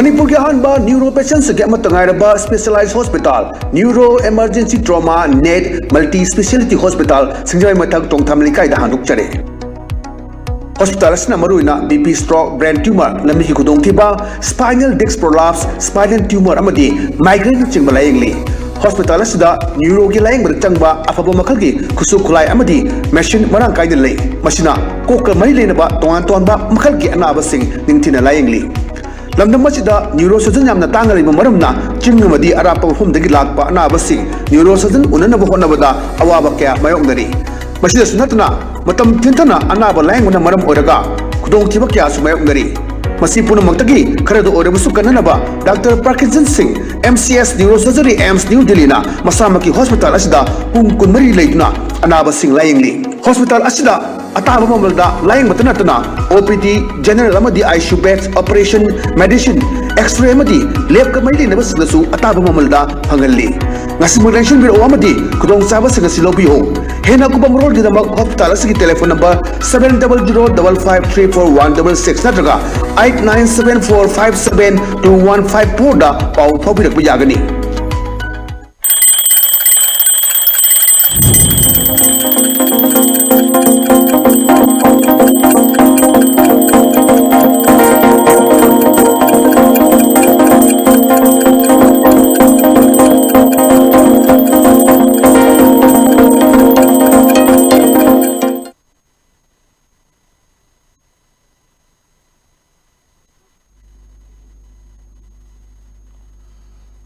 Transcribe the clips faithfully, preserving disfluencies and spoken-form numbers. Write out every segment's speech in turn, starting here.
ꯃꯅꯤꯄꯨꯔꯒꯤ ꯑꯍꯥꯟꯕ ꯅ꯭ꯌꯨꯔꯣ ꯄꯦꯁꯦꯟꯁꯤꯡꯒꯤ ꯑꯃꯠꯇ ꯉꯥꯏꯔꯕ specialised hospital, neuro emergency trauma net multi speciality hospital, Singjamei ꯃꯊꯛ ꯇꯣꯡꯊꯥꯝ ꯂꯩꯀꯥꯏꯗ ꯍꯥꯡꯗꯣꯛꯆꯔꯦ꯫ ꯍꯣꯁꯄꯤꯇꯥꯜ ꯑꯁꯤꯅ ꯃꯔꯨꯑꯣꯏꯅ B P stroke, brain tumour, ꯂꯝꯕꯤꯒꯤ ꯈꯨꯗꯣꯡꯊꯤꯕ, spinal disc prolapse, spinal tumour ꯑꯃꯗꯤ ꯃꯥꯏꯒ꯭ꯔꯦꯟꯅꯆꯤꯡꯕ ꯂꯥꯌꯦꯡꯂꯤ꯫ ꯍꯣꯁꯄꯤꯇꯥꯜ ꯑꯁꯤꯗ ꯅ꯭ꯌꯨꯔꯣꯒꯤ ꯂꯥꯌꯦꯡꯕꯗ ꯆꯪꯕ ꯑꯐꯕ ꯃꯈꯜꯒꯤ ꯈꯨꯠꯁꯨ ꯈꯨꯠꯂꯥꯏ ꯑꯃꯗꯤ ꯃꯦꯁꯤꯟ ꯃꯔꯥꯡ ꯀꯥꯏꯅ ꯂꯩ꯫ ꯃꯁꯤꯅ ꯀꯣꯛꯀ ꯃꯔꯤ ꯂꯩꯅꯕ ꯇꯣꯉꯥꯟ ꯇꯣꯉꯥꯟꯕ ꯃꯈꯜꯒꯤ ꯑꯅꯥꯕꯁꯤꯡ ꯅꯤꯡꯊꯤꯅ ꯂꯥꯌꯦꯡꯂꯤ꯫ ꯂꯝꯗꯝ ꯑꯁꯤꯗ ꯅ꯭ꯌꯨꯔꯣ ꯁꯔꯖꯟ ꯌꯥꯝꯅ ꯇꯥꯡꯅ ꯂꯩꯕ ꯃꯔꯝꯅ ꯆꯤꯡ ꯑꯃꯗꯤ ꯑꯔꯥꯞꯄ ꯃꯐꯝꯗꯒꯤ ꯂꯥꯛꯄ ꯑꯅꯥꯕꯁꯤꯡ ꯅ꯭ꯌꯨꯔꯣ ꯁꯔꯖꯟ ꯎꯅꯅꯕ ꯍꯣꯠꯅꯕꯗ ꯑꯋꯥꯕ ꯀꯌꯥ ꯃꯥꯌꯣꯛꯅꯔꯤ꯫ ꯃꯁꯤꯗꯁꯨ ꯅꯠꯇꯅ ꯃꯇꯝ ꯊꯤꯟꯊꯅ ꯑꯅꯥꯕ ꯂꯥꯌꯦꯡꯕꯅ ꯃꯔꯝ ꯑꯣꯏꯔꯒ ꯈꯨꯗꯣꯡꯊꯤꯕ ꯀꯌꯥꯁꯨ ꯃꯥꯌꯣꯛꯅꯔꯤ꯫ ꯃꯁꯤ ꯄꯨꯝꯅꯃꯛꯇꯒꯤ ꯈꯔꯗ ꯑꯣꯏꯔꯕꯁꯨ ꯀꯟꯅꯅꯕ ꯗꯥꯛꯇꯔ ꯄ꯭ꯔꯀꯤꯟꯖꯟ ꯁꯤꯡ, M C S neuro surgery, AIIMS new ꯗꯤꯜꯂꯤꯅ ꯃꯁꯥꯃꯛꯀꯤ ꯍꯣꯁꯄꯤꯇꯥꯜ ꯑꯁꯤꯗ ꯄꯨꯡ ꯀꯨꯟꯃꯔꯤ ꯂꯩꯗꯨꯅ ꯑꯅꯥꯕꯁꯤꯡ ꯂꯥꯌꯦꯡꯂꯤ꯫ ꯍꯣꯁꯄꯤꯇꯥꯜ ꯑꯁꯤꯗ ꯑꯇꯥꯕ ꯃꯃꯜꯗ ꯂꯥꯌꯦꯡꯕꯇ ꯅꯠꯇꯅ ꯑꯣ ꯄꯤ ꯗꯤ, ꯖꯦꯅꯔꯦꯜ ꯑꯃꯗꯤ I C U beds, operation, medicine, x-ray ꯑꯃꯗꯤ ꯂꯦꯕꯀ ꯃꯔꯤ ꯂꯩꯅꯕꯁꯤꯡꯗꯁꯨ ꯑꯇꯥꯕ ꯃꯃꯜꯗ ꯐꯪꯍꯜꯂꯤ꯫ ꯉꯁꯤꯃꯛ ꯂꯦꯡꯁꯤꯟꯕꯤꯔꯛꯎ ꯑꯃꯗꯤ ꯈꯨꯗꯣꯡꯆꯥꯕꯁꯤꯡ ꯑꯁꯤ ꯂꯧꯕꯤꯌꯨ꯫ ꯍꯦꯟꯅ ꯑꯀꯨꯞꯄ ꯃꯔꯣꯜꯒꯤꯗꯃꯛ ꯍꯣꯁꯄꯤꯇꯥꯜ ꯑꯁꯤꯒꯤ telephone number seven double zero double five three four one double six ꯅꯠꯇ꯭ꯔꯒ eight nine seven four five seven two one five four ꯗ ꯄꯥꯎ ꯐꯥꯎꯕꯤꯔꯛꯄ ꯌꯥꯒꯅꯤ꯫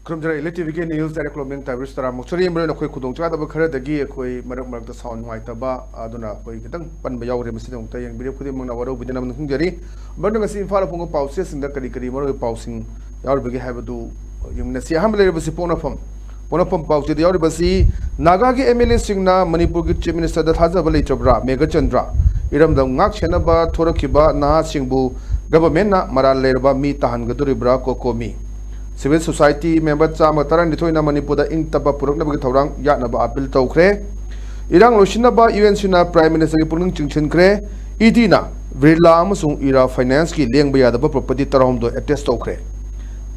ꯈꯨꯔꯨꯝꯖꯔꯤ, ꯏꯂꯤꯠ ꯇꯤ ꯚꯤꯒꯤ ꯅ꯭ꯌꯨꯁ ꯗꯥꯏꯔꯦꯛ ꯀ꯭ꯂꯣꯃꯤꯡ ꯇꯥꯏꯕꯔꯤꯁ ꯇꯔꯥꯃꯨꯛ ꯆꯨꯔꯤ꯫ ꯃꯔꯨ ꯑꯣꯏꯅ ꯑꯩꯈꯣꯏ ꯈꯨꯗꯣꯡꯆꯥꯗꯕ ꯈꯔꯗꯒꯤ ꯑꯩꯈꯣꯏ ꯃꯔꯛ ꯃꯔꯛꯇ ꯁꯥꯎꯟ ꯅꯨꯡꯉꯥꯏꯇꯕ, ꯑꯗꯨꯅ ꯑꯩꯈꯣꯏ ꯈꯤꯇꯪ ꯄꯟꯕ ꯌꯥꯎꯔꯦ꯫ ꯃꯁꯤꯗꯃꯛꯇ ꯌꯦꯡꯕꯤꯔꯤꯕ ꯈꯨꯗꯤꯡꯃꯛꯅ ꯋꯥꯔꯧꯕꯤꯗꯅꯕ ꯅꯤꯡꯁꯤꯡꯖꯔꯤ꯫ ꯃꯔꯨ ꯉꯁꯤ ꯏꯝꯐꯥꯜꯗ ꯐꯣꯡꯕ ꯄꯥꯎꯆꯦꯁꯤꯡꯗ ꯀꯔꯤ ꯀꯔꯤ ꯃꯔꯨꯑꯣꯏꯕ ꯄꯥꯎꯁꯤꯡ ꯌꯥꯎꯔꯤꯕꯒꯦ ꯍꯥꯏꯕꯗꯨ ꯌꯦꯡꯃꯤꯟꯅꯁꯤ꯫ ꯑꯍꯥꯟꯕ ꯂꯩꯔꯤꯕꯁꯤ ꯄꯣꯛꯅꯐꯝ꯫ ꯄꯣꯛꯅꯐꯝ ꯄꯥꯎꯆꯦꯗ ꯌꯥꯎꯔꯤꯕꯁꯤ, ꯅꯥꯒꯥꯒꯤ ꯑꯦꯝ ꯑꯦꯜ ꯑꯦꯁꯤꯡꯅ ꯃꯅꯤꯄꯨꯔꯒꯤ ꯆꯤꯐ ꯃꯤꯅꯤꯁꯇꯔꯗ ꯊꯥꯖꯕ ꯂꯩꯇ꯭ꯔꯕ꯭ꯔꯥ? ꯃꯦꯘꯆꯟꯗ꯭ꯔ꯫ ꯏꯔꯝꯗꯝ ꯉꯥꯛ ꯁꯦꯟꯅꯕ ꯊꯣꯔꯛꯈꯤꯕ ꯅꯍꯥꯁꯤꯡꯕꯨ ꯒꯚꯔꯟꯃꯦꯟꯠꯅ ꯃꯔꯥꯜ ꯂꯩꯔꯕ ꯃꯤ ꯇꯥꯍꯟꯒꯗꯣꯔꯤꯕ꯭ꯔꯥ? ꯀꯣꯀꯣꯃꯤ꯫ ꯁꯤꯚꯤꯜ ꯁꯣꯁꯥꯏꯇꯤ ꯃꯦꯝꯕꯔ ꯆꯥꯝꯃ ꯇꯔꯥꯅꯤꯊꯣꯏꯅ ꯃꯅꯤꯄꯨꯔꯗ ꯏꯪ ꯇꯞꯄ ꯄꯨꯔꯛꯅꯕꯒꯤ ꯊꯧꯔꯥꯡ ꯌꯥꯠꯅꯕ ꯑꯥꯄꯤꯜ ꯇꯧꯈ꯭ꯔꯦ꯫ ꯏꯔꯥꯡ ꯂꯣꯏꯁꯤꯟꯅꯕ ꯌꯨ ꯑꯦꯟ ꯁꯤꯅ ꯄ꯭ꯔꯥꯏꯝ ꯃꯤꯅꯤꯁꯇꯔꯒꯤ ꯄꯨꯛꯅꯤꯡ ꯆꯤꯡꯁꯤꯟꯈ꯭ꯔꯦ꯫ ꯏ ꯗꯤꯅ ꯕꯤꯔꯂꯥ ꯑꯃꯁꯨꯡ ꯏꯔꯥ ꯐꯥꯏꯅꯥꯟꯁꯀꯤ ꯂꯦꯡꯕ ꯌꯥꯗꯕ ꯄ꯭ꯔꯣꯄꯔꯇꯤ ꯇꯔꯥꯍꯨꯝꯗꯣꯏ ꯑꯦꯇꯦꯁ ꯇꯧꯈ꯭ꯔꯦ꯫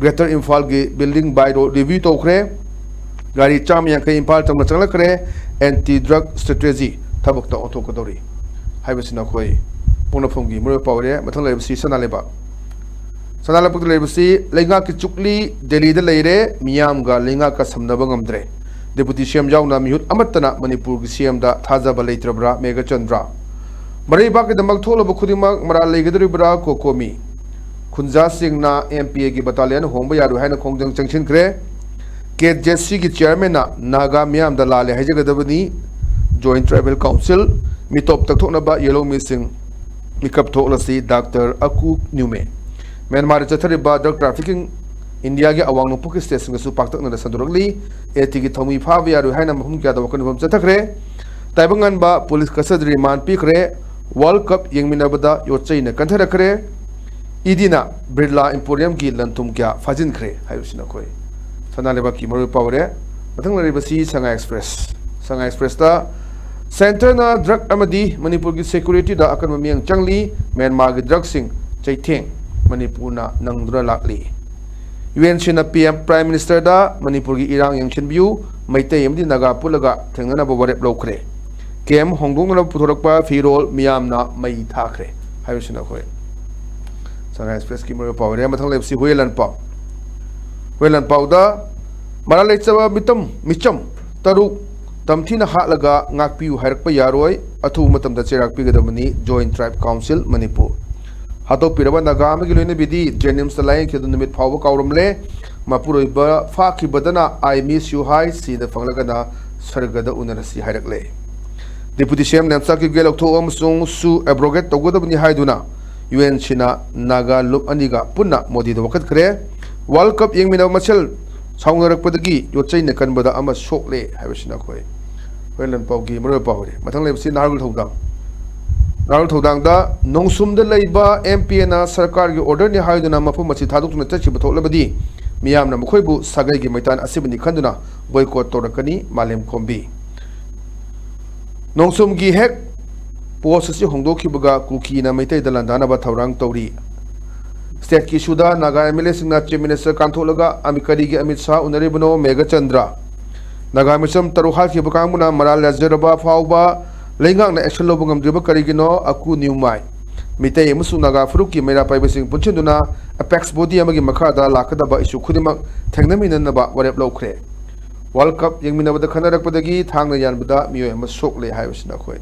ꯒ꯭ꯔꯦꯇꯔ ꯏꯝꯐꯥꯜꯒꯤ ꯕꯤꯜꯗꯤꯡ ꯕꯥꯏ ꯔꯣꯜ ꯔꯤꯚ꯭ꯌꯨ ꯇꯧꯈ꯭ꯔꯦ꯫ ꯒꯥꯔꯤ ꯆꯥꯝꯃ ꯌꯥꯡꯈꯩ ꯏꯝꯐꯥꯜ ꯇꯝꯅ ꯆꯪꯂꯛꯈ꯭ꯔꯦ꯫ ꯑꯦꯟꯇꯤ ꯗ꯭ꯔꯒ ꯁ꯭ꯇ꯭ꯔꯦꯇꯦꯖꯤ ꯊꯕꯛꯇ ꯑꯣꯟꯊꯣꯛꯀꯗꯧꯔꯤ ꯍꯥꯏꯕꯁꯤꯅ ꯑꯩꯈꯣꯏ ꯄꯣꯛꯅꯐꯝꯒꯤ ꯃꯔꯨꯑꯣꯏꯕ ꯄꯥꯎ ꯑꯣꯏꯔꯦ꯫ ꯃꯊꯪ ꯂꯩꯔꯤꯕꯁꯤ ꯁꯅꯥ ꯂꯩꯕꯥꯛ꯫ ꯁꯅꯥ ꯂꯩꯕꯥꯛꯇ ꯂꯩꯔꯤꯕꯁꯤ ꯂꯩꯉꯥꯛꯀꯤ ꯆꯨꯛꯂꯤ ꯗꯦꯜꯂꯤꯗ ꯂꯩꯔꯦ, ꯃꯤꯌꯥꯝꯒ ꯂꯩꯉꯥꯛꯀ ꯁꯝꯅꯕ ꯉꯝꯗ꯭ꯔꯦ꯫ ꯗꯦꯄꯨꯇꯤ ꯁꯤ ꯑꯦꯝ ꯌꯥꯎꯅ ꯃꯤꯍꯨꯠ ꯑꯃꯠꯇꯅ ꯃꯅꯤꯄꯨꯔꯒꯤ ꯁꯤ ꯑꯦꯝꯗ ꯊꯥꯖꯕ ꯂꯩꯇ꯭ꯔꯕ꯭ꯔꯥ? ꯃꯦꯘꯆꯟꯗ꯭ꯔ꯫ ꯃꯔꯩꯕꯥꯛꯀꯤꯗꯃꯛ ꯊꯣꯛꯂꯕ ꯈꯨꯗꯤꯡꯃꯛ ꯃꯔꯥꯜ ꯂꯩꯒꯗꯧꯔꯤꯕ꯭ꯔꯥ? ꯀꯣꯀꯣꯃꯤ꯫ ꯈꯨꯟꯖꯥꯁꯤꯡꯅ ꯑꯦꯝ ꯄꯤ ꯑꯦꯒꯤ ꯕꯇꯥꯂꯤꯌꯟ ꯍꯣꯡꯕ ꯌꯥꯔꯣꯏ ꯍꯥꯏꯅ ꯈꯣꯡꯖꯪ ꯆꯪꯁꯤꯟꯈ꯭ꯔꯦ꯫ ꯀꯦ ꯖꯦ ꯁꯤꯒꯤ ꯆꯤꯌꯥꯔꯃꯦꯟꯅ ꯅꯥꯒꯥ ꯃꯤꯌꯥꯝꯗ ꯂꯥꯜꯂꯦ ꯍꯥꯏꯖꯒꯗꯕꯅꯤ꯫ ꯖꯣꯏꯟꯠ ꯇ꯭ꯔꯥꯏꯕꯦꯜ ꯀꯥꯎꯟꯁꯤꯜ ꯃꯤꯇꯣꯞ ꯇꯛꯊꯣꯛꯅꯕ ꯌꯦꯜꯍꯧꯃꯤꯁꯤꯡ ꯃꯤꯀꯞ ꯊꯣꯛꯂꯁꯤ, ꯗꯥꯛꯇꯔ ꯑꯀꯨ ꯅ꯭ꯌꯨꯃꯦ꯫ ꯃ꯭ꯌꯥꯟꯃꯥꯔꯗ ꯆꯠꯊꯔꯤꯕ ꯗ꯭ꯔꯒ ꯇ꯭ꯔꯥꯐꯤꯀꯤꯡ ꯏꯟꯗꯤꯌꯥꯒꯤ ꯑꯋꯥꯡ ꯅꯣꯡꯄꯣꯛꯀꯤ ꯁ꯭ꯇꯦꯠꯁꯤꯡꯗꯁꯨ ꯄꯥꯛꯇꯛꯅꯅ ꯁꯟꯗꯣꯔꯛꯂꯤ꯫ ꯑꯦ ꯇꯤꯒꯤ ꯊꯧꯃꯤ ꯐꯥꯕ ꯌꯥꯔꯣꯏ ꯍꯥꯏꯅ ꯃꯐꯝ ꯀꯌꯥꯗ ꯋꯥꯀꯠ ꯃꯤꯐꯝ ꯆꯠꯊꯈ꯭ꯔꯦ꯫ ꯇꯥꯏꯕꯪ ꯉꯥꯟꯕ ꯄꯨꯂꯤꯁ ꯀꯁꯇꯗꯤ ꯔꯤꯃꯥꯟ ꯄꯤꯈ꯭ꯔꯦ꯫ World cup ꯌꯦꯡꯃꯤꯟꯅꯕꯗ ꯌꯣꯠꯆꯩꯅ ꯀꯟꯊꯔꯛꯈ꯭ꯔꯦ꯫ ꯏꯗꯤꯅ ꯕꯤꯔꯂꯥ ꯏꯝꯄꯣꯔꯤꯌꯝꯒꯤ ꯂꯟ ꯊꯨꯝ ꯀꯌꯥ ꯐꯥꯖꯤꯟꯈ꯭ꯔꯦ ꯍꯥꯏꯕꯁꯤꯅ ꯑꯩꯈꯣꯏ ꯁꯅꯥ ꯂꯩꯕꯥꯛꯀꯤ ꯃꯔꯨꯑꯣꯏꯕ ꯄꯥꯎ ꯑꯣꯏꯔꯦ꯫ ꯃꯊꯪ ꯂꯩꯔꯤꯕꯁꯤ ꯁꯉꯥꯏ ꯑꯦꯛꯁꯄ꯭ꯔꯦꯁ꯫ ꯁꯉꯥꯏ ꯑꯦꯛꯁꯄ꯭ꯔꯦꯁꯇ ꯁꯦꯟꯇꯔꯅ ꯗ꯭ꯔꯒ ꯑꯃꯗꯤ ꯃꯅꯤꯄꯨꯔꯒꯤ ꯁꯦꯀ꯭ꯌꯨꯔꯤꯇꯤꯗ ꯑꯀꯟꯕ ꯃꯤꯠꯌꯦꯡ ꯆꯪꯂꯤ꯫ ꯃ꯭ꯌꯥꯟꯃꯥꯔꯒꯤ ꯗ꯭ꯔꯒꯁꯤꯡ ꯆꯩꯊꯦꯡ ꯃꯅꯤꯄꯨꯔꯅ ꯅꯪꯗꯨꯅ ꯂꯥꯛꯂꯤ꯫ ꯌꯨ ꯑꯦꯟ ꯁꯤꯅ ꯄꯤ ꯑꯦꯝ, ꯄ꯭ꯔꯥꯏꯝ ꯃꯤꯅꯤꯁꯇꯔꯗ ꯃꯅꯤꯄꯨꯔꯒꯤ ꯏꯔꯥꯡ ꯌꯦꯡꯁꯤꯟꯕꯤꯌꯨ, ꯃꯩꯇꯩ ꯑꯃꯗꯤ ꯅꯥꯒꯥ ꯄꯨꯜꯂꯒ ꯊꯦꯡꯅꯅꯕ ꯋꯥꯔꯦꯞ ꯂꯧꯈ꯭ꯔꯦ꯫ ꯀꯦꯝ ꯍꯣꯡꯗꯣꯛꯅꯅꯕ ꯄꯨꯊꯣꯔꯛꯄ ꯐꯤꯔꯣꯜ ꯃꯤꯌꯥꯝꯅ ꯃꯩ ꯊꯥꯈ꯭ꯔꯦ ꯍꯥꯏꯕꯁꯤꯅ ꯑꯩꯈꯣꯏ ꯁꯉꯥꯏ ꯑꯦꯛꯁꯄ꯭ꯔꯦꯁꯀꯤ ꯃꯔꯨꯑꯣꯏꯕ ꯄꯥꯎ ꯑꯣꯏꯔꯦ꯫ ꯃꯊꯪ ꯂꯩꯕꯁꯤ ꯍꯨꯏꯌꯦꯟ ꯂꯥꯟꯄꯥꯎ꯫ ꯍꯨꯏꯌꯦꯟ ꯂꯥꯟꯄꯥꯎꯗ ꯃꯔꯥꯜ ꯂꯩꯆꯕ ꯃꯤꯇꯝ, ꯃꯤꯆꯝ ꯇꯔꯨꯛ ꯇꯝꯊꯤꯅ ꯍꯥꯠꯂꯒ ꯉꯥꯛꯄꯤꯌꯨ ꯍꯥꯏꯔꯛꯄ ꯌꯥꯔꯣꯏ, ꯑꯊꯨꯕ ꯃꯇꯝꯗ ꯆꯩꯔꯥꯛ ꯄꯤꯒꯗꯕꯅꯤ ꯖꯣꯏꯟꯠ ꯇ꯭ꯔꯥꯏꯕ ꯀꯥꯎꯟꯁꯤꯜ ꯃꯅꯤꯄꯨꯔ꯫ ꯍꯥꯠꯇꯣꯛꯄꯤꯔꯕ ꯅꯥꯒꯥ ꯑꯃꯒꯤ ꯂꯣꯏꯅꯕꯤꯗꯤ ꯖꯦꯅꯤꯝꯁꯇ ꯂꯥꯌꯦꯡꯈꯤꯗꯨꯅ ꯅꯨꯃꯤꯠ ꯐꯥꯎꯕ ꯀꯥꯎꯔꯝꯂꯦ꯫ ꯃꯄꯨꯔꯣꯏꯕ ꯐꯥꯈꯤꯕꯗꯅ "I miss you" ꯍꯥꯏ, ꯁꯤꯗ ꯐꯪꯂꯒꯅ "ꯁꯔꯒꯗ ꯎꯅꯔꯁꯤ" ꯍꯥꯏꯔꯛꯂꯦ꯫ ꯗꯦꯄꯨꯇꯤ ꯁꯤ ꯑꯦꯝ ꯅꯦꯝꯆꯥꯛꯀꯤ ꯒꯦꯠ ꯂꯧꯊꯣꯛ ꯑꯃꯁꯨꯡ ꯁꯨ ꯑꯦꯕ꯭ꯔꯣꯒꯦꯠ ꯇꯧꯒꯗꯕꯅꯤ ꯍꯥꯏꯗꯨꯅ ꯌꯨ ꯑꯦꯟ ꯁꯤꯅ ꯅꯥꯒꯥ ꯂꯨꯞ ꯑꯅꯤꯒ ꯄꯨꯟꯅ ꯃꯣꯗꯤꯗ ꯋꯥꯀꯠꯈ꯭ꯔꯦ꯫ ꯋꯥꯔꯜꯗ ꯀꯞ ꯌꯦꯡꯃꯤꯟꯅꯕ ꯃꯁꯦꯜ ꯁꯥꯎꯅꯔꯛꯄꯗꯒꯤ ꯌꯣꯠꯆꯩꯅ ꯀꯟꯕꯗ ꯑꯃ ꯁꯣꯛꯂꯦ ꯍꯥꯏꯕꯁꯤꯅ ꯑꯩꯈꯣꯏ ꯍꯨꯏꯌꯦꯟ ꯂꯥꯟꯄꯥꯎꯒꯤ ꯃꯔꯨꯑꯣꯏꯕ ꯄꯥꯎ ꯑꯣꯏꯔꯦ꯫ ꯃꯊꯪ ꯂꯩꯕꯁꯤ ꯅꯍꯥꯔꯣꯜ ꯊꯧꯗꯥꯡ꯫ ꯅꯍꯥꯔꯣꯜ ꯊꯧꯗꯥꯡꯗ ꯅꯣꯡꯁꯨꯝꯗ ꯂꯩꯕ ꯑꯦꯝ ꯄꯤ ꯑꯦꯅ ꯁꯔꯀꯥꯔꯒꯤ ꯑꯣꯔꯗꯔꯅꯤ ꯍꯥꯏꯗꯨꯅ ꯃꯐꯝ ꯑꯁꯤ ꯊꯥꯗꯣꯛꯇꯨꯅ ꯆꯠꯈꯤꯕ ꯊꯣꯛꯂꯕꯗꯤ ꯃꯤꯌꯥꯝꯅ ꯃꯈꯣꯏꯕꯨ ꯁꯥꯒꯩꯒꯤ ꯃꯩꯇꯥꯟ ꯑꯁꯤꯕꯅꯤ ꯈꯟꯗꯨꯅ ꯕꯣꯏꯀꯣꯠ ꯇꯧꯔꯛꯀꯅꯤ, ꯃꯥꯂꯦꯝ ꯈꯣꯝꯕꯤ꯫ ꯅꯣꯡꯁꯨꯝꯒꯤ ꯍꯦꯛ ꯄꯣꯁ ꯑꯁꯤ ꯍꯣꯡꯗꯣꯛꯈꯤꯕꯒ ꯀꯨꯀꯤꯅ ꯃꯩꯇꯩꯗ ꯂꯥꯟꯗꯥꯅꯕ ꯊꯧꯔꯥꯡ ꯇꯧꯔꯤ꯫ Stateꯀꯤ issue ꯗ ꯅꯥꯒꯥ MLAꯁꯤꯡꯅ Chief Minister ꯀꯥꯟꯊꯣꯛꯂꯒ ꯑꯃꯤ-, ꯀꯔꯤꯒꯤ ꯑꯃꯤꯠ ꯁꯥꯍ ꯎꯅꯔꯤꯕꯅꯣ? ꯃꯦꯘꯆꯟꯗ꯭ꯔ꯫ ꯅꯥꯒꯥ ꯃꯤꯆꯝ ꯇꯔꯨꯛ ꯍꯥꯠꯈꯤꯕ ꯀꯥꯡꯕꯨꯅ ꯃꯔꯥꯜ ꯌꯥꯖꯔꯕ ꯐꯥꯎꯕ ꯂꯩꯉꯥꯛꯅ action ꯂꯧꯕ ꯉꯝꯗ꯭ꯔꯤꯕ ꯀꯔꯤꯒꯤꯅꯣ? ꯑꯀꯨ ꯅ꯭ꯌꯨꯃꯥꯏ꯫ ꯃꯤꯇꯩ ꯑꯃꯁꯨꯡ ꯅꯥꯒꯥ ꯐꯨꯔꯨꯞꯀꯤ ꯃꯩꯔꯥ ꯄꯥꯏꯕꯁꯤꯡ ꯄꯨꯟꯁꯤꯟꯗꯨꯅ apex body ꯑꯃꯒꯤ ꯃꯈꯥꯗ ꯂꯥꯛꯀꯗꯕ issue ꯈꯨꯗꯤꯡꯃꯛ ꯊꯦꯡꯅꯃꯤꯟꯅꯅꯕ ꯋꯥꯔꯦꯞ ꯂꯧꯈ꯭ꯔꯦ꯫ World Cup ꯌꯦꯡꯃꯤꯟꯅꯕꯗ ꯈꯠꯅꯔꯛꯄꯗꯒꯤ ꯊꯥꯡꯅ ꯌꯥꯟꯕꯗ ꯃꯤꯑꯣꯏ ꯑꯃ ꯁꯣꯛꯂꯦ ꯍꯥꯏꯕꯁꯤꯅ ꯑꯩꯈꯣꯏ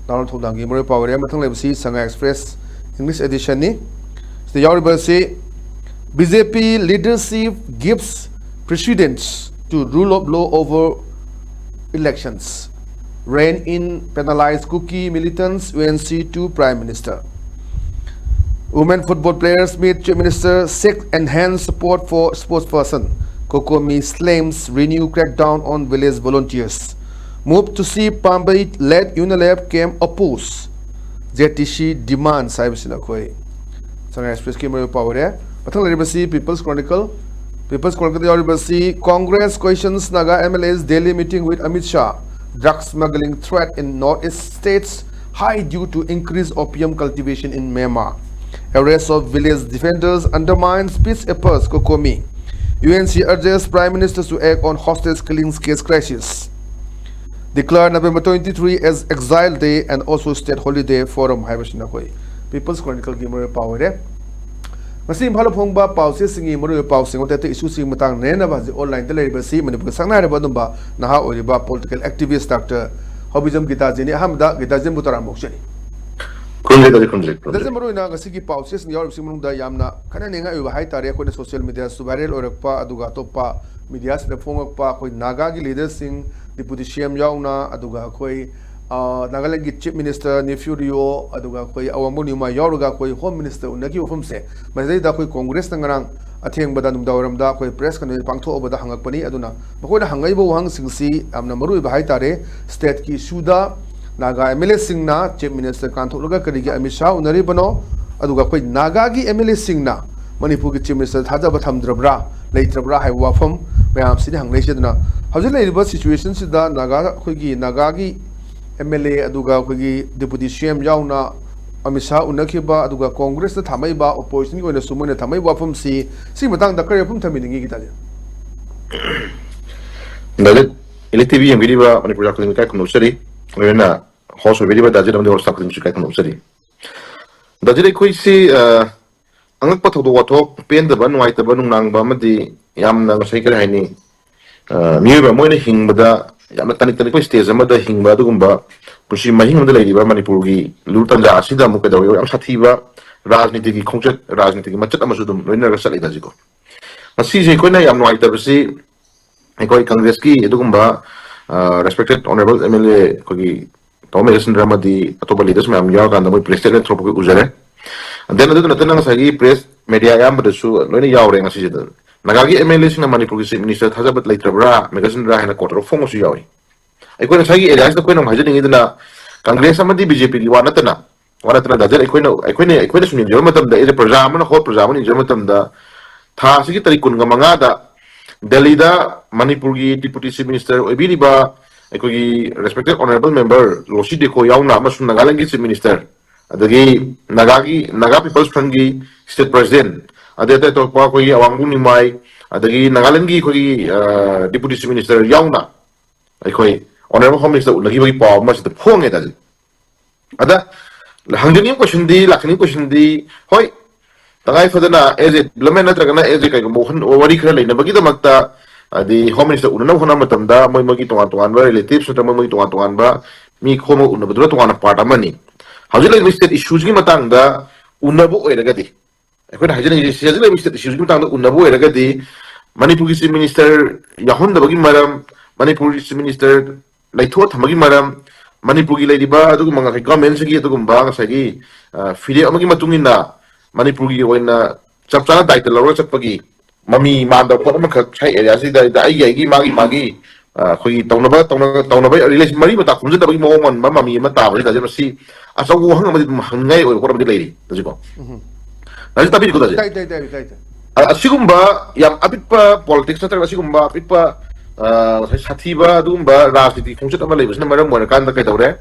ꯅꯍꯥꯔꯣꯜ ꯊꯧꯗꯥꯡꯒꯤ ꯃꯔꯨꯑꯣꯏ ꯄꯥꯎ ꯑꯣꯏꯔꯦ꯫ ꯃꯊꯪ ꯂꯩꯕꯁꯤ Sangha Express English editionꯅꯤ꯫ ꯁꯤꯗ ꯌꯥꯎꯔꯤꯕ ꯑꯁꯤ, "B J P leadership gives precedence to rule of law over elections. Rain in penalized Kuki militants, U N C to Prime Minister." Women football players meet Chief Minister, seek enhanced support for sportsperson. COCOMI slams renew crackdown on village volunteers. Move to see Pambai led UNLF camp oppose. ZTC demands ꯍꯥꯏꯕꯁꯤꯅ ꯑꯩꯈꯣꯏ Sangha Expressꯀꯤ ꯃꯔꯨꯑꯣꯏ ꯄꯥꯎ ꯑꯣꯏꯔꯦ꯫ ꯃꯊꯪ ꯂꯩꯔꯤꯕꯁꯤ People's Chronicle꯫ People's Chronicleꯗ ꯌꯥꯎꯔꯤꯕꯁꯤ, "Congress questions Naga MLA's Delhi meeting with Amit Shah. Drug smuggling threat in Northeast states high due to increased opium cultivation in Myanmar. Arrest of village defenders undermines peace efforts, COCOMI. U N C urges Prime Minister to act on hostage killings case crisis. Declare November twenty-three as Exile Day and also State Holiday Forum" ꯍꯥꯏꯕꯁꯤꯅ ꯑꯩꯈꯣꯏ People's Chronicleꯒꯤ ꯃꯔꯨꯑꯣꯏ ꯄꯥꯎ ꯑꯣꯏꯔꯦ꯫ ꯉꯁꯤ ꯏꯝꯐꯥꯜꯗ ꯐꯣꯡꯕ ꯄꯥꯎꯆꯦꯁꯤꯡꯒꯤ ꯃꯔꯨꯑꯣꯏꯕ ꯄꯥꯎꯁꯤꯡ, ꯑꯇꯩ ꯑꯇꯩ issueꯁꯤꯡꯒꯤ ꯃꯇꯥꯡꯗ ꯅꯩꯅꯅꯕ ꯍꯧꯖꯤꯛ onlineꯗ ꯂꯩꯔꯤꯕꯁꯤ ꯃꯅꯤꯄꯨꯔꯒꯤ ꯁꯛꯅꯥꯏꯔꯕ ꯑꯗꯨꯝꯕ ꯅꯍꯥ ꯑꯣꯏꯔꯤꯕ political activist Doctor ꯍꯥꯎꯕꯤꯖꯝ ꯒꯤꯇꯥꯖꯤꯅꯤ꯫ ꯑꯍꯥꯟꯕꯗ ꯒꯤꯇꯥꯖꯤꯕꯨ ꯇꯔꯥꯝꯅ ꯑꯣꯛꯆꯔꯤ꯫ ꯈꯨꯔꯨꯝꯖꯔꯤ, ꯈꯨꯔꯨꯝꯖꯔꯤ, ꯈꯨꯔꯨꯝꯖꯔꯤ꯫ ꯒꯤꯇꯥꯖꯤ, ꯃꯔꯨꯑꯣꯏꯅ ꯉꯁꯤꯒꯤ ꯄꯥꯎꯆꯦꯁꯤꯡ ꯌꯥꯎꯔꯤꯕꯁꯤꯡ ꯃꯅꯨꯡꯗ ꯌꯥꯝꯅ ꯈꯟꯅ ꯅꯩꯅꯤꯡꯉꯥꯏ ꯑꯣꯏꯕ ꯍꯥꯏꯇꯥꯔꯦ, ꯑꯩꯈꯣꯏꯅ social mediaꯁꯨ viral ꯑꯣꯏꯔꯛꯄ, ꯑꯗꯨꯒ ꯑꯇꯣꯞꯄ mediaꯁꯤꯡꯗ ꯐꯣꯡꯉꯛꯄ ꯑꯩꯈꯣꯏ ꯅꯥꯒꯥꯒꯤ leaderꯁꯤꯡ, Deputy CM ꯌꯥꯎꯅ, ꯑꯗꯨꯒ ꯑꯩꯈꯣꯏ, ꯑ, ꯅꯥꯒꯥꯂꯦꯟꯒꯤ Chief Minister Neiphiu Rio, ꯑꯗꯨꯒ ꯑꯩꯈꯣꯏ ꯑꯋꯥꯡꯕꯝ ꯅꯤꯎꯃꯥꯏ ꯌꯥꯎꯔꯒ ꯑꯩꯈꯣꯏ Home Minister ꯎꯅꯈꯤꯕ ꯃꯐꯝꯁꯦ, ꯃꯁꯤꯗꯩꯗ ꯑꯩꯈꯣꯏ Congressꯅ ꯉꯔꯥꯡ ꯑꯊꯦꯡꯕꯗ ꯅꯨꯡꯗꯥꯡꯋꯥꯏꯔꯝꯗ ꯑꯩꯈꯣꯏ press conference ꯄꯥꯡꯊꯣꯛꯑꯕꯗ ꯍꯪꯉꯛꯄꯅꯤ꯫ ꯑꯗꯨꯅ ꯃꯈꯣꯏꯅ ꯍꯪꯉꯛꯏꯕ ꯋꯥꯍꯪꯁꯤꯡꯁꯤ ꯌꯥꯝꯅ ꯃꯔꯨꯑꯣꯏꯕ ꯍꯥꯏꯇꯥꯔꯦ꯫ Stateꯀꯤ issueꯗ ꯅꯥꯒꯥ MLAꯁꯤꯡꯅ Chief Minister ꯀꯥꯟꯊꯣꯛꯂꯒ ꯀꯔꯤꯒꯤ ꯑꯃꯤꯠ ꯁꯥꯍ ꯎꯅꯔꯤꯕꯅꯣ? ꯑꯗꯨꯒ ꯑꯩꯈꯣꯏ ꯅꯥꯒꯥꯒꯤ MLAꯁꯤꯡꯅ ꯃꯅꯤꯄꯨꯔꯒꯤ Chief Minister ꯊꯥꯖꯕ ꯊꯝꯗ꯭ꯔꯕ꯭ꯔꯥ, ꯂꯩꯇ꯭ꯔꯕ꯭ꯔꯥ ꯍꯥꯏꯕ ꯋꯥꯐꯝ ꯃꯌꯥꯝꯁꯤꯅꯤ ꯍꯪꯅꯩꯁꯦ꯫ ꯑꯗꯨꯅ ꯍꯧꯖꯤꯛ ꯂꯩꯔꯤꯕ situationꯁꯤꯗ ꯅꯥꯒꯥ, ꯑꯩꯈꯣꯏꯒꯤ ꯅꯥꯒꯥꯒꯤ MLA ꯑꯗꯨꯒ ꯑꯩꯈꯣꯏꯒꯤ Deputy CM ꯌꯥꯎꯅ ꯑꯃꯤꯠ ꯁꯥꯍ ꯎꯅꯈꯤꯕ, ꯑꯗꯨꯒ ꯀꯣꯡꯒ꯭ꯔꯦꯁꯇ ꯊꯥꯃꯛꯏꯕ, ꯑꯣꯄꯣꯖꯤꯁꯟꯒꯤ ꯑꯣꯏꯅꯁꯨ ꯃꯣꯏꯅ ꯊꯥꯃꯛꯏꯕ ꯋꯥꯐꯝꯁꯤ, ꯁꯤꯒꯤ ꯃꯇꯥꯡꯗ ꯀꯔꯤ ꯋꯥꯐꯝ ꯊꯝꯕꯤꯅꯤꯡꯉꯤ, ꯒꯤꯇꯥꯂꯤ? ꯗꯥꯏꯔꯦꯛ ꯏꯂꯦꯛ ꯇꯤꯚꯤ ꯌꯦꯡꯕꯤꯔꯤꯕ ꯃꯅꯤꯄꯨꯔ ꯈꯨꯗꯤꯡꯃꯛ ꯏꯀꯥꯏ ꯈꯨꯝꯅꯧꯖꯔꯤ꯫ ꯂꯣꯏꯅꯅ ꯍꯣꯁ ꯑꯣꯏꯕꯤꯔꯤꯕ ꯗꯥꯖꯤꯠ ꯑꯃꯗꯤ ꯍꯣꯁ ꯈꯨꯗꯤꯡꯃꯛꯁꯨ ꯏꯀꯥꯏ ꯈꯨꯝꯅꯧꯖꯔꯤ꯫ ꯗꯥꯖꯤꯠ, ꯑꯩꯈꯣꯏꯁꯤ, ꯑ, ꯑꯉꯛꯄ ꯊꯧꯗꯣꯛ ꯋꯥꯊꯣꯛ, ꯄꯦꯟꯗꯕ, ꯅꯨꯡꯉꯥꯏꯇꯕ, ꯅꯨꯡꯅꯥꯡꯕ ꯑꯃꯗꯤ ꯌꯥꯝꯅ, ꯉꯁꯥꯏ ꯀꯔꯤ ꯍꯥꯏꯅꯤ, ꯑ, ꯃꯤꯑꯣꯏꯕ ꯑꯃ ꯑꯣꯏꯅ ꯍꯤꯡꯕꯗ ꯌꯥꯝꯅ ꯇꯅꯤꯛ ꯇꯅꯤꯛꯄ ꯁ꯭ꯇꯦꯖ ꯑꯃꯗ ꯍꯤꯡꯕ ꯑꯗꯨꯒꯨꯝꯕ ꯄꯨꯟꯁꯤ ꯃꯍꯤꯡ ꯑꯃꯗ ꯂꯩꯔꯤꯕ ꯃꯅꯤꯄꯨꯔꯒꯤ ꯂꯨꯔ ꯇꯟꯖꯥ ꯑꯁꯤꯗ ꯑꯃꯨꯛ ꯀꯩꯗꯧꯋꯤ, ꯌꯥꯝ ꯁꯥꯊꯤꯕ ꯔꯥꯖꯅꯤꯇꯤꯒꯤ ꯈꯣꯡꯆꯠ, ꯔꯥꯖꯅꯤꯇꯤꯒꯤ ꯃꯆꯠ ꯑꯃꯁꯨ ꯑꯗꯨꯝ ꯂꯣꯏꯅꯔꯒ ꯆꯠꯂꯤꯗ ꯍꯧꯖꯤꯛꯀꯣ꯫ ꯉꯁꯤꯁꯦ ꯑꯩꯈꯣꯏꯅ ꯌꯥꯝ ꯅꯨꯡꯉꯥꯏꯇꯕꯁꯤ, ꯑꯩꯈꯣꯏ ꯀꯪꯒ꯭ꯔꯦꯁꯀꯤ ꯑꯗꯨꯒꯨꯝꯕ, ꯑ, respected honourable M L A ꯑꯩꯈꯣꯏꯒꯤ ꯇꯥꯃꯣ ꯃꯦꯘꯆꯟꯗ꯭ꯔ ꯑꯃꯗꯤ ꯑꯇꯣꯞꯄ ꯂꯤꯗꯔꯁ ꯃꯌꯥꯝ ꯌꯥꯎꯔꯀꯥꯟꯗ ꯃꯣꯏ ꯄ꯭ꯔꯦꯁ ꯁ꯭ꯇꯦꯠꯃꯦꯟ ꯊꯣꯛꯂꯛꯄ ꯑꯩꯈꯣꯏ ꯎꯖꯔꯦ꯫ Then ꯑꯗꯨꯗ ꯅꯠꯇꯅ ꯉꯁꯥꯏꯒꯤ ꯄ꯭ꯔꯦꯁ ꯃꯦꯗꯤꯌꯥ ꯑꯌꯥꯝꯕꯗꯁꯨ ꯂꯣꯏꯅ ꯌꯥꯎꯔꯦ ꯉꯁꯤꯁꯤꯗ꯫ ꯅꯥꯒꯥꯒꯤ ꯑꯦꯝ ꯑꯦꯜ ꯑꯦꯁꯤꯡꯅ ꯃꯅꯤꯄꯨꯔꯒꯤ ꯆꯤꯐ ꯃꯤꯅꯤꯁꯇꯔ ꯊꯥꯖꯕ ꯂꯩꯇ꯭ꯔꯕ꯭ꯔꯥ, ꯃꯦꯘꯆꯟꯗ꯭ꯔ ꯍꯥꯏꯅ ꯀꯣꯠ ꯇꯧꯔꯒ ꯐꯣꯡꯕꯁꯨ ꯌꯥꯎꯏ꯫ ꯑꯩꯈꯣꯏ ꯉꯁꯥꯏꯒꯤ ꯑꯦꯔꯤꯌꯥꯁꯤꯗ ꯑꯩꯈꯣꯏꯅ ꯑꯃꯨꯛ ꯍꯥꯏꯖꯅꯤꯡꯉꯤꯗꯨꯅ, ꯀꯪꯒ꯭ꯔꯦꯁ ꯑꯃꯗꯤ ꯕꯤ ꯖꯦ ꯄꯤꯒꯤ ꯋꯥ ꯅꯠꯇꯅ, ꯋꯥ ꯅꯠꯇꯅ ꯗꯥꯖꯤꯠ, ꯑꯩꯈꯣꯏꯅ, ꯑꯩꯈꯣꯏꯅ, ꯑꯩꯈꯣꯏꯅ ꯁꯨꯝ ꯌꯦꯡꯖꯕ ꯃꯇꯝꯗ, ꯑꯩꯁꯦ ꯄ꯭ꯔꯖꯥ ꯑꯃꯅ, ꯍꯣꯜ ꯄ꯭ꯔꯖꯥ ꯑꯃꯅ ꯌꯦꯡꯖꯕ ꯃꯇꯝꯗ, ꯊꯥ ꯑꯁꯤꯒꯤ ꯇꯥꯔꯤꯛ ꯀꯨꯟꯒ ꯃꯉꯥꯗ ꯗꯦꯜꯂꯤꯗ ꯃꯅꯤꯄꯨꯔꯒꯤ ꯗꯤꯄꯨꯇꯤ ꯆꯤꯐ ꯃꯤꯅꯤꯁꯇꯔ ꯑꯣꯏꯕꯤꯔꯤꯕ ꯑꯩꯈꯣꯏꯒꯤ ꯔꯦꯁꯄꯦꯛꯇꯦꯠ ꯑꯣꯅꯔꯦꯕꯜ ꯃꯦꯝꯕꯔ ꯔꯣꯁꯤ ꯗꯦꯀꯣ ꯌꯥꯎꯅ, ꯑꯃꯁꯨꯡ ꯅꯥꯒꯥꯂꯦꯟꯒꯤ ꯆꯤꯐ ꯃꯤꯅꯤꯁꯇꯔ, ꯑꯗꯒꯤ ꯅꯥꯒꯥꯒꯤ, ꯅꯥꯒꯥ ꯄꯤꯄꯜꯁ ꯐ꯭ꯔꯟꯒꯤ ꯁ꯭ꯇꯦꯠ ꯄ꯭ꯔꯦꯁꯤꯗꯦꯟꯠ, ꯑꯗꯩ ꯑꯇꯩ ꯑꯇꯣꯞꯄ ꯑꯩꯈꯣꯏꯒꯤ ꯑꯋꯥꯡꯕꯨꯡ ꯅꯤꯡꯃꯥꯏ, ꯑꯗꯒꯤ ꯅꯥꯒꯥꯂꯦꯟꯒꯤ ꯑꯩꯈꯣꯏꯒꯤ, ꯑ, ꯗꯤꯄꯨꯇꯤ ꯆꯤꯐ ꯃꯤꯅꯤꯁꯇꯔ ꯌꯥꯎꯅ ꯑꯩꯈꯣꯏ ꯑꯣꯅꯔꯦꯕꯜ ꯍꯣꯝ ꯃꯤꯅꯤꯁꯇꯔ ꯎꯅꯈꯤꯕꯒꯤ ꯄꯥꯎ ꯑꯃ ꯁꯤꯗ ꯐꯣꯡꯉꯦ ꯇꯥꯖꯩ꯫ ꯑꯗ ꯍꯪꯖꯅꯤꯡꯉꯤꯕ ꯀꯣꯏꯁꯟꯗꯤ, ꯂꯥꯛꯆꯅꯤꯡꯉꯤꯕ ꯀꯣꯏꯁꯟꯗꯤ, ꯍꯣꯏ, ꯇꯉꯥꯏ ꯐꯗꯅ ꯑꯦꯖ ꯑꯦ ꯗꯤꯕ꯭ꯂꯞꯃꯦꯟ ꯅꯠꯇ꯭ꯔꯒꯅ ꯑꯦꯖ ꯑꯦ ꯀꯩꯒꯨꯝꯕ ꯋꯥꯍꯟ-, ꯋꯥꯔꯤ ꯈꯔ ꯂꯩꯅꯕꯒꯤꯗꯃꯛꯇ, ꯍꯥꯏꯗꯤ ꯍꯣꯝ ꯃꯤꯅꯤꯁꯇꯔ ꯎꯅꯅꯕ ꯍꯣꯠꯅꯕ ꯃꯇꯝꯗ ꯃꯣꯏ ꯃꯣꯏꯒꯤ ꯇꯣꯉꯥꯟ ꯇꯣꯉꯥꯟꯕ ꯔꯤꯂꯦꯇꯤꯚꯁ ꯅꯠꯇ꯭ꯔꯒ ꯃꯣꯏ ꯃꯣꯏꯒꯤ ꯇꯣꯉꯥꯟ ꯇꯣꯉꯥꯟꯕ ꯃꯤ ꯈꯣꯝꯃꯒ ꯎꯅꯕꯗꯨꯅ ꯇꯣꯉꯥꯟꯅ ꯄꯥꯔꯠ ꯑꯃꯅꯤ꯫ ꯍꯧꯖꯤꯛ ꯂꯩꯔꯤꯕ ꯁ꯭ꯇꯦꯠ ꯏꯁꯨꯁꯤꯒꯤ ꯃꯇꯥꯡꯗ ꯎꯅꯕ ꯑꯣꯏꯔꯒꯗꯤ, ꯑꯩꯈꯣꯏꯅ ꯍꯥꯏꯖꯅꯤꯡꯉꯤꯁꯦ, ꯁꯤ ꯍꯧꯖꯤꯛ ꯂꯩꯔꯤꯕ ꯁ꯭ꯇꯦꯠ ꯏꯁꯨꯁꯤꯒꯤ ꯃꯇꯥꯡꯗ ꯎꯅꯕ ꯑꯣꯏꯔꯒꯗꯤ, ꯃꯅꯤꯄꯨꯔꯒꯤ ꯆꯤꯐ ꯃꯤꯅꯤꯁꯇꯔ ꯌꯥꯎꯍꯟꯗꯕꯒꯤ ꯃꯔꯝ, ꯃꯅꯤꯄꯨꯔꯒꯤ ꯆꯤꯐ ꯃꯤꯅꯤꯁꯇꯔ ꯂꯩꯊꯣꯛꯑ ꯊꯝꯕꯒꯤ ꯃꯔꯝ, ꯃꯅꯤꯄꯨꯔꯒꯤ ꯂꯩꯔꯤꯕ ꯑꯗꯨꯒꯨꯝꯕ ꯉꯁꯥꯏ ꯒꯚꯔꯟꯃꯦꯟꯠꯁꯤꯒꯤ ꯑꯗꯨꯒꯨꯝꯕ ꯉꯁꯥꯏꯒꯤ, ꯑ, ꯐꯤꯔꯦꯞ ꯑꯃꯒꯤ ꯃꯇꯨꯡ ꯏꯟꯅ ꯃꯅꯤꯄꯨꯔꯒꯤ ꯑꯣꯏꯅ ꯆꯞ ꯆꯥꯅ ꯗꯥꯏꯇ ꯂꯧꯔꯒ ꯆꯠꯄꯒꯤ ꯃꯃꯤ ꯃꯥꯟꯗꯕ ꯄꯣꯠ ꯑꯃꯈꯛ ꯁ꯭ꯋꯥꯏ ꯑꯦꯔꯤꯌꯥꯁꯤꯗ ꯑꯩꯒꯤ, ꯑꯩꯒꯤ, ꯃꯥꯒꯤ, ꯃꯥꯒꯤ, ꯑ, ꯑꯩꯈꯣꯏꯒꯤ ꯇꯧꯅꯕ, ꯇꯧꯅ-, ꯇꯧꯅꯕ ꯔꯤꯂꯦꯁꯟ, ꯃꯔꯤ ꯃꯇꯥ ꯈꯣꯝꯖꯤꯟꯅꯕꯒꯤ ꯃꯑꯣꯡ ꯃꯥꯟꯕ ꯃꯃꯤ ꯑꯃ ꯇꯥꯕꯁꯤꯗ ꯃꯁꯤ ꯑꯆꯧꯕ ꯋꯥꯍꯪ ꯑꯃꯗꯤ ꯑꯗꯨꯝ ꯍꯪꯅꯤꯡꯉꯥꯏ ꯑꯣꯏꯕ ꯄꯣꯠ ꯑꯃꯗꯤ ꯂꯩꯔꯤ꯫ ꯍꯧꯖꯤꯛꯀꯣ ꯗꯥꯏꯔꯦꯛ ꯇꯥꯕꯤꯔꯤꯀꯣ, ꯗꯥꯏꯔꯦꯛ? ꯇꯥꯏ, ꯇꯥꯏ, ꯇꯥꯏ, ꯇꯥꯏ, ꯇꯥꯏ꯫ ꯑ-, ꯑꯁꯤꯒꯨꯝꯕ ꯌꯥꯝ ꯑꯄꯤꯛꯄ ꯄꯣꯂꯤꯇꯤꯛꯁ ꯅꯠꯇ꯭ꯔꯒ ꯑꯁꯤꯒꯨꯝꯕ ꯑꯄꯤꯛꯄ, ꯑ, ꯉꯁꯥꯏ ꯁꯥꯊꯤꯕ ꯑꯗꯨꯒꯨꯝꯕ ꯔꯥꯖꯅꯤꯇꯤ ꯈꯣꯡꯆꯠ ꯑꯃ ꯂꯩꯕꯁꯤꯅ ꯃꯔꯝ ꯑꯣꯏꯔꯀꯥꯟꯗ ꯀꯩꯗꯧꯔꯦ?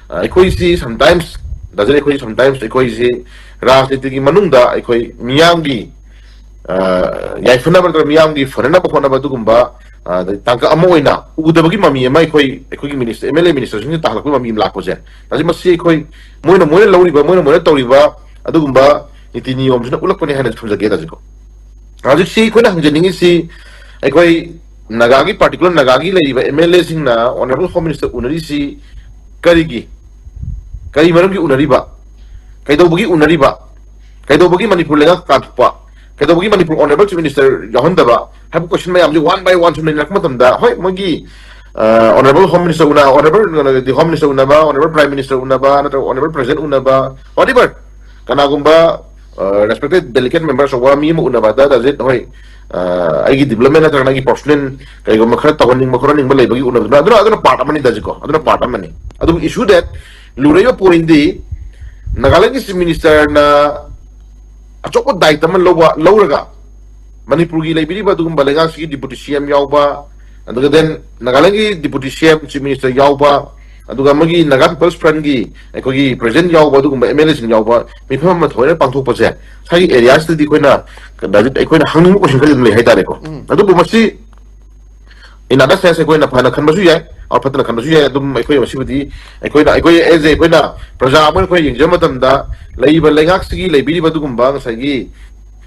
ꯑ, ꯑꯩꯈꯣꯏꯁꯤ ꯁꯝꯇꯥꯏꯝꯁ ꯗꯥ ꯖꯤꯠ, ꯑꯩꯈꯣꯏ sometimes ꯑꯩꯈꯣꯏꯁꯤ ꯔꯥꯖꯅꯤꯇꯤꯒꯤ ꯃꯅꯨꯡꯗ ꯑꯩꯈꯣꯏ ꯃꯤꯌꯥꯝꯒꯤ, ꯑ, ꯌꯥꯏꯐꯅꯕ ꯅꯠꯇ꯭ꯔꯒ ꯃꯤꯌꯥꯝꯒꯤ ꯐꯅꯅꯕ ꯍꯣꯠꯅꯕ ꯑꯗꯨꯒꯨꯝꯕ, ꯑ, ꯑꯗꯩ ꯇꯥꯡꯀꯛ ꯑꯃ ꯑꯣꯏꯅ ꯎꯗꯕꯒꯤ ꯃꯃꯤ ꯑꯃ ꯑꯩꯈꯣꯏ, ꯑꯩꯈꯣꯏꯒꯤ minister, M L A ministerꯁꯤꯡꯁꯤꯅ ꯇꯥꯍꯜꯂꯛꯄꯒꯤ ꯃꯃꯤ ꯑꯃ ꯂꯥꯛꯄꯁꯦ, ꯍꯧꯖꯤꯛ ꯃꯁꯤ ꯑꯩꯈꯣꯏ ꯃꯣꯏꯅ, ꯃꯣꯏꯅ ꯂꯧꯔꯤꯕ, ꯃꯣꯏꯅ, ꯃꯣꯏꯅ ꯇꯧꯔꯤꯕ ꯑꯗꯨꯒꯨꯝꯕ ꯅꯤꯇꯤ ꯅꯤꯌꯣꯝꯁꯤꯅ ꯎꯠꯂꯛꯄꯅꯦ ꯍꯥꯏꯅ ꯊꯝꯖꯒꯦ꯫ ꯍꯧꯖꯤꯛꯀꯣ, ꯍꯧꯖꯤꯛꯁꯤ ꯑꯩꯈꯣꯏꯅ ꯍꯪꯖꯅꯤꯡꯉꯤꯁꯤ, ꯑꯩꯈꯣꯏ ꯅꯥꯒꯥꯒꯤ, particular ꯅꯥꯒꯥꯒꯤ ꯂꯩꯔꯤꯕ M L Aꯁꯤꯡꯅ Honourable Home Minister ꯎꯅꯔꯤꯁꯤ ꯀꯔꯤꯒꯤ, ꯀꯔꯤ ꯃꯔꯝꯒꯤ ꯎꯅꯔꯤꯕ, ꯀꯩꯗꯧꯕꯒꯤ ꯎꯅꯔꯤꯕ, ꯀꯩꯗꯧꯕꯒꯤ ꯃꯅꯤꯄꯨꯔ ꯂꯩꯉꯥꯛ ꯀꯥꯟꯊꯣꯛꯄ, ꯀꯩꯗꯧꯕꯒꯤ ꯃꯅꯤꯄꯨꯔ Honourable Chief Minister ꯌꯥꯎꯍꯟꯗꯕ ꯍꯥꯏꯕ question ꯃꯌꯥꯝꯁꯤ one by one ꯁꯨꯝ ꯅꯩꯅꯔꯛꯄ ꯃꯇꯝꯗ, ꯍꯣꯏ, ꯃꯣꯏꯒꯤ, ꯑ, Honourable Home Minister ꯎꯅ, Honourable, ꯀꯩꯅꯣꯗꯤ, Home Minister ꯎꯅꯕ, Honourable Prime Minister ꯎꯅꯕ, ꯅꯠꯇ꯭ꯔꯒ Honourable President ꯎꯅꯕ, whatever, ꯀꯅꯥꯒꯨꯝꯕ, ꯑ, respected delegate member ꯑꯆꯧꯕ ꯃꯤ ꯑꯃ ꯎꯅꯕꯗ, ꯗꯥ ꯖꯤꯠ, ꯍꯣꯏ, ꯑ, ꯑꯩꯒꯤ development ꯅꯠꯇ꯭ꯔꯒ ꯑꯩꯒꯤ personal ꯀꯩꯒꯨꯝꯕ ꯈꯔ ꯇꯧꯍꯟꯅꯤꯡꯕ ꯈꯣꯠꯍꯟꯅꯤꯡꯕ ꯂꯩꯕꯒꯤ ꯎꯅꯕꯗꯨꯅ, ꯑꯗꯨꯅ, ꯑꯗꯨꯅ part ꯑꯃꯅꯤ, ꯗꯥ ꯖꯤꯠꯀꯣ, ꯑꯗꯨꯅ part ꯑꯃꯅꯤ꯫ ꯑꯗꯨꯕꯨ issue that ꯂꯨꯔꯛꯏꯕ pointꯗꯤ, ꯅꯥꯒꯥꯂꯦꯟꯒꯤ Chief Ministerꯅ ꯑꯆꯧꯕ ꯗꯥꯏꯇ ꯑꯃ ꯂꯧꯕ, ꯂꯧꯔꯒ ꯃꯅꯤꯄꯨꯔꯒꯤ ꯂꯩꯕꯤꯔꯤꯕ ꯑꯗꯨꯒꯨꯝꯕ ꯂꯩꯉꯥꯛꯁꯤꯒꯤ Deputy C M ꯌꯥꯎꯕ, ꯑꯗꯨꯒ then ꯅꯥꯒꯥꯂꯦꯟꯒꯤ Deputy C M, Chief Minister ꯌꯥꯎꯕ, ꯑꯗꯨꯒ ꯑꯃꯒꯤ Naga People's Frontꯀꯤ ꯑꯩꯈꯣꯏꯒꯤ President ꯌꯥꯎꯕ, ꯑꯗꯨꯒꯨꯝꯕ M L Aꯁꯤꯡ ꯌꯥꯎꯕ ꯃꯤꯐꯝ ꯑꯃ ꯊꯑꯣꯏꯅ ꯄꯥꯡꯊꯣꯛꯄꯁꯦ, ꯉꯁꯥꯏꯒꯤ areaꯁꯤꯗꯗꯤ ꯑꯩꯈꯣꯏꯅ, ꯀꯩꯅꯣꯗꯤ, ꯑꯩꯈꯣꯏꯅ ꯍꯪꯅꯤꯡꯕ question ꯈꯔꯗꯤ ꯑꯗꯨꯝ ꯂꯩ ꯍꯥꯏꯇꯥꯔꯦꯀꯣ꯫ ꯎꯝ꯫ ꯑꯗꯨꯕꯨ ꯃꯁꯤ in other sense ꯑꯩꯈꯣꯏꯅ ꯐꯅ ꯈꯟꯕꯁꯨ ꯌꯥꯏ, ꯑꯣꯔ ꯐꯠꯇꯅ ꯈꯟꯕꯁꯨ ꯌꯥꯏ꯫ ꯑꯗꯨꯝ ꯑꯩꯈꯣꯏ ꯃꯁꯤꯕꯨꯗꯤ, ꯑꯩꯈꯣꯏꯅ, ꯑꯩꯈꯣꯏ as a, ꯑꯩꯈꯣꯏꯅ ꯄ꯭ꯔꯖꯥ ꯑꯃ ꯑꯩꯈꯣꯏ ꯌꯦꯡꯖꯕ ꯃꯇꯝꯗ, ꯂꯩꯔꯤꯕ ꯂꯩꯉꯥꯛꯁꯤꯒꯤ ꯂꯩꯕꯤꯔꯤꯕ ꯑꯗꯨꯒꯨꯝꯕ ꯉꯁꯥꯏꯒꯤ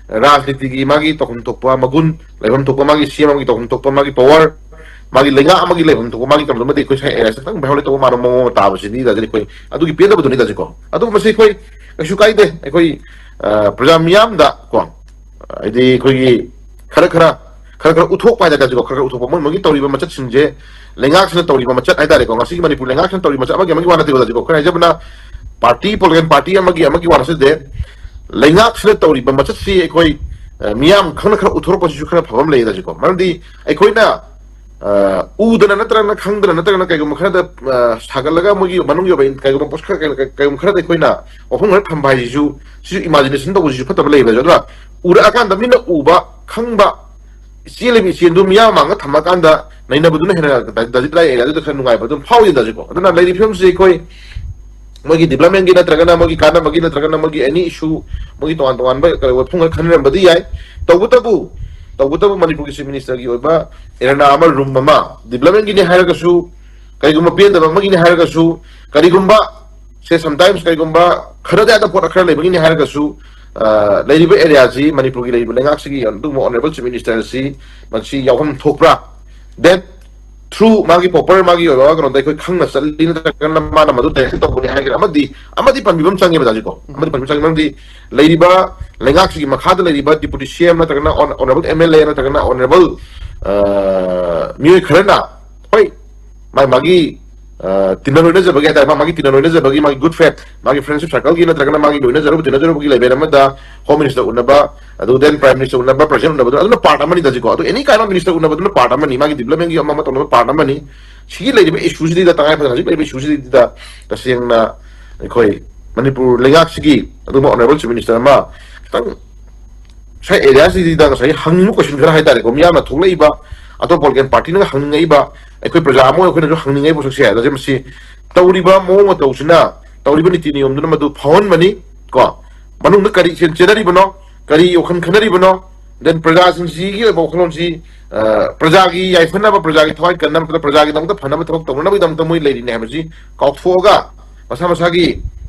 ꯔꯥꯖꯅꯤꯇꯤꯒꯤ ꯃꯥꯒꯤ ꯇꯧꯐꯝ ꯊꯣꯛꯄ ꯃꯒꯨꯟ, ꯂꯩꯐꯝ ꯊꯣꯛꯄ ꯃꯥꯒꯤ C M ꯑꯃꯒꯤ ꯇꯧꯐꯝ ꯊꯣꯛꯄ ꯃꯥꯒꯤ power, ꯃꯥꯒꯤ ꯂꯩꯉꯥꯛ ꯑꯃꯒꯤ ꯂꯩꯐꯝ ꯊꯣꯛꯄ ꯃꯥꯒꯤ ꯇꯧꯐꯝ ꯑꯃꯗꯤ ꯑꯩꯈꯣꯏ ꯁꯥꯏ ꯑꯦꯔꯤꯌꯥꯁꯦ ꯈꯤꯇꯪ violate ꯇꯧꯕ ꯃꯥꯟꯕ ꯃꯑꯣꯡ ꯑꯃ ꯇꯥꯕꯁꯤꯗꯤ ꯗꯥ ꯖꯤꯠ ꯑꯩꯈꯣꯏ ꯑꯗꯨꯒꯤ ꯄꯦꯟꯗꯕꯗꯨꯅꯤ, ꯗꯥ ꯖꯤꯠꯀꯣ꯫ ꯑꯗꯨꯕꯨ ꯃꯁꯤ ꯑꯩꯈꯣꯏ ꯀꯩꯁꯨ ꯀꯥꯏꯗꯦ꯫ ꯑꯩꯈꯣꯏ, ꯑ, ꯄ꯭ꯔꯖꯥ ꯃꯤꯌꯥꯝꯗ ꯀꯣ, ꯍꯥꯏꯗꯤ ꯑꯩꯈꯣꯏꯒꯤ ꯈꯔ ꯈꯔ, ꯈꯔ ꯈꯔ ꯎꯠꯊꯣꯛꯄ ꯍꯥꯏꯇꯥꯔꯦ, ꯗꯥ ꯖꯤꯠꯀꯣ, ꯈꯔ ꯈꯔ ꯎꯠꯊꯣꯛꯄ, ꯃꯣꯏ ꯃꯣꯏꯒꯤ ꯇꯧꯔꯤꯕ ꯃꯆꯠꯁꯤꯡꯁꯦ, ꯂꯩꯉꯥꯛꯁꯤꯅ ꯇꯧꯔꯤꯕ ꯃꯆꯠ ꯍꯥꯏꯇꯥꯔꯦꯀꯣ, ꯉꯁꯤꯒꯤ ꯃꯅꯤꯄꯨꯔ ꯂꯩꯉꯥꯛꯁꯤꯅ ꯇꯧꯔꯤꯕ ꯃꯆꯠ ꯑꯃꯒꯤ ꯑꯃꯒꯤ ꯋꯥ ꯅꯠꯇꯦꯀꯣ, ꯗꯥ ꯖꯤꯠꯀꯣ, ꯑꯩꯈꯣꯏꯅ ꯍꯥꯏꯖꯕꯅ party, political party ꯑꯃꯒꯤ ꯑꯃꯒꯤ ꯋꯥ ꯅꯠꯆꯗꯦ꯫ ꯂꯩꯉꯥꯛꯁꯤꯅ ꯇꯧꯔꯤꯕ ꯃꯆꯠꯁꯤ ꯑꯩꯈꯣꯏ, ꯑ, ꯃꯤꯌꯥꯝ ꯈꯪꯅ ꯈꯔ ꯎꯠꯊꯣꯔꯛꯄꯁꯤꯁꯨ ꯈꯔ ꯐꯕ ꯑꯃ ꯂꯩꯌꯦ, ꯗꯥ ꯖꯤꯠꯀꯣ꯫ ꯃꯔꯝꯗꯤ ꯑꯩꯈꯣꯏꯅ, ꯑ, ꯎꯗꯅ ꯅꯠꯇ꯭ꯔꯒꯅ ꯈꯪꯗꯅ ꯅꯠꯇ꯭ꯔꯒꯅ ꯀꯩꯒꯨꯝꯕ ꯈꯔꯗ, ꯑ, ꯁꯥꯒꯠꯂꯒ ꯃꯣꯏꯒꯤ ꯃꯅꯨꯡꯒꯤ ꯑꯣꯏꯕ ꯀꯩꯒꯨꯝꯕ post ꯈꯔ, ꯀꯩ-, ꯀꯩ-, ꯀꯩꯒꯨꯝꯕ ꯈꯔꯗ ꯑꯩꯈꯣꯏꯅ ꯋꯥꯐꯝ ꯈꯔ ꯊꯝꯕ ꯍꯥꯏꯁꯤꯁꯨ, ꯁꯤꯁꯨ imagination ꯇꯧꯕꯁꯤꯁꯨ ꯐꯠꯇꯕ ꯂꯩꯌꯦꯕ꯫ ꯑꯗꯨꯅ ꯎꯔꯛꯑꯀꯥꯟꯗ ꯃꯤꯅ ꯎꯕ, ꯈꯪꯕ, ꯆꯦꯜꯂꯤꯕ ꯏꯆꯦꯜꯗꯨ ꯃꯤꯌꯥꯝ ꯃꯥꯡꯗ ꯊꯝꯃꯀꯥꯟꯗ ꯅꯩꯅꯕꯗꯨꯅ ꯍꯦꯟꯅ ꯗꯥ-, ꯗꯥ ꯖꯤꯠ ꯂꯥꯏ ꯑꯦꯔꯤꯌꯥꯗꯨꯗ ꯈꯔ ꯅꯨꯡꯉꯥꯏꯕ ꯑꯗꯨꯝ ꯐꯥꯎꯏ, ꯗꯥ ꯖꯤꯠꯀꯣ꯫ ꯑꯗꯨꯅ ꯂꯩꯔꯤꯕ ꯐꯤꯕꯝꯁꯤ ꯑꯩꯈꯣꯏ ꯃꯣꯏꯒꯤ ꯗꯤꯕ꯭ꯂꯞꯃꯦꯟꯒꯤ ꯅꯠꯇ꯭ꯔꯒꯅ ꯃꯣꯏꯒꯤ ꯀꯥꯟꯅꯕꯒꯤ ꯅꯠꯇ꯭ꯔꯒꯅ ꯃꯣꯏꯒꯤ ꯑꯦꯅꯤ ꯏꯁꯨ, ꯃꯣꯏꯒꯤ ꯇꯣꯉꯥꯟ ꯇꯣꯉꯥꯟꯕ ꯀꯔꯤ ꯋꯥꯐꯝ ꯈꯔ ꯈꯟꯅꯔꯝꯕꯗꯤ ꯌꯥꯏ꯫ ꯇꯧꯕꯇꯕꯨ, ꯇꯧꯕꯇꯕꯨ ꯃꯅꯤꯄꯨꯔꯒꯤ ꯆꯤꯐ ꯃꯤꯅꯤꯁꯇꯔꯒꯤ ꯑꯣꯏꯕ ꯑꯦꯔꯦꯅꯥ ꯑꯃ, ꯔꯨꯝ ꯑꯃ, ꯗꯤꯕ꯭ꯂꯞꯃꯦꯟꯒꯤꯅꯤ ꯍꯥꯏꯔꯒꯁꯨ, ꯀꯔꯤꯒꯨꯝꯕ ꯄꯦꯟꯗꯕ ꯑꯃꯒꯤꯅꯤ ꯍꯥꯏꯔꯒꯁꯨ, ꯀꯔꯤꯒꯨꯝꯕ ꯁꯦ ꯁꯝꯇꯥꯏꯝꯁ ꯀꯔꯤꯒꯨꯝꯕ ꯈꯔꯗ ꯌꯥꯗꯕ ꯄꯣꯠ ꯈꯔ ꯂꯩꯕꯒꯤꯅꯤ ꯍꯥꯏꯔꯒꯁꯨ, ꯑ, ꯂꯩꯔꯤꯕ ꯑꯦꯔꯤꯌꯥꯁꯤ, ꯃꯅꯤꯄꯨꯔꯒꯤ ꯂꯩꯔꯤꯕ ꯂꯩꯉꯥꯛꯁꯤꯒꯤ ꯑꯗꯨꯒꯨꯝꯕ ꯑꯣꯅꯔꯦꯕꯜ ꯆꯤꯐ ꯃꯤꯅꯤꯁꯇꯔ ꯑꯁꯤ ꯃꯁꯤ ꯌꯥꯎꯐꯝ ꯊꯣꯛꯄ꯭ꯔꯥ? ꯗꯦꯠ ꯊ꯭ꯔꯨ ꯃꯥꯒꯤ ꯄ꯭ꯔꯣꯄꯔ ꯃꯥꯒꯤ ꯑꯣꯏꯕ ꯀꯩꯅꯣꯗ ꯑꯩꯈꯣꯏ ꯈꯪꯅ ꯆꯠꯂꯤ ꯅꯠꯇ꯭ꯔꯒꯅ ꯃꯥꯅ ꯃꯗꯨ ꯗꯥꯏꯔꯦꯛꯁꯟ ꯇꯧꯕꯅꯤ ꯍꯥꯏꯒꯦꯔꯥ? ꯑꯃꯗꯤ, ꯑꯃꯗꯤ ꯄꯟꯕꯤꯕ ꯑꯃ ꯆꯪꯉꯦꯕ ꯗꯥꯖꯤꯀꯣ, ꯑꯃꯗꯤ ꯄꯟꯕꯤꯕ ꯆꯪꯉꯦ꯫ ꯃꯔꯝꯗꯤ ꯂꯩꯔꯤꯕ ꯂꯩꯉꯥꯛꯁꯤꯒꯤ ꯃꯈꯥꯗ ꯂꯩꯔꯤꯕ ꯗꯤꯄꯨꯇꯤ ꯁꯤ ꯑꯦꯝ ꯅꯠꯇ꯭ꯔꯒꯅ ꯑꯣꯅꯔꯦꯕꯜ ꯑꯦꯝ ꯑꯦꯜ ꯑꯦ ꯅꯠꯇ꯭ꯔꯒꯅ ꯑꯣꯅꯔꯦꯕꯜ ꯃꯤꯑꯣꯏ ꯈꯔꯅ, ꯍꯣꯏ, ꯃꯥꯒꯤ ꯃꯥꯒꯤ ꯑ, ꯇꯤꯟꯅ ꯂꯣꯏꯅꯖꯕꯒꯤ ꯍꯥꯏꯇꯥꯔꯦ, ꯃꯥ ꯃꯥꯒꯤ ꯇꯤꯟꯅ ꯂꯣꯏꯅꯖꯕꯒꯤ, ꯃꯥꯒꯤ ꯒꯨꯗ ꯐꯦꯠ, ꯃꯥꯒꯤ ꯐ꯭ꯔꯦꯟꯁꯤꯞ ꯁꯔꯀꯜꯒꯤ ꯅꯠꯇ꯭ꯔꯒꯅ ꯃꯥꯒꯤ ꯂꯣꯏꯅꯖꯔꯨꯕ ꯇꯤꯟꯅꯖꯔꯨꯕꯒꯤ ꯂꯦꯚꯦꯜ ꯑꯃꯗ ꯍꯣꯝ ꯃꯤꯅꯤꯁꯇꯔ ꯎꯅꯕ, ꯑꯗꯨ ꯗꯦꯟ ꯄ꯭ꯔꯥꯏꯝ ꯃꯤꯅꯤꯁꯇꯔ ꯎꯅꯕ, ꯄ꯭ꯔꯁꯤꯗꯦꯟ ꯎꯅꯕꯗꯨꯅ, ꯑꯗꯨꯅ ꯄꯥꯔꯠ ꯑꯃꯅꯤ ꯗꯥꯖꯤꯀꯣ꯫ ꯑꯗꯨ ꯑꯦꯅꯤ ꯀꯥꯏꯟ ꯑꯣꯐ ꯃꯤꯅꯤꯁꯇꯔ ꯎꯅꯕꯗꯨꯅ ꯄꯥꯔꯠ ꯑꯃꯅꯤ, ꯃꯥꯒꯤ ꯗꯤꯕ꯭ꯂꯞꯃꯦꯟꯒꯤ ꯑꯃ ꯑꯃ ꯇꯧꯅꯕ ꯄꯥꯔꯠ ꯑꯃꯅꯤ꯫ ꯁꯤꯒꯤ ꯂꯩꯔꯤꯕ ꯏꯁꯨꯁꯤꯗ, ꯇꯉꯥꯏ ꯐꯗꯅ ꯍꯧꯖꯤꯛ ꯂꯩꯔꯤꯕ ꯏꯁꯨꯁꯤꯗ ꯇꯁꯦꯡꯅ ꯑꯩꯈꯣꯏ ꯃꯅꯤꯄꯨꯔ ꯂꯩꯉꯥꯛꯁꯤꯒꯤ ꯑꯗꯨꯒꯨꯝꯕ ꯑꯣꯅꯔꯦꯕꯜ ꯆꯤꯐ ꯃꯤꯅꯤꯁꯇꯔ ꯑꯃ ꯈꯤꯇꯪ ꯉꯁꯥꯏ ꯑꯦꯔꯤꯌꯥꯁꯤꯗ ꯉꯁꯥꯏ ꯍꯪꯅꯤꯡꯕ ꯀꯣꯏꯁꯟ ꯈꯔ ꯍꯥꯏꯇꯥꯔꯦꯀꯣ, ꯃꯤꯌꯥꯝꯅ ꯊꯣꯛꯂꯛꯏꯕ, ꯑꯇꯣꯞꯄ ꯄꯣꯂꯤꯇꯤꯀꯦꯜ ꯄꯥꯔꯇꯤꯅꯒ ꯍꯪꯅꯤꯡꯉꯛꯏꯕ, ꯑꯩꯈꯣꯏ ꯄ꯭ꯔꯖꯥ ꯑꯃ ꯑꯣꯏꯅ ꯑꯩꯈꯣꯏꯅꯁꯨ ꯍꯪꯅꯤꯡꯉꯛꯏꯕ ꯄꯣꯠꯁꯛꯁꯦ, ꯑꯗ ꯃꯁꯤ ꯇꯧꯔꯤꯕ ꯃꯑꯣꯡ ꯃꯇꯧꯁꯤꯅ, ꯇꯧꯔꯤꯕ ꯅꯤꯇꯤ ꯅꯤꯌꯣꯝꯗꯨꯅ ꯃꯗꯨ ꯐꯥꯎꯍꯟꯕꯅꯤ ꯀꯣ꯫ ꯃꯅꯨꯡꯗ ꯀꯔꯤ ꯆꯦꯟ-, ꯆꯦꯟꯅꯔꯤꯕꯅꯣ, ꯀꯔꯤ ꯋꯥꯈꯜ ꯈꯟꯅꯔꯤꯕꯅꯣ, ꯗꯦꯟ ꯄ꯭ꯔꯖꯥꯁꯤꯡꯁꯤꯒꯤ ꯑꯣꯏꯕ ꯋꯥꯈꯜꯂꯣꯟꯁꯤ, ꯑ, ꯄ꯭ꯔꯖꯥꯒꯤ ꯌꯥꯏꯐꯅꯕ, ꯄ꯭ꯔꯖꯥꯒꯤ ꯊꯋꯥꯏ ꯀꯟꯅꯕ, ꯄ꯭ꯔꯖꯥꯒꯤꯗꯃꯛꯇ ꯐꯅꯕ ꯊꯕꯛ ꯇꯧꯅꯅꯕꯒꯤꯗꯃꯛꯇ ꯃꯣꯏ ꯂꯩꯔꯤꯅꯦ ꯍꯥꯏꯕꯁꯤ ꯀꯥꯎꯊꯣꯛꯑꯒ, ꯃꯁꯥ ꯃꯁꯥꯒꯤ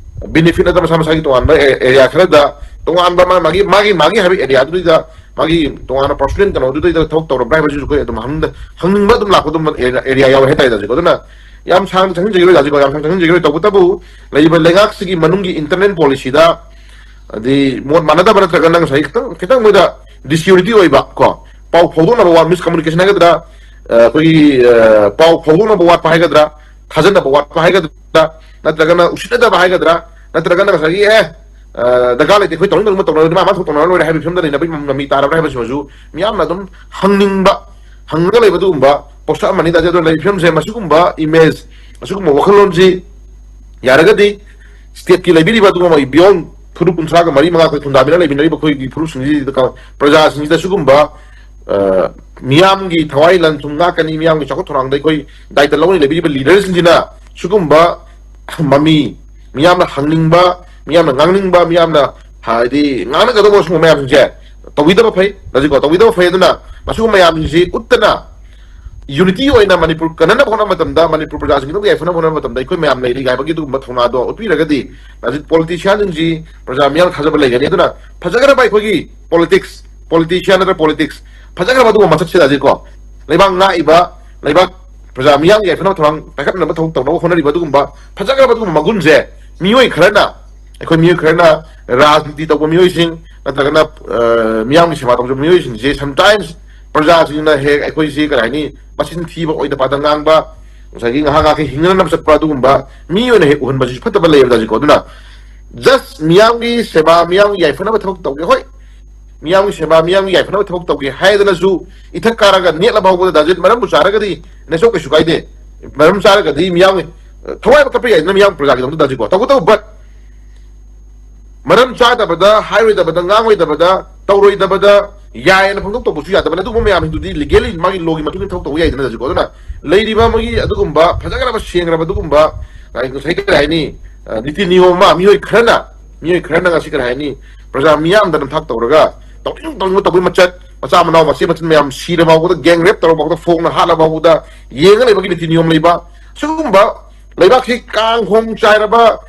ꯕꯦꯅꯤꯐꯤꯠ ꯅꯠꯇ꯭ꯔꯒ ꯃꯁꯥ ꯃꯁꯥꯒꯤ ꯇꯣꯉꯥꯟꯕ ꯑꯦ-, ꯑꯦꯔꯤꯌꯥ ꯈꯔꯗ, ꯇꯣꯉꯥꯟꯕ ꯃꯥ-, ꯃꯥꯒꯤ, ꯃꯥꯒꯤ, ꯃꯥꯒꯤ ꯍꯥꯏꯕ ꯑꯦꯔꯤꯌꯥꯗꯨꯗꯩꯗ, ꯃꯥꯒꯤ ꯇꯣꯉꯥꯟꯕ ꯄꯔꯁꯣꯅꯦꯜ ꯀꯩꯅꯣꯗꯨꯗꯩꯗ ꯊꯕꯛ ꯇꯧꯔꯕ꯭ꯔꯥ ꯍꯥꯏꯕꯁꯤꯁꯨ ꯑꯩꯈꯣꯏ ꯑꯗꯨꯝ ꯍꯪꯅꯤꯡꯗ-, ꯍꯪꯅꯤꯡꯕ ꯑꯗꯨꯝ ꯂꯥꯛꯄ ꯑꯗꯨꯝ ꯑꯦꯔꯤꯌꯥ, ꯑꯦꯔꯤꯌꯥ ꯌꯥꯎꯋꯦ ꯍꯥꯏꯇꯥꯔꯦ ꯗꯥꯖꯤꯀꯣ꯫ ꯑꯗꯨꯅ ꯌꯥꯝ ꯁꯥꯡꯅ ꯆꯪꯁꯤꯟꯖꯈꯤꯔꯣꯏ ꯗꯥꯖꯤꯀꯣ, ꯌꯥꯝ ꯁꯥꯡꯅ ꯆꯪꯁꯤꯟꯖꯈꯤꯔꯣꯏ꯫ ꯇꯧꯕꯇꯕꯨ ꯂꯩꯔꯤꯕ ꯂꯩꯉꯥꯛꯁꯤꯒꯤ ꯃꯅꯨꯡꯒꯤ ꯏꯟꯇꯔꯅꯦꯜ ꯄꯣꯂꯤꯁꯤꯗ ꯍꯥꯏꯗꯤ ꯃꯣꯠ ꯃꯥꯟꯅꯗꯕ ꯅꯠꯇ꯭ꯔꯒꯅ ꯉꯁꯥꯏ ꯈꯤꯇꯪ, ꯈꯤꯇꯪ ꯃꯣꯏꯗ ꯗꯤꯁꯌꯨꯅꯤꯇꯤ ꯑꯣꯏꯕ ꯀꯣ, ꯄꯥꯎ ꯐꯥꯎꯗꯣꯛꯅꯕ ꯋꯥ-, ꯃꯤꯁꯀꯝꯃꯨꯅꯤꯀꯦꯁꯟ ꯍꯥꯏꯒꯗ꯭ꯔꯥ, ꯑ, ꯑꯩꯈꯣꯏꯒꯤ, ꯑ, ꯄꯥꯎ ꯐꯥꯎꯗꯣꯛꯅꯕ ꯋꯥꯠꯄ ꯍꯥꯏꯒꯗ꯭ꯔꯥ, ꯊꯥꯖꯅꯕ ꯋꯥꯠꯄ ꯍꯥꯏꯒꯗ꯭ꯔꯥ, ꯅꯠꯇ꯭ꯔꯒꯅ ꯎꯁꯤꯠꯅꯗꯕ ꯍꯥꯏꯒꯗ꯭ꯔꯥ, ꯅꯠꯇ꯭ꯔꯒꯅ ꯉꯁꯥꯏꯒꯤ, "ꯑꯦ, ꯑ, ꯗꯔꯀꯥꯔ ꯂꯩꯇꯦ, ꯑꯩꯈꯣꯏ ꯇꯧꯅꯤꯡ ꯇꯧꯅꯤꯡꯕ ꯇꯧꯅꯔꯣꯏ, ꯃꯥ ꯃꯥ ꯊꯣꯛ ꯇꯧꯅꯔ ꯂꯣꯏꯔꯦ" ꯍꯥꯏꯕꯒꯤ ꯐꯤꯕꯝꯗ ꯂꯩꯅꯕꯒꯤ ꯃꯃꯤ ꯇꯥꯔꯕ꯭ꯔꯥ ꯍꯥꯏꯕꯁꯤꯃꯁꯨ ꯃꯤꯌꯥꯝꯅ ꯑꯗꯨꯝ ꯍꯪꯅꯤꯡꯕ, ꯍꯪꯉꯒ ꯂꯩꯕ ꯑꯗꯨꯒꯨꯝꯕ ꯄꯣꯠꯁꯛ ꯑꯃꯅꯤ꯫ ꯇꯥꯖꯩ ꯑꯗꯣ ꯂꯩꯔꯤꯕ ꯐꯤꯕꯝꯁꯦ, ꯃꯁꯤꯒꯨꯝꯕ ꯏꯃꯦꯖ, ꯃꯁꯤꯒꯨꯝꯕ ꯋꯥꯈꯜꯂꯣꯟꯁꯤ ꯌꯥꯔꯒꯗꯤ ꯁ꯭ꯇꯦꯠꯀꯤ ꯂꯩꯕꯤꯔꯤꯕ ꯑꯗꯨꯒꯨꯝꯕ ꯕꯤꯌꯣꯟ ꯐꯨꯔꯨꯞ ꯀꯨꯟꯊ꯭ꯔꯥꯒ ꯃꯔꯤ ꯃꯉꯥ ꯑꯩꯈꯣꯏ ꯈꯨꯟꯗꯥꯃꯤꯟꯅ ꯂꯩꯃꯤꯟꯅꯔꯤꯕ ꯑꯩꯈꯣꯏꯒꯤ ꯐꯨꯔꯨꯞꯁꯤꯡꯁꯤꯗ, ꯄ꯭ꯔꯖꯥꯁꯤꯡꯁꯤꯗ ꯁꯤꯒꯨꯝꯕ, ꯑ, ꯃꯤꯌꯥꯝꯒꯤ ꯊꯋꯥꯏ ꯂꯟ ꯊꯨꯝ ꯉꯥꯛꯀꯅꯤ, ꯃꯤꯌꯥꯝꯒꯤ ꯆꯥꯎꯈꯠ ꯊꯧꯔꯥꯡꯗ ꯑꯩꯈꯣꯏ ꯗꯥꯏꯇ ꯂꯧꯅ ꯂꯩꯕꯤꯔꯤꯕ ꯂꯤꯗꯔꯁꯤꯡꯁꯤꯅ ꯁꯤꯒꯨꯝꯕ ꯃꯃꯤ ꯃꯤꯌꯥꯝꯅ ꯍꯪꯅꯤꯡꯕ, ꯃꯤꯌꯥꯝꯅ ꯉꯥꯡꯅꯤꯡꯕ, ꯃꯤꯌꯥꯝꯅ ꯍꯥꯏꯗꯤ ꯉꯥꯡꯅꯒꯗꯧꯕ ꯁꯤꯒꯨꯝꯕ ꯃꯌꯥꯝꯁꯤꯡꯁꯦ ꯇꯧꯕꯤꯗꯕ ꯐꯩ꯫ ꯅꯖꯤꯀꯣ, ꯇꯧꯕꯤꯗꯕ ꯐꯩ꯫ ꯑꯗꯨꯅ ꯃꯁꯤꯒꯨꯝꯕ ꯃꯌꯥꯝꯁꯤ ꯎꯠꯇꯅ unity ꯑꯣꯏꯅ ꯃꯅꯤꯄꯨꯔ ꯀꯟꯅꯅꯕ ꯍꯣꯠꯅꯕ ꯃꯇꯝꯗ, ꯃꯅꯤꯄꯨꯔ ꯄ꯭ꯔꯖꯥꯁꯤꯡꯒꯤꯗꯃꯛ ꯌꯥꯏꯐꯅꯕ ꯍꯣꯠꯅꯕ ꯃꯇꯝꯗ ꯑꯩꯈꯣꯏ ꯃꯌꯥꯝ ꯂꯩꯔꯤ ꯍꯥꯏꯕꯒꯤ ꯑꯗꯨꯒꯨꯝꯕ ꯊꯧꯅꯥꯗꯣ ꯎꯠꯄꯤꯔꯒꯗꯤ ꯍꯧꯖꯤꯛ politicianꯁꯤꯡꯁꯤ ꯄ꯭ꯔꯖꯥ ꯃꯤꯌꯥꯝ ꯊꯥꯖꯕ ꯂꯩꯒꯅꯤ꯫ ꯑꯗꯨꯅ ꯐꯖꯈ꯭ꯔꯕ ꯑꯩꯈꯣꯏꯒꯤ politics, politician ꯅꯠꯇ꯭ꯔ politics, ꯐꯖꯈ꯭ꯔꯕ ꯑꯗꯨꯒꯨꯝꯕ ꯃꯁꯛꯁꯤꯗ ꯍꯧꯖꯤꯛꯀꯣ ꯂꯩꯕꯥꯛ ꯉꯥꯛꯏꯕ, ꯂꯩꯕꯥꯛ ꯄ꯭ꯔꯖꯥ ꯃꯤꯌꯥꯝꯒꯤ ꯌꯥꯏꯐꯅꯕ ꯊꯧꯔꯥꯡ ꯄꯥꯏꯈꯠꯅꯕ ꯊꯕꯛ ꯇꯧꯅꯕ ꯍꯣꯠꯅꯔꯤꯕ ꯑꯗꯨꯒꯨꯝꯕ ꯐꯖꯈ꯭ꯔꯕ ꯑꯗꯨꯒꯨꯝꯕ ꯃꯒꯨꯟꯁꯦ ꯃꯤꯑꯣꯏ ꯈꯔꯅ, ꯑꯩꯈꯣꯏ ꯃꯤꯑꯣꯏ ꯈꯔꯅ ꯔꯥꯖꯅꯤꯇꯤ ꯇꯧꯕ ꯃꯤꯑꯣꯏꯁꯤꯡ ꯅꯠꯇ꯭ꯔꯒꯅ, ꯑ, ꯃꯤꯌꯥꯝꯒꯤ ꯁꯦꯕꯥ ꯇꯧꯖꯕ ꯃꯤꯑꯣꯏꯁꯤꯡꯁꯦ sometimes ꯄ꯭ꯔꯖꯥꯁꯤꯡꯅ ꯍꯦꯛ ꯑꯩꯈꯣꯏꯁꯤ ꯀꯔꯤ ꯍꯥꯏꯅꯤ, ꯃꯆꯤꯟ ꯊꯤꯕ, ꯑꯣꯏꯗ ꯄꯥꯗ ꯉꯥꯡꯕ, ꯉꯁꯥꯏꯒꯤ ꯉꯥꯏꯍꯥꯛ ꯉꯥꯏꯍꯥꯛꯀꯤ ꯍꯤꯡꯅꯅꯕ ꯆꯠꯄ ꯑꯗꯨꯒꯨꯝꯕ ꯃꯤ ꯑꯣꯏꯅ ꯍꯦꯛ ꯎꯍꯟꯕꯁꯤꯁꯨ ꯐꯠꯇꯕ ꯂꯩꯌꯦꯕ ꯍꯧꯖꯤꯛꯀꯣ꯫ ꯑꯗꯨꯅ just ꯃꯤꯌꯥꯝꯒꯤ ꯁꯦꯕꯥ, ꯃꯤꯌꯥꯝꯒꯤ ꯌꯥꯏꯐꯅꯕ ꯊꯕꯛ ꯇꯧꯒꯦ꯫ ꯍꯣꯏ, ꯃꯤꯌꯥꯝꯒꯤ ꯁꯦꯕꯥ, ꯃꯤꯌꯥꯝꯒꯤ ꯌꯥꯏꯐꯅꯕ ꯊꯕꯛ ꯇꯧꯒꯦ ꯍꯥꯏꯗꯅꯁꯨ ꯏꯊꯛ ꯀꯥꯔꯒ ꯅꯦꯠꯂ ꯐꯥꯎꯕꯗ ꯗꯥꯖꯤꯠ ꯃꯔꯝꯕꯨ ꯆꯥꯔꯒꯗꯤ ꯅꯦꯆꯧ ꯀꯩꯁꯨ ꯀꯥꯏꯗꯦ꯫ ꯃꯔꯝ ꯆꯥꯔꯒꯗꯤ ꯃꯤꯌꯥꯝꯒꯤ, ꯑ, ꯊꯋꯥꯏ ꯑꯃ ꯀꯠꯄ ꯌꯥꯏꯗꯅ ꯃꯤꯌꯥꯝ ꯄ꯭ꯔꯖꯥꯒꯤꯗꯃꯛꯇ ꯗꯥꯖꯤꯠꯀꯣ꯫ ꯇꯧꯕꯇꯕꯨ but ꯃꯔꯝ ꯆꯥꯗꯕꯗ, ꯍꯥꯏꯔꯣꯏꯗꯕꯗ, ꯉꯥꯡꯉꯣꯏꯗꯕꯗ, ꯇꯧꯔꯣꯏꯗꯕꯗ ꯌꯥꯏꯅ ꯐꯣꯡꯗꯣꯛ ꯇꯧꯕꯁꯨ ꯌꯥꯗꯕꯅꯤ꯫ ꯑꯗꯨꯒꯨꯝꯕ ꯃꯌꯥꯝꯁꯤꯡꯗꯨꯗꯤ legally ꯃꯥꯒꯤ lawꯒꯤ ꯃꯇꯨꯡ ꯏꯟꯅ ꯊꯕꯛ ꯇꯧꯕ ꯌꯥꯏꯗꯅ ꯗꯥꯖꯤꯠꯀꯣ꯫ ꯑꯗꯨꯅ ꯂꯩꯔꯤꯕ ꯃꯣꯏꯒꯤ ꯑꯗꯨꯒꯨꯝꯕ ꯐꯖꯈ꯭ꯔꯕ ꯁꯦꯡꯈ꯭ꯔꯕ ꯑꯗꯨꯒꯨꯝꯕ, ꯑ, ꯉꯁꯥꯏ ꯀꯔꯤ ꯍꯥꯏꯅꯤ, ꯑ, ꯅꯤꯇꯤ ꯅꯤꯌꯣꯝ ꯑꯃ ꯃꯤꯑꯣꯏ ꯈꯔꯅ, ꯃꯤꯑꯣꯏ ꯈꯔꯅ ꯉꯁꯤ ꯀꯔꯤ ꯍꯥꯏꯅꯤ, ꯄ꯭ꯔꯖꯥ ꯃꯤꯌꯥꯝꯗ ꯅꯝꯊꯥꯛ ꯇꯧꯔꯒ ꯇꯧꯅꯤꯡ ꯇꯧꯅꯤꯡꯕ ꯇꯧꯕꯒꯤ ꯃꯆꯠ, ꯃꯆꯥ ꯃꯅꯥꯎ ꯃꯆꯦ ꯃꯆꯤꯟ ꯃꯌꯥꯝ ꯁꯤꯔ ꯐꯥꯎꯕꯗ, gang rape ꯇꯧꯔ ꯐꯥꯎꯕꯗ, ꯐꯣꯡꯅ ꯍꯥꯠꯂ ꯐꯥꯎꯕꯗ ꯌꯦꯡꯉ ꯂꯩꯕꯒꯤ ꯅꯤꯇꯤ ꯅꯤꯌꯣꯝ ꯂꯩꯕ, ꯁꯤꯒꯨꯝꯕ ꯂꯩꯕꯥꯛꯁꯤ ꯀꯥꯡ ꯈꯣꯡ ꯆꯥꯏꯔꯕ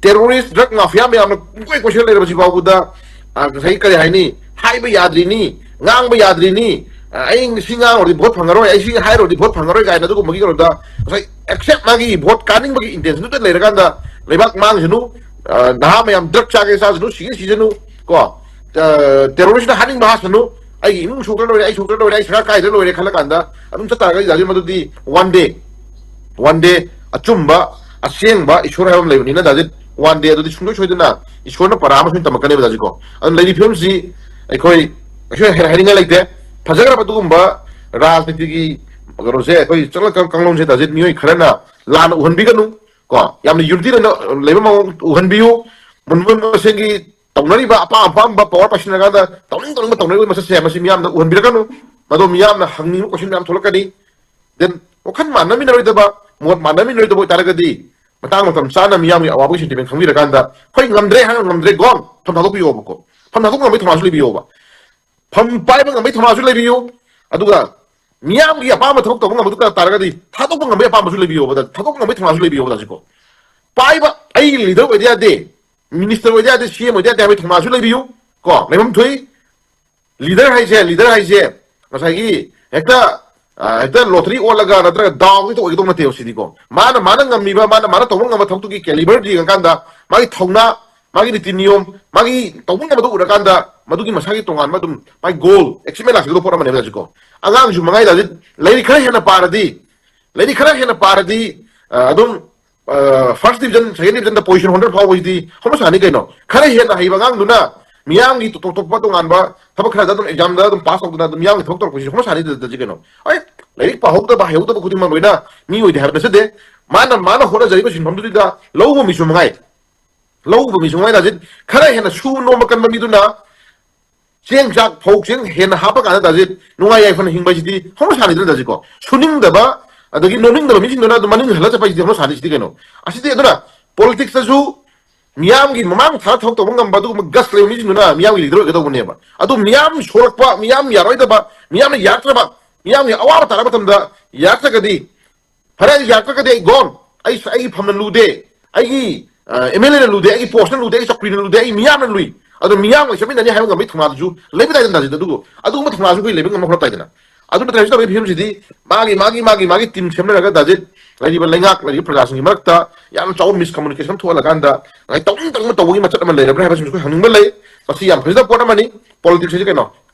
terrorist drug mafia ꯃꯌꯥꯝꯅ ꯄꯨꯡꯀꯣꯏ ꯀꯣꯏꯁꯤꯜ ꯂꯩꯔꯕꯁꯤ ꯐꯥꯎꯕꯗ, ꯑ, ꯉꯁꯥꯏꯒꯤ ꯀꯔꯤ ꯍꯥꯏꯅꯤ, ꯍꯥꯏꯕ ꯌꯥꯗ꯭ꯔꯤꯅꯤ, ꯉꯥꯡꯕ ꯌꯥꯗ꯭ꯔꯤꯅꯤ, ꯑ, ꯑꯩ ꯁꯤ ꯉꯥꯡꯉꯨꯔꯗꯤ vote ꯐꯪꯉꯔꯣꯏ, ꯑꯩ ꯁꯤ ꯍꯥꯏꯔꯨꯔꯗꯤ vote ꯐꯪꯉꯔꯣꯏ ꯀꯥꯏꯅ ꯑꯗꯨꯒꯨꯝꯕꯒꯤ ꯀꯩꯅꯣꯗ ꯉꯁꯥꯏ except ꯃꯥꯒꯤ vote ꯀꯥꯅꯤꯡꯕꯒꯤ intentionꯗꯨꯗ ꯂꯩꯔꯀꯥꯟꯗ ꯂꯩꯕꯥꯛ ꯃꯥꯡꯁꯅꯨ, ꯑ, ꯅꯍꯥ ꯃꯌꯥꯝ drug ꯆꯥꯒꯦ ꯆꯥꯁꯅꯨ, ꯁꯤꯒꯦ ꯁꯤꯖꯅꯨ, ꯀꯣ, ꯑ, terroristꯅ ꯍꯥꯠꯅꯤꯡꯕ ꯍꯥꯠꯁꯅꯨ, ꯑꯩꯒꯤ ꯏꯃꯨꯡ ꯁꯣꯛꯇ꯭ꯔ ꯂꯣꯏꯔꯦ, ꯑꯩ ꯁꯣꯛꯇ꯭ꯔ ꯂꯣꯏꯔꯦ, ꯑꯩ ꯁꯔꯀꯥꯔ ꯀꯥꯏꯗ꯭ꯔ ꯂꯣꯏꯔꯦ ꯈꯜꯂ ꯀꯥꯟꯗ ꯑꯗꯨꯝ ꯆꯠ ꯇꯥꯔꯒꯗꯤ ꯗꯥꯖꯤꯠ ꯃꯗꯨꯗꯤ one day, one day ꯑꯆꯨꯝꯕ, ꯑꯁꯦꯡꯕ ꯏꯁꯣꯔ ꯍꯥꯏꯕ ꯑꯃ ꯂꯩꯕꯅꯤꯅ ꯗꯥꯖꯤꯠ, one day ꯑꯗꯨꯗꯤ ꯁꯨꯡꯁꯣꯏ ꯁꯣꯏꯗꯅ ꯏꯁꯣꯔꯅ ꯄꯔꯥ ꯑꯃ ꯁꯣꯏꯅ ꯇꯝꯃꯛꯀꯅꯦꯕ ꯗꯥꯖꯤꯠꯀꯣ꯫ ꯑꯗꯨꯅ ꯂꯩꯔꯤꯕ ꯐꯤꯕꯝꯁꯤ ꯑꯩꯈꯣꯏ, ꯑꯩꯈꯣꯏ ꯍꯥꯏ-, ꯍꯥꯏꯅꯤꯡꯉꯥꯏ ꯂꯩꯇꯦ꯫ ꯐꯖꯈ꯭ꯔꯕ ꯑꯗꯨꯒꯨꯝꯕ ꯔꯥꯖꯅꯤꯇꯤꯒꯤ ꯀꯩꯅꯣꯁꯦ, ꯑꯩꯈꯣꯏ ꯆꯠꯅ ꯀꯥꯡ-, ꯀꯥꯡꯂꯣꯟꯁꯦ ꯗꯥꯖꯤꯠ ꯃꯤꯑꯣꯏ ꯈꯔꯅ ꯂꯥꯟꯅ ꯎꯍꯟꯕꯤꯒꯅꯨ ꯀꯣ꯫ ꯌꯥꯝꯅ unity ꯂꯩꯅ ꯂꯩꯕ ꯃꯑꯣꯡ ꯎꯍꯟꯕꯤꯌꯨ꯫ ꯃꯣꯏ ꯃꯁꯦꯟꯒꯤ ꯇꯧꯅꯔꯤꯕ ꯑꯄꯥꯝ ꯑꯄꯥꯝꯕ power ꯄꯥꯏꯁꯤꯟꯅꯔꯀꯥꯟꯗ ꯇꯧꯅꯤꯡ ꯇꯧꯅꯤꯡꯕ ꯇꯧꯅꯔꯤꯕ ꯃꯁꯛꯁꯦ ꯃꯁꯤ ꯃꯤꯌꯥꯝꯅ ꯎꯍꯟꯕꯤꯔꯛꯀꯅꯨ꯫ ꯃꯗꯣ ꯃꯤꯌꯥꯝꯅ ꯍꯪꯅꯤꯡꯕ question ꯃꯌꯥꯝ ꯊꯣꯛꯂꯛꯀꯅꯤ꯫ Then ꯋꯥꯈꯜ ꯃꯥꯟꯅꯃꯤꯟꯅꯔꯣꯏꯗꯕ, ꯃꯣꯠ ꯃꯥꯟꯅꯃꯤꯟꯅꯔꯣꯏꯗꯕ ꯑꯣꯏꯇꯥꯔꯒꯗꯤ ꯃꯇꯥꯡ ꯃꯇꯝ ꯆꯥꯅ ꯃꯤꯌꯥꯝꯒꯤ ꯑꯋꯥꯕꯒꯤ sentiment ꯈꯪꯕꯤꯔꯀꯥꯟꯗ, ꯍꯣꯏ, ꯉꯝꯗ꯭ꯔꯦ ꯍꯥꯏꯔꯒ ꯉꯝꯗ꯭ꯔꯦ, ꯒꯣꯟ, ꯐꯝ ꯊꯥꯗꯣꯛꯄꯤꯌꯣꯕꯀꯣ꯫ ꯐꯝ ꯊꯥꯗꯣꯛꯄ ꯉꯝꯕꯒꯤ ꯊꯧꯅꯥꯁꯨ ꯂꯩꯕꯤꯌꯣꯕ꯫ ꯐꯝ ꯄꯥꯏꯕ ꯉꯝꯕꯒꯤ ꯊꯧꯅꯥꯁꯨ ꯂꯩꯕꯤꯌꯨ꯫ ꯑꯗꯨꯒ ꯃꯤꯌꯥꯝꯒꯤ ꯑꯄꯥꯝꯕ ꯊꯕꯛ ꯇꯧꯕ ꯉꯝꯕꯗꯨ ꯇꯥꯔꯒꯗꯤ ꯊꯥꯗꯣꯛꯄ ꯉꯝꯕꯒꯤ ꯑꯄꯥꯝꯕꯁꯨ ꯂꯩꯕꯤꯌꯣꯕ, ꯊꯥꯗꯣꯛꯄ ꯉꯝꯕꯒꯤ ꯊꯧꯅꯥꯁꯨ ꯂꯩꯕꯤꯌꯣꯕ ꯍꯧꯖꯤꯛꯀꯣ꯫ ꯄꯥꯏꯕ, ꯑꯩ leader ꯑꯣꯏꯗ ꯌꯥꯗꯦ, minister ꯑꯣꯏꯗ ꯌꯥꯗꯦ, C M ꯑꯣꯏꯗ ꯌꯥꯗꯦ ꯍꯥꯏꯕꯒꯤ ꯊꯧꯅꯥꯁꯨ ꯂꯩꯕꯤꯌꯨ꯫ ꯀꯣ, ꯂꯩꯐꯝ ꯊꯣꯛꯏ꯫ Leader ꯍꯥꯏꯁꯦ, leader ꯍꯥꯏꯁꯦ ꯉꯁꯥꯏꯒꯤ ꯍꯦꯛꯇ, ꯑ, ꯍꯦꯛꯇ lottery ꯑꯣꯠꯂꯒ ꯅꯠꯇ꯭ꯔꯒ ꯗꯥꯎꯗ ꯍꯦꯛꯇ ꯑꯣꯏꯒꯗꯧꯕ ꯅꯠꯇꯦꯕ ꯁꯤꯗꯤꯀꯣ꯫ ꯃꯥꯅ, ꯃꯥꯅ ꯉꯝꯃꯤꯕ, ꯃꯥꯅ, ꯃꯥꯅ ꯇꯧꯕ ꯉꯝꯕ ꯊꯕꯛꯇꯨꯒꯤ caliber ꯗꯨ ꯌꯦꯡꯉꯀꯥꯟꯗ, ꯃꯥꯒꯤ ꯊꯧꯅꯥ, ꯃꯥꯒꯤ ꯅꯤꯇꯤ ꯅꯤꯌꯣꯝ, ꯃꯥꯒꯤ ꯇꯧꯕ ꯉꯝꯕꯗꯨ ꯎꯔꯀꯥꯟꯗ, ꯃꯗꯨꯒꯤ ꯃꯁꯥꯒꯤ ꯇꯣꯉꯥꯟꯕ ꯑꯗꯨꯝ ꯃꯥꯒꯤ goal, achievement ꯂꯥꯛꯆꯒꯗꯧꯕ ꯄꯣꯠ ꯑꯃꯅꯦꯕ ꯍꯧꯖꯤꯛꯀꯣ꯫ ꯑꯉꯥꯡꯁꯨ ꯃꯉꯥꯏꯗ ꯍꯧꯖꯤꯛ ꯂꯥꯏꯔꯤꯛ ꯈꯔ ꯍꯦꯟꯅ ꯄꯥꯔꯗꯤ, ꯂꯥꯏꯔꯤꯛ ꯈꯔ ꯍꯦꯟꯅ ꯄꯥꯔꯗꯤ, ꯑ, ꯑꯗꯨꯝ, ꯑ, first division, second division ꯗ position ꯍꯣꯜꯗꯔ ꯐꯥꯎꯕꯁꯤꯗꯤ ꯍꯧꯅ ꯁꯥꯅꯤ ꯀꯩꯅꯣ꯫ ꯈꯔ ꯍꯦꯟꯅ ꯍꯩꯕ ꯑꯉꯥꯡꯗꯨꯅ ꯃꯤꯌꯥꯝꯒꯤ ꯇꯣꯞ ꯇꯣꯞꯄ ꯇꯣꯉꯥꯟꯕ ꯊꯕꯛ ꯈꯔꯗ ꯑꯗꯨꯝ exam ꯗ ꯑꯗꯨꯝ pass ꯇꯧꯗꯅ ꯑꯗꯨꯝ ꯃꯤꯌꯥꯝꯒꯤ ꯊꯕꯛ ꯇꯧꯔꯛꯄꯁꯤꯁꯨ ꯍꯧꯅ ꯁꯥꯅꯤ ꯇꯥꯖꯤꯠ ꯀꯩꯅꯣ꯫ ꯍꯣꯏ, ꯂꯥꯏꯔꯤꯛ ꯄꯥꯍꯧꯗꯕ, ꯍꯩꯍꯧꯗꯕ ꯈꯨꯗꯤꯡꯃꯛ ꯂꯣꯏꯅ ꯃꯤ ꯑꯣꯏꯗꯦ ꯍꯥꯏꯕ ꯅꯠꯆꯗꯦ꯫ ꯃꯥꯅ, ꯃꯥꯅ ꯍꯣꯠꯅꯖꯔꯤꯕ ꯁꯤꯟꯐꯝꯗꯨꯗ ꯂꯧ ꯎꯕ ꯃꯤꯁꯨ ꯃꯉꯥꯏ꯫ ꯂꯧ ꯎꯕ ꯃꯤꯁꯨ ꯃꯉꯥꯏ ꯇꯥꯖꯤꯠ꯫ ꯈꯔ ꯍꯦꯟꯅ ꯁꯨ ꯅꯣꯝꯕ ꯀꯟꯕ ꯃꯤꯗꯨꯅ ꯆꯦꯡ ꯆꯥꯛ ꯐꯧ ꯆꯦꯡ ꯍꯦꯟꯅ ꯍꯥꯞꯄ ꯀꯥꯟꯗ ꯇꯥꯖꯤꯠ ꯅꯨꯡꯉꯥꯏ ꯌꯥꯏꯐꯅ ꯍꯤꯡꯕ ꯍꯥꯏꯁꯤꯗꯤ ꯍꯧꯅ ꯁꯥꯅꯤꯗꯅ ꯇꯥꯖꯤꯠꯀꯣ꯫ ꯁꯨꯅꯤꯡꯗꯕ ꯑꯗꯒꯤ ꯅꯣꯝꯅꯤꯡꯗꯕ ꯃꯤꯁꯤꯡꯗꯨꯅ ꯑꯗꯨꯝ ꯃꯅꯤꯡ ꯍꯜꯂ ꯆꯠꯄ ꯍꯥꯏꯁꯤꯗꯤ ꯍꯧꯅ ꯁꯥꯅꯤ ꯁꯤꯗꯤ ꯀꯩꯅꯣ꯫ ꯑꯁꯤꯗꯤ ꯑꯗꯨꯅ politics ꯇꯁꯨ ꯃꯤꯌꯥꯝꯒꯤ ꯃꯃꯥꯡ ꯊꯥꯔ ꯊꯕꯛ ꯇꯧꯕ ꯉꯝꯕ ꯑꯗꯨꯒꯨꯝꯕ guts ꯂꯩꯕ ꯃꯤꯁꯤꯡꯗꯨꯅ ꯃꯤꯌꯥꯝꯒꯤ leader ꯑꯣꯏꯒꯗꯧꯕꯅꯦꯕ꯫ ꯑꯗꯨ ꯃꯤꯌꯥꯝ ꯁꯣꯛꯂꯛꯄ, ꯃꯤꯌꯥꯝ ꯌꯥꯔꯣꯏꯗꯕ, ꯃꯤꯌꯥꯝꯅ ꯌꯥꯔꯛꯇ꯭ꯔꯕ, ꯃꯤꯌꯥꯝꯒꯤ ꯑꯋꯥꯕ ꯇꯥꯔꯛꯄ ꯃꯇꯝꯗ ꯌꯥꯔꯛꯇ꯭ꯔꯒꯗꯤ, ꯐꯔꯦ, ꯌꯥꯔꯛꯇ꯭ꯔꯒꯗꯤ ꯑꯩ gone, ꯑꯩ, ꯑꯩꯒꯤ ꯐꯝꯅ ꯂꯨꯗꯦ, ꯑꯩꯒꯤ, ꯑ, M L A ꯅ ꯂꯨꯗꯦ, ꯑꯩꯒꯤ post ꯅ ꯂꯨꯗꯦ, ꯑꯩꯒꯤ ꯆꯧꯀ꯭ꯔꯤꯅ ꯂꯨꯗꯦ, ꯑꯩ ꯃꯤꯌꯥꯝꯅ ꯂꯨꯏ꯫ ꯑꯗꯣ ꯃꯤꯌꯥꯝꯒ ꯆꯠꯃꯤꯟꯅꯅꯤ ꯍꯥꯏꯕ ꯉꯝꯕꯒꯤ ꯊꯧꯅꯥꯗꯨꯁꯨ ꯂꯩꯕ ꯇꯥꯏꯗꯅ ꯇꯥꯖꯤꯠ꯫ ꯑꯗꯨꯕꯨ ꯑꯗꯨꯒꯨꯝꯕ ꯊꯧꯅꯥꯁꯨ ꯑꯩꯈꯣꯏ ꯂꯩꯕ ꯉꯝꯕ ꯍꯣꯠꯅꯕ ꯇꯥꯏꯗꯅ꯫ ꯑꯗꯨ ꯅꯠꯇ꯭ꯔꯒ ꯍꯧꯖꯤꯛ ꯇꯧꯔꯤꯕ ꯐꯤꯕꯝꯁꯤꯗꯤ ꯃꯥꯒꯤ, ꯃꯥꯒꯤ, ꯃꯥꯒꯤ, ꯃꯥꯒꯤ team ꯁꯦꯝꯅꯔꯒ ꯇꯥꯖꯤꯠ ꯂꯩꯔꯤꯕ ꯂꯩꯉꯥꯛ, ꯂꯩꯔꯤꯕ ꯄ꯭ꯔꯖꯥꯁꯤꯡꯒꯤ ꯃꯔꯛꯇ ꯌꯥꯝꯅ ꯆꯥꯎꯕ miscommunication ꯊꯣꯛꯍꯜꯂꯀꯥꯟꯗ ꯉꯁꯥꯏ ꯇꯧꯅꯤꯡ ꯇꯧꯅꯤꯡꯕ ꯇꯧꯕꯒꯤ ꯃꯆꯠ ꯑꯃ ꯂꯩꯔꯕ꯭ꯔꯥ ꯍꯥꯏꯕꯁꯤꯃꯁꯨ ꯑꯩꯈꯣꯏ ꯍꯪꯅꯤꯡꯕ ꯂꯩ꯫ ꯃꯁꯤ ꯌꯥꯝ ꯐꯖꯗꯕ ꯄꯣꯠ ꯑꯃꯅꯤ꯫ Politics ꯍꯥꯏꯁꯦ ꯀꯩꯅꯣ?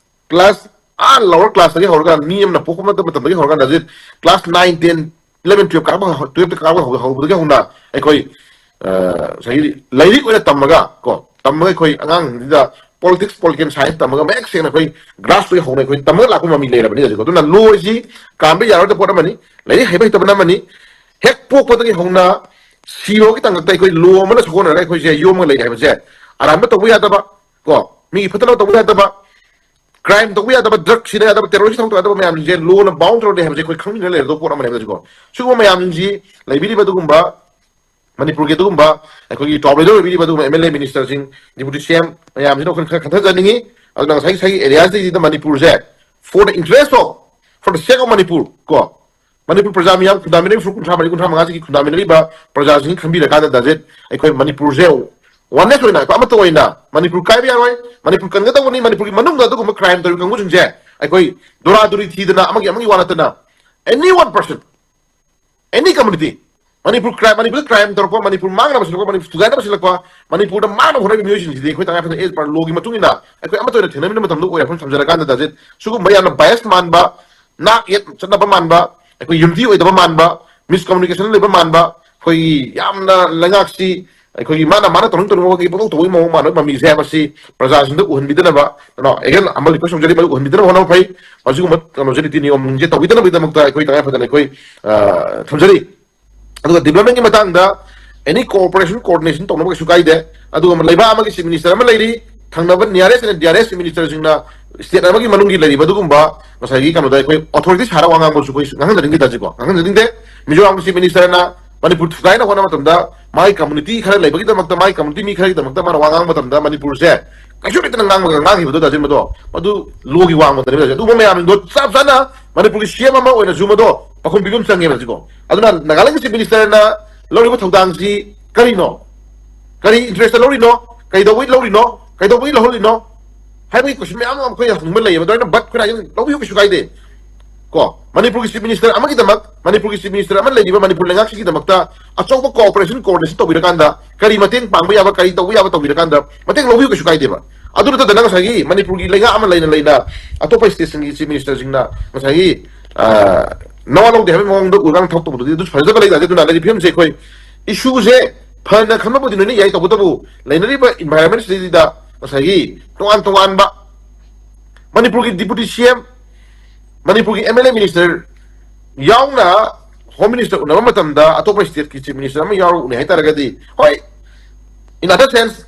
Class, ꯑꯥ, lower class ꯇꯒꯤ ꯍꯧꯔꯒ, ꯃꯤ ꯑꯃꯅ ꯄꯣꯛꯄ ꯃꯇꯝꯗꯒꯤ ꯍꯧꯔꯀꯥꯟꯗ ꯍꯧꯖꯤꯛ class nine, ten, eleven, twelve ꯀꯥꯔꯛꯄ ꯍꯧ-, twelve ꯀꯥꯔꯛꯄ ꯍꯧ-, ꯍꯧꯕꯗꯒꯤ ꯍꯧꯅ ꯑꯩꯈꯣꯏ, ꯑ, ꯉꯁꯥꯏꯒꯤ ꯂꯥꯏꯔꯤꯛ ꯑꯣꯏꯅ ꯇꯝꯃꯒ ꯀꯣ, ꯇꯝꯃꯒ ꯑꯩꯈꯣꯏ ꯑꯉꯥꯡꯁꯤꯡꯁꯤꯗ politics, political science ꯇꯝꯃꯒ ꯃꯌꯦꯛ ꯁꯦꯡꯅ ꯑꯩꯈꯣꯏ grass ꯇꯒꯤ ꯍꯧꯅ ꯑꯩꯈꯣꯏ ꯇꯝꯃꯒ ꯂꯥꯛꯄ ꯃꯃꯤ ꯂꯩꯔꯕꯅꯤ ꯍꯧꯖꯤꯛ꯫ ꯑꯗꯨꯅ law ꯁꯤ ꯀꯥꯟꯕ ꯌꯥꯔꯣꯏꯗꯕ ꯄꯣꯠ ꯑꯃꯅꯤ꯫ ꯂꯥꯏꯔꯤꯛ ꯍꯩꯕ ꯍꯩꯇꯕꯅ ꯑꯃꯅꯤ꯫ ꯍꯦꯛ ꯄꯣꯛꯄꯗꯒꯤ ꯍꯧꯅ ꯁꯤꯕꯒꯤ ꯇꯥꯡꯀꯛꯇ ꯑꯩꯈꯣꯏ law ꯑꯃꯅ ꯁꯥꯒꯣꯟꯅꯔꯒ ꯑꯩꯈꯣꯏꯁꯦ ꯌꯣꯝꯃꯒ ꯂꯩꯔꯦ ꯍꯥꯏꯕꯁꯦ ꯑꯔꯥꯟꯕ ꯇꯧꯕ ꯌꯥꯗꯕ ꯀꯣ, ꯃꯤꯒꯤ ꯐꯠꯇꯅꯕ ꯇꯧꯕ ꯌꯥꯗꯕ, crime ꯇꯧꯕ ꯌꯥꯗꯕ, drug ꯁꯤꯖꯤꯟꯅ ꯌꯥꯗꯕ, terrorist ꯊꯕꯛ ꯇꯧꯕ ꯌꯥꯗꯕ ꯃꯌꯥꯝꯁꯤꯡꯁꯦ law ꯅ bound ꯇꯧꯔꯗꯤ ꯍꯥꯏꯕꯁꯦ ꯑꯩꯈꯣꯏ ꯈꯪꯃꯤꯟꯅ ꯂꯩꯔꯗꯧꯕ ꯄꯣꯠ ꯑꯃꯅꯦꯕ ꯍꯧꯖꯤꯛꯀꯣ꯫ ꯁꯤꯒꯨꯝꯕ ꯃꯌꯥꯝꯁꯤ ꯂꯩꯕꯤꯔꯤꯕ ꯑꯗꯨꯒꯨꯝꯕ ꯃꯅꯤꯄꯨꯔꯒꯤ ꯑꯗꯨꯒꯨꯝꯕ ꯑꯩꯈꯣꯏꯒꯤ ꯇꯣꯞ ꯂꯤꯗꯔ ꯑꯣꯏꯕꯤꯔꯤꯕ ꯑꯗꯨꯒꯨꯝꯕ ꯑꯦꯝ ꯑꯦꯜ ꯑꯦ ꯃꯤꯅꯤꯁꯇꯔꯁꯤꯡ, ꯗꯤꯄꯨꯇꯤ ꯁꯤ ꯑꯦꯝ ꯃꯌꯥꯝꯁꯤꯅ ꯑꯩꯈꯣꯏꯅ ꯈꯔ ꯈꯟꯊꯖꯅꯤꯡꯉꯤ꯫ ꯑꯗꯨꯅ ꯉꯁꯥꯏꯒꯤ, ꯉꯁꯥꯏꯒꯤ ꯑꯦꯔꯤꯌꯥꯁꯤꯗ ꯃꯅꯤꯄꯨꯔꯁꯦ for the interest of, for the sake of Manipur ꯀꯣ, ꯃꯅꯤꯄꯨꯔ ꯄ꯭ꯔꯖꯥ ꯃꯤꯌꯥꯝ ꯈꯨꯟꯗꯥꯃꯤꯟꯅꯔꯤꯕ ꯐꯨꯔꯨꯞ ꯀꯨꯟꯊ꯭ꯔꯥ ꯃꯔꯤ, ꯀꯨꯟꯊ꯭ꯔꯥ ꯃꯉꯥꯁꯤꯒꯤ ꯈꯨꯟꯗꯥꯃꯤꯟꯅꯔꯤꯕ ꯄ꯭ꯔꯖꯥꯁꯤꯡ ꯈꯟꯕꯤꯔꯀꯥꯟꯗ ꯗꯥꯖꯤꯠ ꯑꯩꯈꯣꯏ ꯃꯅꯤꯄꯨꯔꯁꯦ ꯋꯥꯟꯅꯦꯁ ꯑꯣꯏꯅ ꯑꯩꯈꯣꯏ ꯑꯃꯠꯇ ꯑꯣꯏꯅ ꯃꯅꯤꯄꯨꯔ ꯀꯥꯏꯕ ꯌꯥꯔꯣꯏ, ꯃꯅꯤꯄꯨꯔ ꯀꯟꯒꯗꯧꯕꯅꯤ, ꯃꯅꯤꯄꯨꯔꯒꯤ ꯃꯅꯨꯡꯗ ꯑꯗꯨꯒꯨꯝꯕ ꯀ꯭ꯔꯥꯏꯝ ꯇꯧꯔꯤꯕ ꯀꯥꯡꯕꯨꯁꯤꯡꯁꯦ ꯑꯩꯈꯣꯏ ꯗꯣꯔꯥ ꯗꯣꯔꯤ ꯊꯤꯗꯅ ꯑꯃꯒꯤ ꯑꯃꯒꯤ ꯋꯥ ꯅꯠꯇꯅ any one person, any community, Manipur crime, ꯃꯅꯤꯄꯨꯔꯗ ꯀ꯭ꯔꯥꯏꯝ ꯇꯧꯔꯛꯄ, ꯃꯅꯤꯄꯨꯔ ꯃꯥꯡꯅꯕ ꯁꯤꯜꯂꯛꯄ, ꯃꯅꯤꯄꯨꯔ ꯊꯨꯒꯥꯏꯅꯕ ꯁꯤꯜꯂꯛꯄ, ꯃꯅꯤꯄꯨꯔꯗ ꯃꯥꯡꯅꯕ ꯍꯣꯠꯅꯔꯤꯕ ꯃꯤꯑꯣꯏꯁꯤꯡꯁꯤꯗꯤ ꯑꯩꯈꯣꯏ ꯇꯉꯥꯏ ꯐꯗꯅ ꯑꯦꯖ ꯄꯔ ꯂꯣꯒꯤ ꯃꯇꯨꯡ ꯏꯟꯅ ꯑꯩꯈꯣꯏ ꯑꯃꯠꯇ ꯑꯣꯏꯅ ꯊꯦꯡꯅꯃꯤꯟꯅꯕ ꯃꯇꯝꯗ ꯑꯣꯏꯔꯦ꯫ ꯑꯩꯈꯣꯏꯅ ꯊꯝꯖꯔꯀꯥꯟꯗ ꯗꯥꯖꯤꯠ ꯁꯤꯒꯨꯝꯕ ꯌꯥꯝꯅ ꯕꯥꯏꯁ ꯃꯥꯟꯕ, ꯅꯥꯛ ꯌꯦꯠ ꯆꯠꯅꯕ ꯃꯥꯟꯕ, ꯑꯩꯈꯣꯏ ꯌꯨꯅꯤꯇꯤ ꯑꯣꯏꯗꯕ ꯃꯥꯟꯕ, ꯃꯤꯁꯀꯝꯃꯨꯅꯤꯀꯦꯁꯟ ꯂꯩꯕ ꯃꯥꯟꯕ, ꯑꯩꯈꯣꯏꯒꯤ ꯌꯥꯝꯅ ꯂꯩꯉꯥꯛꯁꯤ ꯑꯩꯈꯣꯏꯒꯤ ꯃꯥꯅ, ꯃꯥꯅ ꯇꯧꯅꯤꯡ ꯇꯧꯅꯤꯡꯕꯒꯤ ꯄꯪꯇꯧ ꯇꯧꯕꯒꯤ ꯃꯑꯣꯡ ꯃꯥꯟꯕ ꯃꯃꯤꯁꯦ ꯍꯥꯏꯕꯁꯤ ꯄ꯭ꯔꯖꯥꯁꯤꯡꯗ ꯎꯍꯟꯕꯤꯗꯅꯕ, ꯀꯩꯅꯣ, ꯑꯦꯒꯦꯟ ꯑꯃ ꯔꯤꯀ꯭ꯋꯦꯁ ꯇꯧꯖꯔꯤ, ꯃꯗꯨ ꯎꯍꯟꯕꯤꯗꯅꯕ ꯍꯣꯠꯅꯕ ꯐꯩ꯫ ꯃꯁꯤꯒꯨꯝꯕ ꯀꯩꯅꯣꯁꯦ, ꯅꯤꯇꯤ ꯅꯤꯌꯣꯝꯁꯦ ꯇꯧꯕꯤꯗꯅꯕꯒꯤꯗꯃꯛꯇ ꯑꯩꯈꯣꯏ ꯇꯉꯥꯏ ꯐꯗꯅ ꯑꯩꯈꯣꯏ, ꯑ, ꯊꯝꯖꯔꯤ꯫ ꯑꯗꯨꯒ ꯗꯤꯕ꯭ꯂꯞꯃꯦꯟꯒꯤ ꯃꯇꯥꯡꯗ ꯑꯦꯅꯤ ꯀꯣꯑꯣꯄꯔꯦꯁꯟ, ꯀꯣꯑꯣꯔꯗꯤꯅꯦꯁꯟ ꯇꯧꯅꯕ ꯀꯩꯁꯨ ꯀꯥꯏꯗꯦ꯫ ꯑꯗꯨꯒ ꯂꯩꯕꯥꯛ ꯑꯃꯒꯤ ꯆꯤꯐ ꯃꯤꯅꯤꯁꯇꯔ ꯑꯃ ꯂꯩꯔꯤ, ꯊꯪꯅꯕ ꯅꯤꯌꯔꯦꯁ ꯑꯦꯟ ꯗꯤꯌꯔꯦꯁ ꯆꯤꯐ ꯃꯤꯅꯤꯁꯇꯔꯁꯤꯡꯅ ꯁ꯭ꯇꯦꯠ ꯑꯃꯒꯤ ꯃꯅꯨꯡꯒꯤ ꯂꯩꯔꯤꯕ ꯑꯗꯨꯒꯨꯝꯕ ꯉꯁꯥꯏꯒꯤ ꯀꯩꯅꯣꯗ ꯑꯩꯈꯣꯏ ꯑꯣꯊꯣꯔꯤꯇꯤ ꯁꯥꯔ ꯋꯥ ꯉꯥꯡꯕꯁꯨ ꯑꯩꯈꯣꯏ ꯉꯥꯡꯍꯟꯖꯅꯤꯡꯗꯦ ꯇꯥꯁꯤꯀꯣ, ꯉꯥꯡꯍꯟꯖꯅꯤꯡꯗꯦ꯫ ꯃꯤꯖꯣꯔꯥꯝꯒꯤ ꯆꯤꯐ ꯃꯤꯅꯤꯁꯇꯔꯅ ꯃꯅꯤꯄꯨꯔ ꯊꯨꯒꯥꯏꯅ ꯍꯣꯠꯅꯕ ꯃꯇꯝꯗ ꯃꯥꯒꯤ ꯀꯝꯃꯨꯅꯤꯇꯤ ꯈꯔ ꯂꯩꯕꯒꯤꯗꯃꯛꯇ, ꯃꯥꯒꯤ ꯀꯝꯃꯨꯅꯤꯇꯤ ꯃꯤ ꯈꯔꯒꯤꯗꯃꯛꯇ ꯃꯥꯅ ꯋꯥ ꯉꯥꯡꯕ ꯃꯇꯝꯗ ꯃꯅꯤꯄꯨꯔꯁꯦ ꯀꯩꯁꯨ ꯂꯩꯇꯅ ꯉꯥꯡꯕꯒ ꯉꯥꯡꯈꯤꯕꯗꯣ ꯇꯥꯁꯤ, ꯃꯗꯣ ꯃꯗꯨ ꯂꯣꯒꯤ ꯋꯥꯡꯃꯗꯅꯦꯕ ꯇꯥꯁꯤ꯫ ꯑꯗꯨꯒꯨꯝꯕ ꯃꯌꯥꯝꯗꯣ ꯆꯞ ꯆꯥꯅ ꯃꯅꯤꯄꯨꯔꯒꯤ ꯁꯤ ꯑꯦꯝ ꯑꯃ ꯑꯣꯏꯅꯁꯨ ꯃꯗꯣ ꯄꯥꯎꯈꯨꯝ ꯄꯤꯕ ꯑꯃ ꯆꯪꯉꯦꯕ ꯇꯥꯁꯤꯀꯣ꯫ ꯑꯗꯨꯅ ꯅꯥꯒꯥꯂꯦꯟꯒꯤ ꯆꯤꯐ ꯃꯤꯅꯤꯁꯇꯔꯅ ꯂꯧꯔꯤꯕ ꯊꯧꯗꯥꯡꯁꯤ ꯀꯔꯤꯅꯣ? ꯀꯔꯤ ꯏꯟꯇꯔꯦꯁꯇ ꯂꯧꯔꯤꯅꯣ? ꯀꯩꯗꯧꯕꯩ ꯂꯧꯔꯤꯅꯣ? ꯀꯩꯗꯧꯕꯩ ꯂꯧꯍꯜꯂꯤꯅꯣ? ꯍꯥꯏꯕꯒꯤ ꯀꯣꯏꯁꯟ ꯃꯌꯥꯝ ꯑꯃ ꯑꯩꯈꯣꯏ ꯍꯪꯕ ꯂꯩꯌꯦꯕ꯫ ꯑꯗꯨꯃꯥꯏꯅ ꯕꯠ ꯑꯩꯈꯣꯏꯅ ꯍꯥꯏꯖꯅꯤꯡ ꯂꯧꯕꯤꯌꯨ, ꯀꯩꯁꯨ ꯀꯥꯏꯗꯦ꯫ ꯀꯣ, ꯃꯅꯤꯄꯨꯔꯒꯤ ꯆꯤꯐ ꯃꯤꯅꯤꯁꯇꯔ ꯑꯃꯒꯤꯗꯃꯛ, ꯃꯅꯤꯄꯨꯔꯒꯤ ꯆꯤꯐ ꯃꯤꯅꯤꯁꯇꯔ ꯑꯃ ꯂꯩꯔꯤꯕ ꯃꯅꯤꯄꯨꯔ ꯂꯩꯉꯥꯛꯁꯤꯒꯤꯗꯃꯛꯇ ꯑꯆꯧꯕ ꯀꯣꯑꯣꯄꯔꯦꯁꯟ, ꯀꯣꯑꯣꯔꯗꯤꯅꯦꯁꯟ ꯇꯧꯕꯤꯔꯀꯥꯟꯗ, ꯀꯔꯤ ꯃꯇꯦꯡ ꯄꯥꯡꯕ ꯌꯥꯕ, ꯀꯔꯤ ꯇꯧꯕ ꯌꯥꯕ ꯇꯧꯕꯤꯔꯀꯥꯟꯗ ꯃꯇꯦꯡ ꯂꯧꯕꯤꯌꯨ, ꯀꯩꯁꯨ ꯀꯥꯏꯗꯦꯕ꯫ ꯑꯗꯨ ꯅꯠꯇꯗꯅ ꯉꯁꯥꯏꯒꯤ ꯃꯅꯤꯄꯨꯔꯒꯤ ꯂꯩꯉꯥꯛ ꯑꯃ ꯂꯩꯅ ꯂꯩꯅ ꯑꯇꯣꯞꯄ ꯁ꯭ꯇꯦꯠꯁꯤꯡꯒꯤ ꯆꯤꯐ ꯃꯤꯅꯤꯁꯇꯔꯁꯤꯡꯅ ꯉꯁꯥꯏꯒꯤ, ꯑ, ꯅꯋꯥ ꯂꯧꯗꯦ ꯍꯥꯏꯕꯒꯤ ꯃꯑꯣꯡꯗ ꯎꯔꯒ ꯊꯕꯛ ꯇꯧꯕꯗꯨꯗꯤ ꯑꯗꯨꯁꯨ ꯐꯖꯗꯕ ꯂꯩꯇꯥꯗꯤ꯫ ꯑꯗꯨꯅ ꯂꯩꯔꯤꯕ ꯐꯤꯕꯝꯁꯦ ꯑꯩꯈꯣꯏ ꯏꯁꯨꯁꯦ ꯐꯅ ꯈꯟꯕꯕꯨꯗꯤ ꯂꯣꯏꯅ ꯌꯥꯏ, ꯇꯧꯕꯇꯕꯨ ꯂꯩꯅꯔꯤꯕ ꯏꯟꯚꯥꯏꯔꯣꯟꯃꯦꯟꯁꯤꯗꯩꯗ ꯉꯁꯥꯏꯒꯤ ꯇꯣꯉꯥꯟ ꯇꯣꯉꯥꯟꯕ ꯃꯅꯤꯄꯨꯔꯒꯤ ꯗꯤꯄꯨꯇꯤ ꯁꯤ ꯑꯦꯝ, ꯃꯅꯤꯄꯨꯔꯒꯤ ꯑꯦꯝ ꯑꯦꯜ ꯑꯦ ꯃꯤꯅꯤꯁꯇꯔ ꯌꯥꯎꯅ ꯍꯣꯝ ꯃꯤꯅꯤꯁꯇꯔ ꯎꯅꯕ ꯃꯇꯝꯗ ꯑꯇꯣꯞꯄ ꯁ꯭ꯇꯦꯠꯀꯤ ꯆꯤꯐ ꯃꯤꯅꯤꯁꯇꯔ ꯑꯃ ꯌꯥꯎꯔꯒ ꯎꯅꯩ ꯍꯥꯏꯇꯥꯔꯒꯗꯤ, ꯍꯣꯏ, in other sense,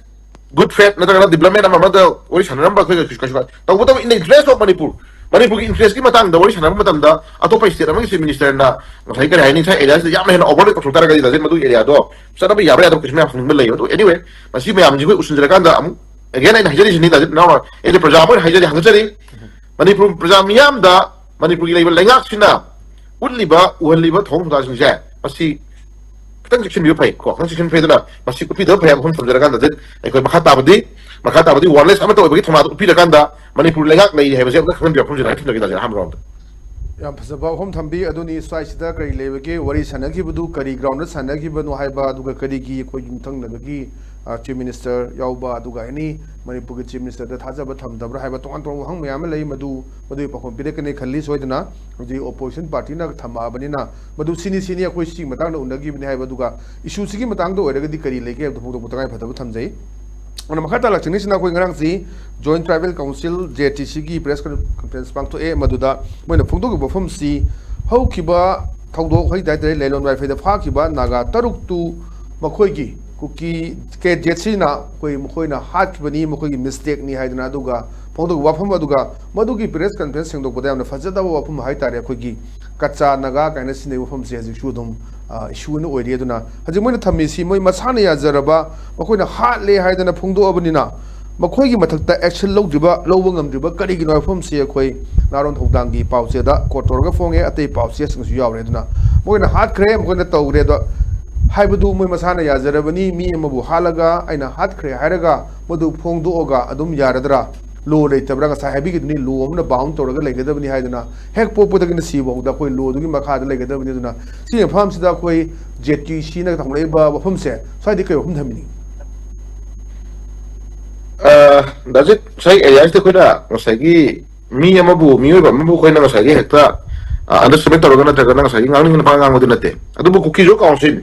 good faith ꯅꯠꯇ꯭ꯔꯒꯅ ꯗꯤꯕ꯭ꯂꯞꯃꯦꯟ ꯑꯃ ꯑꯃꯗ ꯋꯥꯔꯤ ꯁꯥꯟꯅꯔꯝꯕ ꯑꯩꯈꯣꯏ ꯀꯩꯁꯨ, ꯀꯩꯁꯨ ꯀꯥꯏ-, ꯇꯧꯕꯇꯕꯨ in the interest of Manipur, ꯃꯅꯤꯄꯨꯔꯒꯤ ꯏꯟꯇꯔꯦꯁꯀꯤ ꯃꯇꯥꯡꯗ ꯋꯥꯔꯤ ꯁꯥꯟꯅꯕ ꯃꯇꯝꯗ ꯑꯇꯣꯞꯄ ꯁ꯭ꯇꯦꯠ ꯑꯃꯒꯤ ꯆꯤꯐ ꯃꯤꯅꯤꯁꯇꯔꯅ ꯉꯁꯥꯏ ꯀꯔꯤ ꯍꯥꯏꯅꯤ, ꯉꯁꯥꯏ ꯑꯦꯔꯤꯌꯥꯁꯤꯗ ꯌꯥꯝꯅ ꯍꯦꯟꯅ ꯑꯣꯚꯔ ꯇꯧꯊꯣꯛ ꯇꯥꯔꯒꯗꯤ ꯗꯥꯖꯤꯠ ꯃꯗꯨꯒꯤ ꯑꯦꯔꯤꯌꯥꯗꯣ ꯆꯠꯅꯕ ꯌꯥꯕ꯭ꯔꯥ ꯌꯥꯗꯕ ꯀꯩꯁꯨ ꯃꯌꯥꯝ ꯈꯪꯅꯤꯡꯕ ꯂꯩꯌꯦ꯫ ꯑꯗꯨ ꯑꯦꯅꯤꯋꯦ, ꯃꯁꯤ ꯃꯌꯥꯝꯁꯤ ꯑꯩꯈꯣꯏ ꯎꯁꯤꯟꯖꯔꯀꯥꯟꯗ ꯑꯃꯨꯛ ꯑꯦꯒꯦꯟ ꯑꯩꯅ ꯍꯥꯏꯖꯔꯤꯁꯤꯅꯤ ꯗꯥꯖꯤꯠ ꯅꯅꯥꯎ ꯑꯦ ꯄ꯭ꯔꯖꯥ ꯑꯃ ꯑꯣꯏꯅ ꯍꯥꯏꯖꯔꯤ, ꯍꯪꯖꯔꯤ꯫ ꯃꯅꯤꯄꯨꯔ ꯄ꯭ꯔꯖꯥ ꯃꯤꯌꯥꯝꯗ ꯃꯅꯤꯄꯨꯔꯒꯤ ꯂꯩꯕ ꯂꯩꯉꯥꯛꯁꯤꯅ ꯎꯠꯂꯤꯕ ꯎꯍꯜꯂꯤꯕ ꯊꯧꯑꯣꯡ ꯊꯧꯗꯥꯡꯁꯤꯡꯁꯦ ꯃꯁꯤ ꯈꯤꯇꯪ ꯆꯦꯛꯁꯤꯟꯕꯤꯕ ꯐꯩ ꯀꯣ, ꯈꯤꯇꯪ ꯆꯦꯛꯁꯤꯟꯕ ꯐꯩ꯫ ꯑꯗꯨꯅ ꯃꯁꯤ ꯎꯠꯄꯤꯗꯕ ꯐꯩ ꯍꯥꯏꯕ ꯋꯥꯐꯝ ꯊꯝꯖꯔꯀꯥꯟꯗ ꯑꯩꯈꯣꯏ ꯃꯈꯥ ꯇꯥꯕꯗꯤ, ꯃꯈꯥ ꯇꯥꯕꯗꯤ ꯋꯥꯔꯂꯦꯁ ꯑꯃꯠꯇ ꯑꯣꯏꯕꯒꯤ ꯊꯧꯅꯥꯗ ꯎꯠꯄꯤꯔꯀꯥꯟꯗ ꯃꯅꯤꯄꯨꯔ ꯂꯩꯉꯥꯛ ꯂꯩꯔꯤ ꯍꯥꯏꯕꯁꯦ ꯑꯃꯨꯛꯇ ꯈꯪꯍꯟꯕꯤꯔꯛꯄ ꯊꯝꯖꯔꯒꯦ ꯗꯥꯖꯤꯠ ꯑꯍꯥꯟꯕ ꯔꯥꯎꯟꯗ꯫ ꯌꯥꯝ ꯐꯖꯕ ꯋꯥꯐꯝ ꯊꯝꯕꯤ꯫ ꯑꯗꯨꯅꯤ ꯁ꯭ꯋꯥꯏꯁꯤꯗ ꯀꯔꯤ ꯂꯩꯕꯒꯦ, ꯋꯥꯔꯤ ꯁꯥꯟꯅꯈꯤꯕꯗꯨ ꯀꯔꯤ ꯒ꯭ꯔꯥꯎꯟꯗ ꯁꯥꯟꯅꯈꯤꯕꯅꯣ ꯍꯥꯏꯕ, ꯑꯗꯨꯒ ꯀꯔꯤꯒꯤ ꯑꯩꯈꯣꯏ ꯌꯨꯝꯊꯪꯅꯕꯒꯤ ꯆꯤꯐ ꯃꯤꯅꯤꯁꯇꯔ ꯌꯥꯎꯕ, ꯑꯗꯨꯒ ꯑꯦꯅꯤ ꯃꯅꯤꯄꯨꯔꯒꯤ ꯆꯤꯐ ꯃꯤꯅꯤꯁꯇꯔꯗ ꯊꯥꯖꯕ ꯊꯝꯗꯕ꯭ꯔꯥ ꯍꯥꯏꯕ ꯇꯣꯉꯥꯟ ꯇꯣꯉꯥꯟꯕ ꯋꯥꯍꯪ ꯃꯌꯥꯝ ꯑꯃ ꯂꯩ꯫ ꯃꯗꯨ ꯃꯗꯨꯒꯤ ꯄꯥꯎꯈꯨꯝ ꯄꯤꯔꯛꯀꯅꯤ ꯈꯜꯂꯤ ꯁꯣꯏꯗꯅ꯫ ꯍꯧꯖꯤꯛ ꯑꯣꯄꯣꯖꯤꯁꯟ ꯄꯥꯔꯇꯤꯅ ꯊꯝꯃꯛꯑꯕꯅꯤꯅ ꯃꯗꯨ ꯁꯤꯅꯤ ꯁꯤꯅꯤ ꯑꯩꯈꯣꯏ ꯁꯤꯒꯤ ꯃꯇꯥꯡꯗ ꯎꯅꯈꯤꯕꯅꯤ ꯍꯥꯏꯕ, ꯑꯗꯨꯒ ꯏꯁꯨꯁꯤꯒꯤ ꯃꯇꯥꯡꯗ ꯑꯣꯏꯔꯒꯗꯤ ꯀꯔꯤ ꯂꯩꯒꯦ ꯍꯥꯏꯕꯗꯨ ꯐꯣꯡꯗꯣꯛꯄ ꯇꯉꯥꯏ ꯐꯗꯕ ꯊꯝꯖꯩ꯫ ꯑꯗꯨꯅ ꯃꯈꯥ ꯇꯥꯔꯛꯆꯅꯤꯁꯤꯅ ꯑꯩꯈꯣꯏ ꯉꯔꯥꯡꯁꯤ Joint Tribal Council, J T C ꯒꯤ ꯄ꯭ꯔꯦꯁ ꯀꯟꯐꯔꯦꯟꯁ ꯄꯥꯡꯊꯣꯛꯑꯦ꯫ ꯃꯗꯨꯗ ꯃꯣꯏꯅ ꯐꯣꯡꯗꯣꯛꯈꯤꯕ ꯋꯥꯐꯝꯁꯤ, ꯍꯧꯈꯤꯕ ꯊꯧꯗꯣꯛ ꯍꯥꯏꯇꯥꯔꯦ, ꯂꯩꯂꯣꯟ ꯋꯥꯏꯐꯩꯗ ꯐꯥꯈꯤꯕ ꯅꯥꯒꯥ ꯇꯔꯨꯛꯇꯨ ꯃꯈꯣꯏꯒꯤ ꯀꯨꯀꯤ ꯀꯦ ꯖꯦꯠꯁꯤꯅ ꯑꯩꯈꯣꯏ ꯃꯈꯣꯏꯅ ꯍꯥꯠꯈꯤꯕꯅꯤ, ꯃꯈꯣꯏꯒꯤ ꯃꯤꯁꯇꯦꯛꯅꯤ ꯍꯥꯏꯗꯅ, ꯑꯗꯨꯒ ꯐꯣꯡꯗꯣꯛꯄ ꯋꯥꯐꯝ ꯑꯗꯨꯒ ꯃꯗꯨꯒꯤ ꯄ꯭ꯔꯦꯁ ꯀꯟꯐꯔꯦꯟꯁ ꯁꯦꯡꯗꯣꯛꯄꯗ ꯌꯥꯝꯅ ꯐꯖꯗꯕ ꯋꯥꯐꯝ ꯍꯥꯏꯇꯥꯔꯦ, ꯑꯩꯈꯣꯏꯒꯤ ꯀꯆꯥ ꯅꯥꯒꯥ ꯀꯥꯏꯅ ꯁꯤꯖꯤꯟꯅꯕ ꯋꯥꯐꯝꯁꯦ ꯍꯧꯖꯤꯛꯁꯨ ꯑꯗꯨꯝ ꯏꯁꯨ ꯑꯣꯏꯅ ꯑꯣꯏꯔꯤ꯫ ꯑꯗꯨꯅ ꯍꯧꯖꯤꯛ ꯃꯣꯏꯅ ꯊꯝꯃꯤꯁꯤ ꯃꯣꯏ ꯃꯁꯥꯅ ꯌꯥꯖꯔꯕ, ꯃꯈꯣꯏꯅ ꯍꯥꯠꯂꯦ ꯍꯥꯏꯗꯅ ꯐꯣꯡꯗꯣꯛꯑꯕꯅꯤꯅ ꯃꯈꯣꯏꯒꯤ ꯃꯊꯛꯇ ꯑꯦꯛꯁꯟ ꯂꯧꯗ꯭ꯔꯤꯕ, ꯂꯧꯕ ꯉꯝꯗ꯭ꯔꯤꯕ ꯀꯔꯤꯒꯤꯅꯣ ꯍꯥꯏꯕ ꯋꯥꯐꯝꯁꯤ ꯑꯩꯈꯣꯏ ꯅꯥꯔꯣꯟ ꯊꯧꯗꯥꯡꯒꯤ ꯄꯥꯎꯆꯦꯗ ꯀꯣꯠ ꯇꯧꯔꯒ ꯐꯣꯡꯉꯦ, ꯑꯇꯩ ꯄꯥꯎꯆꯦꯁꯤꯡꯁꯨ ꯌꯥꯎꯔꯦ꯫ ꯑꯗꯨꯅ ꯃꯈꯣꯏꯅ ꯍꯥꯠꯈ꯭ꯔꯦ, ꯃꯈꯣꯏꯅ ꯇꯧꯈ꯭ꯔꯦ ꯑꯗꯣ ꯍꯥꯏꯕꯗꯨ ꯃꯣꯏ ꯃꯁꯥꯅ ꯌꯥꯖꯔꯕꯅꯤ꯫ ꯃꯤ ꯑꯃꯕꯨ ꯍꯥꯠꯂꯒ ꯑꯩꯅ ꯍꯥꯠꯈ꯭ꯔꯦ ꯍꯥꯏꯔꯒ ꯃꯗꯨ ꯐꯣꯡꯗꯣꯛꯑꯒ ꯑꯗꯨꯝ ꯌꯥꯔꯗ꯭ꯔꯥ? ꯂꯣ ꯂꯩꯇꯕ꯭ꯔꯥ? ꯉꯁꯥꯏ ꯍꯥꯏꯕꯤꯈꯤꯗꯨꯅꯤ, ꯂꯣ ꯑꯃꯅ ꯕꯥꯎꯟ ꯇꯧꯔꯒ ꯂꯩꯒꯗꯕꯅꯤ ꯍꯥꯏꯗꯅ, ꯍꯦꯛ ꯄꯣꯛꯄꯗꯒꯤꯅ ꯁꯤꯐꯥꯎꯗ ꯑꯩꯈꯣꯏ ꯂꯣꯗꯨꯒꯤ ꯃꯈꯥꯗ ꯂꯩꯒꯗꯕꯅꯤ꯫ ꯑꯗꯨꯅ ꯁꯤꯒꯤ ꯃꯐꯝꯁꯤꯗ ꯑꯩꯈꯣꯏ ꯖꯦ ꯇꯤ ꯁꯤꯅ ꯊꯝꯂꯛꯏꯕ ꯋꯥꯐꯝꯁꯦ ꯁ꯭ꯋꯥꯏꯗ ꯀꯔꯤ ꯋꯥꯐꯝ ꯊꯝꯕꯤꯅꯤꯡꯉꯤ? ꯗꯥꯖꯤꯠ, ꯉꯁꯥꯏ ꯑꯦꯔꯤꯌꯥꯁꯤꯗ ꯑꯩꯈꯣꯏꯅ ꯉꯁꯥꯏꯒꯤ ꯃꯤ ꯑꯃꯕꯨ, ꯃꯤꯑꯣꯏꯕ ꯑꯃꯕꯨ ꯑꯩꯈꯣꯏꯅ ꯉꯁꯥꯏꯒꯤ ꯍꯦꯛꯇ ꯑꯟꯗꯔꯁꯇꯤꯃꯦꯠ ꯇꯧꯔꯒ ꯅꯠꯇ꯭ꯔꯒꯅ ꯉꯁꯥꯏꯒꯤ ꯉꯥꯡꯅꯤꯡꯕ ꯅꯨꯄꯥ ꯉꯥꯡꯕꯗꯨ ꯅꯠꯇꯦ꯫ ꯑꯗꯨꯕꯨ ꯀꯨꯀꯤꯖꯣ ꯀꯥꯎꯟꯁꯤꯜ,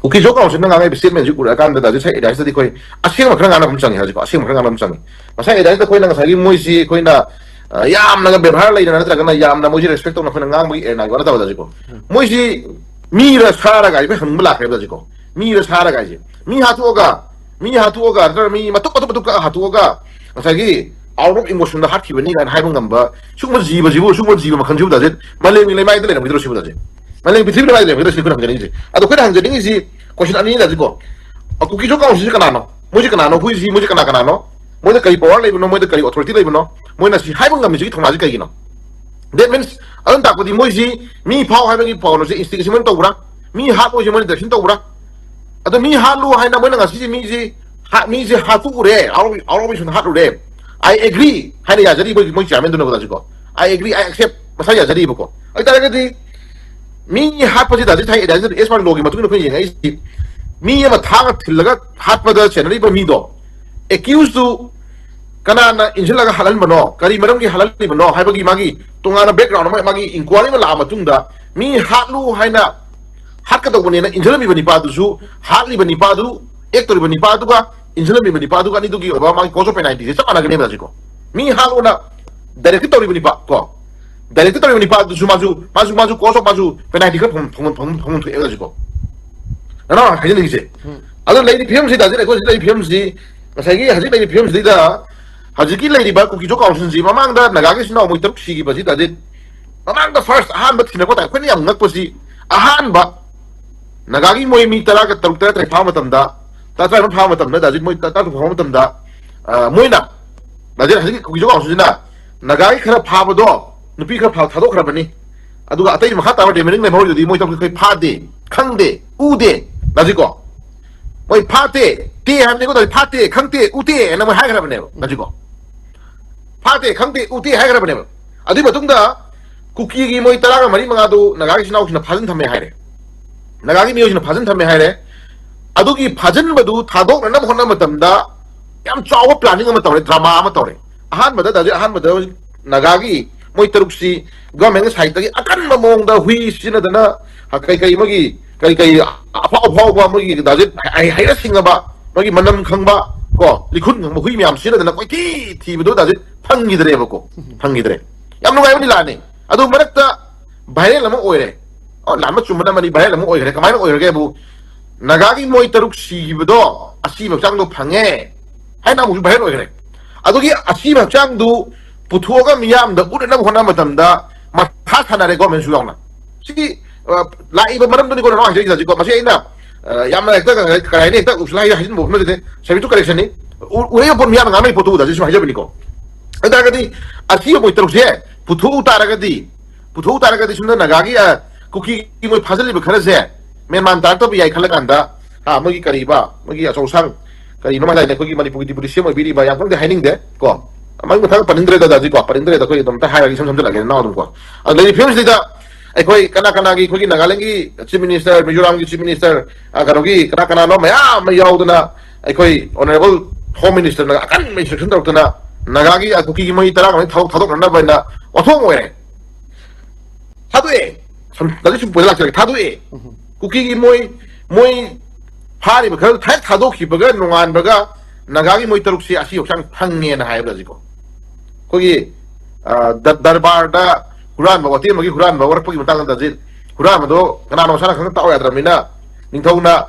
ꯀꯨꯀꯤꯖꯣ ꯀꯥꯎꯟꯁꯤꯜꯅ ꯉꯥꯡꯉꯛꯏꯕ ꯁ꯭ꯇꯦꯠꯃꯦꯟꯁꯤ ꯎꯔꯛꯑꯀꯥꯟꯗ ꯗꯥꯖꯤꯠ, ꯉꯁꯥꯏ ꯑꯦꯔꯤꯌꯥꯁꯤꯗꯗꯤ ꯑꯩꯈꯣꯏ ꯑꯁꯦꯡꯕ ꯈꯔ ꯉꯥꯡꯅꯕ ꯑꯃ ꯆꯪꯉꯤ ꯍꯧꯖꯤꯛꯀꯣ, ꯑꯁꯦꯡꯕ ꯈꯔ ꯉꯥꯡꯅꯕ ꯑꯃ ꯆꯪꯉꯤ꯫ ꯉꯁꯥꯏ ꯑꯦꯔꯤꯌꯥꯁꯤꯗ ꯑꯩꯈꯣꯏꯅ ꯉꯁꯥꯏꯒꯤ ꯃꯣꯏꯁꯤ ꯑꯩꯈꯣꯏꯅ ꯑ, ꯌꯥꯝꯅꯒ ꯕꯦꯕꯥꯔ ꯂꯩꯗꯅ ꯅꯠꯇ꯭ꯔꯒꯅ ꯌꯥꯝꯅ ꯃꯣꯏꯁꯤ ꯔꯦꯁꯄꯦꯛ ꯇꯧꯅ ꯑꯩꯈꯣꯏꯅ ꯉꯥꯡꯕꯒꯤ ꯑꯦꯔꯤꯌꯥꯒꯤ ꯋꯥ ꯅꯠꯇꯕ ꯗꯥꯖꯤꯠꯀꯣ, ꯃꯣꯏꯁꯤ ꯃꯤꯔ ꯁꯥꯔꯒ ꯑꯩꯈꯣꯏ ꯍꯪꯕ ꯂꯥꯛꯈ꯭ꯔꯦꯕ ꯗꯥꯖꯤꯠꯀꯣ꯫ ꯃꯤꯔ ꯁꯥꯔꯒ ꯍꯥꯏꯁꯦ ꯃꯤ ꯍꯥꯠꯇꯣꯛꯑꯒ, ꯃꯤ ꯍꯥꯠꯇꯣꯛꯑꯒ ꯅꯠꯇ꯭ꯔꯒ ꯃꯤ ꯃꯇꯨꯞ ꯃꯇꯨꯞ ꯃꯇꯨꯞ ꯀꯛꯑ ꯍꯥꯠꯇꯣꯛꯑꯒ ꯉꯁꯥꯏꯒꯤ out of emotion ꯗ ꯍꯥꯠꯈꯤꯕꯅꯤ ꯀꯥꯏꯅ ꯍꯥꯏꯕ ꯉꯝꯕ ꯁꯤꯒꯨꯝꯕ ꯖꯤꯕꯁꯤꯕꯨ, ꯁꯤꯒꯨꯝꯕ ꯖꯤꯕ ꯃꯈꯜꯁꯤꯕꯨ ꯗꯥꯖꯤꯠ ꯃꯥꯂꯦꯝꯒꯤ ꯂꯩꯃꯥꯏꯗ ꯂꯩꯔꯝꯒꯗ꯭ꯔꯣ ꯁꯤꯕꯨ ꯗꯥꯖꯤꯠ? ꯃꯥꯂꯦꯝ ꯄ꯭ꯔꯤꯊꯤꯕꯤꯗ ꯂꯩꯃꯥꯏꯗ ꯂꯩꯔꯝꯒꯗ꯭ꯔꯣ ꯁꯤꯅꯤ ꯑꯩꯈꯣꯏꯅ ꯍꯪꯖꯅꯤꯡꯉꯤꯁꯦ꯫ ꯑꯗꯣ ꯑꯩꯈꯣꯏꯅ ꯍꯪꯖꯅꯤꯡꯉꯤꯁꯤ question ꯑꯅꯤ ꯗꯥꯖꯤꯠꯀꯣ꯫ ꯑ, ꯀꯨꯀꯤ ꯖꯣ ꯀꯥꯎꯟꯁꯤꯜꯁꯤ ꯀꯅꯥꯅꯣ? ꯃꯣꯏꯁꯤ ꯀꯅꯥꯅꯣ? ꯍꯨꯏꯁꯤ ꯃꯣꯏꯁꯤ ꯀꯅꯥ ꯀꯅꯥꯅꯣ? ꯃꯣꯏꯗ ꯀꯔꯤ power ꯂꯩꯕꯅꯣ? ꯃꯣꯏꯗ ꯀꯔꯤ authority ꯂꯩꯕꯅꯣ? ꯃꯣꯏꯅ ꯁꯤ ꯍꯥꯏꯕ ꯉꯝꯃꯤꯁꯤꯒꯤ ꯊꯧꯅꯥꯁꯤ ꯀꯩꯒꯤꯅꯣ? That means, ꯑꯗꯨꯅ ꯇꯥꯛꯄꯗꯤ ꯃꯣꯏꯁꯤ ꯃꯤ ꯐꯥꯎ ꯍꯥꯏꯕꯒꯤ ꯄꯥꯎꯅꯁꯦ instigation ꯃꯣꯏꯅ ꯇꯧꯕ꯭ꯔꯥ? ꯃꯤ ꯍꯥꯠꯂꯣꯏꯁꯦ ꯃꯣꯏꯅ direction ꯇꯧꯕ꯭ꯔꯥ? ꯑꯗꯣ ꯃꯤ ꯍꯥꯠꯂꯨ ꯍꯥꯏꯅ ꯃꯣꯏꯅ ꯉꯁꯤꯁꯦ ꯃꯤꯁꯤ ꯍꯥ-, ꯃꯤꯁꯦ ꯍꯥꯠꯇꯣꯛꯎꯔꯦ, ꯑꯥꯎꯠ ꯑꯣꯐ ꯍꯥꯠꯂꯨꯔꯦ꯫ I agree ꯍꯥꯏꯅ ꯌꯥꯖꯔꯤꯕ ꯃꯣꯏ chairman ꯗꯨꯅ ꯗꯥꯖꯤꯠꯀꯣ꯫ I agree, I accept, ꯃꯁꯥ ꯌꯥꯖꯔꯤꯕꯀꯣ꯫ ꯑꯗꯨ ꯇꯥꯔꯒꯗꯤ ꯃꯤ ꯍꯥꯠꯄꯁꯤ ꯗꯥꯖꯤꯠ ꯍꯥꯏ, ꯗꯥꯖꯤꯠ ꯑꯦꯁ ꯄꯥꯟ ꯂꯣꯒꯤ ꯃꯇꯨꯡ ꯏꯟꯅ ꯑꯩꯈꯣꯏꯅ ꯌꯦꯡꯉꯛꯏꯁꯤ ꯃꯤ ꯑꯃ ꯊꯥꯡꯅ ꯊꯤꯜꯂꯒ ꯍꯥꯠꯄꯗ ꯆꯦꯟꯅꯔꯤꯕ ꯃꯤꯗꯣ, accused ꯇꯨ ꯀꯅꯥꯅ ꯏꯟꯁꯤꯜꯂꯒ ꯍꯥꯠꯍꯟꯕꯅꯣ, ꯀꯔꯤ ꯃꯔꯝꯒꯤ ꯍꯥꯠꯍꯜꯂꯤꯕꯅꯣ ꯍꯥꯏꯕꯒꯤ ꯃꯥꯒꯤ ꯇꯣꯉꯥꯟꯅ background ꯑꯃ, ꯃꯥꯒꯤ inquiry ꯑꯃ ꯂꯥꯛꯑ ꯃꯇꯨꯡꯗ ꯃꯤ ꯍꯥꯠꯂꯨ ꯍꯥꯏꯅ ꯍꯥꯠꯀꯗꯧꯕꯅꯦꯅ ꯏꯟꯁꯤꯜꯂꯝꯃꯤꯕ ꯅꯤꯄꯥꯗꯨꯁꯨ, ꯍꯥꯠꯂꯤꯕ ꯅꯤꯄꯥꯗꯨ, act ꯇꯧꯔꯤꯕ ꯅꯤꯄꯥꯗꯨꯒ ꯏꯟꯁꯤꯜꯂꯝꯃꯤꯕ ꯅꯤꯄꯥꯗꯨꯒ ꯑꯅꯤꯗꯨꯒꯤ ꯑꯣꯏꯕ ꯃꯥꯒꯤ cause of penalty ꯁꯦ ꯆꯞ ꯃꯥꯟꯅꯒꯅꯦꯕ ꯍꯧꯖꯤꯛꯀꯣ꯫ ꯃꯤ ꯍꯥꯠꯂꯣꯅ direct ꯇꯧꯔꯤꯕ ꯅꯤꯄꯥ ꯀꯣ, direct ꯇꯧꯔꯤꯕ ꯅꯤꯄꯥꯗꯨꯁꯨ ꯃꯥꯁꯨ, ꯃꯥꯁꯨ, ꯃꯥꯁꯨ cause of ꯃꯥꯁꯨ penalty ꯈꯔ ꯐꯪ-, ꯐꯪ-, ꯐꯪ-, ꯐꯪꯐꯝ ꯊꯣꯛꯑꯦꯕ ꯍꯧꯖꯤꯛꯀꯣ꯫ ꯅꯅꯥꯎ ꯍꯥꯏꯖꯅꯤꯡꯉꯤꯁꯦ꯫ ꯑꯗꯣ ꯂꯩꯔꯤꯕ ꯐꯤꯕꯝꯁꯤꯗ, ꯍꯧꯖꯤꯛ ꯑꯩꯈꯣꯏ ꯍꯧꯖꯤꯛ ꯂꯩꯔꯤꯕ ꯐꯤꯕꯝꯁꯤ, ꯉꯁꯥꯏꯒꯤ ꯍꯧꯖꯤꯛ ꯂꯩꯔꯤꯕ ꯐꯤꯕꯝꯁꯤꯗꯩꯗ ꯍꯧꯖꯤꯛꯀꯤ ꯂꯩꯔꯤꯕ ꯀꯨꯀꯤ ꯖꯣ ꯀꯥꯎꯟꯁꯤꯜꯁꯤ ꯃꯃꯥꯡꯗ ꯅꯥꯒꯥꯒꯤ ꯏꯆꯤꯟ ꯏꯅꯥꯎ ꯃꯣꯏ ꯇꯔꯨꯛ ꯁꯤꯈꯤꯕꯁꯤ ꯗꯥꯖꯤꯠ ꯃꯃꯥꯡꯗ first ꯑꯍꯥꯟꯕ ꯊꯤꯔꯛꯄ ꯇꯥꯏ꯫ ꯑꯩꯈꯣꯏꯅ ꯌꯥꯝ ꯉꯛꯄꯁꯤ ꯑꯍꯥꯟꯕ ꯅꯥꯒꯥꯒꯤ ꯃꯣꯏ ꯃꯤ ꯇꯔꯥꯒ ꯇꯔꯨꯛ, ꯇꯔꯥ ꯇꯔꯦꯠ ꯐꯥꯕ ꯃꯇꯝꯗ, ꯇꯔꯥ ꯇꯔꯥꯅꯤꯄꯥꯟ ꯐꯥꯕ ꯃꯇꯝꯗ, ꯗꯥꯖꯤꯠ ꯃꯣꯏ ꯇꯔꯥ ꯇꯔꯨꯛ ꯐꯥꯕ ꯃꯇꯝꯗ, ꯑ, ꯃꯣꯏꯅ ꯗꯥꯖꯤꯠ ꯍꯧꯖꯤꯛ ꯀꯨꯀꯤ ꯖꯣ ꯀꯥꯎꯟꯁꯤꯜꯁꯤꯅ ꯅꯥꯒꯥꯒꯤ ꯈꯔ ꯐꯥꯕꯗꯣ ꯅꯨꯄꯤ ꯈꯔ ꯐꯥ-, ꯊꯥꯗꯣꯛꯈ꯭ꯔꯕꯅꯤ꯫ ꯑꯗꯨꯒ ꯑꯇꯩ ꯃꯈꯥ ꯇꯥꯕ remaining ꯂꯦꯝꯍꯧꯔꯤꯗꯨꯗꯤ ꯃꯣꯏ ꯇꯧꯈ꯭ꯔꯦ, ꯑꯩꯈꯣꯏ ꯐꯥꯗꯦ, ꯈꯪꯗꯦ, ꯎꯗꯦ꯫ ꯗꯥꯖꯤꯠꯀꯣ, ꯃꯣꯏ ꯐꯥꯇꯦ, ꯇꯦ ꯍꯥꯏꯕꯅꯤꯀꯣ, ꯗꯥꯖꯤꯠ, ꯐꯥꯇꯦ, ꯈꯪꯗꯦ, ꯎꯗꯦ ꯍꯥꯏꯅ ꯃꯣꯏ ꯍꯥꯏꯈ꯭ꯔꯕꯅꯦꯕ꯫ ꯗꯥꯖꯤꯠꯀꯣ, ꯐꯥꯇꯦ, ꯈꯪꯗꯦ, ꯎꯗꯦ ꯍꯥꯏꯈ꯭ꯔꯕꯅꯦꯕ꯫ ꯑꯗꯨꯒꯤ ꯃꯇꯨꯡꯗ ꯀꯨꯀꯤꯒꯤ ꯃꯣꯏ ꯇꯔꯥꯒ ꯃꯔꯤ ꯃꯉꯥꯗꯨ ꯅꯥꯒꯥꯒꯤ ꯏꯆꯤꯟ ꯏꯅꯥꯎꯁꯤꯡꯅ ꯐꯥꯖꯤꯟ ꯊꯝꯃꯦ ꯍꯥꯏꯔꯦ, ꯅꯥꯒꯥꯒꯤ ꯃꯤꯑꯣꯏꯁꯤꯡꯅ ꯐꯥꯖꯤꯟ ꯊꯝꯃꯦ ꯍꯥꯏꯔꯦ꯫ ꯑꯗꯨꯒꯤ ꯐꯥꯖꯤꯟꯕꯗꯨ ꯊꯥꯗꯣꯛꯅꯅꯕ ꯍꯣꯠꯅꯕ ꯃꯇꯝꯗ ꯌꯥꯝ ꯆꯥꯎꯕ planning ꯑꯃ ꯇꯧꯔꯦ, drama ꯑꯃ ꯇꯧꯔꯦ꯫ ꯑꯍꯥꯟꯕꯗ, ꯗꯥꯖꯤꯠ, ꯑꯍꯥꯟꯕꯗ ꯅꯥꯒꯥꯒꯤ ꯃꯣꯏ ꯇꯔꯨꯛꯁꯤ government ꯒꯤ side ꯇꯒꯤ ꯑꯀꯟꯕ ꯃꯑꯣꯡꯗ ꯍꯨꯏ ꯁꯤꯖꯤꯟꯅꯗꯅ, ꯀꯩ ꯀꯩ ꯃꯣꯏꯒꯤ, ꯀꯩ ꯀꯩ ꯑꯐꯥꯎ ꯑꯐꯥꯎꯕ ꯃꯣꯏꯒꯤ ꯗꯥꯖꯤꯠ ꯍꯩ-, ꯍꯩꯔ ꯁꯤꯡꯉꯕ, ꯃꯣꯏꯒꯤ ꯃꯅꯝ ꯈꯪꯕ, ꯀꯣ, ꯂꯤꯈꯨꯟ ꯈꯪꯕ ꯍꯨꯏ ꯃꯌꯥꯝ ꯁꯤꯖꯤꯟꯅꯗꯅ ꯀꯣꯏꯊꯤ ꯊꯤꯕꯗꯣ ꯗꯥꯖꯤꯠ ꯐꯪꯈꯤꯗ꯭ꯔꯦꯕꯀꯣ꯫ ꯐꯪꯈꯤꯗ꯭ꯔꯦ꯫ ꯌꯥꯝ ꯅꯨꯡꯉꯥꯏꯕ ꯂꯤꯂꯥꯅꯤ꯫ ꯑꯗꯨ ꯃꯔꯛꯇ viral ꯑꯃ ꯑꯣꯏꯔꯦ꯫ ꯑꯣ, ꯂꯥꯟꯕ ꯆꯨꯝꯕꯅ ꯑꯃꯅꯤ, viral ꯑꯃ ꯑꯣꯏꯈ꯭ꯔꯦ꯫ ꯀꯃꯥꯏꯅ ꯑꯣꯏꯈ꯭ꯔꯒꯦꯕꯨ, ꯅꯥꯒꯥꯒꯤ ꯃꯣꯏ ꯇꯔꯨꯛ ꯁꯤꯈꯤꯕꯗꯣ ꯑꯁꯤꯕ ꯍꯛꯆꯥꯡꯗꯣ ꯐꯪꯉꯦ ꯍꯥꯏꯅ ꯑꯃꯨꯛꯁꯨ viral ꯑꯣꯏꯈ꯭ꯔꯦ꯫ ꯑꯗꯨꯒꯤ ꯑꯁꯤꯕ ꯍꯛꯆꯥꯡꯗꯨ ꯄꯨꯊꯣꯛꯑꯒ ꯃꯤꯌꯥꯝꯗ ꯎꯠꯅꯅꯕ ꯍꯣꯠꯅꯕ ꯃꯇꯝꯗ ꯃꯊꯥ ꯁꯥꯟꯅꯔꯦ ꯒꯣꯔꯃꯦꯟꯁꯨ ꯌꯥꯎꯅ꯫ ꯁꯤ, ꯑ, ꯂꯥꯛꯏꯕ ꯃꯔꯝꯗꯨꯅꯤꯀꯣ ꯅꯅꯥꯎ ꯍꯥꯏꯖꯔꯤꯁꯦ ꯍꯧꯖꯤꯛꯀꯣ꯫ ꯃꯁꯤ ꯑꯩꯅ, ꯑ, ꯌꯥꯝꯅ ꯍꯦꯛꯇ ꯀꯩ ꯍꯥꯏꯅꯤ, ꯍꯦꯛꯇ ꯎꯁꯤꯜꯂ ꯍꯥꯏ-, ꯍꯥꯏꯖꯤꯟꯕ ꯋꯥꯐꯝ ꯅꯠꯇꯦ꯫ Subject to correction ꯅꯤ꯫ ꯎ-, ꯎꯔꯛꯏꯕ ꯄꯣꯠ ꯃꯤꯌꯥꯝꯅ ꯉꯥꯡꯅꯔꯤꯕ ꯄꯣꯠꯇꯨ ꯎꯗ꯭ꯔꯗꯤ ꯁꯨꯝ ꯍꯥꯏꯖꯕꯅꯤꯀꯣ꯫ ꯑꯗꯨ ꯇꯥꯔꯒꯗꯤ ꯑꯁꯤꯕ ꯃꯣꯏ ꯇꯔꯨꯛꯁꯦ ꯄꯨꯊꯣꯛꯎ ꯇꯥꯔꯒꯗꯤ, ꯄꯨꯊꯣꯛꯎ ꯇꯥꯔꯒꯗꯤ ꯁꯣꯝꯗ ꯅꯥꯒꯥꯒꯤ, ꯑ, ꯀꯨꯀꯤꯒꯤ ꯃꯣꯏ ꯐꯥꯖꯤꯜꯂꯤꯕ ꯈꯔꯁꯦ ꯃꯦꯟ ꯃꯥꯟ ꯇꯥꯔꯛꯇꯕ ꯌꯥꯏ ꯈꯜꯂ ꯀꯥꯟꯗ, ꯑ, ꯃꯣꯏꯒꯤ ꯀꯔꯤꯕ, ꯃꯣꯏꯒꯤ ꯑꯆꯧ ꯑꯁꯥꯡ ꯀꯔꯤꯅꯣ ꯍꯥꯏꯗꯥꯏꯅꯦ, ꯑꯩꯈꯣꯏꯒꯤ ꯃꯅꯤꯄꯨꯔꯒꯤ deputy C M ꯑꯣꯏꯕꯤꯔꯤꯕ, ꯌꯥꯝ ꯈꯪꯗꯦ ꯍꯥꯏꯅꯤꯡꯗꯦ ꯀꯣ, ꯃꯃꯤꯡ ꯃꯊꯪ ꯄꯟꯅꯤꯡꯗ꯭ꯔꯦꯗ ꯗꯥꯗꯤ ꯀꯣ, ꯄꯟꯅꯤꯡꯗ꯭ꯔꯦꯗ, ꯑꯩꯈꯣꯏ ꯑꯗꯨꯝ ꯑꯝꯇ ꯍꯥꯏꯔꯒ ꯏꯁꯝ ꯁꯝꯖꯜꯂꯛꯑꯒꯦ ꯅꯅꯥꯎ ꯑꯗꯨꯝ ꯀꯣ꯫ ꯑꯗꯨ ꯂꯩꯔꯤꯕ ꯐꯤꯕꯝꯁꯤꯗ ꯑꯩꯈꯣꯏ ꯀꯅꯥ ꯀꯅꯥꯒꯤ, ꯑꯩꯈꯣꯏꯒꯤ ꯅꯥꯒꯥꯂꯦꯟꯒꯤ Chief Minister, ꯃꯤꯖꯣꯔꯥꯝꯒꯤ Chief Minister, ꯑ, ꯀꯩꯅꯣꯒꯤ ꯀꯅꯥ ꯀꯅꯥꯅꯣ ꯃꯌꯥꯝ ꯑꯃ ꯌꯥꯎꯗꯅ ꯑꯩꯈꯣꯏ Honourable Home Minister ꯅ ꯑꯀꯟꯕ instruction ꯇꯧꯔꯛꯇꯅ ꯅꯥꯒꯥꯒꯤ, ꯑ, ꯀꯨꯀꯤꯒꯤ ꯃꯣꯏ ꯇꯔꯥꯃꯉꯥ ꯊꯥꯗꯣꯛ-, ꯊꯥꯗꯣꯛꯅꯅꯕ ꯍꯥꯏꯅ ꯋꯥꯊꯣꯛ ꯑꯃ ꯑꯣꯏꯔꯦ꯫ ꯊꯥꯗꯣꯛꯑꯦ꯫ ꯁꯨꯝ, ꯍꯧꯖꯤꯛ ꯁꯨꯝ ꯄꯣꯏꯟ ꯂꯥꯛꯆꯔꯒꯦ꯫ ꯊꯥꯗꯣꯛꯑꯦ꯫ ꯎꯝ꯫ ꯀꯨꯀꯤꯒꯤ ꯃꯣꯏ, ꯃꯣꯏ ꯐꯥꯔꯤꯕ ꯈꯔ ꯊꯥꯏꯅ ꯊꯥꯗꯣꯛꯈꯤꯕꯒ ꯅꯣꯡꯉꯥꯟꯕꯒ ꯅꯥꯒꯥꯒꯤ ꯃꯣꯏ ꯇꯔꯨꯛꯁꯦ ꯑꯁꯤ ꯍꯛꯆꯥꯡ ꯐꯪꯉꯦꯅ ꯍꯥꯏꯕꯗ ꯍꯧꯖꯤꯛꯀꯣ꯫ ꯑꯩꯈꯣꯏꯒꯤ, ꯑ, ꯗ-, ꯗꯔꯕꯥꯔꯗ ꯍꯨꯔꯥꯟꯕ, ꯋꯥꯇꯦꯝꯕꯒꯤ ꯍꯨꯔꯥꯟꯕ ꯋꯥꯔꯛꯄꯒꯤ ꯃꯇꯥꯡꯗ ꯍꯧꯖꯤꯛ ꯍꯨꯔꯥꯟꯕꯗꯣ ꯀꯅꯥꯅꯣ ꯃꯁꯥꯅ ꯈꯪꯅ ꯇꯥꯛꯑꯣ ꯌꯥꯗ꯭ꯔꯕꯅꯤꯅ ꯅꯤꯡꯊꯧꯅ,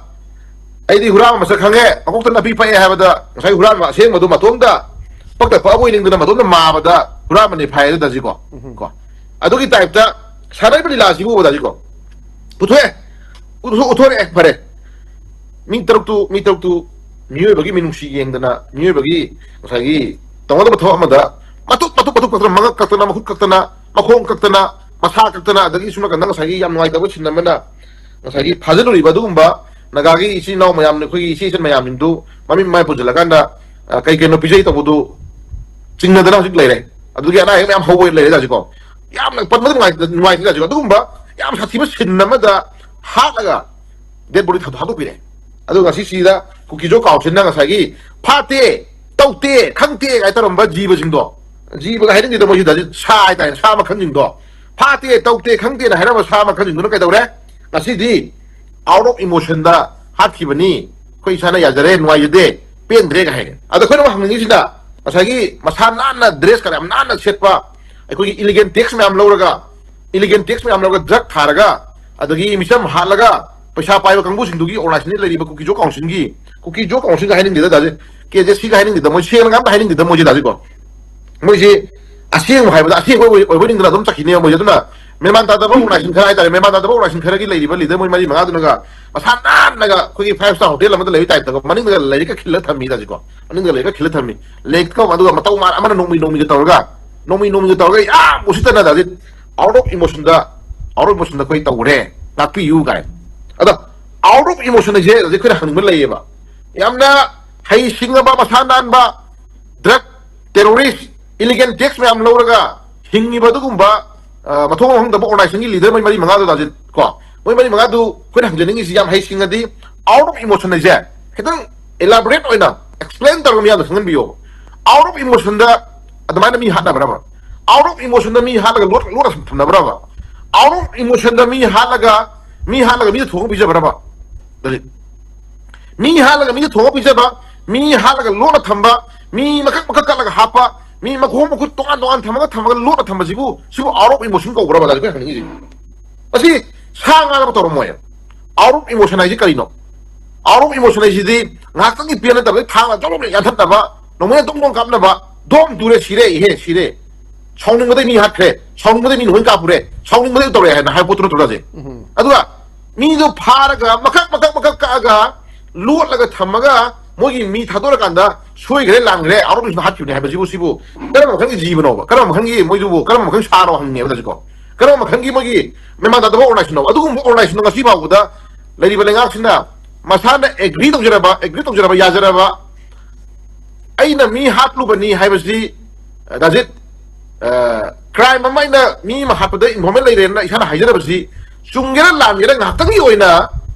"ꯑꯩꯗꯤ ꯍꯨꯔꯥꯟꯕ ꯃꯁꯛ ꯈꯪꯉꯦ, ꯃꯀꯣꯛꯇ ꯅꯥꯄꯤ ꯄꯛꯑꯦ" ꯍꯥꯏꯕꯗ ꯉꯁꯥꯏ ꯍꯨꯔꯥꯟꯕ ꯑꯁꯦꯡꯕꯗꯣ ꯃꯇꯣꯝꯗ ꯄꯛꯇ ꯄꯛꯑꯕꯣꯏ ꯅꯤꯡꯗꯅ ꯃꯇꯣꯝꯗ ꯃꯥꯕꯗ ꯍꯨꯔꯥꯟꯕꯅꯤ ꯐꯥꯏ ꯑꯗꯨꯗ ꯍꯧꯖꯤꯛꯀꯣ꯫ ꯎꯝ꯫ ꯀꯣ꯫ ꯑꯗꯨꯒꯤ ꯇꯥꯏꯞꯇ ꯁꯥꯟꯅꯔꯤꯕ ꯂꯤꯂꯥꯁꯤꯕꯨ ꯎꯕꯗ ꯍꯧꯖꯤꯛꯀꯣ꯫ ꯄꯨꯊꯣꯛꯑꯦ꯫ ꯎꯠꯊꯣꯛ-, ꯎꯠꯊꯣꯔꯛꯑꯦ꯫ ꯐꯔꯦ꯫ ꯃꯤ ꯇꯔꯨꯛꯇꯨ, ꯃꯤ ꯇꯔꯨꯛꯇꯨ ꯃꯤꯑꯣꯏꯕꯒꯤ ꯃꯤꯅꯨꯡꯁꯤ ꯌꯦꯡꯗꯅ, ꯃꯤꯑꯣꯏꯕꯒꯤ ꯉꯁꯥꯏꯒꯤ ꯇꯧꯅꯗꯕ ꯊꯕꯛ ꯑꯃꯗ ꯃꯇꯨꯞ, ꯃꯇꯨꯞ, ꯃꯇꯨꯞ ꯀꯛꯇꯅ, ꯃꯉꯛ ꯀꯛꯇꯅ, ꯃꯈꯨꯠ ꯀꯛꯇꯅ, ꯃꯈꯣꯡ ꯀꯛꯇꯅ, ꯃꯁꯥ ꯀꯛꯇꯅ, ꯑꯗꯒꯤ ꯁꯨꯝ ꯅꯥꯀꯟꯗ ꯉꯁꯥꯏꯒꯤ ꯌꯥꯝ ꯅꯨꯡꯉꯥꯏꯇꯕ ꯁꯤꯟ ꯑꯃꯅ ꯉꯁꯥꯏꯒꯤ ꯐꯥꯖꯤꯜꯂꯨꯔꯤꯕ ꯑꯗꯨꯒꯨꯝꯕ ꯅꯥꯒꯥꯒꯤ ꯏꯆꯤꯜ ꯏꯅꯥꯎ ꯃꯌꯥꯝ, ꯑꯩꯈꯣꯏꯒꯤ ꯏꯆꯦ ꯏꯆꯟ ꯃꯌꯥꯝꯁꯤꯡꯗꯨ ꯃꯃꯤꯠ ꯃꯃꯥꯏ ꯄꯨꯟꯁꯤꯜꯂꯀꯥꯟꯗ, ꯑ, ꯀꯩ ꯀꯩꯅꯣ ꯄꯤꯖꯩ ꯇꯧꯕꯗꯨ ꯆꯤꯡꯅꯗꯅ ꯍꯧꯖꯤꯛ ꯂꯩꯔꯦ꯫ ꯑꯗꯨꯒꯤ ꯑꯅꯥ ꯑꯌꯦꯛ ꯃꯌꯥꯝ ꯍꯧꯕ ꯂꯩꯔꯦ ꯍꯧꯖꯤꯛꯀꯣ꯫ ꯌꯥꯝꯅ ꯄꯟꯕꯗ ꯅꯨꯡꯉꯥꯏꯇ-, ꯅꯨꯡꯉꯥꯏꯇꯦ ꯍꯧꯖꯤꯛ꯫ ꯑꯗꯨꯒꯨꯝꯕ ꯌꯥꯝ ꯁꯥꯊꯤꯕ ꯁꯤꯟ ꯑꯃꯗ ꯍꯥꯠꯂꯒ dead body ꯊꯥꯗꯣꯛ-, ꯊꯥꯗꯣꯛꯄꯤꯔꯦ꯫ ꯑꯗꯣ ꯉꯁꯤ ꯁꯤꯗ ꯀꯨꯀꯤꯖꯣ council ꯅ ꯉꯁꯥꯏꯒꯤ "ꯐꯥꯠꯇꯦ, ꯇꯧꯗꯦ, ꯈꯪꯗꯦ" ꯀꯥꯏ ꯇꯧꯔꯝꯕ ꯖꯤꯕꯁꯤꯡꯗꯣ, ꯖꯤꯕꯒ ꯍꯥꯏꯅꯤꯡꯗꯦꯗ ꯃꯣꯏꯁꯤꯗ, ꯁꯥ ꯍꯥꯏꯇꯥꯔꯦ, ꯁꯥ ꯃꯈꯜꯁꯤꯡꯗꯣ, "ꯐꯥꯠꯇꯦ, ꯇꯧꯗꯦ, ꯈꯪꯗꯦꯅ" ꯍꯥꯏꯔꯝꯕ ꯁꯥ ꯃꯈꯜꯁꯤꯡꯗꯨꯅ ꯀꯩꯗꯧꯔꯦ? ꯉꯁꯤꯗꯤ out of emotion ꯗ ꯍꯥꯠꯈꯤꯕꯅꯤ, ꯑꯩꯈꯣꯏ ꯏꯁꯥꯅ ꯌꯥꯖꯔꯦ, ꯅꯨꯡꯉꯥꯏꯖꯗꯦ, ꯄꯦꯟꯗ꯭ꯔꯦꯒ ꯍꯥꯏꯔꯦ꯫ ꯑꯗꯣ ꯑꯩꯈꯣꯏꯅ ꯑꯃꯨꯛ ꯍꯪꯅꯤꯡꯉꯤꯁꯤꯅ, ꯉꯁꯥꯏꯒꯤ ꯃꯁꯥ ꯅꯥꯟꯅ, dress ꯀ ꯌꯥꯝ ꯅꯥꯟꯅ ꯁꯦꯠꯄ, ꯑꯩꯈꯣꯏꯒꯤ illegal tax ꯃꯌꯥꯝ ꯂꯧꯔꯒ, illegal tax ꯃꯌꯥꯝ ꯂꯧꯔꯒ, drug ꯊꯥꯔꯒ, ꯑꯗꯒꯤ ꯃꯤꯆꯝ ꯍꯥꯠꯂꯒ, ꯄꯩꯁꯥ ꯄꯥꯏꯕ ꯀꯥꯡꯕꯨꯁꯤꯡꯗꯨꯒꯤ ꯑꯣꯔꯒꯅꯥꯏꯖꯦꯁꯟꯗ ꯂꯩꯔꯤꯕ ꯀꯨꯀꯤꯖꯣ ꯀꯥꯎꯟꯁꯤꯜꯒꯤ, ꯀꯨꯀꯤꯖꯣ ꯀꯥꯎꯟꯁꯤꯜꯒ ꯍꯥꯏꯅꯤꯡꯗꯦꯗ ꯗꯥꯁꯦ, ꯀꯦ ꯖꯦ ꯁꯤꯒ ꯍꯥꯏꯅꯤꯡꯗꯦꯗ, ꯃꯣꯏ ꯁꯦꯡꯅꯒ ꯑꯝꯇ ꯍꯥꯏꯅꯤꯡꯗꯦꯗ ꯃꯣꯏꯁꯦ ꯗꯥꯁꯦꯀꯣ꯫ ꯃꯣꯏꯁꯦ ꯑꯁꯦꯡꯕ ꯍꯥꯏꯕꯗ ꯑꯁꯦꯡꯕ ꯑꯣꯏ-, ꯑꯣꯏꯕꯣꯏ ꯅꯤꯡꯗꯅ ꯑꯗꯨꯝ ꯆꯠꯈꯤꯅꯦꯕ ꯃꯣꯏꯁꯦ꯫ ꯑꯗꯨꯅ ꯃꯦꯟꯃꯥꯟ ꯇꯥꯗꯕ ꯑꯣꯔꯒꯅꯥꯏꯖꯦꯁꯟ ꯈꯔ ꯍꯥꯏꯇꯥꯔꯦ, ꯃꯦꯟꯃꯥꯟ ꯇꯥꯗꯕ ꯑꯣꯔꯒꯅꯥꯏꯖꯦꯁꯟ ꯈꯔꯒꯤ ꯂꯩꯔꯤꯕ ꯂꯤꯗꯔ ꯃꯣꯏ ꯃꯔꯤ ꯃꯉꯥꯗꯨꯅꯒ ꯃꯁꯥ ꯅꯥꯟꯅꯒ ꯑꯩꯈꯣꯏꯒꯤ ꯐꯥꯏꯚ ꯁ꯭ꯇꯥꯔ ꯍꯣꯇꯦꯜ ꯑꯃꯗ ꯂꯩꯕ ꯇꯥꯏꯞꯇꯒ ꯃꯅꯤꯡꯗꯒ ꯂꯥꯏꯔꯤꯛꯀ ꯈꯤꯜꯂ ꯊꯝꯃꯤ ꯗꯥꯁꯦꯀꯣ, ꯃꯅꯤꯡꯗꯒ ꯂꯥꯏꯔꯤꯛꯀ ꯈꯤꯜꯂ ꯊꯝꯃꯤ꯫ ꯂꯥꯏꯔꯤꯛꯀ ꯑꯗꯨꯒ ꯃꯇꯧ ꯃꯥꯟ ꯑꯃꯅ ꯅꯣꯡꯃꯩ ꯅꯣꯡꯃꯩꯒ ꯇꯧꯔꯒ, ꯅꯣꯡꯃꯩ ꯅꯣꯡꯃꯩꯒ ꯇꯧꯔꯒ ꯌꯥꯝ ꯎꯁꯤꯠꯇꯅ ꯗꯥꯁꯦ, ꯑꯥꯎꯠ ꯑꯣꯐ ꯏꯃꯣꯁꯟꯗ, ꯑꯥꯎꯠ ꯑꯣꯐ ꯏꯃꯣꯁꯟꯗ ꯑꯩꯈꯣꯏ ꯇꯧꯔꯦ, ꯉꯥꯛꯄꯤꯌꯨ ꯀꯥꯏ꯫ ꯑꯗꯣ ꯑꯥꯎꯠ ꯑꯣꯐ ꯏꯃꯣꯁꯟ ꯍꯥꯏꯁꯦ ꯍꯧꯖꯤꯛ ꯑꯩꯈꯣꯏꯅ ꯍꯪꯅꯤꯡꯕ ꯂꯩꯌꯦꯕ꯫ ꯌꯥꯝꯅ ꯍꯩ ꯁꯤꯡꯉꯕ, ꯃꯁꯥ ꯅꯥꯟꯕ, ꯗ꯭ꯔꯒ ꯇꯦꯔꯣꯔꯤꯁ, ꯏꯂꯤꯒꯦꯜ ꯇꯦꯛꯁ ꯃꯌꯥꯝ ꯂꯧꯔꯒ ꯍꯤꯡꯉꯤꯕ ꯑꯗꯨꯒꯨꯝꯕ, ꯑ, ꯃꯊꯣꯡ ꯃꯔꯝ ꯈꯪꯗꯕ ꯑꯣꯔꯒꯅꯥꯏꯖꯦꯁꯟꯒꯤ ꯂꯤꯗꯔ ꯃꯣꯏ ꯃꯔꯤ ꯃꯉꯥꯗꯣ ꯗꯥꯁꯦ ꯀꯣ, ꯃꯣꯏ ꯃꯔꯤ ꯃꯉꯥꯗꯨ ꯑꯩꯈꯣꯏꯅ ꯍꯪꯖꯅꯤꯡꯉꯤꯁꯤ ꯌꯥꯝ ꯍꯩ ꯁꯤꯡꯉꯗꯤ ꯑꯥꯎꯠ ꯑꯣꯐ ꯏꯃꯣꯁꯟ ꯍꯥꯏꯁꯦ ꯈꯤꯇꯪ ꯏꯂꯥꯕꯣꯔꯦꯠ ꯑꯣꯏꯅ ꯑꯦꯛꯁꯄ꯭ꯂꯦꯟ ꯇꯧꯔꯒ ꯃꯤꯌꯥꯝꯗ ꯈꯪꯍꯟꯕꯤꯌꯣꯕ꯫ ꯑꯥꯎꯠ ꯑꯣꯐ ꯏꯃꯣꯁꯟꯗ ꯑꯗꯨꯃꯥꯏꯅ ꯃꯤ ꯍꯥꯠꯅꯕ꯭ꯔꯕ? ꯑꯥꯎꯠ ꯑꯣꯐ ꯏꯃꯣꯁꯟꯗ ꯃꯤ ꯍꯥꯠꯂꯒ ꯂꯣꯠ-, ꯂꯣꯠꯅ ꯊꯝꯅꯕ꯭ꯔꯕ? ꯑꯥꯎꯠ ꯑꯣꯐ ꯏꯃꯣꯁꯟꯗ ꯃꯤ ꯍꯥꯠꯂꯒ, ꯃꯤ ꯍꯥꯠꯂꯒ ꯃꯤꯗ ꯊꯣꯡꯉ ꯄꯤꯖꯕ꯭ꯔꯕ? ꯑꯗꯨꯗꯤ ꯃꯤ ꯍꯥꯠꯂꯒ ꯃꯤꯗ ꯊꯣꯡꯉ ꯄꯤꯖꯕ, ꯃꯤ ꯍꯥꯠꯂꯒ ꯂꯣꯠꯅ ꯊꯝꯕ, ꯃꯤ ꯃꯀꯛ ꯃꯀꯛ ꯀꯛꯂꯒ ꯍꯥꯞꯄ, ꯃꯤ ꯃꯈꯣꯡ ꯃꯈꯨꯠ ꯇꯣꯉꯥꯟ ꯇꯣꯉꯥꯟ ꯊꯝꯃꯒ, ꯊꯝꯃꯒ ꯂꯣꯠꯅ ꯊꯝꯕꯁꯤꯕꯨ, ꯁꯤꯕꯨ ꯑꯥꯎꯠ ꯑꯣꯐ ꯏꯃꯣꯁꯟ ꯀꯧꯕ꯭ꯔꯕ? ꯑꯗꯨ ꯑꯩꯈꯣꯏ ꯍꯪꯅꯤꯡꯉꯤꯁꯦ꯫ ꯃꯁꯤ ꯁꯥ ꯉꯥꯒ ꯇꯧꯔꯝꯃꯣꯏ꯫ ꯑꯥꯎꯠ ꯑꯣꯐ ꯏꯃꯣꯁꯟ ꯍꯥꯏꯁꯤ ꯀꯔꯤꯅꯣ? ꯑꯥꯎꯠ ꯑꯣꯐ ꯏꯃꯣꯁꯟ ꯍꯥꯏꯁꯤꯗꯤ ꯉꯥꯏꯍꯥꯛꯇꯪꯒꯤ ꯄꯦꯟꯅꯗꯕꯗꯒꯤ ꯊꯥꯡꯅ ꯖꯣꯕ ꯌꯥꯟꯊꯠꯅꯕ, ꯅꯣꯡꯃꯩꯅ ꯗꯣꯡ ꯗꯣꯡ ꯀꯥꯞꯅꯕ, ꯗꯣꯝ ꯇꯨꯔꯦ, ꯁꯤꯔꯦ, ꯏꯍꯦ, ꯁꯤꯔꯦ꯫ ꯁꯥꯎꯅꯤꯡꯕꯗꯩ ꯃꯤ ꯍꯥꯠꯈ꯭ꯔꯦ, ꯁꯥꯎꯅꯤꯡꯕꯗꯩ ꯃꯤ ꯂꯣꯏ ꯀꯥꯞꯄꯨꯔꯦ, ꯁꯥꯎꯅꯤꯡꯕꯗꯩ ꯇꯧꯔꯦ ꯍꯥꯏꯅ ꯍꯥꯏꯕ ꯄꯣꯠꯇꯨ ꯅꯠꯇ꯭ꯔꯣ ꯗꯥꯁꯦ? ꯑꯗꯨꯒ ꯃꯤꯗꯨ ꯐꯥꯔꯒ ꯃꯀꯛ ꯃꯀꯛ ꯃꯀꯛ ꯀꯛꯑꯒ ꯂꯣꯠꯂꯒ ꯊꯝꯃꯒ ꯃꯣꯏꯒꯤ ꯃꯤ ꯊꯥꯗꯣꯔꯀꯥꯟꯗ ꯁꯣꯏꯈ꯭ꯔꯦ, ꯂꯥꯟꯈ꯭ꯔꯦ, ꯑꯥꯎꯠ ꯑꯣꯐ ꯏꯃꯣꯁꯟ ꯍꯥꯠꯈꯤꯕꯅꯦ ꯍꯥꯏꯕꯁꯤꯕꯨ, ꯁꯤꯕꯨ ꯀꯔꯝꯕ ꯃꯈꯜꯒꯤ ꯖꯤꯕꯅꯣꯕ? ꯀꯔꯝꯕ ꯃꯈꯜꯒꯤ ꯃꯣꯏꯗꯨꯕꯨ ꯀꯔꯝꯕ ꯃꯈꯜꯒꯤ ꯁꯥꯔꯣ ꯍꯪꯉꯦꯕ ꯗꯥꯁꯦꯀꯣ꯫ ꯀꯔꯝꯕ ꯃꯈꯜꯒꯤ ꯃꯣꯏꯒꯤ ꯃꯦꯟꯃꯥꯟ ꯇꯥꯗꯕ ꯑꯣꯔꯒꯅꯥꯏꯖꯦꯁꯟꯅꯣ? ꯑꯗꯨꯒꯨꯝꯕ ꯑꯣꯔꯒꯅꯥꯏꯖꯦꯁꯟꯗꯣ ꯉꯁꯤ ꯐꯥꯎꯕꯗ ꯂꯩꯔꯤꯕ ꯂꯩꯉꯥꯛꯁꯤꯅ ꯃꯁꯥꯅ ꯑꯦꯒ꯭ꯔꯤ ꯇꯧꯖꯔꯕ, ꯑꯦꯒ꯭ꯔꯤ ꯇꯧꯖꯔꯕ, ꯌꯥꯖꯔꯕ, ꯑꯩꯅ ꯃꯤ ꯍꯥꯠꯂꯨꯕꯅꯤ ꯍꯥꯏꯕꯁꯤ, ꯗꯥꯁꯦ, ꯑ, ꯀ꯭ꯔꯥꯏꯝ ꯑꯃ ꯑꯩꯅ ꯃꯤ ꯑꯃ ꯍꯥꯠꯄꯗ ꯏꯟꯚꯣꯜꯕꯃꯦꯟ ꯂꯩꯔꯦꯅ ꯏꯁꯥꯅ ꯍꯥꯏꯖꯔꯕꯁꯤ, ꯆꯨꯝꯒꯦꯔꯥ ꯂꯥꯟꯒꯦꯔꯥ ꯉꯥꯏꯍꯥꯛꯇꯪꯒꯤ ꯑꯣꯏꯅ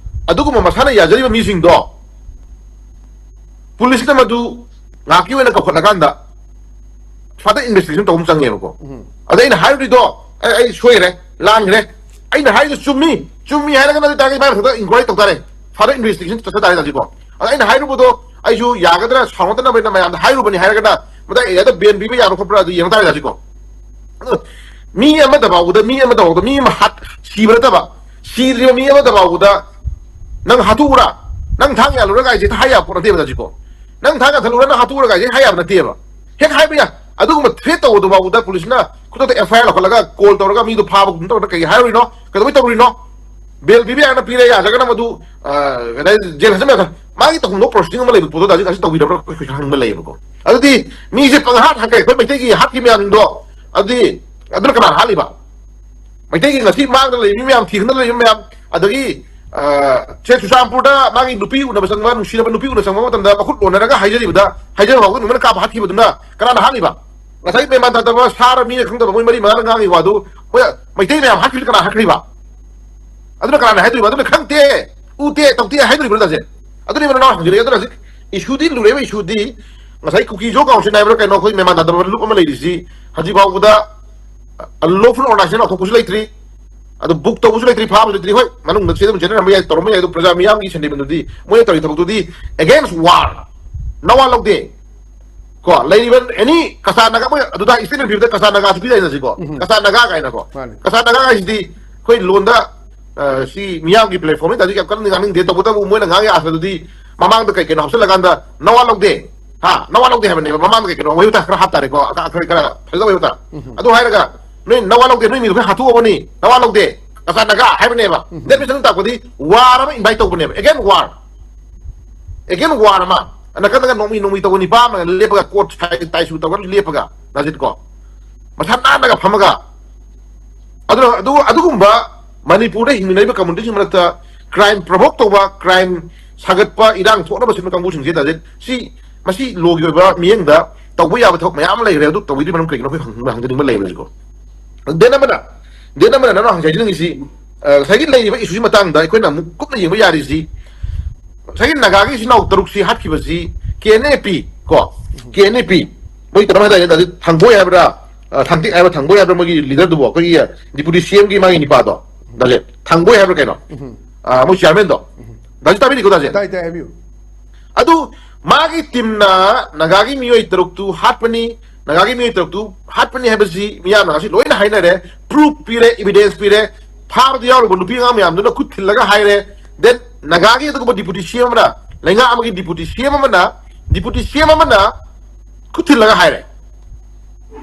ꯑꯗꯨꯒꯨꯝꯕ ꯃꯁꯥꯅ ꯌꯥꯖꯔꯤꯕ ꯃꯤꯁꯤꯡꯗꯣ ꯄꯨꯂꯤꯁꯅ ꯃꯗꯨ ꯉꯥꯏꯍꯥꯛꯀꯤ ꯑꯣꯏꯅ ꯀꯧꯈꯠꯂꯀꯥꯟꯗ ꯐꯔꯗꯔ ꯏꯟꯚꯦꯁꯇꯤꯒꯦꯁꯟ ꯇꯧꯕ ꯑꯃ ꯆꯪꯉꯦꯕꯀꯣ꯫ ꯑꯗ ꯑꯩꯅ ꯍꯥꯏꯔꯨꯔꯤꯗꯣ, "ꯑꯩ, ꯑꯩ ꯁꯣꯏꯈ꯭ꯔꯦ, ꯂꯥꯟꯈ꯭ꯔꯦ, ꯑꯩꯅ ꯍꯥꯏꯔꯤꯗꯣ ꯆꯨꯝꯃꯤ, ꯆꯨꯝꯃꯤ" ꯍꯥꯏꯔꯒꯅ ꯑꯗꯨ ꯑꯣꯏꯇꯥꯔꯒꯗꯤ ꯃꯥꯏ ꯃꯊꯛꯇ ꯏꯟꯀ꯭ꯋꯥꯏꯔꯤ ꯇꯧ ꯇꯥꯔꯦ, ꯐꯔꯗꯔ ꯏꯟꯚꯦꯁꯇꯤꯒꯦꯁꯟ ꯆꯠꯊ ꯇꯥꯔꯦ ꯍꯧꯖꯤꯛꯀꯣ꯫ ꯑꯗ ꯑꯩꯅ ꯍꯥꯏꯔꯨꯕꯗꯣ ꯑꯩꯁꯨ ꯌꯥꯒꯗ꯭ꯔꯥ ꯁꯥꯎꯅꯗꯅꯕ ꯃꯌꯥꯝꯗ ꯍꯥꯏꯔꯨꯕꯅꯤ ꯍꯥꯏꯔꯒꯅ ꯃꯗꯥꯏ ꯑꯦꯔꯤꯌꯥꯗ ꯕꯦꯟ ꯄꯤꯕ ꯌꯥꯕ ꯈꯣꯠꯄ꯭ꯔꯥ ꯑꯗꯨ ꯌꯦꯡ ꯇꯥꯔꯦ ꯍꯧꯖꯤꯛꯀꯣ꯫ ꯑꯗꯣ ꯃꯤ ꯑꯃꯗ ꯐꯥꯎꯕꯗ, ꯃꯤ ꯑꯃꯗ ꯐꯥꯎꯕꯗ, ꯃꯤ ꯑꯃ ꯍꯥꯠ-, ꯁꯤꯕ ꯅꯠꯇꯕ, ꯁꯤꯗ꯭ꯔꯤꯕ ꯃꯤ ꯑꯃꯗ ꯐꯥꯎꯕꯗ ꯅꯪ ꯍꯥꯠꯇꯣꯛꯎꯔꯥ, ꯅꯪ ꯊꯥꯡ ꯌꯥꯜꯂꯨꯔꯒ ꯑꯩꯁꯦ ꯍꯥꯏ ꯌꯥꯕ ꯄꯣꯠ ꯅꯠꯇꯦꯕ ꯍꯧꯖꯤꯛꯀꯣ꯫ ꯅꯪ ꯊꯥꯡ ꯌꯥꯟꯊꯠꯂꯨꯔꯥ, ꯅꯪ ꯍꯥꯠꯇꯣꯛꯎꯔꯒ ꯑꯩꯁꯦ ꯍꯥꯏ ꯌꯥꯕ ꯅꯠꯇꯦꯕ꯫ ꯍꯦꯛ ꯍꯥꯏꯕ ꯌꯥꯏ꯫ ꯑꯗꯨꯒꯨꯝꯕ ꯊ꯭ꯔꯦꯠ ꯇꯧꯕꯗꯨ ꯐꯥꯎꯕꯗ ꯄꯨꯂꯤꯁꯅ ꯈꯨꯗꯛꯇ ꯑꯦꯐ ꯑꯥꯏ ꯑꯥꯔ ꯂꯧꯈꯠꯂꯒ ꯀꯣꯜ ꯇꯧꯔꯒ ꯃꯤꯗꯣ ꯐꯥꯕꯒꯨꯝ ꯇꯧꯔꯒ ꯀꯩ ꯍꯥꯏꯔꯨꯔꯤꯅꯣ? ꯀꯩꯗꯧꯕꯩ ꯇꯧꯔꯨꯔꯤꯅꯣ? ꯕꯦꯜ ꯄꯤꯕ ꯌꯥꯔꯒꯅ ꯄꯤꯔꯦ, ꯌꯥꯗ꯭ꯔꯒꯅ ꯃꯗꯨ, ꯑ, ꯀꯩ ꯍꯥꯏ, ꯖꯦꯜ ꯍꯥꯞꯆꯤꯟꯕ ꯌꯥꯗ꯭ꯔꯥ? ꯃꯥꯒꯤ ꯇꯧꯐꯝ ꯊꯣꯛꯄ ꯄ꯭ꯔꯣꯁꯤꯗꯤꯡ ꯑꯃ ꯂꯩꯕ ꯄꯣꯠꯇꯨꯗ ꯍꯧꯖꯤꯛ ꯍꯧꯖꯤꯛ ꯇꯧꯕꯤꯔꯕ꯭ꯔꯥ ꯑꯩꯈꯣꯏ ꯍꯪꯕ ꯂꯩꯌꯦꯕꯀꯣ꯫ ꯑꯗꯨꯗꯤ ꯃꯤꯁꯦ ꯄꯪꯍꯥꯠ ꯍꯥꯠꯈ꯭ꯔꯦ, ꯑꯩꯈꯣꯏ ꯃꯩꯇꯩꯒꯤ ꯍꯥꯠꯈꯤꯕ ꯃꯌꯥꯝꯗꯣ꯫ ꯑꯗꯨꯗꯤ ꯑꯗꯨꯅ ꯀꯅꯥꯅ ꯍꯥꯠꯂꯤꯕ? ꯃꯩꯇꯩꯒꯤ ꯉꯁꯤ ꯃꯥꯡꯗ ꯂꯩꯔꯤꯕ ꯃꯌꯥꯝ, ꯊꯤꯗꯅ ꯂꯩꯔꯤꯕ ꯃꯌꯥꯝ, ꯑꯗꯒꯤ, ꯑ, ꯁꯦ ꯆꯨꯔꯆꯥꯟꯄꯨꯔꯗ ꯃꯥꯒꯤ ꯅꯨꯄꯤ ꯎꯅꯕ ꯆꯪꯕ, ꯅꯨꯡꯁꯤꯅꯕ ꯅꯨꯄꯤ ꯎꯅꯕ ꯆꯪꯕ ꯃꯇꯝꯗ ꯃꯈꯨꯠ ꯂꯣꯟꯅꯔꯒ ꯍꯥꯏꯖꯔꯤꯕꯗ, ꯍꯥꯏꯖꯕ ꯐꯥꯎꯕ ꯅꯨꯃꯤꯠꯅ ꯀꯥꯞꯄ ꯍꯥꯠꯈꯤꯕꯗꯨꯅ ꯀꯅꯥꯅ ꯍꯥꯠꯂꯤꯕ? ꯉꯁꯥꯏ ꯃꯦꯟꯃꯥꯟ ꯇꯥꯗꯕ ꯁꯥꯔ ꯃꯤꯅ ꯈꯪꯗꯕ ꯃꯣꯏ ꯃꯔꯤ ꯃꯉꯥꯅ ꯉꯥꯡꯉꯤ ꯋꯥꯗꯨ, ꯃꯣꯏ ꯃꯩꯇꯩ ꯃꯌꯥꯝ ꯍꯥꯠꯈꯤꯕꯗꯨ ꯀꯅꯥ ꯍꯥꯠꯈ꯭ꯔꯤꯕ? ꯑꯗꯨꯅ ꯀꯅꯥꯅ ꯍꯥꯏꯗꯣꯏꯕ? ꯑꯗꯨꯅ ꯈꯪꯗꯦ, ꯎꯗꯦ, ꯇꯧꯗꯦ ꯍꯥꯏꯗꯣꯔꯤꯕ꯭ꯔꯥ ꯇꯥꯁꯦ? ꯑꯗꯨꯅꯤ ꯃꯔꯨ ꯍꯪꯖꯔꯤꯁꯦ꯫ ꯑꯗꯨꯅ ꯍꯧꯖꯤꯛ ꯏꯁꯨꯗꯤ ꯂꯨꯔꯦꯕ, ꯏꯁꯨꯗꯤ ꯉꯁꯥꯏ ꯀꯨꯀꯤ ꯖꯣ ꯀꯥꯎꯟꯁꯤꯜ ꯍꯥꯏꯕ꯭ꯔꯥ ꯀꯩꯅꯣ, ꯑꯩꯈꯣꯏ ꯃꯦꯟꯃꯥꯟ ꯇꯥꯗꯕ ꯂꯨꯞ ꯑꯃ ꯂꯩꯔꯤꯁꯤ ꯍꯧꯖꯤꯛ ꯐꯥꯎꯕꯗ ꯑꯟꯂꯣꯐꯨꯜ ꯑꯣꯔꯒꯅꯥꯏꯖꯦꯁꯟ ꯂꯥꯎꯊꯣꯛꯄꯁꯨ ꯂꯩꯇ꯭ꯔꯤ, ꯑꯗꯨ ꯕꯨꯛ ꯇꯧꯕꯁꯨ ꯂꯩꯇ꯭ꯔꯤ, ꯐꯥꯕꯁꯨ ꯂꯩꯇ꯭ꯔꯤ꯫ ꯍꯣꯏ, ꯃꯅꯨꯡꯗ ꯆꯦ ꯑꯗꯨꯝ ꯆꯦꯟꯅꯔꯝꯕ ꯌꯥꯏ, ꯇꯧꯔꯝꯕ ꯌꯥꯏ, ꯑꯗꯨ ꯄ꯭ꯔꯖꯥ ꯃꯤꯌꯥꯝꯒꯤ ꯁꯦꯟꯗꯤꯕꯗꯨꯗꯤ ꯃꯣꯏꯅ ꯇꯧꯔꯤ ꯊꯕꯛꯇꯨꯗꯤ against war, ꯅꯋꯥ ꯂꯧꯗꯦ꯫ ꯀꯣ, ꯂꯩꯔꯤꯕ ꯑꯦꯅꯤ ꯀꯆꯥ ꯅꯥꯒꯥ, ꯃꯣꯏ ꯑꯗꯨꯗ statement ꯄꯤꯕꯗ ꯀꯆꯥ ꯅꯥꯒꯥꯁꯨ ꯄꯤꯗꯥꯏꯅꯦ ꯍꯧꯖꯤꯛꯀꯣ? ꯎꯝ꯫ ꯀꯆꯥ ꯅꯥꯒꯥ ꯀꯥꯏꯅꯀꯣ꯫ ꯃꯥꯅꯤ꯫ ꯀꯆꯥ ꯅꯥꯒꯥ ꯍꯥꯏꯁꯤꯗꯤ ꯑꯩꯈꯣꯏ ꯂꯣꯟꯗ, ꯑ, ꯁꯤ ꯃꯤꯌꯥꯝꯒꯤ platform ꯅꯠꯇ꯭ꯔꯗꯤ ꯌꯥꯝ ꯀꯟꯅ ꯉꯥꯡꯅꯤꯡꯗꯦ, ꯇꯧꯕꯇꯕꯨ ꯃꯣꯏꯅ ꯉꯥꯡꯉꯤ ꯑꯥꯔꯊꯗꯨꯗꯤ ꯃꯃꯥꯡꯗ ꯀꯩ ꯀꯩꯅꯣ ꯍꯥꯞꯆꯤꯜꯂꯀꯥꯟꯗ ꯅꯋꯥ ꯂꯧꯗꯦ, ꯍꯥ, ꯅꯋꯥ ꯂꯧꯗꯦ ꯍꯥꯏꯕꯅꯦꯕ꯫ ꯃꯃꯥꯡꯗ ꯀꯩ ꯀꯩꯅꯣ ꯋꯥꯍꯩ ꯋꯥꯇꯥ ꯈꯔ ꯍꯥꯞꯇꯥꯔꯦꯀꯣ, ꯑꯈ-, ꯑꯈ-, ꯈꯔ ꯐꯖꯗꯕ ꯋꯥꯍꯩ ꯋꯥꯇꯥ꯫ ꯎꯝ꯫ ꯑꯗꯨ ꯍꯥꯏꯔꯒ ꯅꯣꯏ ꯅꯋꯥ ꯂꯧꯗꯦ, ꯅꯣꯏ ꯃꯤꯗꯣ ꯈꯔ ꯍꯥꯠꯇꯣꯛꯑꯕꯅꯤ, ꯅꯋꯥ ꯂꯧꯗꯦ, ꯀꯆꯥ ꯅꯥꯒꯥ ꯍꯥꯏꯕꯅꯦꯕ꯫ ꯎꯝ꯫ That means ꯑꯗꯨꯅ ꯇꯥꯛꯄꯗꯤ war ꯑꯃ invite ꯇꯧꯕꯅꯦꯕ, against war꯫ Against war ꯑꯃ, ꯅꯥꯀꯟꯗꯒ ꯅꯣꯡꯃꯩ ꯅꯣꯡꯃꯩ ꯇꯧꯕ ꯅꯤꯄꯥ ꯑꯃꯒ ꯂꯦꯞꯄꯒ, ꯀꯣꯠ ꯁꯥꯏ ꯇꯥꯏꯁꯨ ꯇꯧꯔꯒ ꯂꯦꯞꯄꯒ, ꯅꯖꯤꯠꯀꯣ, ꯃꯁꯥ ꯅꯥꯟꯅꯒ ꯐꯝꯃꯒ, ꯑꯗꯨꯅ ꯑꯗꯨ, ꯑꯗꯨꯒꯨꯝꯕ ꯃꯅꯤꯄꯨꯔꯗ ꯍꯤꯡꯃꯤꯟꯅꯔꯤꯕ ꯀꯝꯃꯨꯅꯤꯇꯤꯁꯤꯡ ꯃꯔꯛꯇ crime provoke ꯇꯧꯕ, crime ꯁꯥꯒꯠꯄ, ꯏꯔꯥꯡ ꯊꯣꯛꯅꯕ ꯁꯤꯟꯕ ꯀꯥꯡꯕꯨꯁꯤꯡꯁꯦ ꯅꯖꯤꯠ, ꯁꯤ, ꯃꯁꯤ ꯂꯣꯒꯤ ꯑꯣꯏꯕ ꯃꯤꯠꯌꯦꯡꯗ ꯇꯧꯕ ꯌꯥꯕ ꯊꯕꯛ ꯃꯌꯥꯝ ꯑꯃ ꯂꯩꯈ꯭ꯔꯦ꯫ ꯑꯗꯨ ꯇꯧꯕꯤꯗ꯭ꯔꯤ ꯃꯔꯝ ꯀꯩꯒꯤꯅꯣ ꯑꯩꯈꯣꯏ ꯍꯪ-, ꯍꯪꯖꯅꯤꯡꯕ ꯂꯩꯕꯁꯤꯀꯣ꯫ Then ꯑꯃꯅ, then ꯑꯃꯅ ꯅꯪꯅ ꯍꯪꯖꯅꯤꯡꯉꯤꯁꯤ, ꯑ, ꯉꯁꯥꯏꯒꯤ ꯂꯩꯔꯤꯕ ꯏꯁꯨꯁꯤ ꯃꯇꯥꯡꯗ ꯑꯩꯈꯣꯏꯅ ꯑꯃꯨꯛ ꯀꯨꯞꯅ ꯌꯦꯡꯕ ꯌꯥꯔꯤꯁꯤ, ꯉꯁꯥꯏꯒꯤ ꯅꯥꯒꯥꯒꯤ ꯏꯆꯤꯟ ꯏꯅꯥꯎ ꯇꯔꯨꯛꯁꯤ ꯍꯥꯠꯈꯤꯕꯁꯤ ꯀꯦ ꯑꯦꯟ ꯑꯦ ꯄꯤ ꯀꯣ, ꯀꯦ ꯑꯦꯟ ꯑꯦ ꯄꯤ, ꯃꯣꯏ ꯀꯩꯅꯣ ꯍꯥꯏꯇꯥꯔꯦ, ꯊꯥꯡꯕꯣꯏ ꯍꯥꯏꯕ꯭ꯔꯥ, ꯑ, ꯊꯥꯡꯇꯤꯛ ꯍꯥꯏꯕ꯭ꯔꯥ, ꯊꯥꯡꯕꯣꯏ ꯍꯥꯏꯕ꯭ꯔꯥ, ꯃꯣꯏꯒꯤ ꯂꯤꯗꯔꯗꯨꯕꯨ, ꯑꯩꯈꯣꯏꯒꯤ ꯗꯤꯄꯨꯇꯤ ꯁꯤ ꯑꯦꯝꯒꯤ ꯃꯥꯒꯤ ꯅꯤꯄꯥꯗꯣ, ꯗꯥ ꯂꯦꯠ ꯊꯥꯡꯕꯣꯏ ꯍꯥꯏꯕ꯭ꯔꯥ ꯀꯩꯅꯣ, ꯎꯝ꯫ ꯑ, ꯃꯣꯏ ꯆꯤꯌꯥꯔꯃꯦꯟꯗꯣ, ꯎꯝ꯫ ꯗꯥꯁꯤ ꯇꯥꯕꯤꯔꯤꯀꯣ, ꯗꯥꯁꯦ? ꯇꯥꯏ, ꯇꯥꯏ, ꯍꯥꯏꯕꯤꯌꯨ꯫ ꯑꯗꯨ ꯃꯥꯒꯤ ꯇꯤꯝꯅ ꯅꯥꯒꯥꯒꯤ ꯃꯤꯑꯣꯏ ꯇꯔꯨꯛꯇꯨ ꯍꯥꯠꯄꯅꯤ, ꯅꯥꯒꯥꯒꯤ ꯃꯤꯑꯣꯏ ꯇꯔꯨꯛꯇꯨ ꯍꯥꯠꯄꯅꯤ ꯍꯥꯏꯕꯁꯤ ꯃꯤꯌꯥꯝꯅ ꯉꯁꯤ ꯂꯣꯏꯅ ꯍꯥꯏꯅꯔꯦ, ꯄ꯭ꯔꯨꯐ ꯄꯤꯔꯦ, ꯏꯚꯤꯗꯦꯟꯁ ꯄꯤꯔꯦ, ꯐꯥꯕꯗ ꯌꯥꯎꯔꯤꯕ ꯅꯨꯄꯤ ꯑꯉꯥꯡ ꯃꯌꯥꯝꯗꯨꯅ ꯈꯨꯠ ꯊꯤꯜꯂꯒ ꯍꯥꯏꯔꯦ, then ꯅꯥꯒꯥꯒꯤ ꯑꯗꯨꯒꯨꯝꯕ ꯗꯤꯄꯨꯇꯤ ꯁꯤ ꯑꯦꯝ ꯑꯃꯅ, ꯂꯩꯉꯥꯛ ꯑꯃꯒꯤ ꯗꯤꯄꯨꯇꯤ ꯁꯤ ꯑꯦꯝ ꯑꯃꯅ, ꯗꯤꯄꯨꯇꯤ ꯁꯤ ꯑꯦꯝ ꯑꯃꯅ ꯈꯨꯠ ꯊꯤꯜꯂꯒ ꯍꯥꯏꯔꯦ꯫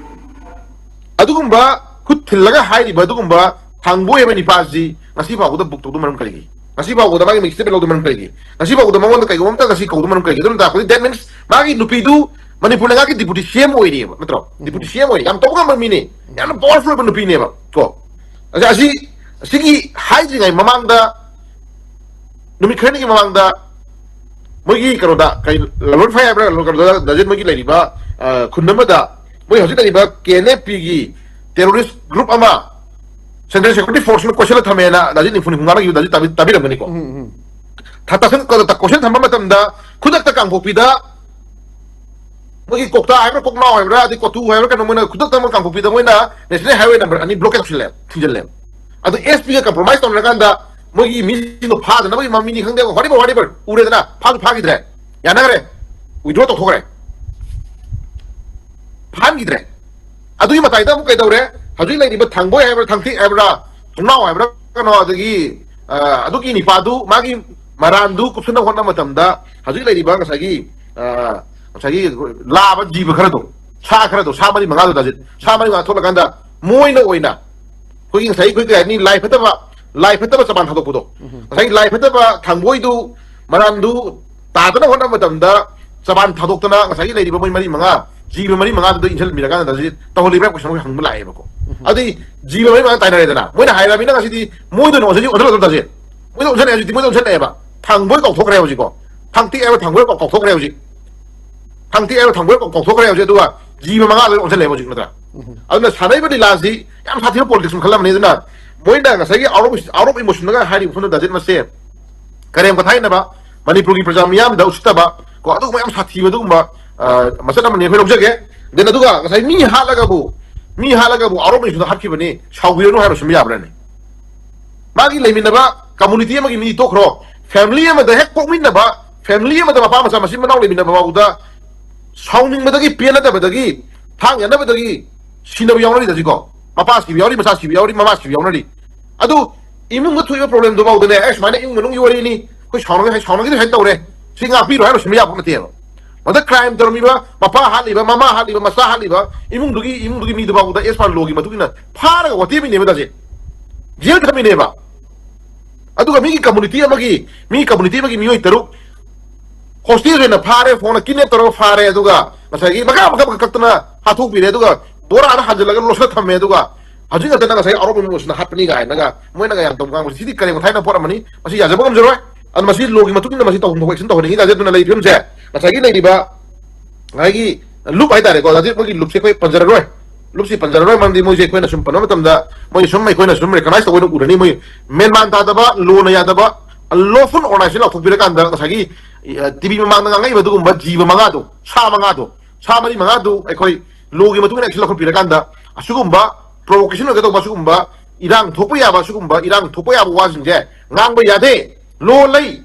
ꯑꯗꯨꯒꯨꯝꯕ ꯈꯨꯠ ꯊꯤꯜꯂꯒ ꯍꯥꯏꯔꯤꯕ ꯑꯗꯨꯒꯨꯝꯕ ꯊꯥꯡꯕꯣꯏ ꯍꯥꯏꯕ ꯅꯤꯄꯥꯁꯤ ꯉꯁꯤ ꯐꯥꯎꯕꯗ ꯕꯨꯛ ꯇꯧꯗꯨꯅ ꯃꯔꯝ ꯀꯔꯤꯒꯤ? ꯉꯁꯤ ꯐꯥꯎꯕꯗ ꯃꯥꯒꯤ ꯃꯤꯛꯁꯇꯦꯠ ꯂꯧꯗꯨꯅ ꯃꯔꯝ ꯀꯔꯤꯒꯤ? ꯉꯁꯤ ꯐꯥꯎꯕꯗ ꯃꯉꯣꯟꯗ ꯀꯩꯒꯨꯝꯕ ꯑꯝꯇ ꯉꯁꯤ ꯀꯧꯗꯨꯅ ꯃꯔꯝ ꯀꯔꯤꯒꯤ? ꯑꯗꯨꯅ ꯇꯥꯛꯄꯗꯤ that means ꯃꯥꯒꯤ ꯅꯨꯄꯤꯗꯨ ꯃꯅꯤꯄꯨꯔ ꯂꯩꯉꯥꯛꯀꯤ ꯗꯤꯄꯨꯇꯤ ꯁꯤ ꯑꯦꯝ ꯑꯣꯏꯔꯤꯑꯕ, ꯅꯠꯇ꯭ꯔꯣ? ꯗꯤꯄꯨꯇꯤ ꯁꯤ ꯑꯦꯝ ꯑꯣꯏꯔꯤ, ꯌꯥꯝ ꯇꯧꯕ ꯉꯝꯕ ꯃꯤꯅꯤ, ꯌꯥꯝꯅ ꯄꯋꯥꯔꯐꯨꯜ ꯑꯣꯏꯕ ꯅꯨꯄꯤꯅꯦꯕ ꯀꯣ꯫ ꯑꯁꯤ, ꯑꯁꯤ, ꯑꯁꯤꯒꯤ ꯍꯥꯏꯗ꯭ꯔꯤꯉꯩ ꯃꯃꯥꯡꯗ ꯅꯨꯃꯤꯠ ꯈꯔꯅꯤꯒꯤ ꯃꯃꯥꯡꯗ ꯃꯣꯏꯒꯤ ꯀꯩꯅꯣꯗ, ꯀꯩ, ꯂꯂꯣꯟ ꯐꯩ ꯍꯥꯏꯕ꯭ꯔꯥ, ꯀꯩꯅꯣꯗ, ꯗꯥꯖꯤꯠ, ꯃꯣꯏꯒꯤ ꯂꯩꯔꯤꯕ, ꯑ, ꯈꯨꯟ ꯑꯃꯗ ꯃꯣꯏ ꯍꯧꯖꯤꯛ ꯂꯩꯔꯤꯕ ꯀꯦ ꯑꯦꯟ ꯑꯦꯐ ꯄꯤꯒꯤ ꯇꯦꯔꯣꯔꯤꯁ ꯒ꯭ꯔꯨꯞ ꯑꯃ ꯁꯦꯟꯇ꯭ꯔꯦꯜ ꯁꯦꯀ꯭ꯌꯨꯔꯤꯇꯤ ꯐꯣꯔꯁꯅ ꯀꯣꯏꯁꯜꯂ ꯊꯝꯃꯦꯅ ꯗꯥꯖꯤꯠ ꯅꯤꯐꯨ ꯅꯤꯐꯨ ꯉꯥꯡꯅꯈꯤꯕ ꯗꯥꯖꯤꯠ ꯇꯥꯕꯤ-, ꯇꯥꯕꯤꯔꯝꯒꯅꯤꯀꯣ꯫ ꯎꯝ, ꯎꯝ꯫ ꯊ-, ꯊ-, ꯀꯣꯏꯁꯜ ꯊꯝꯕ ꯃꯇꯝꯗ ꯈꯨꯗꯛꯇ ꯀꯥꯡꯄꯣꯛꯄꯤꯗ ꯃꯣꯏꯒꯤ ꯀꯣꯛꯇꯥ ꯍꯥꯏꯕ꯭ꯔꯥ, ꯀꯣꯛꯅꯥꯎ ꯍꯥꯏꯕ꯭ꯔꯥ, ꯑꯗꯩ ꯀꯣꯇꯨ ꯍꯥꯏꯕ꯭ꯔꯥ, ꯀꯩꯅꯣ, ꯃꯣꯏꯅ ꯈꯨꯗꯛꯇ ꯃꯣꯏ ꯀꯥꯡꯄꯣꯛꯄꯤꯗ ꯃꯣꯏꯅ ꯅꯦꯁꯅꯦꯜ ꯍꯥꯏꯋꯦ ꯅꯝꯕꯔ ꯑꯅꯤ ꯕ꯭ꯂꯣꯀꯦꯠ ꯇꯧꯁꯤꯜꯂꯦ, ꯊꯤꯡꯖꯤꯜꯂꯦ꯫ ꯑꯗꯨ ꯑꯦꯁ ꯄꯤꯒ ꯀꯝꯄ꯭ꯔꯣꯃꯥꯏꯁ ꯇꯧꯅꯔꯀꯥꯟꯗ ꯃꯣꯏꯒꯤ ꯃꯤꯁꯤꯡꯗꯣ ꯐꯥꯗꯅꯕꯒꯤ ꯃꯃꯤꯅꯤ ꯈꯪꯗꯦ, whatever, whatever, ꯎꯔꯦꯗꯅ, ꯐꯥꯁꯨ ꯐꯥꯈꯤꯗ꯭ꯔꯦ, ꯌꯥꯅꯈ꯭ꯔꯦ, ꯋꯤꯗ꯭ꯔꯣ ꯇꯧꯊꯣꯛꯈ꯭ꯔꯦ, ꯐꯥꯍꯟꯈꯤꯗ꯭ꯔꯦ꯫ ꯑꯗꯨꯒꯤ ꯃꯇꯥꯏꯗ ꯑꯃꯨꯛ ꯀꯩꯗꯧꯔꯦ? ꯍꯧꯖꯤꯛ ꯂꯩꯔꯤꯕ ꯊꯥꯡꯕꯣꯏ ꯍꯥꯏꯕ꯭ꯔꯥ, ꯊꯥꯡꯇꯤꯛ ꯍꯥꯏꯕ꯭ꯔꯥ, ꯊꯣꯡꯅꯥꯎ ꯍꯥꯏꯕ꯭ꯔꯥ, ꯀꯩꯅꯣ, ꯑꯗꯒꯤ, ꯑ, ꯑꯗꯨꯒꯤ ꯅꯤꯄꯥꯗꯨ, ꯃꯥꯒꯤ ꯃꯔꯥꯟꯗꯨ ꯀꯨꯞꯁꯟꯅꯕ ꯍꯣꯠꯅꯕ ꯃꯇꯝꯗ ꯍꯧꯖꯤꯛ ꯂꯩꯔꯤꯕ ꯉꯁꯥꯏꯒꯤ, ꯑ, ꯉꯁꯥꯏꯒꯤ ꯂꯥꯕ ꯖꯤꯕ ꯈꯔꯗꯣ, ꯁꯥ ꯈꯔꯗꯣ, ꯁꯥ ꯃꯔꯤ ꯃꯉꯥꯗꯣ, ꯗꯥꯖꯤꯠ, ꯁꯥ ꯃꯔꯤ ꯃꯉꯥ ꯊꯣꯛꯂꯀꯥꯟꯗ ꯃꯣꯏꯅ ꯑꯣꯏꯅ ꯑꯩꯈꯣꯏꯒꯤ ꯉꯁꯥꯏ ꯑꯩꯈꯣꯏ ꯀꯩ ꯍꯥꯏꯅꯤ, ꯂꯥꯏ ꯐꯠꯇꯕ, ꯂꯥꯏ ꯐꯠꯇꯕ ꯆꯕꯥꯟ ꯊꯥꯗꯣꯛꯄꯗꯣ, ꯎꯝ꯫ ꯉꯁꯥꯏꯒꯤ ꯂꯥꯏ ꯐꯠꯇꯕ ꯊꯥꯡꯕꯣꯏꯗꯨ, ꯃꯔꯥꯟꯗꯨ ꯇꯥꯗꯅ ꯍꯣꯠꯅꯕ ꯃꯇꯝꯗ ꯆꯕꯥꯟ ꯊꯥꯗꯣꯛꯇꯅ ꯉꯁꯥꯏꯒꯤ ꯂꯩꯔꯤꯕ ꯃꯣꯏ ꯃꯔꯤ ꯃꯉꯥ, ꯖꯤꯕ ꯃꯔꯤ ꯃꯉꯥꯗꯨꯗ ꯏꯟꯁꯤꯟꯕꯤꯔꯀꯥꯟꯗ ꯗꯥꯖꯤꯠ ꯇꯧꯍꯜꯂꯤꯕ꯭ꯔꯥ ꯀꯣꯏꯁꯟ ꯑꯃ ꯍꯪꯕ ꯂꯥꯛꯑꯦꯕꯀꯣ꯫ ꯎꯝ꯫ ꯑꯗꯨꯗꯤ ꯖꯤꯕ ꯃꯔꯤ ꯃꯉꯥ ꯇꯥꯏꯅꯔꯦꯗꯅ, ꯃꯣꯏꯅ ꯍꯥꯏꯔꯕꯅꯤꯅ ꯉꯁꯤꯗꯤ ꯃꯣꯏꯗ ꯑꯣꯏꯅ ꯑꯣꯟꯁꯤꯜꯂꯤ, ꯑꯣꯟꯁꯤꯜꯂꯛꯇ꯭ꯔꯣ ꯗꯥꯖꯤꯠ? ꯃꯣꯏꯗ ꯑꯣꯟꯁꯤꯜꯂꯛꯑꯦ ꯍꯧꯖꯤꯛꯇꯤ, ꯃꯣꯏꯗ ꯑꯣꯟꯁꯤꯜꯂꯛꯑꯦꯕ꯫ ꯊꯥꯡꯕꯣꯏ ꯀꯥꯎꯊꯣꯛꯈ꯭ꯔꯦ ꯍꯧꯖꯤꯛꯀꯣ꯫ ꯊꯥꯡꯇꯤꯛ ꯍꯥꯏꯕ ꯊꯥꯡꯕꯣꯏ ꯀꯥꯎ-, ꯀꯥꯎꯊꯣꯛꯈ꯭ꯔꯦ ꯍꯧꯖꯤꯛ꯫ ꯊꯥꯡꯇꯤꯛ ꯍꯥꯏꯕ ꯊꯥꯡꯕꯣꯏ ꯀꯥꯎ-, ꯀꯥꯎꯊꯣꯛꯈ꯭ꯔꯦ ꯍꯧꯖꯤꯛ, ꯑꯗꯨꯒ ꯖꯤꯕ ꯃꯉꯥꯗ ꯑꯣꯟꯁꯤꯜꯂꯛꯑꯦ ꯍꯧꯖꯤꯛ, ꯅꯠꯇ꯭ꯔꯥ? ꯎꯝ꯫ ꯑꯗꯨꯅ ꯁꯥꯟꯅꯔꯤꯕ ꯂꯤꯂꯥꯁꯤ ꯌꯥꯝ ꯁꯥꯊꯤꯕ ꯄꯣꯂꯤꯇꯤꯛꯁ ꯑꯃ ꯈꯜꯂꯝꯕꯅꯤ꯫ ꯑꯗꯨꯅ ꯃꯣꯏꯅ ꯉꯁꯥꯏꯒꯤ out of, out of emotionꯗꯒ ꯍꯥꯏꯔꯤꯕ ꯃꯐꯝꯗ ꯗꯥꯖꯤꯠ ꯃꯁꯦ ꯀꯔꯦꯝ ꯀꯊꯥꯏꯅꯕ, ꯃꯅꯤꯄꯨꯔꯒꯤ ꯄ꯭ꯔꯖꯥ ꯃꯤꯌꯥꯝꯗ ꯎꯁꯤꯠꯇꯕ, ꯀꯣ, ꯑꯗꯨꯒꯨꯝꯕ ꯌꯥꯝ ꯁꯥꯊꯤꯕ ꯑꯗꯨꯒꯨꯝꯕ, ꯑ, ꯃꯆꯠ ꯑꯃꯅꯤ ꯑꯩꯈꯣꯏ ꯂꯧꯖꯒꯦ꯫ Then ꯑꯗꯨꯒ ꯉꯁꯥꯏ ꯃꯤ ꯍꯥꯠꯂꯒꯕꯨ, ꯃꯤ ꯍꯥꯠꯂꯒꯕꯨ out of emotionꯗ ꯍꯥꯠꯈꯤꯕꯅꯤ, ꯁꯥꯎꯕꯤꯔꯅꯨ ꯍꯥꯏꯕ ꯁꯨꯝ ꯌꯥꯕ꯭ꯔꯅꯦ? ꯃꯥꯒꯤ ꯂꯩꯃꯤꯟꯅꯕ community ꯑꯃꯒꯤ ꯃꯤ ꯇꯣꯛꯈ꯭ꯔꯣ, family ꯑꯃꯗ ꯍꯦꯛ ꯄꯣꯛꯃꯤꯟꯅꯕ, family ꯑꯃꯗ ꯃꯄꯥ ꯃꯆꯥ ꯃꯆꯤꯟ ꯃꯅꯥꯎ ꯂꯩꯃꯤꯟꯅꯕ ꯐꯥꯎꯕꯗ ꯁꯥꯎꯅꯤꯡꯕꯗꯒꯤ, ꯄꯦꯟꯅꯗꯕꯗꯒꯤ, ꯊꯥꯡ ꯌꯥꯟꯅꯕꯗꯒꯤ ꯁꯤꯅꯕ ꯌꯥꯎꯅꯔꯤꯗ ꯁꯤꯀꯣ꯫ ꯃꯄꯥ ꯁꯤꯕ ꯌꯥꯎꯔꯤ, ꯃꯆꯥ ꯁꯤꯕ ꯌꯥꯎꯔꯤ, ꯃꯃꯥ ꯁꯤꯕ ꯌꯥꯎꯅꯔꯤ꯫ ꯑꯗꯨ ꯏꯃꯨꯡꯗ ꯊꯣꯛꯏꯕ ꯄ꯭ꯔꯣꯕ꯭ꯂꯦꯝꯗꯨ ꯐꯥꯎꯗꯅꯦ, ꯑꯦ, ꯁꯨꯃꯥꯏꯅ ꯏꯃꯨꯡ ꯃꯅꯨꯡꯒꯤ ꯋꯥꯔꯤꯅꯤ, ꯑꯩꯈꯣꯏ ꯁꯥꯎꯅꯒꯦ ꯍꯥꯏ, ꯁꯥꯎꯅꯒꯦꯗꯤ ꯁꯨꯃꯥꯏꯅ ꯇꯧꯔꯦ, ꯁꯤ ꯉꯥꯛꯄꯤꯔꯣ ꯍꯥꯏꯔ ꯂꯣꯏꯁꯤꯟꯕ ꯌꯥꯕ ꯅꯠꯇꯦꯕ꯫ ꯃꯗ ꯀ꯭ꯔꯥꯏꯝ ꯇꯧꯔꯝꯃꯤꯕ, ꯃꯄꯥ ꯍꯥꯠꯂꯤꯕ, ꯃꯃꯥ ꯍꯥꯠꯂꯤꯕ, ꯃꯆꯥ ꯍꯥꯠꯂꯤꯕ, ꯏꯃꯨꯡꯗꯨꯒꯤ, ꯏꯃꯨꯡꯗꯨꯒꯤ ꯃꯤꯗꯨ ꯐꯥꯎꯕꯗ ꯑꯦꯁ ꯄꯥꯟ ꯂꯣꯒꯤ ꯃꯇꯨꯡ ꯏꯟꯅ ꯐꯥꯔꯒ ꯋꯥꯇꯦꯝꯃꯤꯅꯦꯕ ꯇꯥꯁꯦ, ꯖꯦꯜ ꯊꯝꯃꯤꯅꯦꯕ꯫ ꯑꯗꯨꯒ ꯃꯤꯒꯤ ꯀꯝꯃꯨꯅꯤꯇꯤ ꯑꯃꯒꯤ, ꯃꯤ ꯀꯝꯃꯨꯅꯤꯇꯤ ꯑꯃꯒꯤ ꯃꯤꯑꯣꯏ ꯇꯔꯨꯛ ꯍꯣꯁꯇꯦꯜ ꯑꯣꯏꯅ ꯐꯥꯔꯦ, ꯐꯣꯟꯅ ꯀꯤꯗꯅꯦꯞ ꯇꯧꯔꯒ ꯐꯥꯔꯦ, ꯑꯗꯨꯒ ꯉꯁꯥꯏꯒꯤ ꯃꯈꯥ ꯃꯈꯥ ꯃꯈꯥ ꯀꯛꯇꯅ ꯍꯥꯠꯇꯣꯛꯄꯤꯔꯦ, ꯑꯗꯨꯒ ꯕꯣꯔꯥꯗ ꯍꯥꯟꯖꯜꯂꯒ ꯂꯣꯠꯁꯤꯜꯂ ꯊꯝꯃꯦ, ꯑꯗꯨꯒ ꯍꯧꯖꯤꯛ ꯉꯥꯛꯇꯅ ꯉꯁꯥꯏ ꯑꯔꯣꯞꯄ ꯃꯤ ꯃꯣꯠꯁꯤꯅ ꯍꯥꯠꯄꯅꯤ ꯀꯥꯏꯅꯒ ꯃꯣꯏꯅꯒ ꯌꯥꯝ ꯇꯧꯕ ꯉꯥꯡꯕꯁꯤ, ꯁꯤꯗꯤ ꯀꯔꯦꯝ ꯀꯊꯥꯏꯅ ꯄꯣꯠ ꯑꯃꯅꯤ, ꯃꯁꯤ ꯌꯥꯖꯕ ꯉꯝꯖꯔꯣꯏ꯫ ꯑꯗꯨꯅ ꯃꯁꯤ ꯂꯣꯒꯤ ꯃꯇꯨꯡ ꯏꯟꯅ ꯃꯁꯤ ꯇꯧꯐꯝ ꯊꯣꯛꯄ ꯑꯦꯛꯁꯟ ꯇꯧꯍꯟꯅꯤꯡꯉꯤ ꯇꯥꯖꯦ꯫ ꯑꯗꯨꯅ ꯂꯩꯔꯤꯕ ꯐꯤꯕꯝꯁꯦ ꯉꯁꯥꯏꯒꯤ ꯂꯩꯔꯤꯕ ꯉꯁꯥꯏꯒꯤ ꯂꯨꯞ ꯍꯥꯏꯇꯥꯔꯦꯀꯣ, ꯇꯥꯖꯦ, ꯃꯣꯏꯒꯤ ꯂꯨꯞꯁꯦ ꯑꯩꯈꯣꯏ ꯄꯟꯖꯔꯔꯣꯏ꯫ ꯂꯨꯞꯁꯤ ꯄꯟꯖꯔꯔꯣꯏ, ꯃꯔꯝꯗꯤ ꯃꯣꯏꯁꯦ ꯑꯩꯈꯣꯏꯅ ꯁꯨꯝ ꯄꯟꯕ ꯃꯇꯝꯗ ꯃꯣꯏ ꯁꯨꯝ ꯑꯩꯈꯣꯏꯅ ꯁꯨꯝ ꯔꯤꯀꯒꯅꯥꯏꯁ ꯇꯧꯕ ꯑꯣꯏꯅ ꯎꯔꯅꯤ꯫ ꯃꯣꯏ ꯃꯦꯟꯃꯥꯟ ꯇꯥꯗꯕ, ꯂꯣꯅ ꯌꯥꯗꯕ, ꯂꯣꯐꯨꯜ ꯑꯣꯔꯒꯅꯥꯏꯖꯦꯁꯟ ꯂꯥꯎꯊꯣꯛꯄꯤꯔꯀꯥꯟꯗ ꯉꯁꯥꯏꯒꯤ ꯇꯤꯚꯤ ꯃꯃꯥꯡꯗ ꯉꯥꯡꯉꯛꯏꯕ ꯑꯗꯨꯒꯨꯝꯕ ꯖꯤꯕ ꯃꯉꯥꯗꯣ, ꯁꯥ ꯃꯉꯥꯗꯣ, ꯁꯥ ꯃꯔꯤ ꯃꯉꯥꯗꯨ ꯑꯩꯈꯣꯏ ꯂꯣꯒꯤ ꯃꯇꯨꯡ ꯏꯟꯅ ꯑꯦꯛꯁꯟ ꯂꯧꯈꯠꯄꯤꯔꯀꯥꯟꯗ ꯑꯁꯤꯒꯨꯝꯕ ꯄ꯭ꯔꯣꯚꯣꯀꯦꯁꯟ ꯑꯣꯏꯒꯗꯧꯕ, ꯑꯁꯤꯒꯨꯝꯕ ꯏꯔꯥꯡ ꯊꯣꯛꯄ ꯌꯥꯕ, ꯑꯁꯤꯒꯨꯝꯕ ꯏꯔꯥꯡ ꯊꯣꯛꯄ ꯌꯥꯕ ꯋꯥꯁꯤꯡꯁꯦ ꯉꯥꯡꯕ ꯌꯥꯗꯦ, ꯂꯣ ꯂꯩ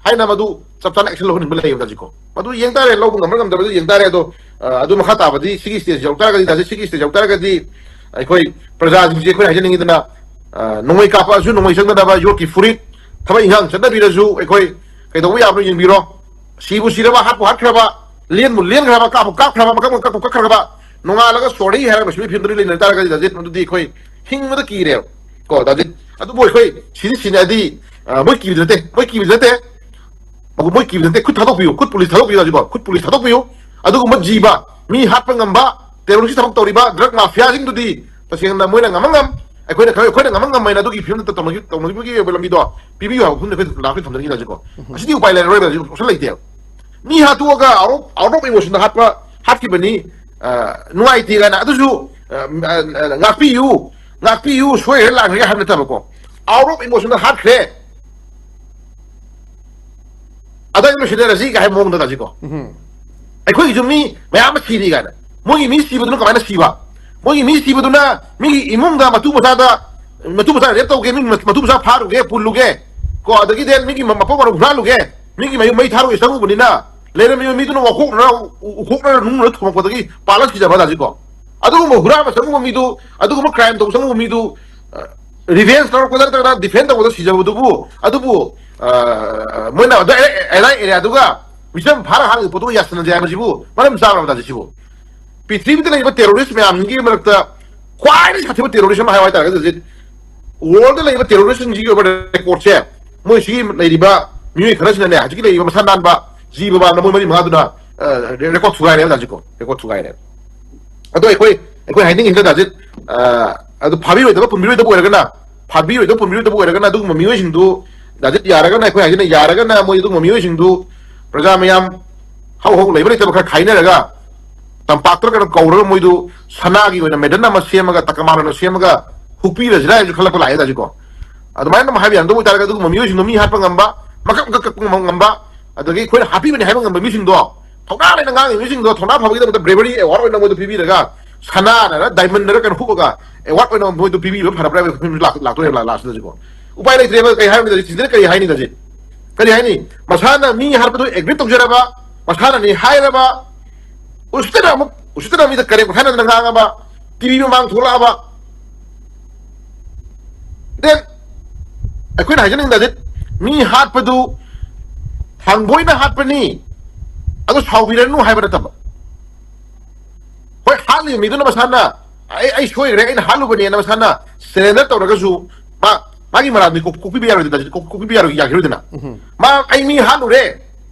ꯍꯥꯏꯅ ꯃꯗꯨ ꯆꯞ ꯆꯥꯅ ꯑꯦꯛꯁꯟ ꯂꯧꯍꯟꯅꯤꯡꯕ ꯂꯩꯌꯦꯕ ꯍꯧꯖꯤꯛꯀꯣ꯫ ꯃꯗꯨ ꯌꯦꯡ ꯇꯥꯔꯦ, ꯂꯧꯕ ꯉꯝꯕ꯭ꯔꯥ ꯉꯝꯗꯕ꯭ꯔꯥ ꯑꯗꯨ ꯌꯦꯡ ꯇꯥꯔꯦ꯫ ꯑꯗꯣ, ꯑ, ꯑꯗꯨ ꯃꯈꯥ ꯇꯥꯕꯗꯤ ꯁꯤꯒꯤ ꯁ꯭ꯇꯦꯖ ꯌꯧ ꯇꯥꯔꯒꯗꯤ, ꯇꯥꯖꯦ, ꯁꯤꯒꯤ ꯁ꯭ꯇꯦꯖ ꯌꯧ ꯇꯥꯔꯒꯗꯤ ꯑꯩꯈꯣꯏ ꯄ꯭ꯔꯖꯥꯁꯤꯡꯁꯦ ꯑꯩꯈꯣꯏꯅ ꯍꯥꯏꯖꯅꯤꯡꯉꯤꯗꯅ, ꯑ, ꯅꯣꯡꯃꯩ ꯀꯥꯞꯄꯛꯑꯁꯨ ꯅꯣꯡꯃꯩ ꯆꯪꯗꯅꯕ, ꯌꯣꯠꯀꯤ ꯐꯨꯔꯤꯠ, ꯊꯕꯛ ꯏꯪꯈꯥꯡ ꯆꯠꯅꯕꯤꯔꯁꯨ ꯑꯩꯈꯣꯏ ꯀꯩꯗꯧꯕ ꯌꯥꯕꯅꯣ ꯌꯦꯡꯕꯤꯔꯣ꯫ ꯁꯤꯕꯨ ꯁꯤꯔꯕ, ꯍꯥꯠꯄꯨ ꯍꯥꯠꯈ꯭ꯔꯕ, ꯂꯦꯟꯕꯨ ꯂꯦꯟꯈ꯭ꯔꯕ, ꯀꯥꯞꯄꯨ ꯀꯥꯞꯈ꯭ꯔꯕ, ꯃꯀꯛ ꯃꯀꯛꯄꯨ ꯀꯛꯈ꯭ꯔꯕ, ꯅꯣꯡꯉꯥꯜꯂꯒ ꯁꯣꯔꯤ ꯍꯥꯏꯔꯒ ꯁꯨꯃꯥꯏꯅ ꯐꯤꯕꯝꯗꯨꯗꯤ ꯂꯩꯅ ꯇꯥꯔꯒꯗꯤ, ꯇꯥꯖꯦ, ꯃꯗꯨꯗꯤ ꯑꯩꯈꯣꯏ ꯍꯤꯡꯕꯗ ꯀꯤꯔꯦꯕ ꯀꯣ, ꯇꯥꯖꯦ꯫ ꯑꯗꯨꯕꯨ ꯑꯩꯈꯣꯏ ꯁꯤꯗꯤ ꯁꯤꯅꯗꯤ, ꯑ, ꯃꯣꯏ ꯀꯤꯕꯗꯤ ꯅꯠꯇꯦ, ꯃꯣꯏ ꯀꯤꯕꯗꯤ ꯅꯠꯇꯦ꯫ ꯑꯗꯨ ꯃꯣꯏ ꯀꯤꯕꯗꯤ ꯅꯠꯇꯦ, ꯈꯨꯠ ꯊꯥꯗꯣꯛꯄꯤꯌꯨ, ꯈꯨꯠ ꯄꯨꯂꯤꯁ ꯊꯥꯗꯣꯛꯄꯤꯌꯨ ꯍꯧꯖꯤꯛꯀꯣ, ꯈꯨꯠ ꯄꯨꯂꯤꯁ ꯊꯥꯗꯣꯛꯄꯤꯌꯨ꯫ ꯑꯗꯨꯒꯨꯝꯕ ꯖꯤꯕ, ꯃꯤ ꯍꯥꯠꯄ ꯉꯝꯕ, ꯇꯦꯔꯣꯔꯤꯁ ꯊꯕꯛ ꯇꯧꯔꯤꯕ ꯗ꯭ꯔꯒ ꯃꯥꯐꯤꯌꯥꯁꯤꯡꯗꯨꯗꯤ ꯇꯁꯦꯡꯅ ꯃꯣꯏꯅ ꯉꯝꯃ ꯉꯝ, ꯑꯩꯈꯣꯏꯅ ꯈꯔ, ꯑꯩꯈꯣꯏꯅ ꯉꯝꯃ ꯉꯝ ꯍꯥꯏꯅ ꯑꯗꯨꯒꯤ ꯐꯤꯕꯝꯗ ꯇꯧꯅꯈꯤ-, ꯇꯧꯅꯈꯤꯕꯒꯤ ꯑꯣꯏꯕ ꯂꯝꯕꯤꯗꯣ ꯄꯤꯕꯤꯌꯨ ꯍꯥꯏꯕ ꯃꯐꯝꯗ ꯑꯩꯈꯣꯏ ꯂꯥꯛꯄꯤ ꯊꯝꯖꯔꯤꯅ ꯍꯧꯖꯤꯛꯀꯣ꯫ ꯎꯝ꯫ ꯑꯁꯤꯗꯤ ꯎꯄꯥꯏ ꯂꯩꯔꯔꯣꯏꯕ, ꯍꯧꯖꯤꯛ ꯑꯣꯞꯁꯟ ꯂꯩꯇꯦꯕ꯫ ꯃꯤ ꯍꯥꯠꯇꯣꯛꯑꯒ out of, out of emotionꯗ ꯍꯥꯠꯄ, ꯍꯥꯠꯈꯤꯕꯅꯤ, ꯑ, ꯅꯨꯡꯉꯥꯏꯇꯦ ꯀꯥꯏꯅ ꯑꯗꯨꯁꯨ, ꯑ, ꯑ, ꯑ, ꯉꯥꯛꯄꯤꯌꯨ, ꯉꯥꯛꯄꯤꯌꯨ, ꯁꯣꯏꯈ꯭ꯔꯦ ꯂꯥꯟꯈ꯭ꯔꯦ ꯍꯥꯏꯕ ꯅꯠꯇꯕꯀꯣ꯫ Out of emotionꯗ ꯍꯥꯠꯈ꯭ꯔꯦ, ꯑꯗ ꯂꯣꯏꯁꯤꯟꯅꯔꯁꯤ ꯀꯥꯏ ꯍꯥꯏꯕ ꯃꯑꯣꯡꯗ ꯇꯥꯁꯤꯀꯣ꯫ ꯎꯝ꯫ ꯑꯩꯈꯣꯏꯒꯤꯁꯨ ꯃꯤ ꯃꯌꯥꯝ ꯑꯃ ꯁꯤꯔꯤ ꯀꯥꯏꯅ꯫ ꯃꯣꯏꯒꯤ ꯃꯤ ꯁꯤꯕꯗꯨꯅ ꯀꯃꯥꯏꯅ ꯁꯤꯕ? ꯃꯣꯏꯒꯤ ꯃꯤ ꯁꯤꯕꯗꯨꯅ ꯃꯤꯒꯤ ꯏꯃꯨꯡꯗ ꯃꯇꯨ ꯃꯆꯥꯗ, ꯃꯇꯨ ꯃꯆꯥ ꯔꯦꯞ ꯇꯧꯒꯦ, ꯃꯤ ꯃꯇꯨ ꯃꯆꯥ ꯐꯥꯔꯨꯒꯦ, ꯄꯨꯜꯂꯨꯒꯦ, ꯀꯣ, ꯑꯗꯒꯤꯗꯤ ꯃꯤꯒꯤ ꯃ-, ꯃꯄꯣꯛ ꯃꯔꯣꯟ ꯍꯨꯔꯥꯜꯂꯨꯒꯦ, ꯃꯤꯒꯤ ꯃꯌꯨꯝ ꯃꯩ ꯊꯥꯔꯨꯒꯦ ꯆꯪꯉꯨꯕꯅꯤꯅ, ꯂꯩꯔꯝꯃꯤꯕ ꯃꯤꯗꯨꯅ ꯋꯥꯈꯣꯛꯅꯔ, ꯎ-, ꯎꯈꯣꯛꯅꯔ ꯅꯨꯡꯅꯔ ꯊꯣꯝꯃꯛꯄꯗꯒꯤ ꯄꯥꯜꯂ ꯁꯤꯖꯕ ꯇꯥꯁꯤꯀꯣ꯫ ꯑꯗꯨꯒꯨꯝꯕ ꯍꯨꯔꯥꯟꯕ ꯆꯪꯉꯨꯕ ꯃꯤꯗꯨ, ꯑꯗꯨꯒꯨꯝꯕ ꯀ꯭ꯔꯥꯏꯝ ꯇꯧꯕ ꯆꯪꯉꯨꯕ ꯃꯤꯗꯨ, ꯑ, ꯔꯤꯚꯦꯟꯁ ꯂꯧꯔꯛꯄꯗ ꯅꯠꯇ꯭ꯔꯒꯅ ꯗꯤꯐꯦꯟ ꯇꯧꯕꯗ ꯁꯤꯖꯕꯗꯨꯕꯨ, ꯑꯗꯨꯕꯨ, ꯑ, ꯃꯣꯏꯅ ꯑꯗꯨ ꯑꯦꯔꯤꯌꯥꯗꯨꯒ ꯃꯤꯆꯝ ꯐꯥꯔ ꯍꯥꯡꯉꯤꯕ ꯄꯣꯠꯇꯨꯒ ꯌꯥꯁꯟꯅꯁꯦ ꯍꯥꯏꯕꯁꯤꯕꯨ ꯃꯔꯝ ꯆꯥꯕ꯭ꯔꯕ ꯇꯥꯁꯦ ꯁꯤꯕꯨ? ꯄ꯭ꯔꯤꯊꯤꯕꯤꯗ ꯂꯩꯔꯤꯕ ꯇꯦꯔꯣꯔꯤꯁ ꯃꯌꯥꯝꯁꯤꯒꯤ ꯃꯔꯛꯇ ꯈ꯭ꯋꯥꯏꯗꯒꯤ ꯁꯥꯊꯤꯕ ꯇꯦꯔꯣꯔꯤꯁ ꯑꯃ ꯍꯥꯏꯌꯨ ꯍꯥꯏꯇꯥꯔꯒꯗꯤ ꯍꯧꯖꯤꯛ ꯋꯥꯔꯜꯗ ꯂꯩꯔꯤꯕ ꯇꯦꯔꯣꯔꯤꯁꯁꯤꯡꯁꯤꯒꯤ ꯑꯣꯏꯕ ꯔꯦꯀꯣꯔꯠꯁꯦ, ꯃꯣꯏ ꯁꯤꯒꯤ ꯂꯩꯔꯤꯕ ꯃꯤꯑꯣꯏ ꯈꯔꯁꯤꯅꯅꯦ, ꯍꯧꯖꯤꯛꯀꯤ ꯂꯩꯔꯤꯕ ꯃꯁꯥ ꯅꯥꯟꯕ ꯖꯤꯕ ꯄꯥꯟꯕ ꯃꯣꯏ ꯃꯔꯤ ꯃꯉꯥꯗꯨꯅ, ꯑ, ꯔꯦꯀꯣꯔꯠ ꯊꯨꯒꯥꯏꯔꯦ ꯍꯧꯖꯤꯛꯀꯣ, ꯔꯦꯀꯣꯔꯠ ꯊꯨꯒꯥꯏꯔꯦ꯫ ꯑꯗꯣ ꯑꯩꯈꯣꯏ, ꯑꯩꯈꯣꯏ ꯍꯥꯏꯅꯤꯡꯉꯤꯁꯤꯅ ꯍꯧꯖꯤꯛ, ꯑ, ꯑꯗꯨ ꯐꯥꯕꯤꯔꯣꯏꯗꯕ ꯄꯨꯟꯕꯤꯔꯣꯏꯗꯕ ꯑꯣꯏꯔꯒꯅ, ꯐꯥꯕꯤꯔꯣꯏꯗꯕ ꯄꯨꯟꯕꯤꯔꯣꯏꯗꯕ ꯑꯣꯏꯔꯒꯅ ꯑꯗꯨꯒꯨꯝꯕ ꯃꯤꯑꯣꯏꯁꯤꯡꯗꯨ ꯍꯧꯖꯤꯛ ꯌꯥꯔꯒꯅ, ꯑꯩꯈꯣꯏ ꯍꯥꯏꯁꯤꯅ ꯌꯥꯔꯒꯅ ꯃꯣꯏ ꯑꯗꯨꯒꯨꯝꯕ ꯃꯤꯑꯣꯏꯁꯤꯡꯗꯨ ꯄ꯭ꯔꯖꯥ ꯃꯌꯥꯝ ꯍꯧ ꯍꯧ ꯂꯩꯕ ꯂꯩꯇꯕ ꯈꯔ ꯈꯥꯏꯅꯔꯒ ꯇꯝꯄꯥꯛꯇ ꯀꯩꯅꯣ ꯀꯧꯔꯒ ꯃꯣꯏꯗꯨ ꯁꯅꯥꯒꯤ ꯑꯣꯏꯅ ꯃꯦꯗꯜ ꯑꯃ ꯁꯦꯝꯃꯒ ꯇꯀꯃꯥꯟ ꯑꯣꯏꯅ ꯁꯦꯝꯃꯒ ꯍꯨꯛꯄꯤꯔꯁꯤꯔꯥ ꯍꯥꯏꯅꯁꯨ ꯈꯜꯂꯛꯄ ꯂꯥꯛꯑꯦ ꯍꯧꯖꯤꯛꯀꯣ꯫ ꯑꯗꯨꯃꯥꯏꯅ ꯑꯃ ꯍꯥꯏꯕ ꯌꯥꯔꯝꯗꯕ ꯑꯣꯏꯇꯥꯔꯒꯗꯤ ꯑꯗꯨꯒꯨꯝꯕ ꯃꯤꯑꯣꯏꯁꯤꯡꯗꯣ ꯃꯤ ꯍꯥꯠꯄ ꯉꯝꯕ, ꯃꯀꯛ ꯃꯀꯛ ꯀꯛꯄ ꯉꯝꯕ, ꯑꯗꯒꯤ ꯑꯩꯈꯣꯏꯅ ꯍꯥꯠꯄꯤꯕꯅꯤ ꯍꯥꯏꯕ ꯉꯝꯕ ꯃꯤꯁꯤꯡꯗꯣ, ꯊꯧꯅꯥ ꯂꯩꯅ ꯉꯥꯡꯉꯤꯕ ꯃꯤꯁꯤꯡꯗꯣ ꯊꯧꯅꯥ ꯐꯕꯒꯤꯗꯃꯛꯇ ꯕ꯭ꯔꯦꯕꯔꯤ ꯑꯦꯋꯥꯔꯗ ꯑꯣꯏꯅ ꯃꯣꯏꯗ ꯄꯤꯕꯤꯔꯒ, ꯁꯅꯥꯅꯔ ꯗꯥꯏꯃꯟꯗꯔ ꯀꯩꯅꯣ ꯍꯨꯛꯑꯒ ꯑꯦꯋꯥꯔꯗ ꯑꯣꯏꯅ ꯃꯣꯏꯗ ꯄꯤꯕꯤꯕ ꯐꯔꯕ꯭ꯔꯥ ꯍꯥꯏꯕ ꯐꯤꯕꯝꯁꯤ ꯂꯥꯛ-, ꯂꯥꯛꯇꯣꯔꯦꯕ ꯂꯥꯁꯇꯁꯤꯀꯣ꯫ ꯎꯄꯥꯏ ꯂꯩꯇ꯭ꯔꯦꯕ꯫ ꯀꯩ ꯍꯥꯏꯔꯕꯅꯤ ꯁꯤꯗꯅ? ꯀꯔꯤ ꯍꯥꯏꯅꯤ ꯇꯥꯁꯦ? ꯀꯔꯤ ꯍꯥꯏꯅꯤ? ꯃꯁꯥꯅ ꯃꯤ ꯍꯥꯠꯄꯗꯨ ꯑꯦꯒ꯭ꯔꯤ ꯇꯧꯖꯔꯕ, ꯃꯁꯥꯅꯅꯤ ꯍꯥꯏꯔꯕ, ꯎꯁꯤꯠꯇꯅ ꯑꯃꯨꯛ, ꯎꯁꯤꯠꯇꯅ ꯃꯤꯗ ꯀꯔꯦꯝ ꯈꯥꯏꯅꯗꯅ ꯉꯥꯡꯉꯕ, ꯇꯤꯚꯤ ꯃꯃꯥꯡ ꯊꯣꯛꯂꯛꯑꯕ, then ꯑꯩꯈꯣꯏꯅ ꯍꯥꯏꯖꯅꯤꯡꯕꯗꯤ ꯃꯤ ꯍꯥꯠꯄꯗꯨ ꯊꯥꯡꯕꯣꯏꯅ ꯍꯥꯠꯄꯅꯤ, ꯑꯗꯨ ꯁꯥꯎꯕꯤꯔꯅꯨ ꯍꯥꯏꯕ ꯅꯠꯇꯕ꯫ ꯍꯣꯏ, ꯍꯥꯠꯂꯤꯕ ꯃꯤꯗꯨꯅ ꯃꯁꯥꯅ, "ꯑꯩ, ꯑꯩ ꯁꯣꯏꯈ꯭ꯔꯦ, ꯑꯩꯅ ꯍꯥꯠꯂꯨꯕꯅꯦꯅ" ꯃꯁꯥꯅ ꯁꯔꯦꯟꯗꯔ ꯇꯧꯔꯒꯁꯨ ꯃꯥ, ꯃꯥꯒꯤ ꯃꯔꯥꯜꯗꯤ ꯀꯣꯛ-, ꯀꯣꯛꯄꯤꯕ ꯌꯥꯔꯣꯏꯗꯅ, ꯀꯣꯛ-, ꯀꯣꯛꯄꯤꯕ ꯌꯥꯔꯣꯏ, ꯌꯥꯈꯤꯔꯣꯏꯗꯅ꯫ ꯎꯝ꯫ ꯃꯥ, "ꯑꯩ ꯃꯤ ꯍꯥꯠꯂꯨꯔꯦ,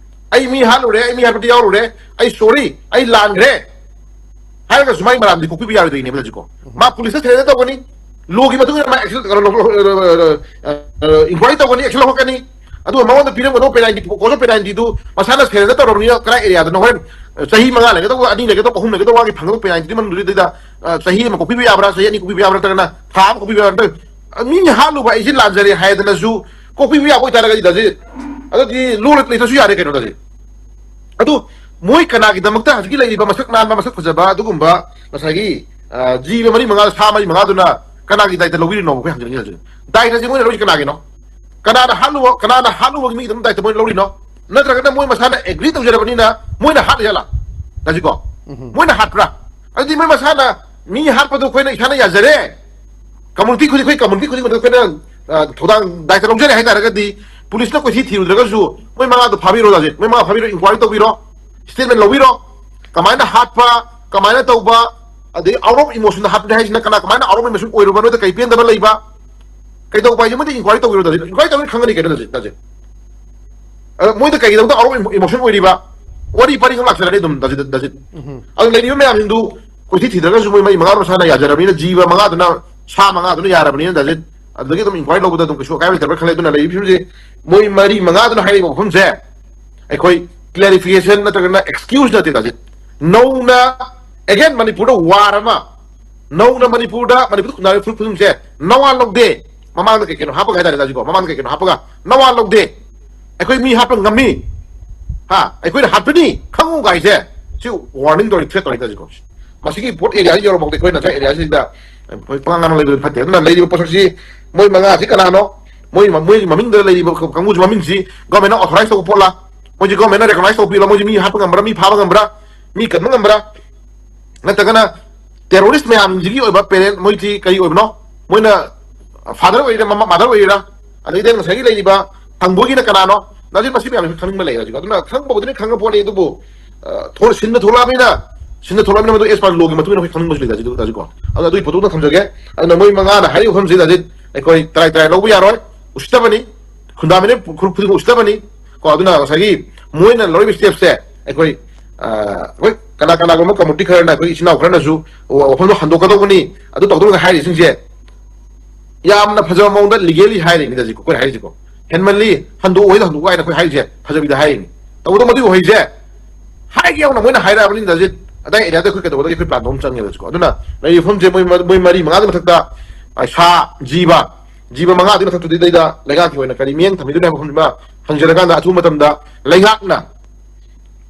ꯑꯩ ꯃꯤ ꯍꯥꯠꯂꯨꯔꯦ, ꯑꯩ ꯃꯤ ꯍꯥꯠꯄꯗꯤ ꯌꯥꯎꯔꯨꯔꯦ, ꯑꯩ ꯁꯣꯔꯤ, ꯑꯩ ꯂꯥꯟꯈ꯭ꯔꯦ" ꯍꯥꯏꯔꯒꯁꯨ ꯃꯥꯒꯤ ꯃꯔꯥꯜꯗꯤ ꯀꯣꯛꯄꯤꯕ ꯌꯥꯔꯣꯏꯗꯣꯏꯅꯦꯕ ꯍꯧꯖꯤꯛꯀꯣ꯫ ꯃꯥ ꯄꯨꯂꯤꯁꯇ ꯁꯔꯦꯟꯗꯔ ꯇꯧꯒꯅꯤ, ꯂꯣꯒꯤ ꯃꯇꯨꯡ ꯏꯟꯅ ꯃꯥ ꯑꯦꯛꯁꯟ, ꯀꯩꯅꯣ, ꯂꯧ-, ꯑ, ꯑ, ꯏꯟꯀ꯭ꯋꯥꯏꯔꯤ ꯇꯧꯒꯅꯤ, ꯑꯦꯛꯁꯟ ꯂꯧꯈꯠꯀꯅꯤ꯫ ꯑꯗꯨꯒ ꯃꯉꯣꯟꯗ ꯄꯤꯔꯝꯒꯗꯧꯕ ꯄꯦꯅꯥꯜꯇꯤ, ꯀꯣꯔꯠ ꯑꯣꯐ ꯄꯦꯅꯥꯜꯇꯤꯗꯨ ꯃꯁꯥꯅ ꯁꯔꯦꯟꯗꯔ ꯇꯧꯔꯕꯅꯤꯅ ꯀꯗꯥꯏ ꯑꯦꯔꯤꯌꯥꯗ ꯍꯣꯔꯦꯟ, ꯑ, ꯆꯍꯤ ꯃꯉꯥ ꯂꯩꯒꯗꯧꯕ, ꯑꯅꯤ ꯂꯩꯒꯗꯧꯕ, ꯑꯍꯨꯝ ꯂꯩꯒꯗꯧꯕ, ꯃꯥꯒꯤ ꯐꯪꯒꯗꯧꯕ ꯄꯦꯅꯥꯜꯇꯤꯗꯨ ꯃꯅꯨꯡꯗꯨꯗꯩꯗ, ꯑ, ꯆꯍꯤ ꯑꯃ ꯀꯣꯛꯄꯤꯕ ꯌꯥꯕ꯭ꯔꯥ, ꯆꯍꯤ ꯑꯅꯤ ꯀꯣꯛꯄꯤꯕ ꯌꯥꯕ꯭ꯔꯥ, ꯅꯠꯇ꯭ꯔꯒꯅ ꯊꯥ ꯑꯃ ꯀꯣꯛꯄꯤꯕ ꯌꯥꯕ꯭ꯔꯥ? ꯅꯠꯇ꯭ꯔꯒ, ꯑ, ꯃꯤ ꯍꯥꯠꯂꯨꯕ ꯑꯩꯁꯦ ꯂꯥꯟꯖꯔꯦ ꯍꯥꯏꯗꯅꯁꯨ ꯀꯣꯛꯄꯤꯕ ꯌꯥꯕ ꯑꯣꯏꯇꯥꯔꯒꯗꯤ ꯗꯥꯖꯤ, ꯑꯗꯨꯗꯤ ꯂꯣ ꯂꯩꯇ꯭ꯔꯁꯨ ꯌꯥꯔꯦ ꯀꯩꯅꯣ ꯗꯥꯖꯤ꯫ ꯑꯗꯨ ꯃꯣꯏ ꯀꯅꯥꯒꯤꯗꯃꯛꯇ ꯍꯧꯖꯤꯛꯀꯤ ꯂꯩꯔꯤꯕ ꯃꯁꯛ ꯅꯥꯟꯕ, ꯃꯁꯛ ꯐꯖꯕ ꯑꯗꯨꯒꯨꯝꯕ ꯉꯁꯥꯏꯒꯤ, ꯑ, ꯖꯤꯕ ꯃꯔꯤ ꯃꯉꯥ, ꯁꯥ ꯃꯔꯤ ꯃꯉꯥꯗꯨꯅ ꯀꯅꯥꯒꯤ ꯗꯥꯏꯇ ꯂꯧꯕꯤꯔꯤꯅꯣ? ꯑꯩꯈꯣꯏ ꯍꯪꯖꯅꯤꯡꯉꯤ ꯍꯧꯖꯤꯛ꯫ ꯗꯥꯏꯇꯁꯦ ꯃꯣꯏꯅ ꯂꯧꯔꯤꯁꯦ ꯀꯅꯥꯒꯤꯅꯣ? ꯀꯅꯥꯅ ꯍꯥꯠꯂꯨꯕ, ꯀꯅꯥꯅ ꯍꯥꯠꯂꯨꯕꯒꯤ ꯃꯤꯒꯤꯗꯃꯛ ꯗꯥꯏꯇ ꯃꯣꯏꯅ ꯂꯧꯔꯤꯅꯣ? ꯅꯠꯇ꯭ꯔꯒꯅ ꯃꯣꯏ ꯃꯁꯥꯅ ꯑꯦꯒ꯭ꯔꯤ ꯇꯧꯖꯔꯕꯅꯤꯅ ꯃꯣꯏꯅ ꯍꯥꯠꯂꯤ ꯖꯥꯠꯂꯥ? ꯗꯥꯖꯤꯀꯣ? ꯎꯝ꯫ ꯃꯣꯏꯅ ꯍꯥꯠꯄ꯭ꯔꯥ? ꯑꯗꯨꯗꯤ ꯃꯣꯏ ꯃꯁꯥꯅ ꯃꯤ ꯍꯥꯠꯄꯗꯣ ꯑꯩꯈꯣꯏꯅ ꯏꯁꯥꯅ ꯌꯥꯖꯔꯦ, ꯀꯝꯃꯨꯅꯤꯇꯤ ꯈꯨꯗꯤꯡ, ꯑꯩꯈꯣꯏ ꯀꯝꯃꯨꯅꯤꯇꯤ ꯈꯨꯗꯤꯡꯃꯛꯇ ꯑꯩꯈꯣꯏꯅ, ꯑ, ꯊꯧꯗꯥꯡ, ꯗꯥꯏꯇ ꯂꯧꯖꯔꯦ ꯍꯥꯏ ꯇꯥꯔꯒꯗꯤ, ꯄꯨꯂꯤꯁꯅ ꯀꯣꯏꯊꯤ ꯊꯤꯔꯨꯗ꯭ꯔꯒꯁꯨ ꯃꯣꯏ ꯃꯉꯥꯗꯣ ꯐꯥꯕꯤꯔꯣ, ꯗꯥꯖꯤꯠ, ꯃꯣꯏ ꯃꯉꯥ ꯐꯥꯕꯤꯔꯣ, ꯏꯟꯀ꯭ꯋꯥꯏꯔꯤ ꯇꯧꯕꯤꯔꯣ, ꯁ꯭ꯇꯦꯠꯃꯦꯟ ꯂꯧꯕꯤꯔꯣ, ꯀꯃꯥꯏꯅ ꯍꯥꯠꯄ, ꯀꯃꯥꯏꯅ ꯇꯧꯕ, ꯑꯗꯩ ꯑꯥꯎꯠ ꯑꯣꯐ ꯏꯃꯣꯁꯟꯗ ꯍꯥꯠꯄꯅꯤ ꯍꯥꯏꯁꯤꯅ ꯀꯅꯥ, ꯀꯃꯥꯏꯅ ꯑꯥꯎꯠ ꯑꯣꯐ ꯏꯃꯣꯁꯟ ꯑꯣꯏꯔꯨꯕ, ꯅꯣꯏꯗ ꯀꯩ ꯄꯦꯟꯗꯕ ꯂꯩꯕ, ꯀꯩꯗꯧꯕ ꯍꯥꯏꯁꯦ ꯃꯣꯏꯗ ꯏꯟꯀ꯭ꯋꯥꯏꯔꯤ ꯇꯧꯕꯤꯔꯣ, ꯗꯥꯖꯤꯠ, ꯏꯟꯀ꯭ꯋꯥꯏꯔꯤ ꯇꯧꯕꯅꯤ ꯈꯪꯒꯅꯤ ꯀꯩꯅꯣ, ꯗꯥꯖꯤꯠ, ꯗꯥꯖꯤꯠ꯫ ꯑꯗ ꯃꯣꯏꯗ ꯀꯩꯒꯤꯗꯃꯛꯇ ꯑꯥꯎꯠ ꯑꯣꯐ ꯏꯃꯣꯁꯟ ꯑꯣꯏꯔꯤꯕ? ꯋꯥꯔꯤ ꯄꯔꯤꯡ ꯑꯃ ꯂꯥꯛꯆꯔꯅꯤ ꯑꯗꯨꯝ, ꯗꯥꯖꯤꯠ, ꯗꯥꯖꯤꯠ꯫ ꯑꯗꯨ ꯂꯩꯔꯤꯕ ꯃꯌꯥꯝꯁꯤꯡꯗꯨ ꯀꯣꯏꯊꯤ ꯊꯤꯗ꯭ꯔꯒꯁꯨ ꯃꯣꯏ ꯃꯔꯤ ꯃꯉꯥ ꯃꯁꯥꯅ ꯌꯥꯖꯔꯕꯅꯤꯅ, ꯖꯤꯕ ꯃꯉꯥꯗꯨꯅ, ꯁꯥ ꯃꯉꯥꯗꯨꯅ ꯌꯥꯔꯕꯅꯤꯅ, ꯗꯥꯖꯤꯠ, ꯑꯗꯨꯗꯒꯤ ꯑꯗꯨꯝ ꯏꯟꯀ꯭ꯋꯥꯏꯔꯤ ꯂꯧꯕꯗ ꯑꯗꯨꯝ ꯀꯩꯁꯨ ꯑꯀꯥꯏꯕ ꯂꯩꯇꯕ꯭ꯔꯥ ꯈꯜꯂꯦ꯫ ꯑꯗꯨꯅ ꯂꯩꯔꯤꯕ ꯐꯤꯕꯝꯁꯦ, ꯃꯣꯏ ꯃꯔꯤ ꯃꯉꯥꯗꯨꯅ ꯍꯥꯏꯔꯤꯕ ꯋꯥꯐꯝꯁꯦ ꯑꯩꯈꯣꯏ ꯀ꯭ꯂꯦꯔꯤꯐꯤꯀꯦꯁꯟ ꯅꯠꯇ꯭ꯔꯒꯅ ꯑꯦꯛꯁꯀ꯭ꯌꯨꯁ ꯅꯠꯇꯦ, ꯗꯥꯖꯤꯠ꯫ ꯅꯧꯅ, ꯑꯦꯒꯦꯟ, ꯃꯅꯤꯄꯨꯔꯗ ꯋꯥꯔ ꯑꯃ, ꯅꯧꯅ ꯃꯅꯤꯄꯨꯔꯗ, ꯃꯅꯤꯄꯨꯔꯗ ꯈꯨꯟꯗꯥꯔꯤꯕ ꯐꯨꯔꯨꯞ ꯈꯨꯗꯤꯡꯁꯦ ꯅꯋꯥ ꯂꯧꯗꯦ꯫ ꯃꯃꯥꯡꯗ ꯀꯩ ꯀꯩꯅꯣ ꯍꯥꯞꯄꯒ ꯍꯥꯏꯇꯥꯔꯦ, ꯗꯥꯖꯤꯠꯀꯣ, ꯃꯃꯥꯡꯗ ꯀꯩ ꯀꯩꯅꯣ ꯍꯥꯞꯄꯒ ꯅꯋꯥ ꯂꯧꯗꯦ꯫ ꯑꯩꯈꯣꯏ ꯃꯤ ꯍꯥꯠꯄ ꯉꯝꯃꯤ, ꯍꯥ, ꯑꯩꯈꯣꯏꯅ ꯍꯥꯠꯄꯅꯤ ꯈꯪꯉꯨ ꯀꯥꯏꯁꯦ, ꯁꯤ ꯋꯥꯔꯅꯤꯡ ꯇꯧꯔꯤ, ꯊ꯭ꯔꯦꯠ ꯇꯧꯔꯤ, ꯗꯥꯖꯤꯠꯀꯣ꯫ ꯃꯁꯤꯒꯤ ꯄꯣꯠ ꯑꯦꯔꯤꯌꯥꯁꯤ ꯌꯧꯔꯐꯥꯎꯗ ꯑꯩꯈꯣꯏ ꯅꯠꯇ꯭ꯔ ꯑꯦꯔꯤꯌꯥꯁꯤꯗ ꯑꯩꯈꯣꯏ ꯄꯉꯥꯡ ꯉꯥꯡꯅ ꯂꯩꯕꯗꯨ ꯐꯠꯇꯦ꯫ ꯑꯗꯨꯅ ꯂꯩꯔꯤꯕ ꯄꯣꯠꯁꯛꯁꯤ, ꯃꯣꯏ ꯃꯉꯥꯁꯤ ꯀꯅꯥꯅꯣ? ꯃꯣꯏ, ꯃꯣꯏꯒꯤ ꯃꯃꯤꯡꯗ ꯂꯩꯔꯤꯕ ꯀꯥꯡꯕꯨꯁꯤ, ꯃꯃꯤꯡꯁꯤ ꯒꯣꯔꯃꯦꯟꯅ ꯑꯣꯊꯣꯔꯥꯏꯁ ꯇꯧꯕ ꯄꯣꯠꯂꯥ? ꯃꯣꯏꯁꯤ ꯒꯣꯔꯃꯦꯟꯅ ꯔꯦꯀꯣꯅꯥꯏꯁ ꯇꯧꯕꯤꯕ꯭ꯔꯥ? ꯃꯣꯏꯁꯤ ꯃꯤ ꯍꯥꯠꯄ ꯉꯝꯕ꯭ꯔꯥ, ꯃꯤ ꯐꯥꯕ ꯉꯝꯕ꯭ꯔꯥ, ꯃꯤ ꯀꯟꯕ ꯉꯝꯕ꯭ꯔꯥ? ꯅꯠꯇ꯭ꯔꯒꯅ ꯇꯦꯔꯣꯔꯤꯁ ꯃꯌꯥꯝꯁꯤꯒꯤ ꯑꯣꯏꯕ ꯄꯦꯔꯦꯟ, ꯃꯣꯏꯁꯤ ꯀꯔꯤ ꯑꯣꯏꯕꯅꯣ? ꯃꯣꯏꯅ ꯐꯥꯗꯔ ꯑꯣꯏꯔꯤꯔꯥ, ꯃꯃꯥ, ꯃꯥꯗꯔ ꯑꯣꯏꯔꯤꯔꯥ? ꯑꯗꯩꯗꯤ ꯉꯁꯥꯏꯒꯤ ꯂꯩꯔꯤꯕ ꯊꯥꯡꯕꯣꯏꯒꯤꯅ ꯀꯅꯥꯅꯣ? ꯗꯥꯖꯤꯠ, ꯃꯁꯤ ꯃꯌꯥꯝꯁꯤ ꯈꯪꯅꯤꯡꯕ ꯂꯩ ꯍꯧꯖꯤꯛ꯫ ꯑꯗꯨꯅ ꯈꯪꯕꯕꯨꯗꯤ ꯂꯣꯏ ꯈꯪꯉ ꯄꯣꯠꯅꯤ, ꯑꯗꯨꯕꯨ, ꯑ, ꯊꯣ-, ꯁꯤꯟꯗ ꯊꯣꯛꯂꯛꯑꯕꯅꯤꯅ, ꯁꯤꯟꯗ ꯊꯣꯛꯂꯛꯑꯕꯅꯤꯅ ꯃꯗꯨ ꯑꯦꯁ ꯄꯥꯔ ꯂꯣꯒꯤ ꯃꯇꯨꯡ ꯏꯟꯅ ꯑꯩꯈꯣꯏ ꯈꯪꯅꯤꯡꯕꯁꯨ ꯂꯩ, ꯗꯥꯖꯤꯠ, ꯗꯥꯖꯤꯠꯀꯣ꯫ ꯑꯗꯣ ꯑꯗꯨꯒꯤ ꯄꯣꯠꯇꯨꯗ ꯊꯝꯖꯒꯦ꯫ ꯑꯗꯨꯅ ꯃꯣꯏ ꯃꯉꯥꯅ ꯍꯥꯏꯔꯤꯕ ꯋꯥꯐꯝꯁꯤ, ꯗꯥꯖꯤꯠ, ꯑꯩꯈꯣꯏ ꯇꯔꯥꯏ ꯇꯔꯥꯏ ꯂꯧꯕ ꯌꯥꯔꯣꯏ, ꯎꯁꯤꯠꯇꯕꯅꯤ, ꯈꯨꯟꯗꯥꯃꯤꯅ ꯈꯨ-, ꯈꯨꯗꯤꯡꯃꯛ ꯎꯁꯤꯠꯇꯕꯅꯤ꯫ ꯀꯣ, ꯑꯗꯨꯅ ꯉꯁꯥꯏꯒꯤ ꯃꯣꯏꯅ ꯂꯧꯔꯤꯕ ꯁ꯭ꯇꯦꯞꯁꯦ ꯑꯩꯈꯣꯏ, ꯑ, ꯑꯩꯈꯣꯏ ꯀꯅꯥ ꯀꯅꯥꯒꯨꯝꯕ ꯀꯝꯃꯨꯅꯤꯇꯤ ꯈꯔꯅ, ꯑꯩꯈꯣꯏ ꯏꯆꯤꯟ ꯏꯅꯥꯎ ꯈꯔꯅꯁꯨ ꯋꯥ-, ꯋꯥꯐꯝꯗꯣ ꯍꯟꯗꯣꯛꯀꯗꯧꯕꯅꯤ, ꯑꯗꯨ ꯇꯧꯗꯧꯅꯤ ꯍꯥꯏꯔꯤꯁꯤꯡꯁꯦ ꯌꯥꯝꯅ ꯐꯖꯕ ꯃꯑꯣꯡꯗ ꯂꯤꯒꯦꯂꯤ ꯍꯥꯏꯔꯤꯅꯤ, ꯗꯥꯖꯤꯠꯀꯣ, ꯑꯩꯈꯣꯏꯅ ꯍꯥꯏꯔꯤꯁꯤꯀꯣ꯫ ꯍꯦꯟꯃꯜꯂꯤ, ꯍꯟꯗꯣꯛꯑꯣ ꯍꯥꯏꯗꯣ ꯍꯟꯗꯣꯛꯑꯣ ꯍꯥꯏꯅ ꯑꯩꯈꯣꯏ ꯍꯥꯏꯔꯤꯁꯦ ꯐꯖꯕꯤꯗ ꯍꯥꯏꯔꯤꯅꯤ꯫ ꯇꯧꯕꯇꯕꯨ ꯃꯗꯨꯒꯤ ꯋꯥꯍꯩꯁꯦ ꯍꯥꯏꯒꯦ ꯌꯥꯎꯅ ꯃꯣꯏꯅ ꯍꯥꯏꯔꯛꯑꯕꯅꯤꯅ, ꯗꯥꯖꯤꯠ, ꯑꯗꯥꯏ ꯑꯦꯔꯤꯌꯥꯗ ꯑꯩꯈꯣꯏ ꯀꯩꯗꯧꯒꯗꯒꯦ? ꯑꯩꯈꯣꯏ ꯄ꯭ꯂꯥꯟ ꯇꯧꯕ ꯑꯃ ꯆꯪꯉꯦꯕꯀꯣ꯫ ꯑꯗꯨꯅ ꯂꯩꯔꯤꯕ ꯃꯐꯝꯁꯦ ꯃꯣꯏ ꯃ-, ꯃꯣꯏ ꯃꯔꯤ ꯃꯉꯥꯒꯤ ꯃꯊꯛꯇ, ꯑ, ꯁꯥ, ꯖꯤꯕ, ꯖꯤꯕ ꯃꯉꯥꯗꯨꯒꯤ ꯃꯊꯛꯇꯨꯗꯩꯗ ꯂꯩꯉꯥꯛꯀꯤ ꯑꯣꯏꯅ ꯀꯔꯤ ꯃꯤꯠꯌꯦꯡ ꯊꯝꯕꯤꯗꯣꯏꯅꯣ ꯍꯥꯏꯕ ꯋꯥꯐꯝꯁꯤꯃ ꯍꯪꯖꯔꯀꯥꯟꯗ, ꯑꯊꯨꯕ ꯃꯇꯝꯗ ꯂꯩꯉꯥꯛꯅ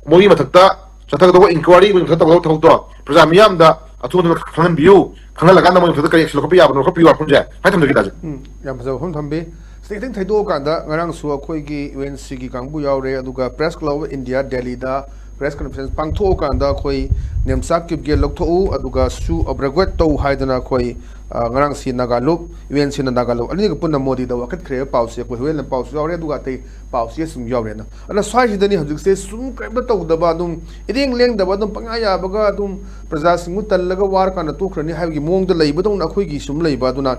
ꯃꯣꯏꯒꯤ ꯃꯊꯛꯇ ꯆꯠꯊꯒꯗꯧꯕ ꯏꯟꯀ꯭ꯋꯥꯏꯔꯤ ꯃꯊꯛꯇ ꯇꯧꯒꯗꯧꯕ ꯊꯕꯛꯇꯣ ꯄ꯭ꯔꯖꯥ ꯃꯤꯌꯥꯝꯗ ꯑꯊꯨꯕ ꯃꯇꯝꯗ ꯈꯪꯍꯟꯕꯤꯌꯨ, ꯈꯪꯍꯜꯂꯀꯥꯟꯗ ꯃꯣꯏꯒꯤ ꯃꯊꯛꯇ ꯀꯔꯤ action ꯂꯧꯈꯠꯄ ꯌꯥꯕꯅꯣ ꯂꯧꯈꯠꯄꯤꯌꯨ ꯍꯥꯏꯕ ꯋꯥꯐꯝꯁꯦ ꯍꯥꯏ ꯊꯝꯖꯒꯦ, ꯗꯥꯖꯤꯠ꯫ ꯎꯝ, ꯌꯥꯝ ꯐꯖꯕ ꯋꯥꯐꯝ ꯊꯝꯕꯤ꯫ ꯁꯤꯗ ꯈꯤꯇꯪ ꯊꯩꯗꯣꯛꯑꯀꯥꯟꯗ, ꯉꯔꯥꯡꯁꯨ ꯑꯩꯈꯣꯏꯒꯤ ꯌꯨ ꯑꯦꯟ ꯁꯤꯒꯤ ꯀꯥꯡꯕꯨ ꯌꯥꯎꯔꯦ, ꯑꯗꯨꯒ Press Club of India ꯗꯦꯜꯂꯤꯗ ꯄ꯭ꯔꯦꯁ ꯀꯟꯐꯔꯦꯟꯁ ꯄꯥꯡꯊꯣꯛꯑꯀꯥꯟꯗ ꯑꯩꯈꯣꯏ ꯅꯦꯝꯆꯥ ꯀꯤꯞꯒꯦ ꯂꯧꯊꯣꯛꯎ, ꯑꯗꯨꯒ ꯁꯨ ꯑꯕ꯭ꯔꯒ꯭ꯋꯦꯠ ꯇꯧ ꯍꯥꯏꯗꯅ ꯑꯩꯈꯣꯏ, ꯑ, ꯉꯔꯥꯡꯁꯤ ꯅꯥꯒꯥꯂꯨꯞ, ꯌꯨ ꯑꯦꯟ ꯁꯤꯅ ꯅꯥꯒꯥꯂꯨꯞ ꯑꯅꯤꯒ ꯄꯨꯟꯅ ꯃꯣꯗꯤꯗ ꯋꯥꯀꯠꯈ꯭ꯔꯦ ꯍꯥꯏꯕ ꯄꯥꯎꯁꯦ ꯑꯩꯈꯣꯏ ꯍꯨꯔꯦꯟꯅ ꯄꯥꯎꯁꯨ ꯌꯥꯎꯔꯦ, ꯑꯗꯨꯒ ꯑꯇꯩ ꯄꯥꯎꯁꯦ ꯁꯨꯝ ꯌꯥꯎꯔꯦꯅ꯫ ꯑꯗꯨꯅ ꯁ꯭ꯋꯥꯏꯁꯤꯗꯅꯤ ꯍꯧꯖꯤꯛꯁꯦ ꯁꯨꯝ ꯀꯔꯤꯝꯇ ꯇꯧꯗꯕ, ꯑꯗꯨꯝ ꯏꯔꯦꯡ ꯂꯦꯡꯗꯕ, ꯑꯗꯨꯝ ꯄꯪꯌꯥ ꯌꯥꯕꯒ ꯑꯗꯨꯝ ꯄ꯭ꯔꯖꯥꯁꯤꯡꯕꯨ ꯇꯜꯂꯒ ꯋꯥꯔꯀꯥꯟꯗ ꯇꯣꯛꯈ꯭ꯔꯅꯤ ꯍꯥꯏꯕꯒꯤ ꯃꯑꯣꯡꯗ ꯂꯩꯕꯗꯧꯅ ꯑꯩꯈꯣꯏꯒꯤ ꯁꯨꯝ ꯂꯩꯕ꯫ ꯑꯗꯨꯅ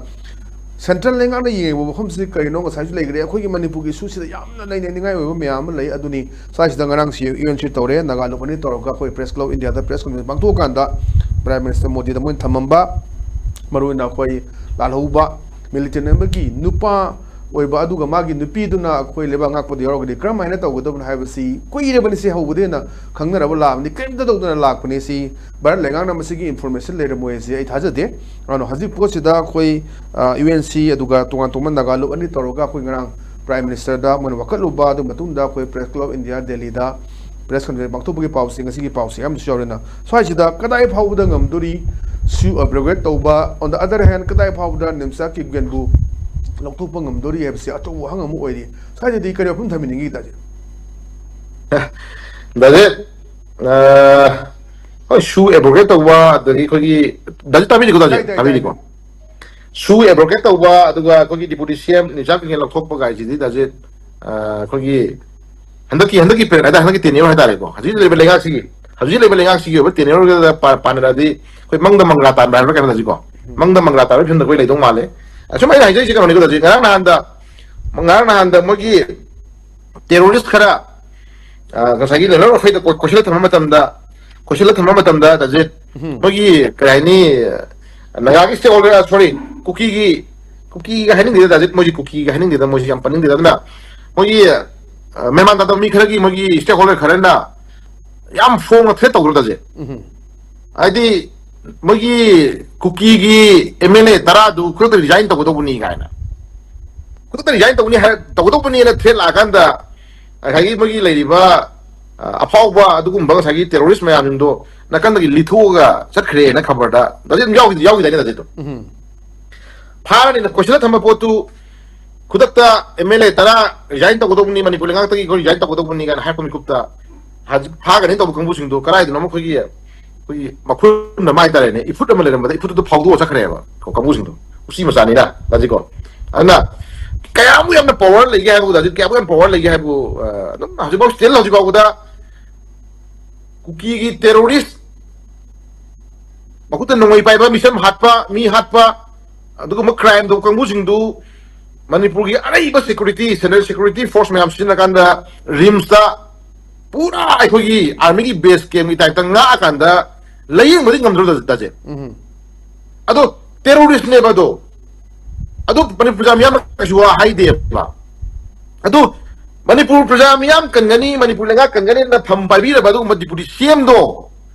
ꯁꯦꯟꯇ꯭ꯔꯦꯜ ꯂꯩꯉꯥꯛꯅ ꯌꯦꯡꯉꯤꯕ ꯃꯐꯝꯁꯤ ꯀꯔꯤꯅꯣ ꯉꯁꯥꯏꯁꯨ ꯂꯩꯈ꯭ꯔꯦ꯫ ꯑꯩꯈꯣꯏꯒꯤ ꯃꯅꯤꯄꯨꯔꯒꯤ ꯏꯁꯨꯁꯤꯗ ꯌꯥꯝꯅ ꯅꯩꯅꯅꯤꯡꯉꯥꯏ ꯑꯣꯏꯕ ꯃꯌꯥꯝ ꯑꯃ ꯂꯩ꯫ ꯑꯗꯨꯅꯤ ꯁ꯭ꯋꯥꯏꯁꯤꯗ ꯉꯔꯥꯡꯁꯤ ꯌꯨ ꯑꯦꯟ ꯁꯤ ꯇꯧꯔꯦ, ꯅꯥꯒꯥꯂꯨꯞ ꯑꯅꯤ ꯇꯧꯔꯒ ꯑꯩꯈꯣꯏ ꯄ꯭ꯔꯦꯁ ꯀ꯭ꯂꯕ ꯏꯟꯗꯤꯌꯥꯗ ꯄ꯭ꯔꯦꯁ ꯀꯟꯐꯔꯦꯟꯁ ꯄꯥꯡꯊꯣꯛꯑꯀꯥꯟꯗ ꯄ꯭ꯔꯥꯏꯝ ꯃꯤꯅꯤꯁꯇꯔ ꯃꯣꯗꯤꯗ ꯃꯣꯏꯅ ꯊꯝꯃꯝꯕ, ꯃꯔꯨꯑꯣꯏꯅ ꯑꯩꯈꯣꯏ ꯂꯥꯜꯍꯧꯕ ꯃꯤꯂꯤꯇꯦꯟ ꯑꯃꯒꯤ ꯅꯨꯄꯥ ꯑꯣꯏꯕ, ꯑꯗꯨꯒ ꯃꯥꯒꯤ ꯅꯨꯄꯤꯗꯨꯅ ꯑꯩꯈꯣꯏ ꯂꯩꯕꯥꯛ ꯉꯥꯛꯄꯗ ꯌꯥꯎꯔꯒꯗꯤ ꯀꯔꯝ ꯍꯥꯏꯅ ꯇꯧꯒꯗꯕꯅꯣ ꯍꯥꯏꯕꯁꯤ ꯀꯨꯏꯔꯕꯅꯤ, ꯁꯤ ꯍꯧꯕꯗꯒꯤ ꯍꯦꯟꯅ ꯈꯪꯅꯔꯕ ꯂꯥꯛꯑꯕꯅꯤ꯫ ꯀꯔꯤꯝꯇ ꯇꯧꯗꯅ ꯂꯥꯛꯄꯅꯤ꯫ ꯁꯤ ꯚꯥꯔꯠ ꯂꯩꯉꯥꯛꯅ ꯃꯁꯤꯒꯤ ꯏꯟꯐꯣꯔꯃꯦꯁꯟ ꯂꯩꯔꯝꯃꯣꯏ ꯍꯥꯏꯁꯦ ꯑꯩ ꯊꯥꯖꯗꯦ꯫ ꯑꯗꯨꯅ ꯍꯧꯖꯤꯛ ꯄꯣꯠꯁꯤꯗ ꯑꯩꯈꯣꯏ, ꯑ, ꯌꯨ ꯑꯦꯟ ꯁꯤ ꯑꯗꯨꯒ ꯇꯣꯉꯥꯟ ꯇꯣꯉꯥꯟꯕ ꯅꯥꯒꯥꯂꯨꯞ ꯑꯅꯤ ꯇꯧꯔꯒ ꯑꯩꯈꯣꯏ ꯉꯔꯥꯡ ꯄ꯭ꯔꯥꯏꯝ ꯃꯤꯅꯤꯁꯇꯔꯗ ꯃꯣꯏꯅ ꯋꯥꯀꯠꯂꯨꯕ, ꯑꯗꯨ ꯃꯇꯨꯡꯗ ꯑꯩꯈꯣꯏ ꯄ꯭ꯔꯦꯁ ꯀ꯭ꯂꯕ ꯏꯟꯗꯤꯌꯥ ꯗꯦꯜꯂꯤꯗ ꯄ꯭ꯔꯦꯁ ꯀꯟꯐꯔꯦꯟꯁ ꯄꯥꯡꯊꯣꯛꯄꯒꯤ ꯄꯥꯎꯁꯦ, ꯉꯁꯤꯒꯤ ꯄꯥꯎꯁꯦ ꯌꯥꯝꯅꯁꯨ ꯌꯥꯎꯔꯦꯅ꯫ ꯁ꯭ꯋꯥꯏꯁꯤꯗ ꯀꯗꯥꯏ ꯐꯥꯎꯕꯗ ꯉꯝꯗꯣꯔꯤ ꯁꯨ ꯑꯕ꯭ꯔꯒ꯭ꯋꯦꯠ ꯇꯧꯕ, on the other hand ꯀꯗꯥꯏ ꯐꯥꯎꯕꯗ ꯅꯤꯝꯆꯥ ꯀꯤꯞꯒꯦꯟꯕꯨ ꯂꯧꯊꯣꯛꯄ ꯉꯝꯗꯣꯔꯤ ꯍꯥꯏꯕꯁꯤ ꯑꯆꯧꯕ ꯋꯥꯍꯪ ꯑꯃ ꯑꯣꯏꯔꯤ꯫ ꯁ꯭ꯋꯥꯏꯗꯗꯤ ꯀꯔꯤ ꯋꯥꯐꯝ ꯊꯝꯕꯤꯅꯤꯡꯉꯤ, ꯗꯥꯖꯦ? ꯗꯥꯖꯦ, ꯑ, ꯍꯣꯏ, ꯁꯨ ꯑꯦꯕ꯭ꯔꯣꯒꯦꯠ ꯇꯧꯕ, ꯑꯗꯒꯤ ꯑꯩꯈꯣꯏꯒꯤ, ꯗꯥꯖꯦ ꯇꯥꯕꯤꯔꯤꯀꯣ, ꯗꯥꯖꯦ? ꯇꯥꯏ, ꯇꯥꯏ, ꯇꯥꯏ, ꯇꯥꯕꯤꯔꯤꯀꯣ? ꯇꯥꯏ꯫ ꯁꯨ ꯑꯦꯕ꯭ꯔꯣꯒꯦꯠ ꯇꯧꯕ, ꯑꯗꯨꯒ ꯑꯩꯈꯣꯏꯒꯤ ꯗꯤꯄꯨꯇꯤ ꯁꯤ ꯑꯦꯝ ꯅꯤꯝꯆꯥ ꯀꯤꯞꯒꯦꯟ ꯂꯧꯊꯣꯛꯄ ꯀꯥꯏꯁꯤꯗꯤ, ꯗꯥꯖꯦ, ꯑ, ꯑꯩꯈꯣꯏꯒꯤ ꯍꯟꯗꯛꯀꯤ, ꯍꯟꯗꯛꯀꯤ ꯄꯦꯔꯦꯠ ꯍꯥꯏꯇꯥꯔꯦ, ꯍꯟꯗꯛꯀꯤ ꯇꯦꯅ꯭ꯌꯨꯔ ꯍꯥꯏꯇꯥꯔꯦꯀꯣ, ꯍꯧꯖꯤꯛ ꯂꯩꯔꯤꯕ ꯂꯩꯉꯥꯛꯁꯤꯒꯤ, ꯍꯧꯖꯤꯛ ꯂꯩꯔꯤꯕ ꯂꯩꯉꯥꯛꯁꯤꯒꯤ ꯑꯣꯏꯕ ꯇꯦꯅ꯭ꯌꯨꯔꯒ ꯄꯥ-, ꯄꯥꯟꯅꯔꯗꯤ ꯑꯩꯈꯣꯏ ꯃꯪꯗ ꯃꯪꯒ꯭ꯔꯥ ꯇꯥꯟꯕ ꯍꯥꯏꯕ꯭ꯔꯥ ꯀꯩꯅꯣ, ꯍꯧꯖꯤꯛꯀꯣ? ꯎꯝ꯫ ꯃꯪꯗ ꯃꯪꯒ꯭ꯔꯥ ꯇꯥꯟꯕꯒꯤ ꯐꯤꯕꯝꯗ ꯑꯩꯈꯣꯏ ꯂꯩꯗꯧ ꯃꯥꯜꯂꯦ꯫ ꯑꯁꯨꯝ ꯑꯩꯅ ꯍꯥꯏꯖꯔꯤꯁꯦ ꯀꯩꯅꯣꯅꯤꯀꯣ, ꯍꯧꯖꯤꯛ ꯉꯔꯥꯡ ꯅꯍꯥꯟꯗ, ꯉꯔꯥꯡ ꯅꯍꯥꯟꯗ ꯃꯣꯏꯒꯤ ꯇꯦꯔꯣꯔꯤꯁ ꯈꯔ, ꯑ, ꯉꯁꯥꯏꯒꯤ ꯂꯦꯂꯔ ꯑꯩꯈꯣꯏꯗ ꯀꯣ-, ꯀꯣꯏꯁꯤꯜꯂ ꯊꯝꯕ ꯃꯇꯝꯗ, ꯀꯣꯏꯁꯤꯜꯂ ꯊꯝꯕ ꯃꯇꯝꯗ, ꯗꯥꯖꯦ, ꯎꯝ꯫ ꯃꯣꯏꯒꯤ, ꯀꯩ ꯍꯥꯏꯅꯤ, ꯅꯥꯒꯥꯒꯤ ꯁ꯭ꯇꯦꯛ ꯍꯣꯜꯗꯔ, ꯁꯣꯔꯤ, ꯀꯨꯀꯤꯒꯤ, ꯀꯨꯀꯤꯒ ꯍꯥꯏꯅꯤꯡꯗꯦꯗ, ꯗꯥꯖꯦ, ꯃꯣꯏꯁꯤ ꯀꯨꯀꯤꯒ ꯍꯥꯏꯅꯤꯡꯗꯦꯗ, ꯃꯣꯏꯁꯤ ꯌꯥꯝ ꯄꯟꯅꯤꯡꯗꯦꯗ꯫ ꯑꯗꯨꯅ ꯃꯣꯏꯒꯤ, ꯑ, ꯃꯦꯟꯃꯥꯟ ꯇꯥꯗꯕ ꯃꯤ ꯈꯔꯒꯤ, ꯃꯣꯏꯒꯤ ꯁ꯭ꯇꯦꯛ ꯍꯣꯜꯗꯔ ꯈꯔꯅ ꯌꯥꯝ ꯐꯣꯡꯅ ꯊ꯭ꯔꯦꯠ ꯇꯧꯗ꯭ꯔꯣ, ꯗꯥꯖꯦ? ꯎꯝ꯫ ꯍꯥꯏꯗꯤ, ꯃꯣꯏꯒꯤ ꯀꯨꯀꯤꯒꯤ ꯑꯦꯝ ꯑꯦꯜ ꯑꯦ ꯇꯔꯥꯗꯨ ꯈꯨꯗꯛꯇ ꯔꯤꯖꯥꯏꯟ ꯇꯧꯒꯗꯧꯕꯅꯤ ꯀꯥꯏꯅ, ꯈꯨꯗꯛꯇ ꯔꯤꯖꯥꯏꯟ ꯇꯧꯅꯤ ꯍꯥꯏ, ꯇꯧꯒꯗꯧꯕꯅꯤꯅ ꯊ꯭ꯔꯦꯠ ꯂꯥꯛꯑꯀꯥꯟꯗ, ꯉꯁꯥꯏꯒꯤ ꯃꯣꯏꯒꯤ ꯂꯩꯔꯤꯕ, ꯑ, ꯑꯐꯥꯎꯕ ꯑꯗꯨꯒꯨꯝꯕ ꯉꯁꯥꯏꯒꯤ ꯇꯦꯔꯣꯔꯤꯁ ꯃꯌꯥꯝꯁꯤꯡꯗꯣ ꯅꯥꯀꯟꯗꯒꯤ ꯂꯤꯊꯣꯛꯑꯒ ꯆꯠꯈ꯭ꯔꯦꯅ ꯈꯕꯔꯗ, ꯗꯥꯖꯦ, ꯑꯗꯨꯝ ꯌꯥꯎꯈꯤ-, ꯌꯥꯎꯈꯤꯗꯥꯏꯅꯦ, ꯗꯥꯖꯦ, ꯑꯗꯨꯝ? ꯎꯝ꯫ ꯐꯥꯔꯅꯤꯅ ꯀꯣꯏꯁꯤꯜꯂ ꯊꯝꯕ ꯄꯣꯠꯇꯨ ꯈꯨꯗꯛꯇ ꯑꯦꯝ ꯑꯦꯜ ꯑꯦ ꯇꯔꯥ ꯔꯤꯖꯥꯏꯟ ꯇꯧꯒꯗꯧꯕꯅꯤ, ꯃꯅꯤꯄꯨꯔ ꯂꯩꯉꯥꯛꯇꯒꯤ ꯑꯩꯈꯣꯏ ꯔꯤꯖꯥꯏꯟ ꯇꯧꯒꯗꯧꯕꯅꯤ ꯀꯥꯏꯅ ꯍꯥꯏꯔꯛꯄ ꯃꯤꯀꯨꯞꯇ, ꯍꯧꯖꯤꯛ ꯐꯥꯒꯅꯤ ꯇꯧꯕ ꯀꯥꯡꯕꯨꯁꯤꯡꯗꯣ ꯀꯗꯥꯏꯗꯅꯣ ꯑꯃ ꯑꯩꯈꯣꯏꯒꯤ, ꯑꯩꯈꯣꯏꯒꯤ ꯃꯈꯨꯟ ꯑꯃ ꯍꯥꯏꯇꯥꯔꯦꯅꯦ, ꯏꯐꯨꯠ ꯑꯃ ꯂꯩꯔꯝꯕꯗ ꯏꯐꯨꯠꯇꯨꯗ ꯐꯥꯎꯗꯣꯛꯑ ꯆꯠꯈ꯭ꯔꯦꯕ ꯀꯥꯡꯕꯨꯁꯤꯡꯗꯣ꯫ ꯎꯆꯤ ꯃꯆꯥꯅꯤꯅ ꯇꯥꯖꯤꯀꯣ꯫ ꯑꯗꯨꯅ ꯀꯌꯥꯃꯨꯛ ꯌꯥꯝꯅ ꯄꯋꯥꯔ ꯂꯩꯒꯦ ꯍꯥꯏꯕꯕꯨ, ꯇꯥꯖꯤꯠ, ꯀꯌꯥꯃꯨꯛ ꯌꯥꯝꯅ ꯄꯋꯥꯔ ꯂꯩꯒꯦ ꯍꯥꯏꯕꯕꯨ, ꯑ, ꯑꯗꯨꯝ ꯍꯧꯖꯤꯛꯐꯥꯎ, ꯁ꯭ꯇꯤꯜ ꯍꯧꯖꯤꯛ ꯐꯥꯎꯕꯗ ꯀꯨꯀꯤꯒꯤ ꯇꯦꯔꯣꯔꯤꯁ, ꯃꯈꯨꯠꯇ ꯅꯣꯡꯃꯩ ꯄꯥꯏꯕ, ꯃꯤꯁꯝ ꯍꯥꯠꯄ, ꯃꯤ ꯍꯥꯠꯄ, ꯑꯗꯨꯒꯨꯝꯕ ꯀ꯭ꯔꯥꯏꯝ ꯇꯧꯕ ꯀꯥꯡꯕꯨꯁꯤꯡꯗꯨ ꯃꯅꯤꯄꯨꯔꯒꯤ ꯑꯔꯩꯕ ꯁꯦꯀ꯭ꯌꯨꯔꯤꯇꯤ, ꯁꯦꯟꯇ꯭ꯔꯦꯜ ꯁꯦꯀ꯭ꯌꯨꯔꯤꯇꯤ ꯐꯣꯔꯁ ꯃꯌꯥꯝ ꯁꯤꯖꯤꯟꯅꯀꯥꯟꯗ ꯔꯤꯝꯁꯇ ꯄꯨꯔꯥ ꯑꯩꯈꯣꯏꯒꯤ ꯑꯥꯔꯃꯤꯒꯤ ꯕꯦꯁ ꯀꯦꯝꯒꯤ ꯇꯥꯏꯞꯇ ꯉꯥꯛꯑꯀꯥꯟꯗ ꯂꯥꯌꯦꯡꯕꯗꯤ ꯉꯝꯗ꯭ꯔꯣ, ꯇꯥꯖꯤꯠ? ꯎꯝ꯫ ꯑꯗꯣ ꯇꯦꯔꯣꯔꯤꯁ꯭ꯠꯅꯦꯕ ꯑꯗꯣ꯫ ꯑꯗꯣ ꯃꯅꯤꯄꯨꯔ ꯄ꯭ꯔꯖꯥ ꯃꯤꯌꯥꯝꯅ ꯀꯩꯁꯨ ꯋꯥ ꯍꯥꯏꯗꯦꯕ꯫ ꯑꯗꯣ ꯃꯅꯤꯄꯨꯔ ꯄ꯭ꯔꯖꯥ ꯃꯤꯌꯥꯝ ꯀꯟꯒꯅꯤ, ꯃꯅꯤꯄꯨꯔ ꯂꯩꯉꯥꯛ ꯀꯟꯒꯅꯤꯅ ꯐꯝ ꯄꯥꯏꯕꯤꯔꯕ ꯑꯗꯨꯒꯨꯝꯕ ꯗꯤꯄꯨꯇꯤ ꯁꯤ ꯑꯦꯝꯗꯣ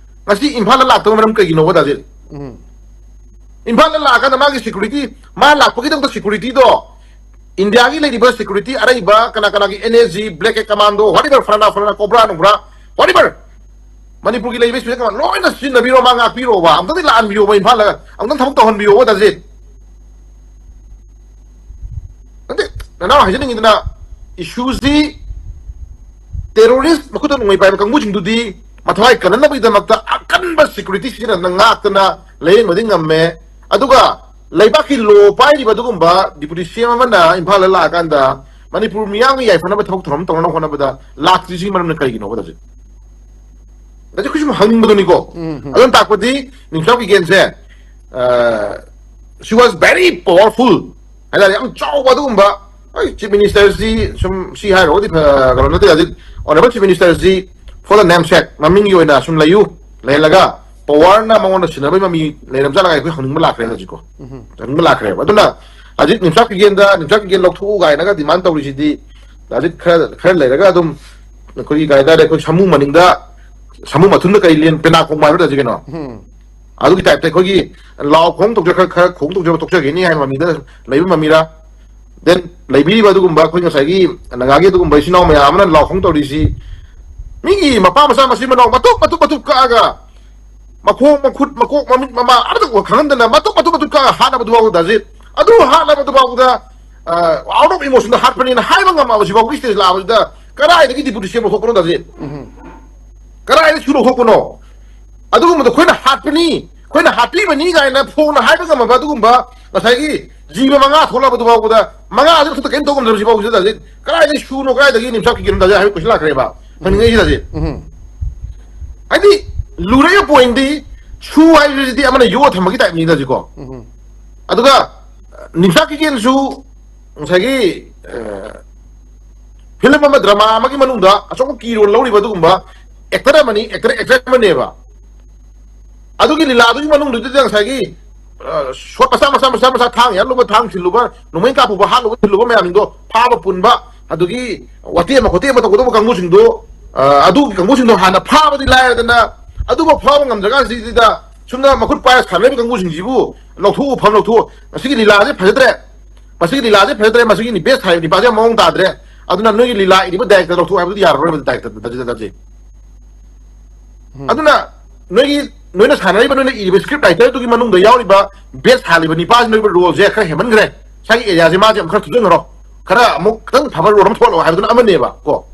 ꯉꯁꯤ ꯏꯝꯐꯥꯜꯗ ꯂꯥꯛꯇꯕ ꯃꯔꯝ ꯀꯩꯒꯤꯅꯣꯕ, ꯇꯥꯖꯤꯠ? ꯎꯝ꯫ ꯏꯝꯐꯥꯜꯗ ꯂꯥꯛꯑꯀꯥꯟꯗ ꯃꯥꯒꯤ ꯁꯦꯀ꯭ꯌꯨꯔꯤꯇꯤ, ꯃꯥ ꯂꯥꯛꯄꯒꯤꯗꯃꯛꯇ ꯁꯦꯀ꯭ꯌꯨꯔꯤꯇꯤꯗꯣ ꯏꯟꯗꯤꯌꯥꯒꯤ ꯂꯩꯔꯤꯕ ꯁꯦꯀ꯭ꯌꯨꯔꯤꯇꯤ ꯑꯔꯩꯕ ꯀꯅꯥ ꯀꯅꯥꯒꯤ, N S G, black cat commando, whatever, ꯐꯂꯥꯅꯥ ꯐꯂꯥꯅꯥ, ꯀꯣꯕ꯭ꯔꯥ ꯅꯨꯡꯕ꯭ꯔꯥ, whatever, ꯃꯅꯤꯄꯨꯔꯒꯤ ꯂꯩꯔꯤꯕ ꯁꯦꯀ꯭ꯌꯨꯔꯤꯇꯤ ꯀꯃꯥꯟ ꯂꯣꯏꯅ ꯁꯤꯖꯤꯟꯅꯕꯤꯔꯣ, ꯃꯥ ꯉꯥꯛꯄꯤꯔꯣꯕ, ꯑꯝꯇꯗꯤ ꯂꯥꯛꯍꯟꯕꯤꯌꯣꯕ ꯏꯝꯐꯥꯜꯗ, ꯑꯝꯇꯪ ꯊꯕꯛ ꯇꯧꯍꯟꯕꯤꯌꯣꯕ, ꯇꯥꯖꯤꯠ꯫ ꯅꯠꯇꯦ, ꯅꯅꯥꯎ ꯍꯥꯏꯖꯅꯤꯡꯉꯤꯗꯅ, ꯏꯁꯨꯁꯤ ꯇꯦꯔꯣꯔꯤꯁ꯭ꯠ ꯃꯈꯨꯠꯇ ꯅꯣꯡꯃꯩ ꯄꯥꯏꯕ ꯀꯥꯡꯕꯨꯁꯤꯡꯗꯨꯗꯤ ꯃꯊ꯭ꯋꯥꯏ ꯀꯟꯅꯅꯕꯒꯤꯗꯃꯛꯇ ꯑꯀꯟꯕ ꯁꯦꯀ꯭ꯌꯨꯔꯤꯇꯤ ꯁꯤꯖꯤꯟꯅꯗꯅ ꯉꯥꯛꯇꯅ ꯂꯥꯌꯦꯡꯕꯗꯤ ꯉꯝꯃꯦ꯫ ꯑꯗꯨꯒ ꯂꯩꯕꯥꯛꯀꯤ ꯂꯣ ꯄꯥꯏꯔꯤꯕ ꯑꯗꯨꯒꯨꯝꯕ ꯗꯤꯄꯨꯇꯤ ꯁꯤ ꯑꯦꯝ ꯑꯃꯅ ꯏꯝꯐꯥꯜꯗ ꯂꯥꯛꯑꯀꯥꯟꯗ ꯃꯅꯤꯄꯨꯔ ꯃꯤꯌꯥꯝꯒꯤ ꯌꯥꯏꯐꯅꯕ ꯊꯕꯛ ꯊꯧꯔꯝ ꯇꯧꯅꯅꯕ ꯍꯣꯠꯅꯕꯗ ꯂꯥꯛꯇ꯭ꯔꯤꯁꯤꯒꯤ ꯃꯔꯝꯅ ꯀꯔꯤꯒꯤꯅꯣꯕ, ꯇꯥꯖꯤꯠ? ꯑꯗꯨ ꯑꯩꯈꯣꯏ ꯁꯨꯝ ꯍꯪꯅꯤꯡꯕꯗꯨꯅꯤꯀꯣ꯫ ꯎꯝ, ꯎꯝ꯫ ꯑꯗꯨꯅ ꯇꯥꯛꯄꯗꯤ ꯅꯤꯡꯊꯧ ꯀꯤꯒꯦꯟꯁꯦ, ꯑ, she was very powerful ꯍꯥꯏꯇꯥꯔꯦ, ꯌꯥꯝ ꯆꯥꯎꯕ ꯑꯗꯨꯒꯨꯝꯕ꯫ ꯍꯣꯏ, ꯆꯤꯐ ꯃꯤꯅꯤꯁꯇꯔꯁꯤ ꯁꯨꯝ ꯁꯤ ꯍꯥꯏꯔꯨꯔꯒꯗꯤ, ꯑ, ꯀꯩꯅꯣ ꯅꯠꯇꯦ, ꯍꯧꯖꯤꯛ ꯑꯣꯅꯔꯦꯕꯜ ꯆꯤꯐ ꯃꯤꯅꯤꯁꯇꯔꯁꯤ for the namesake, ꯃꯃꯤꯡꯒꯤ ꯑꯣꯏꯅ ꯁꯨꯝ ꯂꯩꯌꯨ, ꯂꯩꯍꯜꯂꯒ ꯄꯋꯥꯔꯅ ꯃꯉꯣꯟꯗ ꯁꯤꯟꯅꯕꯒꯤ ꯃꯃꯤ ꯂꯩꯔꯝꯖꯥꯠꯂꯒ ꯑꯩꯈꯣꯏ ꯍꯪꯅꯤꯡꯕ ꯂꯥꯛꯈ꯭ꯔꯦ ꯍꯧꯖꯤꯛꯀꯣ꯫ ꯎꯝ꯫ ꯍꯪꯅꯤꯡꯕ ꯂꯥꯛꯈ꯭ꯔꯦꯕ꯫ ꯑꯗꯨꯅ ꯍꯧꯖꯤꯛ ꯅꯤꯡꯊꯧ ꯀꯤꯒꯦꯟꯗ, ꯅꯤꯡꯊꯧ ꯀꯤꯒꯦꯟ ꯂꯧꯊꯣꯛꯎ ꯀꯥꯏꯅꯒ ꯗꯤꯃꯥꯟ ꯇꯧꯔꯤꯁꯤꯗꯤ ꯍꯧꯖꯤꯛ ꯈꯔ, ꯈꯔ ꯂꯩꯔꯒ ꯑꯗꯨꯝ ꯑꯩꯈꯣꯏꯒꯤ ꯀꯩ ꯍꯥꯏꯇꯥꯔꯦ, ꯑꯩꯈꯣꯏ ꯁꯥꯃꯨ ꯃꯅꯤꯡꯗ, ꯁꯥꯃꯨ ꯃꯊꯨꯟꯗ ꯀꯔꯤ ꯂꯦꯟ, ꯄꯦꯅꯥ ꯈꯣꯡꯕ ꯍꯥꯏꯕ ꯇꯥꯖꯤꯠ ꯀꯩꯅꯣ? ꯎꯝ꯫ ꯑꯗꯨꯒꯤ ꯇꯥꯏꯞꯇ ꯑꯩꯈꯣꯏꯒꯤ ꯂꯥꯎ ꯈꯣꯡ ꯇꯧꯖ-, ꯈꯔ, ꯈꯔ ꯈꯣꯡ ꯇꯧꯖꯕ ꯇꯣꯛꯆꯈꯤꯅꯤ ꯍꯥꯏꯕ ꯃꯃꯤꯗ ꯂꯩꯕ ꯃꯃꯤꯔꯥ? ꯗꯦꯟ ꯂꯩꯕꯤꯔꯤꯕ ꯑꯗꯨꯒꯨꯝꯕ ꯑꯩꯈꯣꯏ ꯉꯁꯥꯏꯒꯤ ꯅꯥꯒꯥꯒꯤ ꯑꯗꯨꯒꯨꯝꯕ ꯏꯆꯤꯟ ꯏꯅꯥꯎ ꯃꯌꯥꯝ ꯑꯃꯅ ꯂꯥꯎ ꯈꯣꯡ ꯇꯧꯔꯤꯁꯤ, ꯃꯤꯒꯤ ꯃꯄꯥ ꯃꯆꯥ ꯃꯆꯤꯟ ꯃꯅꯥꯎ ꯃꯇꯨꯞ ꯃꯇꯨꯞ ꯃꯇꯨꯞ ꯀꯛꯑꯒ ꯃꯈꯣꯡ, ꯃꯈꯨꯠ, ꯃꯀꯣꯛ, ꯃꯃꯤꯠ, ꯃꯃꯥ ꯑꯃꯇ ꯈꯪꯍꯟꯗꯅ ꯃꯇꯨꯞ ꯃꯇꯨꯞ ꯃꯇꯨꯞ ꯀꯛꯑꯒ ꯍꯥꯠꯅꯕꯗꯨ ꯐꯥꯎꯕ ꯇꯥꯖꯤꯠ꯫ ꯑꯗꯨ ꯍꯥꯠꯅꯕꯗꯨ ꯐꯥꯎꯕꯗ, ꯑ, out of emotion ꯗ ꯍꯥꯠꯄꯅꯦꯅ ꯍꯥꯏꯕ ꯉꯝꯃꯕ ꯁꯤꯐꯥꯎꯒꯤ ꯁ꯭ꯇꯦꯖ ꯂꯥꯛꯑꯕꯁꯤꯗ ꯀꯗꯥꯏꯗꯒꯤ ꯗꯤꯄꯨꯇꯤ ꯁꯤ ꯑꯦꯝ ꯂꯧꯊꯣꯛꯄꯅꯣ ꯇꯥꯖꯤꯠ? ꯎꯝ꯫ ꯀꯗꯥꯏꯗ ꯁꯨ ꯂꯧꯊꯣꯛꯄꯅꯣ? ꯑꯗꯨꯒꯨꯝꯕꯗꯣ ꯑꯩꯈꯣꯏꯅ ꯍꯥꯠꯄꯅꯤ, ꯑꯩꯈꯣꯏꯅ ꯍꯥꯠꯄꯤꯕꯅꯤ ꯀꯥꯏꯅ ꯐꯣꯡꯅ ꯍꯥꯏꯕ ꯉꯝꯃꯕ ꯑꯗꯨꯒꯨꯝꯕ ꯉꯁꯥꯏꯒꯤ ꯖꯤꯕ ꯃꯉꯥ ꯊꯣꯛꯂꯛꯄꯗꯨ ꯐꯥꯎꯕꯗ, ꯃꯉꯥ ꯑꯗꯨ ꯃꯊꯛꯇ ꯀꯔꯤꯝ ꯇꯧ ꯉꯝꯗ꯭ꯔꯕꯁꯤ ꯐꯥꯎꯕꯁꯤꯗ ꯇꯥꯖꯤꯠ, ꯀꯗꯥꯏꯗꯒꯤ ꯁꯨꯅꯣ, ꯀꯗꯥꯏꯗꯒꯤ ꯅꯤꯝꯁꯥ ꯀꯤꯀꯦꯟꯅꯣ ꯇꯥꯖꯤꯠ ꯍꯥꯏꯕ ꯀꯣꯏꯁꯟ ꯂꯥꯛꯈ꯭ꯔꯦꯕ꯫ ꯍꯪꯅꯤꯡꯉꯛꯏꯁꯤ ꯇꯥꯖꯤꯠ꯫ ꯎꯝ꯫ ꯍꯥꯏꯗꯤ ꯂꯨꯔꯛꯏꯕ ꯄꯣꯏꯟꯗꯤ ꯁꯨ ꯍꯥꯏꯕꯁꯤꯗꯤ ꯑꯃꯅ ꯌꯣꯛꯑ ꯊꯝꯕꯒꯤ ꯇꯥꯏꯞꯅꯤꯗ ꯁꯤꯀꯣ꯫ ꯎꯝ꯫ ꯑꯗꯨꯒ ꯅꯤꯝꯁꯥ ꯀꯤꯀꯦꯟꯁꯨ ꯉꯁꯥꯏꯒꯤ ꯐꯤꯂꯝ ꯑꯃ, ꯗ꯭ꯔꯃꯥ ꯑꯃꯒꯤ ꯃꯅꯨꯡꯗ ꯑꯆꯧꯕ ꯀꯤ ꯔꯣꯜ ꯂꯧꯔꯤꯕ ꯑꯗꯨꯒꯨꯝꯕ ꯑꯦꯛꯇꯔ ꯑꯃꯅꯤ, ꯑꯦꯛꯇꯔ ꯑꯦꯛꯇ꯭ꯔꯦꯁ ꯑꯃꯅꯦꯕ꯫ ꯑꯗꯨꯒꯤ ꯂꯤꯂꯥꯗꯨꯒꯤ ꯃꯅꯨꯡꯗꯨꯗ ꯉꯁꯥꯏꯒꯤ ꯁꯣꯠ ꯃꯆꯥ ꯃꯆꯥ ꯃꯆꯥ ꯃꯆꯥ, ꯊꯥꯡ ꯌꯥꯜꯂꯨꯕ, ꯊꯥꯡ ꯊꯤꯜꯂꯨꯕ, ꯅꯣꯡꯃꯩ ꯀꯥꯞꯄꯨꯕ, ꯍꯥꯠꯂꯨꯕ ꯊꯤꯜꯂꯨꯕ ꯃꯌꯥꯝꯗꯣ ꯐꯥꯕ ꯄꯨꯟꯕ, ꯑꯗꯨꯒꯤ ꯋꯥꯇꯦꯝꯕ ꯈꯣꯠꯇꯦꯝꯕ ꯇꯧꯒꯗꯧꯕ ꯀꯥꯡꯕꯨꯁꯤꯡꯗꯣ, ꯑ, ꯑꯗꯨꯒꯤ ꯀꯥꯡꯕꯨꯁꯤꯡꯗꯣ ꯍꯥꯟꯅ ꯐꯥꯕꯗꯤ ꯂꯥꯏꯔꯗꯅ, ꯑꯗꯨꯕꯨ ꯐꯥꯕ ꯉꯝꯗ꯭ꯔꯀꯥꯟꯁꯤꯗ ꯁꯨꯝꯅ ꯃꯈꯨꯠ ꯄꯥꯏꯔ ꯁꯥꯟꯅꯔꯤꯕ ꯀꯥꯡꯕꯨꯁꯤꯡꯁꯤꯕꯨ ꯂꯧꯊꯣꯛꯎ, ꯐꯝ ꯂꯧꯊꯣꯛꯎ꯫ ꯃꯁꯤꯒꯤ ꯂꯤꯂꯥꯁꯦ ꯐꯖꯗ꯭ꯔꯦ, ꯃꯁꯤꯒꯤ ꯂꯤꯂꯥꯁꯦ ꯐꯖꯗ꯭ꯔꯦ, ꯃꯁꯤꯒꯤ ꯅꯤꯄꯦꯁ ꯍꯥꯏꯕ ꯅꯤꯄꯥꯁꯦ ꯌꯥꯝ ꯃꯑꯣꯡ ꯇꯥꯗ꯭ꯔꯦ꯫ ꯑꯗꯨꯅ ꯅꯣꯏꯒꯤ ꯂꯤꯂꯥ ꯏꯔꯤꯕ ꯗꯥꯏꯔꯦꯛꯇꯔ ꯂꯧꯊꯣꯛ ꯍꯥꯏꯕꯗꯨꯗꯤ ꯌꯥꯔꯔꯣꯏꯕ, ꯗꯥꯏꯔꯦꯛꯇꯔ ꯗꯥꯖꯤꯠ꯫ ꯎꯝ꯫ ꯑꯗꯨꯅ ꯅꯣꯏꯒꯤ, ꯅꯣꯏꯅ ꯁꯥꯟꯅꯔꯤꯕ, ꯅꯣꯏꯅ ꯏꯔꯤꯕ ꯁ꯭ꯀ꯭ꯔꯤꯞ ꯔꯥꯏꯇꯔꯗꯨꯒꯤ ꯃꯅꯨꯡꯗ ꯌꯥꯎꯔꯤꯕ ꯕꯦꯁ ꯁꯥꯜꯂꯤꯕ ꯅꯤꯄꯥꯁꯤ ꯅꯣꯏꯕ ꯔꯣꯜꯁꯦ ꯈꯔ ꯍꯦꯟꯃꯟꯈ꯭ꯔꯦ꯫ ꯁ꯭ꯋꯥꯏꯒꯤ ꯑꯦꯔꯤꯌꯥꯁꯦ ꯃꯥꯁꯦ ꯑꯃꯨꯛ ꯈꯔ ꯊꯨꯖꯟꯈ꯭ꯔꯣ, ꯈꯔ ꯑꯃꯨꯛ ꯈꯤꯇꯪ ꯐꯕ ꯔꯣꯜ ꯑꯃ ꯊꯣꯛꯍꯜꯂꯣ ꯍꯥꯏꯕꯗꯨꯅ ꯑꯃꯅꯦꯕ ꯀꯣ꯫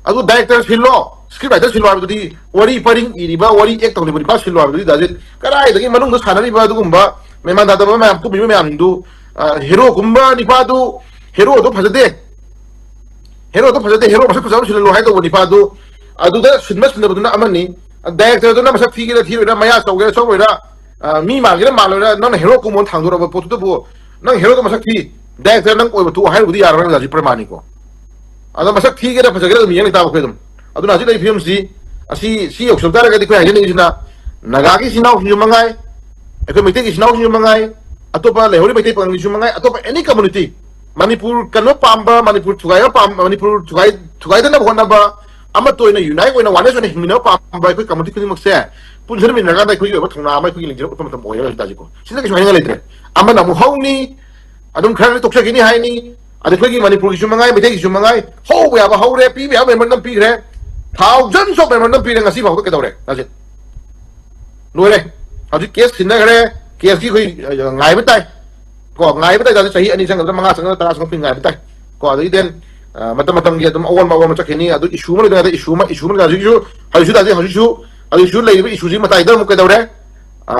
ꯑꯗꯨ ꯗꯥꯏꯔꯦꯛꯇꯔ ꯁꯤꯜꯂꯣ, ꯁ꯭ꯀ꯭ꯔꯤꯞ ꯔꯥꯏꯇꯔ ꯁꯤꯜꯂꯣ ꯍꯥꯏꯕꯗꯨꯗꯤ, ꯋꯥꯔꯤ ꯄꯔꯤꯡ ꯏꯔꯤꯕ, ꯋꯥꯔꯤ ꯑꯦꯛ ꯇꯧꯔꯤꯕ ꯅꯤꯄꯥ ꯁꯤꯜꯂꯣ ꯍꯥꯏꯕꯗꯨꯗꯤ ꯗꯥꯖꯤꯠ꯫ ꯀꯗꯥꯏꯗꯒꯤ ꯃꯅꯨꯡꯗ ꯁꯥꯟꯅꯔꯤꯕ ꯑꯗꯨꯒꯨꯝꯕ ꯃꯦꯃꯥꯟ ꯇꯥꯗꯕ ꯃꯌꯥꯝ ꯀꯨꯝꯃꯤꯕ ꯃꯌꯥꯝꯗꯨ, ꯑ, ꯍꯦꯔꯣꯒꯨꯝꯕ ꯅꯤꯄꯥꯗꯨ, ꯍꯦꯔꯣꯗꯣ ꯐꯖꯗꯦ, ꯍꯦꯔꯣꯗꯣ ꯐꯖꯗꯦ, ꯍꯦꯔꯣ ꯃꯁꯛ ꯐꯖꯕ ꯁꯤꯜꯍꯜꯂꯣ ꯍꯥꯏꯗꯧꯕ ꯅꯤꯄꯥꯗꯨ, ꯑꯗꯨꯗ ꯁꯤꯟꯕ ꯁꯤꯟꯗꯕꯗꯨꯅ ꯑꯃꯅꯤ꯫ ꯗꯥꯏꯔꯦꯛꯇꯔꯗꯨꯅ ꯃꯁꯛ ꯊꯤꯒꯦꯔꯥ ꯊꯤꯔꯣꯏꯔꯥ, ꯃꯌꯥ ꯆꯧꯒꯦꯔꯥ ꯆꯧꯔꯣꯏꯔꯥ, ꯑ, ꯃꯤ ꯃꯥꯟꯒꯦꯔꯥ ꯃꯥꯜꯂꯣꯏꯔꯥ, ꯅꯪꯅ ꯍꯦꯔꯣ ꯀꯨꯝꯃꯣꯅ ꯊꯥꯡꯗꯣꯔꯛꯄ ꯄꯣꯠꯇꯨꯗꯕꯨ, ꯅꯪ ꯍꯦꯔꯣꯗꯣ ꯃꯁꯛ ꯊꯤ, ꯗꯥꯏꯔꯦꯛꯇꯔ ꯅꯪ ꯑꯣꯏꯕ ꯊꯣꯛꯑꯣ ꯍꯥꯏꯔꯨꯕꯗꯤ ꯌꯥꯔꯔꯣꯏ, ꯍꯧꯖꯤꯛ ꯄ꯭ꯔꯃꯥꯟꯅꯤꯀꯣ꯫ ꯑꯗꯣ ꯃꯁꯛ ꯊꯤꯒꯦꯔꯥ ꯐꯖꯒꯦꯔꯥ ꯑꯗꯨꯝ ꯌꯦꯡ ꯂꯩꯇꯥꯕ ꯑꯩꯈꯣꯏ ꯑꯗꯨꯝ꯫ ꯑꯗꯨꯅ ꯍꯧꯖꯤꯛ ꯂꯩ ꯐꯤꯕꯝꯁꯤ, ꯑꯁꯤ, ꯁꯤ ꯌꯧꯁꯤꯜꯂꯛ ꯇꯥꯔꯒꯗꯤ ꯑꯩꯈꯣꯏ ꯍꯥꯏꯖꯅꯤꯡꯉꯤꯁꯤꯅ, ꯅꯥꯒꯥꯒꯤ ꯏꯆꯤꯟ ꯏꯅꯥꯎꯁꯤꯡꯁꯨ ꯃꯉꯥꯏ, ꯑꯩꯈꯣꯏ ꯃꯩꯇꯩꯒꯤ ꯏꯆꯤꯟ ꯏꯅꯥꯎꯁꯤꯡꯁꯨ ꯃꯉꯥꯏ, ꯑꯇꯣꯞꯄ ꯂꯩꯍꯧꯔꯤꯕ ꯃꯩꯇꯩ ꯄꯥꯉꯜꯒꯤꯁꯨ ꯃꯉꯥꯏ, ꯑꯇꯣꯞꯄ ꯑꯦꯅꯤ ꯀꯝꯃꯨꯅꯤꯇꯤ, ꯃꯅꯤꯄꯨꯔ ꯀꯟꯕ ꯄꯥꯝꯕ, ꯃꯅꯤꯄꯨꯔ ꯊꯨꯒꯥꯏꯕ ꯄꯥꯝꯕ, ꯃꯅꯤꯄꯨꯔ ꯊꯨꯒꯥꯏ-, ꯊꯨꯒꯥꯏꯗꯅꯕ ꯍꯣꯠꯅꯕ, ꯑꯃꯠꯇ ꯑꯣꯏꯅ ꯌꯨꯅꯥꯏꯠ ꯑꯣꯏꯅ ꯋꯥꯅꯦꯁ ꯑꯣꯏꯅ ꯍꯤꯡꯃꯤꯟꯅꯕ ꯄꯥꯝꯕ ꯑꯩꯈꯣꯏ ꯀꯝꯃꯨꯅꯤꯇꯤ ꯈꯨꯗꯤꯡꯃꯛꯁꯦ ꯄꯨꯟꯁꯤꯟꯃꯤꯟꯅꯔꯀꯥꯟꯗ ꯑꯩꯈꯣꯏꯒꯤ ꯑꯣꯏꯕ ꯊꯧꯅꯥ ꯑꯃ ꯑꯩꯈꯣꯏꯒꯤ ꯂꯤꯡꯖꯦꯜ ꯎꯠꯄ ꯃꯇꯝ ꯑꯣꯏꯔꯦ ꯍꯧꯖꯤꯛ ꯇꯥꯖꯤꯠꯀꯣ꯫ ꯁꯤꯗ ꯀꯩꯁꯨ ꯍꯥꯏꯅꯤꯡꯉꯥꯏ ꯂꯩꯇ꯭ꯔꯦ꯫ ꯑꯃꯅ ꯑꯃꯨꯛ ꯍꯧꯅꯤ, ꯑꯗꯨꯝ ꯈꯔ ꯇꯣꯛꯆꯈꯤꯅꯤ ꯍꯥꯏꯅꯤ, ꯑꯗ ꯑꯩꯈꯣꯏꯒꯤ ꯃꯅꯤꯄꯨꯔꯒꯤꯁꯨ ꯃꯉꯥꯏ, ꯃꯩꯇꯩꯒꯤꯁꯨ ꯃꯉꯥꯏ, ꯍꯧꯕ ꯌꯥꯕ ꯍꯧꯔꯦ, ꯄꯤꯕ ꯌꯥꯕ memorandum ꯄꯤꯈ꯭ꯔꯦ, thousands of memorandum ꯄꯤꯔꯦ, ꯉꯁꯤ ꯐꯥꯎꯕꯗ ꯀꯩꯗꯧꯔꯦ ꯇꯥꯖꯤꯠ? ꯂꯣꯏꯔꯦ꯫ ꯍꯧꯖꯤꯛ ꯀꯦꯁ ꯁꯤꯟꯅꯈ꯭ꯔꯦ, ꯀꯦꯁꯀꯤ ꯑꯩꯈꯣꯏ, ꯑ, ꯉꯥꯏꯕ ꯇꯥꯏ꯫ ꯀꯣ, ꯉꯥꯏꯕ ꯇꯥꯏ ꯇꯥꯖꯤꯠ, ꯆꯍꯤ ꯑꯅꯤ ꯆꯪꯒꯗ꯭ꯔꯥ, ꯃꯉꯥ ꯆꯪꯒꯗ꯭ꯔꯥ, ꯇꯔꯥ ꯆꯪꯒꯗ꯭ꯔꯥ ꯉꯥꯏꯕ ꯇꯥꯏ꯫ ꯀꯣ, ꯑꯗꯒꯤ then ꯑ, ꯃꯇꯝ ꯃꯇꯝꯒꯤ ꯑꯗꯨꯝ ꯑꯑꯣꯟꯕ ꯑꯑꯣꯟꯕ ꯆꯠꯈꯤꯅꯤ꯫ ꯑꯗꯨ issue ꯑꯃ ꯂꯩꯇ꯭ꯔꯤꯉꯩꯗ issue ꯑꯃ, issue ꯑꯃ ꯂꯩꯇ꯭ꯔꯤꯉꯩꯗ ꯍꯧꯖꯤꯛꯁꯨ, ꯍꯧꯖꯤꯛꯁꯨ ꯇꯥꯖꯩ, ꯍꯧꯖꯤꯛꯁꯨ, ꯍꯧꯖꯤꯛꯁꯨ ꯂꯩꯔꯤꯕ issue ꯁꯤ ꯃꯇꯥꯏꯗ ꯑꯃꯨꯛ ꯀꯩꯗꯧꯔꯦ? ꯑ,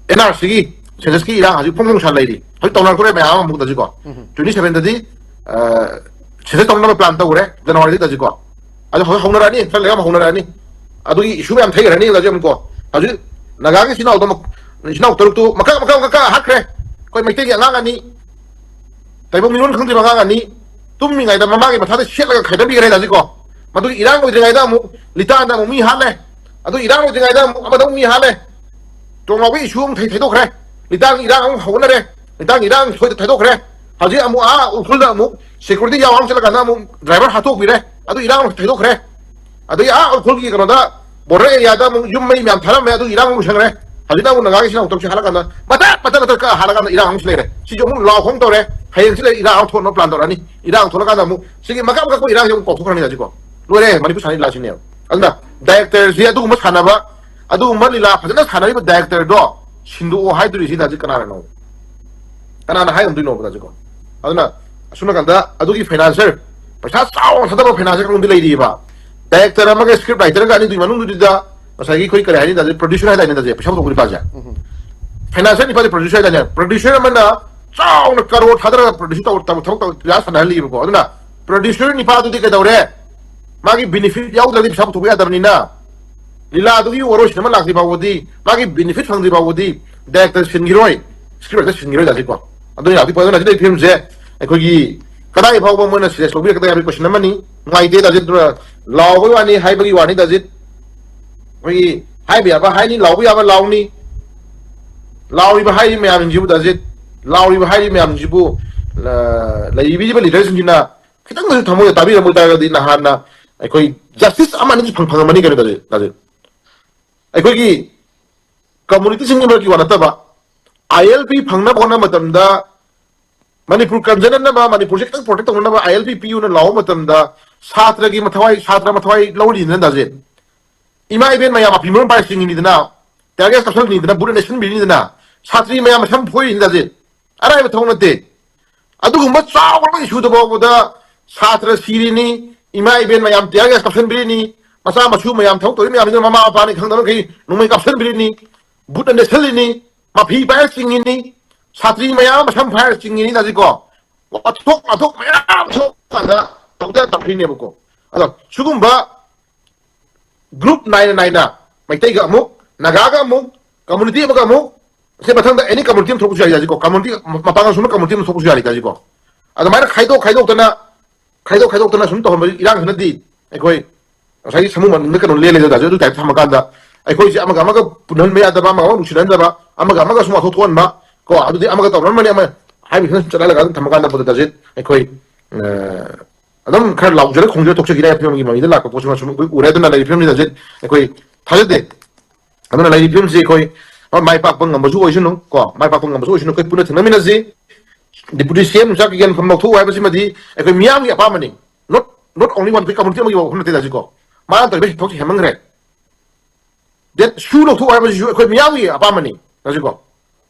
N R C ꯒꯤ, census ꯀꯤ ꯏꯔꯥꯡ ꯍꯧꯖꯤꯛ ꯐꯣꯡ ꯐꯣꯡ ꯁꯥ ꯂꯩꯔꯤ꯫ ꯍꯧꯖꯤꯛ ꯇꯧꯅꯔꯛꯇꯣꯔꯦ ꯃꯌꯥꯝ ꯑꯃ ꯑꯃꯨꯛ ꯇꯥꯖꯤꯀꯣ꯫ ꯎꯝ꯫ Twenty seven ꯗꯗꯤ, ꯑ, census ꯇꯧꯅꯕ plan ꯇꯧꯔꯦ, January ꯗ ꯇꯥꯖꯤꯀꯣ꯫ ꯑꯗꯨ ꯍꯧꯖꯤꯛ ꯍꯧꯅꯔꯛꯑꯅꯤ, ꯈꯔ ꯂꯩꯔꯒ ꯑꯃꯨꯛ ꯍꯧꯅꯔꯛꯑꯅꯤ꯫ ꯑꯗꯨꯒꯤ issue ꯃꯌꯥꯝ ꯊꯩꯈ꯭ꯔꯅꯤ ꯍꯧꯖꯤꯛ ꯑꯃꯨꯛꯀꯣ꯫ ꯍꯧꯖꯤꯛ ꯅꯥꯒꯥꯒꯤ ꯏꯆꯤꯟ ꯏꯅꯥꯎꯗꯣ ꯑꯃꯨꯛ, ꯏꯆꯤꯟ ꯏꯅꯥꯎ ꯇꯔꯨꯛꯇꯨ ꯃꯀꯛ, ꯃꯀꯛ, ꯃꯀꯛ ꯍꯥꯠꯈ꯭ꯔꯦ꯫ ꯑꯩꯈꯣꯏ ꯃꯩꯇꯩꯒꯤ ꯑꯉꯥꯡ ꯑꯅꯤ, ꯇꯥꯏꯕꯪ ꯃꯤꯔꯣꯟ ꯈꯪꯗ꯭ꯔꯤꯕ ꯑꯉꯥꯡ ꯑꯅꯤ ꯇꯨꯝꯃꯤꯉꯩꯗ ꯃꯃꯥꯒꯤ ꯃꯊꯥꯗ ꯁꯦꯠꯂꯒ ꯈꯥꯏꯗꯕꯤꯈ꯭ꯔꯦ ꯍꯧꯖꯤꯛꯀꯣ꯫ ꯃꯗꯨꯒꯤ ꯏꯔꯥꯡ ꯂꯣꯏꯗ꯭ꯔꯤꯉꯩꯗ ꯑꯃꯨꯛ ꯂꯤꯇꯥꯟꯗ ꯑꯃꯨꯛ ꯃꯤ ꯍꯥꯠꯂꯦ꯫ ꯑꯗꯨ ꯏꯔꯥꯡ ꯂꯣꯏꯗ꯭ꯔꯤꯉꯩꯗ ꯑꯃꯨꯛ ꯑꯃꯗ ꯑꯃꯨꯛ ꯃꯤ ꯍꯥꯠꯂꯦ꯫ ꯇꯣꯡꯂꯥꯎꯕꯒꯤ issue ꯑꯃꯨꯛ ꯊꯩ-, ꯊꯩꯗꯣꯛꯈ꯭ꯔꯦ꯫ ꯂꯤꯇꯥꯟꯒꯤ ꯏꯔꯥꯡ ꯑꯃꯨꯛ ꯍꯧꯒꯠꯅꯔꯦ꯫ ꯂꯤꯇꯥꯟꯒꯤ ꯏꯔꯥꯡ ꯁꯣꯏꯗ ꯊꯩꯗꯣꯛꯈ꯭ꯔꯦ꯫ ꯍꯧꯖꯤꯛ ꯑꯃꯨꯛ ꯑꯥ ꯎꯈ꯭ꯔꯨꯜꯗ ꯑꯃꯨꯛ security ꯌꯥꯎ ꯑꯃ ꯆꯠꯂꯀꯥꯟꯗ ꯑꯃꯨꯛ driver ꯍꯥꯠꯇꯣꯛꯄꯤꯔꯦ꯫ ꯑꯗꯨ ꯏꯔꯥꯡ ꯑꯃꯨꯛ ꯊꯩꯗꯣꯛꯈ꯭ꯔꯦ꯫ ꯑꯗꯒꯤ ꯑꯥ ꯎꯈ꯭ꯔꯨꯜꯒꯤ ꯀꯩꯅꯣꯗ border area ꯗ ꯑꯃꯨꯛ ꯌꯨꯝ ꯃꯩ ꯃꯌꯥꯝ ꯊꯥꯔꯝꯃꯦ, ꯑꯗꯨ ꯏꯔꯥꯡ ꯑꯃꯨꯛ ꯂꯣꯏꯁꯟꯈ꯭ꯔꯦ꯫ ꯍꯧꯖꯤꯛꯅ ꯑꯃꯨꯛ ꯅꯥꯒꯥꯒꯤ ꯏꯆꯤꯟ ꯏꯅꯥꯎ ꯇꯔꯨꯛꯁꯦ ꯍꯥꯠꯂꯀꯥꯟꯗ ꯃꯇꯠ ꯃꯇꯠ ꯃꯇꯠ ꯀꯛꯑ ꯍꯥꯠꯂꯀꯥꯟꯗ ꯏꯔꯥꯡ ꯑꯃꯨꯛ ꯂꯩꯔꯦ꯫ ꯁꯤꯁꯨ ꯑꯃꯨꯛ ꯂꯥꯎ ꯈꯣꯡ ꯇꯧꯔꯦ꯫ ꯍꯌꯦꯡꯁꯤꯗ ꯏꯔꯥꯡ ꯑꯃꯨꯛ ꯊꯣꯛꯅꯕ plan ꯇꯧꯔꯛꯑꯅꯤ꯫ ꯏꯔꯥꯡ ꯊꯣꯛꯂꯀꯥꯟꯗ ꯑꯃꯨꯛ ꯁꯤꯒꯤ ꯃꯀꯛ ꯃꯀꯛꯄ ꯏꯔꯥꯡꯁꯦ ꯑꯃꯨꯛ ꯀꯥꯎꯊꯣꯛꯈ꯭ꯔꯅꯤ ꯍꯧꯖꯤꯛꯀꯣ꯫ ꯂꯣꯏꯔꯦ ꯃꯅꯤꯄꯨꯔ ꯁꯥꯟꯅꯔꯤ ꯂꯤꯂꯥꯁꯤꯅꯦꯕ꯫ ꯑꯗꯨꯅ director ꯁꯤ ꯑꯗꯨꯒꯨꯝꯕ ꯁꯥꯟꯅꯕ, ꯑꯗꯨꯒꯨꯝꯕ ꯂꯤꯂꯥ ꯐꯖꯅ ꯁꯥꯟꯅꯔꯤꯕ director ꯗꯣ ꯁꯤꯟꯗꯣꯛꯑꯣ ꯍꯥꯏꯗꯣꯔꯤꯁꯤꯅ ꯍꯧꯖꯤꯛ ꯀꯅꯥꯅꯅꯣ? ꯀꯅꯥꯅ ꯍꯥꯏ ꯉꯝꯗꯣꯏꯅꯣꯕ ꯍꯧꯖꯤꯛꯀꯣ? ꯑꯗꯨꯅ ꯑꯁꯣꯝ ꯅꯥꯀꯟꯗ ꯑꯗꯨꯒꯤ financier, ꯄꯩꯁꯥ ꯆꯥꯎꯅ ꯊꯥꯗꯕ financier ꯀꯥꯡꯕꯨꯗꯤ ꯂꯩꯔꯤꯕ꯫ Director ꯑꯃꯒ script writer ꯒ ꯑꯅꯤꯗꯨꯒꯤ ꯃꯅꯨꯡꯗꯨꯗ ꯉꯁꯥꯏꯒꯤ ꯑꯩꯈꯣꯏ ꯀꯔꯤ ꯍꯥꯏꯅꯤ ꯇꯥꯖꯦ, producer ꯍꯥꯏꯗꯥꯏꯅꯦ ꯇꯥꯖꯦ, ꯄꯩꯁꯥ ꯄꯨꯊꯣꯛꯄ ꯅꯤꯄꯥꯁꯦ? ꯎꯝ꯫ Financier ꯅꯤꯄꯥꯁꯦ producer ꯍꯥꯏꯗꯥꯏꯅꯦ? Producer ꯑꯃꯅ ꯆꯥꯎꯅ ꯀꯔꯣꯔ ꯊꯥꯗꯔꯒ producer ꯇꯧ-, ꯇꯧ-, ꯊꯕꯛ ꯇꯧ-, ꯂꯤꯂꯥ ꯁꯥꯟꯅꯍꯜꯂꯤꯕꯀꯣ꯫ ꯑꯗꯨꯅ producer ꯅꯤꯄꯥꯗꯨꯗꯤ ꯀꯩꯗꯧꯔꯦ? ꯃꯥꯒꯤ benefit ꯌꯥꯎꯗ꯭ꯔꯗꯤ ꯄꯩꯁꯥ ꯄꯨꯊꯣꯛꯄ ꯌꯥꯗꯕꯅꯤꯅ, ꯂꯤꯂꯥꯗꯨꯒꯤ ꯋꯥꯔꯣꯏꯁꯤꯟ ꯑꯃ ꯂꯥꯛꯇ꯭ꯔꯤ ꯐꯥꯎꯕꯗꯤ, ꯃꯥꯒꯤ benefit ꯐꯪꯗ꯭ꯔꯤ ꯐꯥꯎꯕꯗꯤ director ꯁꯤꯟꯈꯤꯔꯣꯏ, script writer ꯁꯤꯟꯈꯤꯔꯣꯏ ꯇꯥꯖꯦꯀꯣ꯫ ꯑꯗꯨꯅ ꯌꯥꯝ ꯊꯤ ꯐꯖꯅ ꯁꯤꯗ ꯐꯤꯂꯝꯁꯦ ꯑꯩꯈꯣꯏꯒꯤ ꯀꯗꯥꯏ ꯐꯥꯎꯕ ꯃꯣꯏꯅ serious ꯂꯧꯕꯤꯔꯛꯀꯗꯒꯦ ꯍꯥꯏꯕꯒꯤ question ꯑꯃꯅꯤ꯫ ꯅꯨꯡꯉꯥꯏꯇꯦ ꯇꯥꯖꯦ, ꯑꯗꯨꯅ ꯂꯥꯎꯕꯒꯤ ꯋꯥꯅꯤ, ꯍꯥꯏꯕꯒꯤ ꯋꯥꯅꯤ ꯇꯥꯖꯦ꯫ ꯑꯩꯈꯣꯏꯒꯤ ꯍꯥꯏꯕ ꯌꯥꯕ ꯍꯥꯏꯅꯤ, ꯂꯥꯎꯕ ꯌꯥꯕ ꯂꯥꯎꯅꯤ꯫ ꯂꯥꯎꯔꯤꯕ ꯍꯥꯏꯔꯤꯕ ꯃꯌꯥꯝꯁꯤꯕꯨ ꯇꯥꯖꯦ, ꯂꯥꯎꯔꯤꯕ ꯍꯥꯏꯔꯤꯕ ꯃꯌꯥꯝꯁꯤꯕꯨ, ꯑ, ꯂꯩꯔꯤꯕ leader ꯁꯤꯡꯁꯤꯅ ꯈꯤꯇꯪꯗꯁꯨ ꯊꯃꯣꯏꯗ ꯇꯥꯕꯤꯔꯝꯕ ꯑꯣꯏꯇꯥꯔꯒꯗꯤ ꯅꯍꯥꯟꯅ ꯑꯩꯈꯣꯏ justice ꯑꯃ ꯑꯅꯤꯁꯨ ꯐꯪ-, ꯐꯪꯉꯝꯃꯅꯤ ꯀꯩꯅꯣ ꯇꯥꯖꯦ, ꯇꯥꯖꯦ꯫ ꯑꯩꯈꯣꯏꯒꯤ community ꯁꯤꯡꯒꯤ ꯃꯔꯛꯀꯤ ꯋꯥ ꯅꯠꯇꯕ, I L P ꯐꯪꯅꯕ ꯍꯣꯠꯅꯕ ꯃꯇꯝꯗ ꯃꯅꯤꯄꯨꯔ ꯀꯟꯖꯅꯅꯕ, ꯃꯅꯤꯄꯨꯔꯁꯦ ꯈꯤꯇꯪ protect ꯇꯧꯅꯅꯕ I L P ꯄꯤꯌꯨꯅ ꯂꯥꯎꯕ ꯃꯇꯝꯗ ꯁꯥꯇ꯭ꯔꯒꯤ ꯃꯊꯋꯥꯏ, ꯁꯥꯇ꯭ꯔ ꯃꯊꯋꯥꯏ ꯂꯧꯔꯤꯅꯤꯅ ꯇꯥꯖꯦ꯫ ꯏꯃꯥ ꯏꯕꯦꯟ ꯃꯌꯥꯝ ꯑꯄꯤ ꯃꯔꯨꯝ ꯄꯥꯏ ꯆꯤꯡꯉꯤꯅꯤꯗꯅ, tear gas ꯀꯥꯞꯁꯤꯜꯂꯤꯅꯤꯗꯅ, bullet ꯅꯦꯠꯁꯤꯟꯕꯤꯔꯤꯅꯤꯗꯅ, ꯁꯥꯇ꯭ꯔꯤ ꯃꯌꯥꯝ ꯃꯁꯝ ꯐꯣꯏꯔꯤꯅꯤ ꯇꯥꯖꯦ꯫ ꯑꯔꯥꯏꯕ ꯊꯕꯛ ꯅꯠꯇꯦ꯫ ꯑꯗꯨꯒꯨꯝꯕ ꯆꯥꯎꯈ꯭ꯔꯕ ꯏꯁꯨꯗ ꯐꯥꯎꯕꯗ ꯁꯥꯇ꯭ꯔ ꯁꯤꯔꯤꯅꯤ, ꯏꯃꯥ ꯏꯕꯦꯟ ꯃꯌꯥꯝ ꯇꯤꯌꯥꯔ ꯒ꯭ꯌꯥꯁ ꯀꯥꯞꯁꯤꯟꯕꯤꯔꯤꯅꯤ, ꯃꯆꯥ ꯃꯁꯨ ꯃꯌꯥꯝ ꯊꯕꯛ ꯇꯧꯔꯤ ꯃꯌꯥꯝꯁꯤꯅ ꯃꯃꯥ ꯃꯄꯥꯅꯤ ꯈꯪꯗꯕ ꯃꯈꯩ ꯅꯣꯡꯃꯩ ꯀꯥꯞꯁꯤꯟꯕꯤꯔꯤꯅꯤ, ꯕꯨꯠꯅ ꯅꯦꯠꯁꯜꯂꯤꯅꯤ, ꯃꯐꯤ ꯄꯥꯏꯔ ꯆꯤꯡꯉꯤꯅꯤ, ꯁꯥꯇ꯭ꯔꯤ ꯃꯌꯥꯝ ꯑꯃ ꯁꯝ ꯐꯥꯏꯔ ꯆꯤꯡꯉꯤꯅꯤ꯫ ꯍꯧꯖꯤꯛꯀꯣ ꯋꯥꯊꯣꯛ ꯋꯥꯊꯣꯛ ꯃꯌꯥꯝ ꯊꯣꯛꯀꯥꯟꯗ ꯇꯧꯗ ꯇꯧꯔꯤꯅꯦꯕꯀꯣ꯫ ꯑꯗꯣ ꯁꯤꯒꯨꯝꯕ ꯒ꯭ꯔꯨꯞ ꯅꯥꯏꯅ ꯅꯥꯏꯅ ꯃꯩꯇꯩꯒ ꯑꯃꯨꯛ, ꯅꯥꯒꯥꯒ ꯑꯃꯨꯛ, ꯀꯝꯃꯨꯅꯤꯇꯤ ꯑꯃꯒ ꯑꯃꯨꯛ, ꯁꯤ ꯃꯊꯪꯗ ꯑꯦꯅꯤ ꯀꯝꯃꯨꯅꯤꯇꯤ ꯑꯃ ꯊꯣꯛꯄꯁꯨ ꯌꯥꯏ ꯍꯧꯖꯤꯛꯀꯣ꯫ ꯀꯝꯃꯨꯅꯤꯇꯤ ꯃꯄꯥꯡꯒꯜ ꯁꯨꯝꯕ ꯀꯝꯃꯨꯅꯤꯇꯤ ꯑꯃ ꯊꯣꯛꯄꯁꯨ ꯌꯥꯔꯤ ꯍꯧꯖꯤꯛꯀꯣ꯫ ꯑꯗꯨꯃꯥꯏꯅ ꯈꯥꯏꯗꯣꯛ ꯈꯥꯏꯗꯣꯛꯇꯅ ꯈꯥꯏꯗꯣꯛ ꯈꯥꯏꯗꯣꯛꯇꯅ ꯁꯨꯝ ꯇꯧꯍꯟꯕ ꯏꯔꯥꯡꯁꯤꯅꯗꯤ ꯑꯩꯈꯣꯏ ꯉꯁꯥꯏꯒꯤ ꯁꯃꯨ ꯃꯅꯨꯡꯗ ꯀꯩꯅꯣ ꯂꯦꯜꯂꯦꯗ ꯍꯧꯖꯤꯛ ꯑꯗꯨ ꯇꯥꯏꯞꯇ ꯊꯝꯃꯀꯥꯟꯗ ꯑꯩꯈꯣꯏꯁꯦ ꯑꯃꯒ ꯑꯃꯒ ꯄꯨꯟꯍꯟꯕ ꯌꯥꯗꯕ, ꯑꯃꯒ ꯑꯃꯒ ꯅꯨꯡꯁꯤꯅꯍꯟꯗꯕ, ꯑꯃꯒ ꯑꯃꯒ ꯁꯨꯝ ꯋꯥꯊꯣꯛ ꯊꯣꯛꯍꯟꯕ ꯀꯣ꯫ ꯑꯗꯨꯗꯤ ꯑꯃꯒ ꯇꯧꯔꯝꯕꯅꯤ ꯑꯃ ꯍꯥꯏꯕ ꯈꯤꯇꯪ ꯆꯠꯍꯜꯂꯒ ꯑꯗꯨꯝ ꯊꯝꯃꯀꯥꯟꯗ ꯄꯨꯗ ꯇꯥꯖꯤꯠ ꯑꯩꯈꯣꯏ ꯑꯗꯨꯝ ꯈꯔ ꯂꯥꯎꯖꯔ ꯈꯣꯡꯖꯔ ꯊꯣꯛꯆꯈꯤꯗꯥꯏ ꯐꯤꯕꯝꯒꯤ ꯃꯃꯤꯗ ꯂꯥꯛꯄ ꯄꯣꯠꯁꯤꯃ ꯁꯨꯝ ꯑꯩꯈꯣꯏ ꯎꯔꯦ꯫ ꯑꯗꯨꯅ ꯂꯩꯔꯤꯕ ꯐꯤꯕꯝꯁꯤꯗ ꯍꯧꯖꯤꯛ ꯑꯩꯈꯣꯏ ꯊꯥꯖꯗꯦ꯫ ꯑꯗꯨꯅ ꯂꯩꯔꯤꯕ ꯐꯤꯕꯝꯁꯤ ꯑꯩꯈꯣꯏ ꯃꯥꯏ ꯄꯥꯛꯄ ꯉꯝꯕꯁꯨ ꯑꯣꯏꯁꯅꯨ ꯀꯣ, ꯃꯥꯏ ꯄꯥꯛꯄ ꯉꯝꯕꯁꯨ ꯑꯣꯏꯁꯅꯨ꯫ ꯑꯩꯈꯣꯏ ꯄꯨꯟꯅ ꯊꯦꯡꯅꯃꯤꯟꯅꯁꯤ꯫ ꯗꯤꯄꯨꯇꯤ ꯁꯤ ꯑꯦꯝ ꯆꯥꯛꯀꯤ ꯌꯦꯟꯐꯝ ꯂꯧꯊꯣꯛꯎ ꯍꯥꯏꯕꯁꯤꯃꯗꯤ ꯑꯩꯈꯣꯏ ꯃꯤꯌꯥꯝꯒꯤ ꯑꯄꯥꯝꯕꯅꯤ꯫ Not, not only one community ꯑꯃꯒꯤ ꯋꯥꯐꯝ ꯅꯠꯇꯦ ꯁꯤꯀꯣ꯫ ꯃꯥꯅ ꯇꯧꯔꯤꯕ ꯊꯕꯛꯁꯤ ꯍꯦꯟꯃꯟꯈ꯭ꯔꯦ꯫ ꯗꯦꯠ ꯁꯨ ꯂꯧꯊꯣꯛꯎ ꯍꯥꯏꯕꯁꯤꯁꯨ ꯑꯩꯈꯣꯏ ꯃꯤꯌꯥꯝꯒꯤ ꯑꯄꯥꯝꯕꯅꯤ ꯁꯤꯀꯣ꯫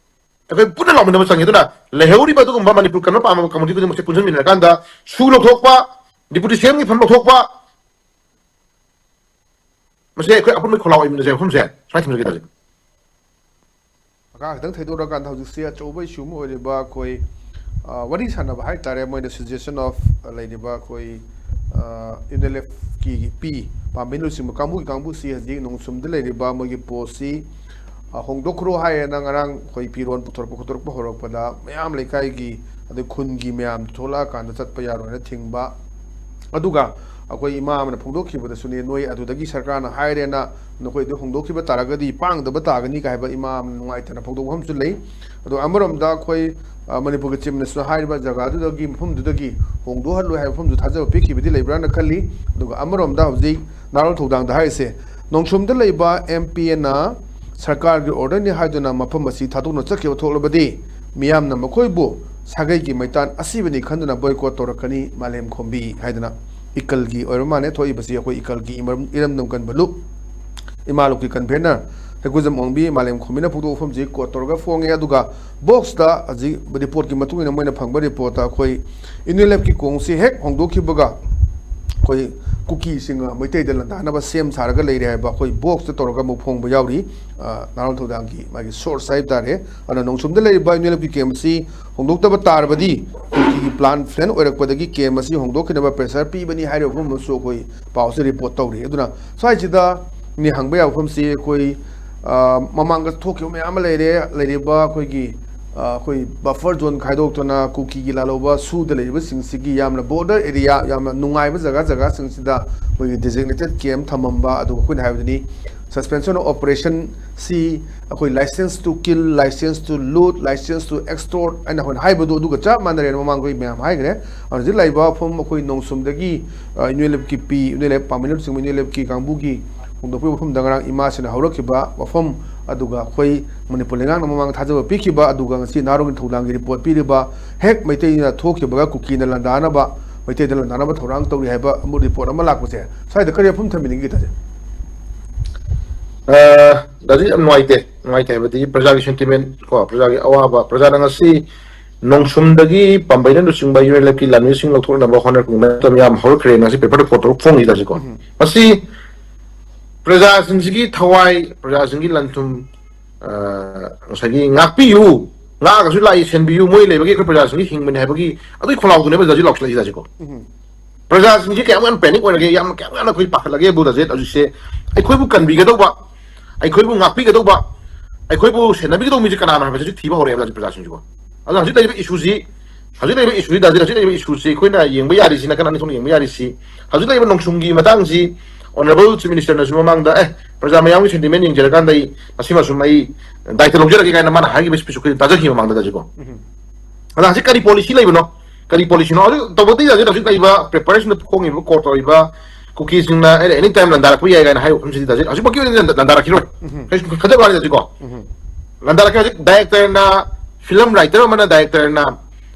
ꯑꯩꯈꯣꯏ ꯄꯨꯟꯅ ꯂꯥꯎꯃꯤꯟꯅꯕ ꯆꯪꯉꯤ꯫ ꯑꯗꯨꯅ ꯂꯩꯍꯧꯔꯤꯕ ꯑꯗꯨꯒꯨꯝꯕ ꯃꯅꯤꯄꯨꯔ ꯀꯟꯕ ꯄꯥꯝꯕ ꯀꯝꯃꯨꯅꯤꯇꯤ ꯈꯨꯗꯤꯡꯃꯛꯁꯦ ꯄꯨꯟꯁꯤꯟꯃꯤꯟꯅꯔꯀꯥꯟꯗ ꯁꯨ ꯂꯧꯊꯣꯛꯄ, ꯗꯤꯄꯨꯇꯤ ꯁꯤ ꯑꯦꯝꯒꯤ ꯐꯝ ꯂꯧꯊꯣꯛꯄ, ꯃꯁꯤ ꯑꯩꯈꯣꯏ ꯑꯄꯨꯟꯕ ꯈꯣꯜꯂꯥꯎ ꯑꯣꯏꯃꯤꯟꯅꯁꯦ ꯃꯐꯝꯁꯦ ꯁꯨꯃꯥꯏꯅ ꯊꯝꯖꯒꯦ ꯇꯧꯖꯩ꯫ ꯃꯈꯥ ꯈꯤꯇꯪ ꯊꯩꯗꯣꯔꯛꯀꯥꯟꯗ ꯍꯧꯖꯤꯛꯁꯤ ꯑꯆꯧꯕ ꯏꯁꯨ ꯑꯃ ꯑꯣꯏꯔꯤꯕ ꯑꯩꯈꯣꯏ, ꯑ, ꯋꯥꯔꯤ ꯁꯥꯟꯅꯕ ꯍꯥꯏ ꯇꯥꯔꯦ, ꯃꯣꯏꯅ suggestion of ꯂꯩꯔꯤꯕ ꯑꯩꯈꯣꯏ, ꯑ, ꯌꯨꯅꯤꯂꯦꯐꯀꯤ ꯄꯤ ꯄꯥꯝꯕꯩ ꯂꯨꯆꯤꯡꯕ ꯀꯥꯡꯕꯨꯒꯤ ꯀꯥꯡꯕꯨꯁꯤ ꯍꯧꯖꯤꯛ ꯅꯣꯡꯁꯨꯝꯗ ꯂꯩꯔꯤꯕ ꯃꯣꯏꯒꯤ ꯄꯣꯁꯁꯤ, ꯑ, ꯍꯣꯡꯗꯣꯛꯈ꯭ꯔꯣ ꯍꯥꯏꯌꯦꯅ ꯉꯔꯥꯡ ꯑꯩꯈꯣꯏ ꯐꯤꯔꯣꯜ ꯄꯨꯊꯣꯔꯛꯄ ꯈꯣꯠꯇꯣꯔꯛꯄ ꯍꯧꯔꯛꯄꯗ ꯃꯌꯥꯝ ꯂꯩꯀꯥꯏꯒꯤ ꯑꯗꯩ ꯈꯨꯟꯒꯤ ꯃꯌꯥꯝ ꯊꯣꯛꯂꯛꯑꯀꯥꯟꯗ ꯆꯠꯄ ꯌꯥꯔꯣꯏꯅ ꯊꯤꯡꯕ꯫ ꯑꯗꯨꯒ ꯑꯩꯈꯣꯏ ꯏꯃꯥ ꯑꯃꯅ ꯐꯣꯡꯗꯣꯛꯈꯤꯕꯗꯁꯨꯅꯦ, ꯅꯣꯏ ꯑꯗꯨꯗꯒꯤ ꯁꯔꯀꯥꯔꯅ ꯍꯥꯏꯔꯦꯅ ꯅꯈꯣꯏ ꯑꯗꯨ ꯍꯣꯡꯗꯣꯛꯈꯤꯕ ꯇꯥꯔꯒꯗꯤ ꯄꯥꯡꯗꯕ ꯇꯥꯒꯅꯤ ꯀꯥꯏ ꯍꯥꯏꯕ ꯏꯃꯥ ꯑꯃꯅ ꯅꯨꯡꯉꯥꯏꯇꯅ ꯐꯣꯡꯗꯣꯛꯄ ꯑꯃꯁꯨ ꯂꯩ꯫ ꯑꯗꯣ ꯑꯃꯔꯣꯝꯗ ꯑꯩꯈꯣꯏ, ꯑ, ꯃꯅꯤꯄꯨꯔꯒꯤ Chief Minister ꯍꯥꯏꯔꯤꯕ ꯖꯒꯥꯗꯨꯗꯒꯤ, ꯃꯐꯝꯗꯨꯗꯒꯤ ꯍꯣꯡꯗꯣꯛꯍꯜꯂꯣꯏ ꯍꯥꯏꯕ ꯃꯐꯝꯗꯨ ꯊꯥꯖꯕ ꯄꯤꯈꯤꯕꯗꯤ ꯂꯩꯕ꯭ꯔꯥꯅ ꯈꯜꯂꯤ꯫ ꯑꯗꯨꯒ ꯑꯃꯔꯣꯝꯗ ꯍꯧꯖꯤꯛ ꯅꯍꯥꯔꯣꯜ ꯊꯧꯗꯥꯡꯗ ꯍꯥꯏꯔꯤꯁꯦ, ꯅꯣꯡꯁꯨꯝꯗ ꯂꯩꯕ ꯑꯦꯝ ꯄꯤ ꯑꯦꯅ ꯁꯔꯀꯥꯔꯒꯤ order ꯅꯤ ꯍꯥꯏꯗꯨꯅ ꯃꯐꯝ ꯑꯁꯤ ꯊꯥꯗꯣꯛꯅ ꯆꯠꯈꯤꯕ ꯊꯣꯛꯂꯕꯗꯤ ꯃꯤꯌꯥꯝꯅ ꯃꯈꯣꯏꯕꯨ ꯁꯥꯒꯩꯒꯤ ꯃꯩꯇꯥꯟ ꯑꯁꯤꯕꯅꯤ ꯈꯟꯗꯨꯅ boycott ꯇꯧꯔꯛꯀꯅꯤ ꯃꯥꯂꯦꯝ ꯈꯣꯝꯕꯤ ꯍꯥꯏꯗꯅ ꯏꯀꯜꯒꯤ ꯑꯣꯏꯔꯕ ꯃꯥꯜꯂꯦ ꯊꯣꯛꯏꯕꯁꯤ꯫ ꯑꯩꯈꯣꯏ ꯏꯀꯜꯒꯤ ꯏꯃꯔꯝ-, ꯏꯔꯝꯗꯝ ꯀꯟꯕ ꯂꯨꯞ ꯏꯃꯥ ꯂꯨꯞꯀꯤ convener ꯍꯩꯀꯨꯖꯝ ꯑꯣꯡꯕꯤ, ꯃꯥꯂꯦꯝ ꯈꯨꯝꯕꯤꯅ ꯐꯣꯡꯗꯣꯛꯄ ꯋꯥꯐꯝꯁꯤ ꯀꯣꯠ ꯇꯧꯔꯒ ꯐꯣꯡꯉꯦ꯫ ꯑꯗꯨꯒ ꯕꯣꯛꯁꯇ ꯍꯧꯖꯤꯛ ꯔꯤꯄꯣꯔꯠꯀꯤ ꯃꯇꯨꯡ ꯏꯟꯅ ꯃꯣꯏꯅ ꯐꯪꯕ ꯔꯤꯄꯣꯔꯠꯇ ꯑꯩꯈꯣꯏ ꯌꯨꯅꯤꯌꯟ ꯂꯦꯞꯀꯤ ꯀꯣꯡꯁꯤ ꯍꯦꯛ ꯍꯣꯡꯗꯣꯛꯈꯤꯕꯒ ꯑꯩꯈꯣꯏ ꯀꯨꯀꯤꯁꯤꯡ ꯃꯩꯇꯩꯗ ꯂꯥꯟꯗꯥꯅꯕ ꯁꯦꯝ ꯁꯥꯔꯒ ꯂꯩꯔꯦ ꯍꯥꯏꯕ ꯑꯩꯈꯣꯏ ꯕꯣꯛꯁꯇ ꯇꯧꯔꯒ ꯑꯃꯨꯛ ꯐꯣꯡꯕ ꯌꯥꯎꯔꯤ꯫ ꯑ, ꯅꯥꯔꯣꯟ ꯊꯧꯗꯥꯡꯒꯤ ꯃꯥꯒꯤ ꯁꯣꯔꯁ ꯍꯥꯏꯕ ꯇꯥꯔꯦ꯫ ꯑꯗꯨꯅ ꯅꯣꯡꯁꯨꯝꯗ ꯂꯩꯔꯤꯕ ꯌꯨꯅꯤꯌꯟ ꯂꯦꯞꯀꯤ ꯀꯦꯝ ꯑꯁꯤ ꯍꯣꯡꯗꯣꯛꯇꯕ ꯇꯥꯔꯕꯗꯤ ꯀꯨꯀꯤꯒꯤ ꯄ꯭ꯂꯥꯟ ꯐꯦꯜ ꯑꯣꯏꯔꯛꯄꯗꯒꯤ ꯀꯦꯝ ꯑꯁꯤ ꯍꯣꯡꯗꯣꯛꯈꯤꯅꯕ ꯄ꯭ꯔꯦꯁꯔ ꯄꯤꯕꯅꯤ ꯍꯥꯏꯔꯤꯕ ꯋꯥꯐꯝ ꯑꯃꯁꯨ ꯑꯩꯈꯣꯏ ꯄꯥꯎꯁꯦ ꯔꯤꯄꯣꯔꯠ ꯇꯧꯔꯤ꯫ ꯑꯗꯨꯅ ꯁ꯭ꯋꯥꯏꯁꯤꯗ ꯃꯤ ꯍꯪꯕ ꯌꯥꯕ ꯋꯥꯐꯝꯁꯤ ꯑꯩꯈꯣꯏ, ꯑ, ꯃꯃꯥꯡꯗ ꯊꯣꯛꯈꯤꯕ ꯃꯌꯥꯝ ꯑꯃ ꯂꯩꯔꯦ꯫ ꯂꯩꯔꯤꯕ ꯑꯩꯈꯣꯏꯒꯤ, ꯑ, ꯑꯩꯈꯣꯏ ꯕꯐꯔ ꯖꯣꯟ ꯈꯥꯏꯗꯣꯛꯇꯨꯅ ꯀꯨꯀꯤꯒꯤ ꯂꯥꯜꯍꯧꯕ ꯁꯨꯗ ꯂꯩꯔꯤꯕꯁꯤꯡꯁꯤꯒꯤ ꯌꯥꯝꯅ ꯕꯣꯔꯗꯔ ꯑꯦꯔꯤꯌꯥ, ꯌꯥꯝꯅ ꯅꯨꯡꯉꯥꯏꯕ ꯖꯒꯥ ꯖꯒꯥꯁꯤꯡꯁꯤꯗ ꯑꯩꯈꯣꯏꯒꯤ ꯗꯤꯖꯤꯒꯅꯦꯇꯦꯠ ꯀꯦꯝ ꯊꯝꯃꯝꯕ, ꯑꯗꯨꯒ ꯑꯩꯈꯣꯏꯅ ꯍꯥꯏꯕꯗꯨꯅꯤ ꯁꯁꯄꯦꯟꯁꯟ ꯑꯣꯐ ꯑꯣꯄꯔꯦꯁꯟꯁꯤ ꯑꯩꯈꯣꯏ license to kill, license to loot, license to extort ꯍꯥꯏꯅ ꯑꯩꯈꯣꯏꯅ ꯍꯥꯏꯕꯗꯣ ꯑꯗꯨꯒ ꯆꯞ ꯃꯥꯟꯅꯔꯦꯅ ꯃꯃꯥꯡ ꯑꯩꯈꯣꯏ ꯃꯌꯥꯝ ꯍꯥꯏꯈ꯭ꯔꯦ꯫ ꯑꯗꯨꯅ ꯍꯧꯖꯤꯛ ꯂꯩꯔꯤꯕ ꯋꯥꯐꯝ ꯑꯩꯈꯣꯏ ꯅꯣꯡꯁꯨꯝꯗꯒꯤ, ꯑ, ꯌꯨꯅꯤꯌꯟ ꯂꯦꯞꯀꯤ ꯄꯤ, ꯌꯨꯅꯤꯌꯟ ꯂꯦꯞ ꯄꯥꯝꯕꯩꯅꯆꯤꯡꯕ ꯌꯨꯅꯤꯌꯟ ꯂꯦꯞꯀꯤ ꯀꯥꯡꯕꯨꯒꯤ ꯐꯣꯡꯗꯣꯛꯄꯒꯤ ꯋꯥꯐꯝꯗ ꯉꯔꯥꯡ ꯏꯃꯥꯁꯤꯅ ꯍꯧꯔꯛꯈꯤꯕ ꯋꯥꯐꯝ, ꯑꯗꯨꯒ ꯑꯩꯈꯣꯏ ꯃꯅꯤꯄꯨꯔ ꯂꯩꯉꯥꯛꯅ ꯃꯃꯥꯡꯗ ꯊꯥꯖꯕ ꯄꯤꯈꯤꯕ, ꯑꯗꯨꯒ ꯉꯁꯤ ꯅꯍꯥꯔꯣꯜꯒꯤ ꯊꯧꯗꯥꯡꯒꯤ ꯔꯤꯄꯣꯔꯠ ꯄꯤꯔꯤꯕ, ꯍꯦꯛ ꯃꯩꯇꯩꯅ ꯊꯣꯛꯈꯤꯕꯒ ꯀꯨꯀꯤꯅ ꯂꯥꯟꯗꯥꯅꯕ, ꯃꯩꯇꯩꯗ ꯂꯥꯟꯗꯥꯅꯕ ꯊꯧꯔꯥꯡ ꯇꯧꯔꯤ ꯍꯥꯏꯕ ꯑꯃ ꯔꯤꯄꯣꯔꯠ ꯑꯃ ꯂꯥꯛꯄꯁꯦ, ꯁ꯭ꯋꯥꯏꯗ ꯀꯔꯤ ꯋꯥꯐꯝ ꯊꯝꯕꯤꯅꯤꯡꯒꯦ, ꯇꯥꯖꯩ? ꯗꯥꯗꯤ, ꯌꯥꯝ ꯅꯨꯡꯉꯥꯏꯇꯦ꯫ ꯅꯨꯡꯉꯥꯏꯇꯦ ꯍꯥꯏꯕꯗꯤ ꯄ꯭ꯔꯖꯥꯒꯤ ꯁꯦꯟꯇꯤꯃꯦꯟ ꯀꯣ, ꯄ꯭ꯔꯖꯥꯒꯤ ꯑꯋꯥꯕ, ꯄ꯭ꯔꯖꯥꯅ ꯉꯁꯤ ꯅꯣꯡꯁꯨꯝꯗꯒꯤ ꯄꯥꯝꯕꯩꯅ ꯂꯨꯆꯤꯡꯕ ꯌꯨꯅꯤꯌꯟ ꯂꯦꯞꯀꯤ ꯂꯥꯟꯃꯤꯁꯤꯡ ꯂꯧꯊꯣꯛꯅꯕ ꯍꯣꯠꯅꯔꯛꯄ ꯃꯇꯝ ꯌꯥꯝ ꯍꯧꯔꯛꯈ꯭ꯔꯦ꯫ ꯉꯁꯤ ꯄꯦꯄꯔꯗ ꯀꯣꯠ ꯇꯧꯔ ꯐꯣꯡꯉꯤ ꯇꯥꯁꯤꯀꯣ꯫ ꯃꯁꯤ ꯄ꯭ꯔꯖꯥꯁꯤꯡꯁꯤꯒꯤ ꯊꯋꯥꯏ, ꯄ꯭ꯔꯖꯥꯁꯤꯡꯒꯤ ꯂꯟ ꯊꯨꯝ, ꯑ, ꯉꯁꯥꯏꯒꯤ ꯉꯥꯛꯄꯤꯌꯨ, ꯉꯥꯛꯑꯒꯁꯨ ꯂꯥꯛꯏ, ꯁꯦꯟꯕꯤꯌꯨ, ꯃꯣꯏ ꯂꯩꯕꯒꯤ ꯑꯩꯈꯣꯏ ꯄ꯭ꯔꯖꯥꯁꯤꯡꯒꯤ ꯍꯤꯡꯕꯅꯤ ꯍꯥꯏꯕꯒꯤ ꯑꯗꯨꯒꯤ ꯈꯣꯜꯂꯥꯎꯗꯨꯅꯦꯕ ꯍꯧꯖꯤꯛ ꯂꯥꯎꯁꯤꯜꯂꯛꯏ ꯇꯥꯁꯤꯀꯣ꯫ ꯄ꯭ꯔꯖꯥꯁꯤꯡꯁꯤ ꯀꯌꯥꯝ ꯌꯥꯝꯅ ꯄꯦꯅꯤꯛ ꯑꯣꯏꯔꯒꯦ, ꯌꯥꯝ ꯀꯌꯥꯝ ꯌꯥꯝꯅ ꯑꯩꯈꯣꯏ ꯄꯥꯈꯠꯂꯒꯦ ꯕꯨ ꯇꯥꯖꯦꯠ ꯍꯧꯖꯤꯛꯁꯦ꯫ ꯑꯩꯈꯣꯏꯕꯨ ꯀꯟꯕꯤꯒꯗꯧꯕ, ꯑꯩꯈꯣꯏꯕꯨ ꯉꯥꯛꯄꯤꯒꯗꯧꯕ, ꯑꯩꯈꯣꯏꯕꯨ ꯁꯦꯟꯅꯕꯤꯒꯗꯧꯕ ꯃꯤꯁꯦ ꯀꯅꯥꯅꯣ ꯍꯥꯏꯕꯁꯦ ꯍꯧꯖꯤꯛ ꯊꯤꯕ ꯍꯧꯔꯛꯑꯦꯕ ꯍꯧꯖꯤꯛ ꯄ꯭ꯔꯖꯥꯁꯤꯡꯁꯤꯀꯣ꯫ ꯑꯗꯨꯅ ꯍꯧꯖꯤꯛ ꯂꯩꯔꯤꯕ ꯏꯁꯨꯁꯤ, ꯍꯧꯖꯤꯛ ꯂꯩꯔꯤꯕ ꯏꯁꯨꯁꯤ ꯇꯥꯖꯦꯠ, ꯍꯧꯖꯤꯛ ꯂꯩꯔꯤꯕ ꯏꯁꯨꯁꯤ ꯑꯩꯈꯣꯏꯅ ꯌꯦꯡꯕ ꯌꯥꯔꯤꯁꯤ, ꯅꯥꯀꯟ ꯑꯅꯤ ꯊꯣꯛꯅ ꯌꯦꯡꯕ ꯌꯥꯔꯤꯁꯤ, ꯍꯧꯖꯤꯛ ꯂꯩꯔꯤꯕ ꯅꯣꯡꯁꯨꯝꯒꯤ ꯃꯇꯥꯡꯁꯤ ꯑꯣꯅꯔꯦꯕꯜ ꯆꯤꯐ ꯃꯤꯅꯤꯁꯇꯔꯅꯁꯨ ꯃꯃꯥꯡꯗ, ꯑꯦ, ꯄ꯭ꯔꯖꯥ ꯃꯌꯥꯝꯒꯤ ꯁꯦꯟꯇꯤꯃꯦꯟ ꯌꯦꯡꯖꯔꯀꯥꯟꯗ ꯑꯩ ꯃꯁꯤꯃ ꯁꯨꯝ ꯑꯩ ꯗꯥꯏꯇ ꯂꯧꯖꯔꯒꯦ ꯀꯥꯏꯅ ꯃꯥꯅ ꯍꯥꯏꯈꯤꯕ ꯁ꯭ꯄꯤꯆꯁꯨ ꯑꯩꯈꯣꯏ ꯇꯥꯖꯈꯤꯕ ꯃꯃꯥꯡꯗ ꯇꯥꯖꯦꯠꯀꯣ꯫ ꯑꯗ ꯍꯧꯖꯤꯛ ꯀꯔꯤ ꯄꯣꯂꯤꯁꯤ ꯂꯩꯕꯅꯣ? ꯀꯔꯤ ꯄꯣꯂꯤꯁꯤꯅꯣ? ꯍꯧꯖꯤꯛ ꯇꯧꯕꯗꯤ ꯌꯥꯗꯦ꯫ ꯍꯧꯖꯤꯛ ꯂꯩꯔꯤꯕ ꯄꯦꯄꯔꯁꯤꯡꯗ ꯐꯣꯡꯉꯤꯕ, ꯀꯣꯔꯠ ꯇꯧꯔꯤꯕ ꯀꯨꯀꯤꯁꯤꯡꯅ ꯑꯦꯅꯤ ꯇꯥꯏꯝ ꯂꯥꯟꯗꯥꯔꯛꯄ ꯌꯥꯏ ꯀꯥꯏꯅ ꯍꯥꯏꯕ ꯋꯥꯐꯝꯁꯤꯗꯤ ꯇꯥꯖꯦꯠ ꯍꯧꯖꯤꯛꯃꯛꯀꯤ ꯑꯣꯏꯅꯗꯤ ꯂꯥꯟꯗꯥꯔꯛꯈꯤꯔꯣꯏ꯫ ꯀꯩꯁꯨ ꯈꯟꯖꯕ ꯋꯥꯅꯤ ꯍꯧꯖꯤꯛꯀꯣ꯫ ꯂꯥꯟꯗꯥꯔꯛꯀꯦ ꯍꯧꯖꯤꯛ ꯗꯥꯏꯔꯦꯛꯇꯔꯅ, ꯐꯤꯂꯝ ꯔꯥꯏꯇꯔ ꯑꯃꯅ ꯗꯥꯏꯔꯦꯛꯇꯔꯅ,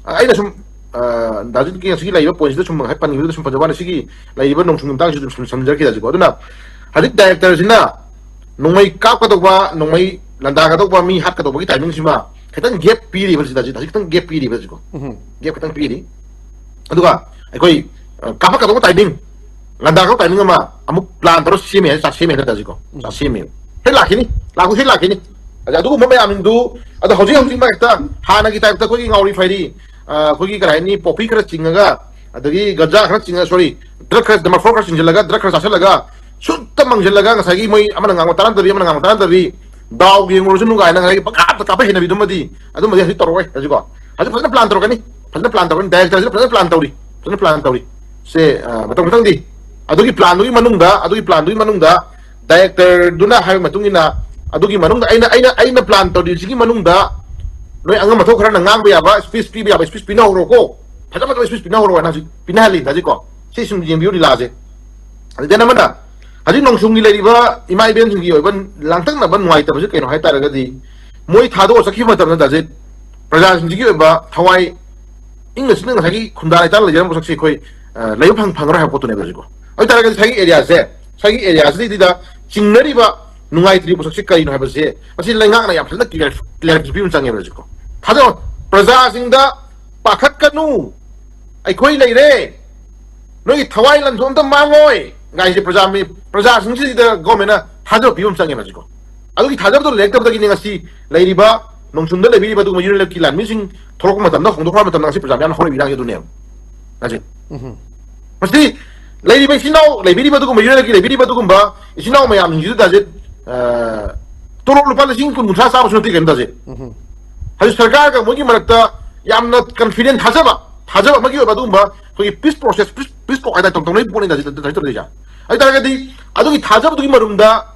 ꯑ, ꯑꯩꯅ ꯁꯨꯝ, ꯑ, ꯗꯥꯖꯤꯠꯀꯤ ꯉꯁꯤꯒꯤ ꯂꯩꯔꯤꯕ ꯄꯣꯏꯟꯁꯤꯗ ꯁꯨꯝ ꯍꯥꯏ ꯄꯟꯈꯤꯕꯗ ꯁꯨꯝ ꯐꯖꯕ ꯋꯥꯅꯤ꯫ ꯁꯤꯒꯤ ꯂꯩꯔꯤꯕ ꯅꯣꯡꯁꯨꯝꯒꯤ ꯃꯇꯥꯡꯁꯤꯗ ꯁꯨꯝ ꯁꯝꯖꯔꯛꯈꯤ ꯇꯥꯖꯦꯠꯀꯣ꯫ ꯑꯗꯨꯅ ꯍꯧꯖꯤꯛ ꯗꯥꯏꯔꯦꯛꯇꯔꯁꯤꯅ ꯅꯣꯡꯃꯩ ꯀꯥꯞꯀꯗꯧꯕ, ꯅꯣꯡꯃꯩ ꯂꯥꯟꯗꯥꯒꯗꯧꯕ, ꯃꯤ ꯍꯥꯠꯀꯗꯧꯕꯒꯤ timing ꯁꯤꯃ ꯈꯤꯇꯪ gap ꯄꯤꯔꯤꯕ ꯁꯤꯗ, ꯍꯧꯖꯤꯛ ꯈꯤꯇꯪ gap ꯄꯤꯔꯤꯕ ꯍꯧꯖꯤꯛꯀꯣ꯫ ꯎꯝ꯫ Gap ꯈꯤꯇꯪ ꯄꯤꯔꯤ꯫ ꯑꯗꯨꯒ ꯑꯩꯈꯣꯏ, ꯑ, ꯀꯥꯞꯄꯛꯀꯗꯧꯕ timing, ꯂꯥꯟꯗꯥꯒꯗꯧꯕ timing ꯑꯃ ꯑꯃꯨꯛ plan ꯇꯧꯔ ꯁꯦꯝꯃꯦ ꯍꯥꯏ, ꯆꯥꯛ ꯁꯦꯝꯃꯦ ꯍꯥꯏꯅ ꯇꯥꯁꯤꯀꯣ꯫ ꯆꯥꯛ ꯁꯦꯝꯃꯦ꯫ ꯍꯦꯛ ꯂꯥꯛꯈꯤꯅꯤ, ꯂꯥꯛꯄꯁꯨ ꯍꯦꯛ ꯂꯥꯛꯈꯤꯅꯤ꯫ ꯑꯗ ꯑꯗꯨꯒꯨꯝꯕ ꯃꯌꯥꯝꯗꯨ, ꯑꯗꯣ ꯍꯧꯖꯤꯛ ꯍꯧꯖꯤꯛ ꯃꯔꯛꯇ ꯍꯥꯟꯅꯒꯤ type ꯇ ꯑꯩꯈꯣꯏꯒꯤ ꯉꯥꯎꯔꯤ ꯐꯩꯔꯤ, ꯑ, ꯑꯩꯈꯣꯏꯒꯤ ꯀꯔꯤ ꯍꯥꯏꯅꯤ, poppy ꯈꯔ ꯆꯤꯡꯉꯒ, ꯑꯗꯒꯤ ꯒꯟꯖꯥ ꯈꯔ ꯆꯤꯡꯉꯒ, sorry, drug ꯈꯔ, ꯗꯃꯥꯐꯣꯔ ꯈꯔ ꯆꯤꯡꯁꯤꯜꯂꯒ, drug ꯈꯔ ꯆꯥꯁꯤꯜꯂꯒ, ꯁꯨꯠꯇ ꯃꯪꯁꯤꯜꯂꯒ, ꯉꯁꯥꯏꯒꯤ ꯃꯣꯏ ꯑꯃꯅ ꯉꯥꯡꯕ ꯇꯥꯔꯝꯗꯕꯤ, ꯑꯃꯅ ꯉꯥꯡꯕ ꯇꯥꯔꯝꯗꯕꯤ, ꯗꯥꯎ ꯌꯦꯡꯉꯨꯔꯁꯨ ꯅꯨꯡꯉꯥꯏꯅ ꯉꯁꯥꯏꯒꯤ ꯄꯪꯀꯥꯞꯇ ꯀꯥꯞꯄ ꯍꯩꯅꯕꯤꯗꯨꯃꯗꯤ, ꯑꯗꯨꯃꯗꯤ ꯍꯧꯖꯤꯛ ꯇꯧꯔꯛꯑꯣꯏ ꯍꯧꯖꯤꯛꯀꯣ꯫ ꯍꯧꯖꯤꯛ ꯐꯖꯅ plan ꯇꯧꯔꯛꯀꯅꯤ, ꯐꯖꯅ plan ꯇꯧꯔꯛꯀꯅꯤ, director ꯁꯤꯅ ꯐꯖꯅ plan ꯇꯧꯔꯤ, ꯐꯖꯅ plan ꯇꯧꯔꯤ꯫ ꯁꯦ, ꯑ, ꯃꯇꯧ ꯃꯊꯪꯗꯤ ꯑꯗꯨꯒꯤ plan ꯗꯨꯒꯤ ꯃꯅꯨꯡꯗ, ꯑꯗꯨꯒꯤ plan ꯗꯨꯒꯤ ꯃꯅꯨꯡꯗ director ꯗꯨꯅ ꯍꯥꯏꯕ ꯃꯇꯨꯡ ꯏꯟꯅ, ꯑꯗꯨꯒꯤ ꯃꯅꯨꯡꯗ ꯑꯩꯅ, ꯑꯩꯅ, ꯑꯩꯅ plan ꯇꯧꯔꯤꯁꯤꯒꯤ ꯃꯅꯨꯡꯗ ꯅꯣꯏ ꯑꯉꯝ ꯑꯊꯧ ꯈꯔꯅ ꯉꯥꯡꯕ ꯌꯥꯕ speech ꯄꯤꯕ ꯌꯥꯕ speech ꯄꯤꯅꯍꯧꯔꯣꯀꯣ, ꯐꯖ ꯐꯖꯕ speech ꯄꯤꯅꯍꯧꯔꯣ ꯍꯥꯏꯅ ꯍꯧꯖꯤꯛ ꯄꯤꯅꯍꯜꯂꯤ ꯍꯧꯖꯤꯛꯀꯣ꯫ ꯁꯤ ꯁꯨꯝ ꯌꯦꯡꯕꯤꯌꯨ ꯂꯤꯂꯥꯁꯦ꯫ ꯑꯗꯨꯗꯩ ꯑꯃꯅ ꯍꯧꯖꯤꯛ ꯅꯣꯡꯁꯨꯡꯒꯤ ꯂꯩꯔꯤꯕ ꯏꯃꯥ ꯏꯕꯦꯟꯁꯤꯡꯒꯤ ꯑꯣꯏꯕ ꯂꯥꯡꯇꯛꯅꯕ ꯅꯨꯡꯉꯥꯏꯇꯕꯁꯦ ꯀꯩꯅꯣ ꯍꯥꯏꯇꯥꯔꯒꯗꯤ, ꯃꯣꯏ ꯊꯥꯗꯣꯛꯑ ꯆꯠꯈꯤꯕ ꯃꯇꯝꯗ ꯇꯥꯖꯤꯠ, ꯄ꯭ꯔꯖꯥꯁꯤꯡꯁꯤꯒꯤ ꯑꯣꯏꯕ ꯊꯋꯥꯏ ꯏꯪꯅ ꯆꯤꯛꯅ ꯉꯁꯥꯏꯒꯤ ꯈꯨꯟꯗꯥ ꯂꯩꯇꯥꯅ ꯂꯩꯖꯔꯝꯕ ꯄꯣꯠꯁꯛꯁꯦ ꯑꯩꯈꯣꯏ, ꯑ, ꯂꯩꯕ ꯐꯪ-, ꯐꯪꯉꯔꯣꯏ ꯍꯥꯏꯕ ꯄꯣꯠꯇꯨꯅꯦꯕ ꯍꯧꯖꯤꯛꯀꯣ꯫ ꯑꯗꯨ ꯑꯣꯏꯇꯥꯔꯒꯗꯤ ꯉꯁꯥꯏꯒꯤ area ꯁꯦ, ꯉꯁꯥꯏꯒꯤ area ꯁꯤꯗꯩꯗ ꯆꯤꯡꯅꯔꯤꯕ ꯅꯨꯡꯉꯥꯏꯇ꯭ꯔꯤꯕ ꯄꯣꯠꯁꯛꯁꯦ ꯀꯔꯤꯅꯣ ꯍꯥꯏꯕꯁꯦ ꯃꯁꯤ ꯂꯩꯉꯥꯛꯅ ꯌꯥꯝ ꯐꯖꯅ clear-, clarity ꯄꯤꯕ ꯑꯃ ꯆꯪꯉꯦꯕ ꯍꯧꯖꯤꯛꯀꯣ꯫ ꯊꯥꯖꯕ ꯄ꯭ꯔꯖꯥꯁꯤꯡꯗ ꯄꯥꯈꯠꯀꯅꯨ, ꯑꯩꯈꯣꯏ ꯂꯩꯔꯦ, ꯅꯣꯏꯒꯤ ꯊꯋꯥꯏ ꯂꯟꯁꯨ ꯑꯝꯇ ꯃꯥꯡꯉꯣꯏ ꯒꯥꯏꯁꯦ ꯄ꯭ꯔꯖꯥ ꯃꯤ-, ꯄ꯭ꯔꯖꯥꯁꯤꯡꯁꯤꯗ government ꯅ ꯊꯥꯖꯕ ꯄꯤꯕ ꯑꯃ ꯆꯪꯉꯦꯕ ꯍꯧꯖꯤꯛꯀꯣ꯫ ꯑꯗꯨꯒꯤ ꯊꯥꯖꯕꯗꯣ ꯂꯩꯔꯛꯇꯕꯗꯒꯤꯅꯤ ꯉꯁꯤ ꯂꯩꯔꯤꯕ ꯅꯣꯡꯆꯨꯝꯗ ꯂꯩꯕꯤꯔꯤꯕ ꯑꯗꯨꯒꯨꯝꯕ ꯌꯨꯅꯤꯌꯟ ꯂꯦꯞꯀꯤ ꯂꯥꯟꯃꯤꯁꯤꯡ ꯊꯣꯛꯂꯛꯄ ꯃꯇꯝꯗ, ꯍꯣꯡꯗꯣꯛꯈ꯭ꯔꯕ ꯃꯇꯝꯗ ꯉꯁꯤ ꯄ꯭ꯔꯖꯥ ꯃꯌꯥꯝꯅ ꯍꯧꯔꯛꯏꯕ ꯏꯔꯥꯡꯁꯦ ꯑꯗꯨꯅꯦꯕ꯫ ꯉꯁꯤ ꯃꯁꯤ ꯂꯩꯔꯤꯕ ꯏꯆꯤꯟ ꯏꯅꯥꯎ ꯂꯩꯕꯤꯔꯤꯕ ꯑꯗꯨꯒꯨꯝꯕ ꯌꯨꯅꯤꯌꯟ ꯂꯦꯞꯀꯤ ꯂꯩꯕꯤꯔꯤꯕ ꯑꯗꯨꯒꯨꯝꯕ ꯏꯆꯤꯟ ꯏꯅꯥꯎ ꯃꯌꯥꯝꯁꯤꯡꯁꯤꯗ ꯇꯥꯖꯤꯠ, ꯑ, ꯇꯣꯂꯣꯞ ꯂꯨꯄꯥ ꯂꯤꯁꯤꯡ ꯀꯨꯟ ꯀꯨꯟꯊ꯭ꯔꯥ ꯆꯥꯕꯁꯨ ꯅꯠꯇꯦ ꯀꯩꯅꯣ ꯇꯥꯖꯤꯠ꯫ ꯍꯧꯖꯤꯛ ꯁꯔꯀꯥꯔꯒ ꯃꯣꯏꯒꯤ ꯃꯔꯛꯇ ꯌꯥꯝꯅ confident, ꯊꯥꯖꯕ, ꯊꯥꯖꯕ ꯑꯃꯒꯤ ꯑꯣꯏꯕ ꯑꯗꯨꯒꯨꯝꯕ ꯑꯩꯈꯣꯏꯒꯤ peace process, peace, peace talk ꯍꯥꯏꯇꯥꯔꯦ, ꯇꯧ-, ꯇꯧꯅꯔꯤꯕ ꯄꯣꯠꯅꯤ ꯇꯥꯖꯤꯠ, ꯇꯥꯖꯤꯠ ꯇꯧꯔꯤꯁꯦ꯫ ꯑꯗꯨ ꯑꯣꯏꯇꯥꯔꯒꯗꯤ ꯑꯗꯨꯒꯤ ꯊꯥꯖꯕꯗꯨꯒꯤ ꯃꯔꯨꯝꯗ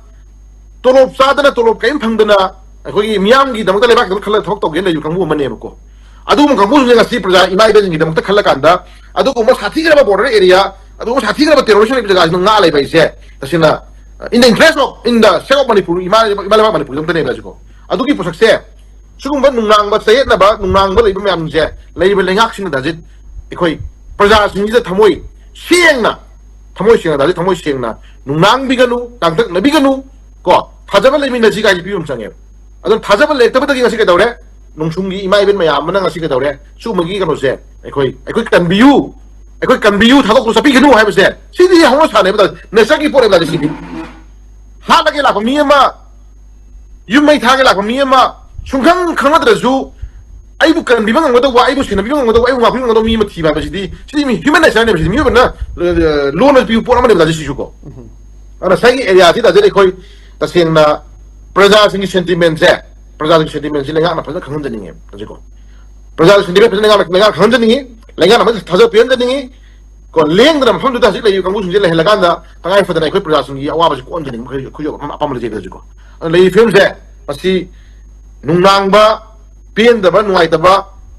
ꯇꯣꯂꯣꯞ ꯆꯥꯗꯅ, ꯇꯣꯂꯣꯞ ꯀꯔꯤꯝ ꯐꯪꯗꯅ, ꯑꯩꯈꯣꯏꯒꯤ ꯃꯤꯌꯥꯝꯒꯤꯗꯃꯛꯇ ꯂꯩꯕꯥꯛꯀꯤꯗꯃꯛ ꯈꯜꯂꯒ ꯊꯕꯛ ꯇꯧꯒꯦꯅ ꯂꯩꯕ ꯀꯥꯡꯕꯨ ꯑꯃꯅꯦꯕꯀꯣ꯫ ꯑꯗꯨꯒꯨꯝꯕ ꯀꯥꯡꯕꯨꯁꯤꯡꯁꯦ ꯉꯁꯤ ꯄ꯭ꯔꯖꯥ ꯏꯃꯥ ꯏꯕꯦꯟꯁꯤꯡꯒꯤꯗꯃꯛꯇ ꯈꯜꯂꯀꯥꯟꯗ ꯑꯗꯨꯒꯨꯝꯕ ꯁꯥꯊꯤꯈ꯭ꯔꯕ border area, ꯑꯗꯨꯒꯨꯝꯕ ꯁꯥꯊꯤꯈ꯭ꯔꯕ terrorist ꯂꯩꯕ ꯖꯒꯥꯁꯤꯅ ꯉꯥ ꯂꯩꯕ ꯍꯥꯏꯁꯦ ꯇꯁꯦꯡꯅ, uh, in the interest of, in the sake of Manipur, ꯏꯃꯥ, ꯏꯃꯥ ꯂꯩꯕꯥꯛ ꯃꯅꯤꯄꯨꯔꯒꯤꯗꯃꯛꯇꯅꯦꯕ ꯍꯧꯖꯤꯛꯀꯣ꯫ ꯑꯗꯨꯒꯤ ꯄꯣꯠꯁꯛꯁꯦ ꯁꯤꯒꯨꯝꯕ ꯅꯨꯡꯅꯥꯡꯕ ꯆꯌꯦꯠꯅꯕ, ꯅꯨꯡꯅꯥꯡꯕ ꯂꯩꯕ ꯃꯌꯥꯝꯁꯦ ꯂꯩꯔꯤꯕ ꯂꯩꯉꯥꯛꯁꯤꯡꯅ ꯇꯥꯖꯤꯠ ꯑꯩꯈꯣꯏ ꯄ꯭ꯔꯖꯥꯁꯤꯡꯁꯤꯗ ꯊꯃꯣꯏ ꯁꯦꯡꯅ, ꯊꯃꯣꯏ ꯁꯦꯡꯅ ꯇꯥꯖꯤꯠ, ꯊꯃꯣꯏ ꯁꯦꯡꯅ ꯅꯨꯡꯅꯥꯡꯕꯤꯒꯅꯨ, ꯇꯥꯡꯇꯛꯅꯕꯤꯒꯅꯨ, ꯀꯣ, ꯊꯥꯖꯕ ꯂꯩꯃꯤꯟꯅꯁꯤ ꯀꯥꯏꯁꯦ ꯄꯤꯕ ꯑꯃ ꯆꯪꯉꯦꯕ꯫ ꯑꯗꯨꯅ ꯊꯥꯖꯕ ꯂꯩꯔꯛꯇꯕꯗꯒꯤ ꯉꯁꯤ ꯀꯩꯗꯧꯔꯦ? ꯅꯣꯡꯁꯨꯝꯒꯤ ꯏꯃꯥ ꯏꯕꯦꯟ ꯃꯌꯥꯝ ꯑꯃꯅ ꯉꯁꯤ ꯀꯩꯗꯧꯔꯦ? ꯁꯤꯒꯨꯝꯕꯒꯤ ꯀꯩꯅꯣꯁꯦ ꯑꯩꯈꯣꯏ, ꯑꯩꯈꯣꯏ ꯀꯟꯕꯤꯌꯨ, ꯑꯩꯈꯣꯏ ꯀꯟꯕꯤꯌꯨ, ꯊꯥꯗꯣꯛꯇꯨꯅ ꯆꯠꯄꯤꯒꯅꯨ ꯍꯥꯏꯕꯁꯦ ꯁꯤꯗꯤ ꯍꯧꯅ ꯁꯥꯟꯅꯩꯕ, ꯅꯦꯆꯔꯒꯤ ꯄꯣꯠꯅꯦꯕ ꯁꯤꯗꯤ꯫ ꯍꯥꯠꯂꯒꯦ ꯂꯥꯛꯄ ꯃꯤ ꯑꯃ, ꯌꯨꯝ ꯃꯩ ꯊꯥꯒꯦ ꯂꯥꯛꯄ ꯃꯤ ꯑꯃ, ꯁꯨꯡꯈꯪ ꯈꯪꯅꯗ꯭ꯔꯁꯨ ꯑꯩꯕꯨ ꯀꯟꯕꯤꯕ ꯉꯝꯒꯗꯧꯕ, ꯑꯩꯕꯨ ꯁꯦꯟꯅꯕꯤꯕ ꯉꯝꯒꯗꯧꯕ, ꯑꯩꯕꯨ ꯉꯥꯛꯄꯤꯕ ꯉꯝꯒꯗꯧꯕ ꯃꯤ ꯑꯃ ꯊꯤꯕ ꯍꯥꯏꯕꯁꯤꯗꯤ, ꯁꯤꯗꯤ ꯃꯤ human nature ꯅꯦꯕ, ꯁꯤꯗꯤ ꯃꯤꯑꯣꯏꯕꯅ, ꯑ, ꯂꯣꯟꯅ ꯄꯤꯕ ꯄꯣꯠ ꯑꯃꯅꯦꯕ ꯁꯤꯁꯨ ꯀꯣ꯫ ꯑꯗꯨꯅ ꯉꯁꯥꯏꯒꯤ area ꯁꯤꯗ ꯍꯧꯖꯤꯛ ꯑꯩꯈꯣꯏ ꯇꯁꯦꯡꯅ ꯄ꯭ꯔꯖꯥꯁꯤꯡꯒꯤ sentiment ꯁꯦ, ꯄ꯭ꯔꯖꯥꯁꯤꯡꯒꯤ sentiment ꯁꯤ ꯂꯩꯉꯥꯛꯅ ꯐꯖꯅ ꯈꯪꯍꯟꯖꯅꯤꯡꯉꯦꯕ ꯍꯧꯖꯤꯛꯀꯣ꯫ ꯄ꯭ꯔꯖꯥꯁꯤꯡꯒꯤ sentiment ꯐꯖꯅ ꯂꯩꯉꯥꯛꯅ, ꯂꯩꯉꯥꯛꯅ ꯈꯪꯍꯟꯖꯅꯤꯡꯉꯤ, ꯂꯩꯉꯥꯛꯅ ꯐꯖꯅ ꯊꯥꯖꯕ ꯄꯤꯍꯟꯖꯅꯤꯡꯉꯤ꯫ ꯀꯣ, ꯂꯦꯡꯗꯅ ꯃꯐꯝꯗꯨꯗ ꯍꯧꯖꯤꯛ ꯂꯩꯔꯤꯕ ꯀꯥꯡꯕꯨꯁꯤꯡꯁꯦ ꯂꯩꯍꯜꯂꯀꯥꯟꯗ ꯇꯉꯥꯏ ꯐꯗꯅ ꯑꯩꯈꯣꯏ ꯄ꯭ꯔꯖꯥꯁꯤꯡꯒꯤ ꯑꯋꯥꯕꯁꯤ ꯀꯣꯛꯍꯟꯖꯅꯤꯡꯕ ꯑꯩꯈꯣꯏ, ꯑꯩꯈꯣꯏꯒꯤ ꯋꯥꯈꯜ ꯑꯄꯥꯝꯕ ꯂꯩꯖꯩꯕ ꯍꯧꯖꯤꯛꯀꯣ꯫ ꯑꯗꯨꯅ ꯂꯩꯔꯤꯕ ꯐꯤꯕꯝꯁꯦ ꯃꯁꯤ ꯅꯨꯡꯅꯥꯡꯕ, ꯄꯦꯟꯗꯕ, ꯅꯨꯡꯉꯥꯏꯇꯕ,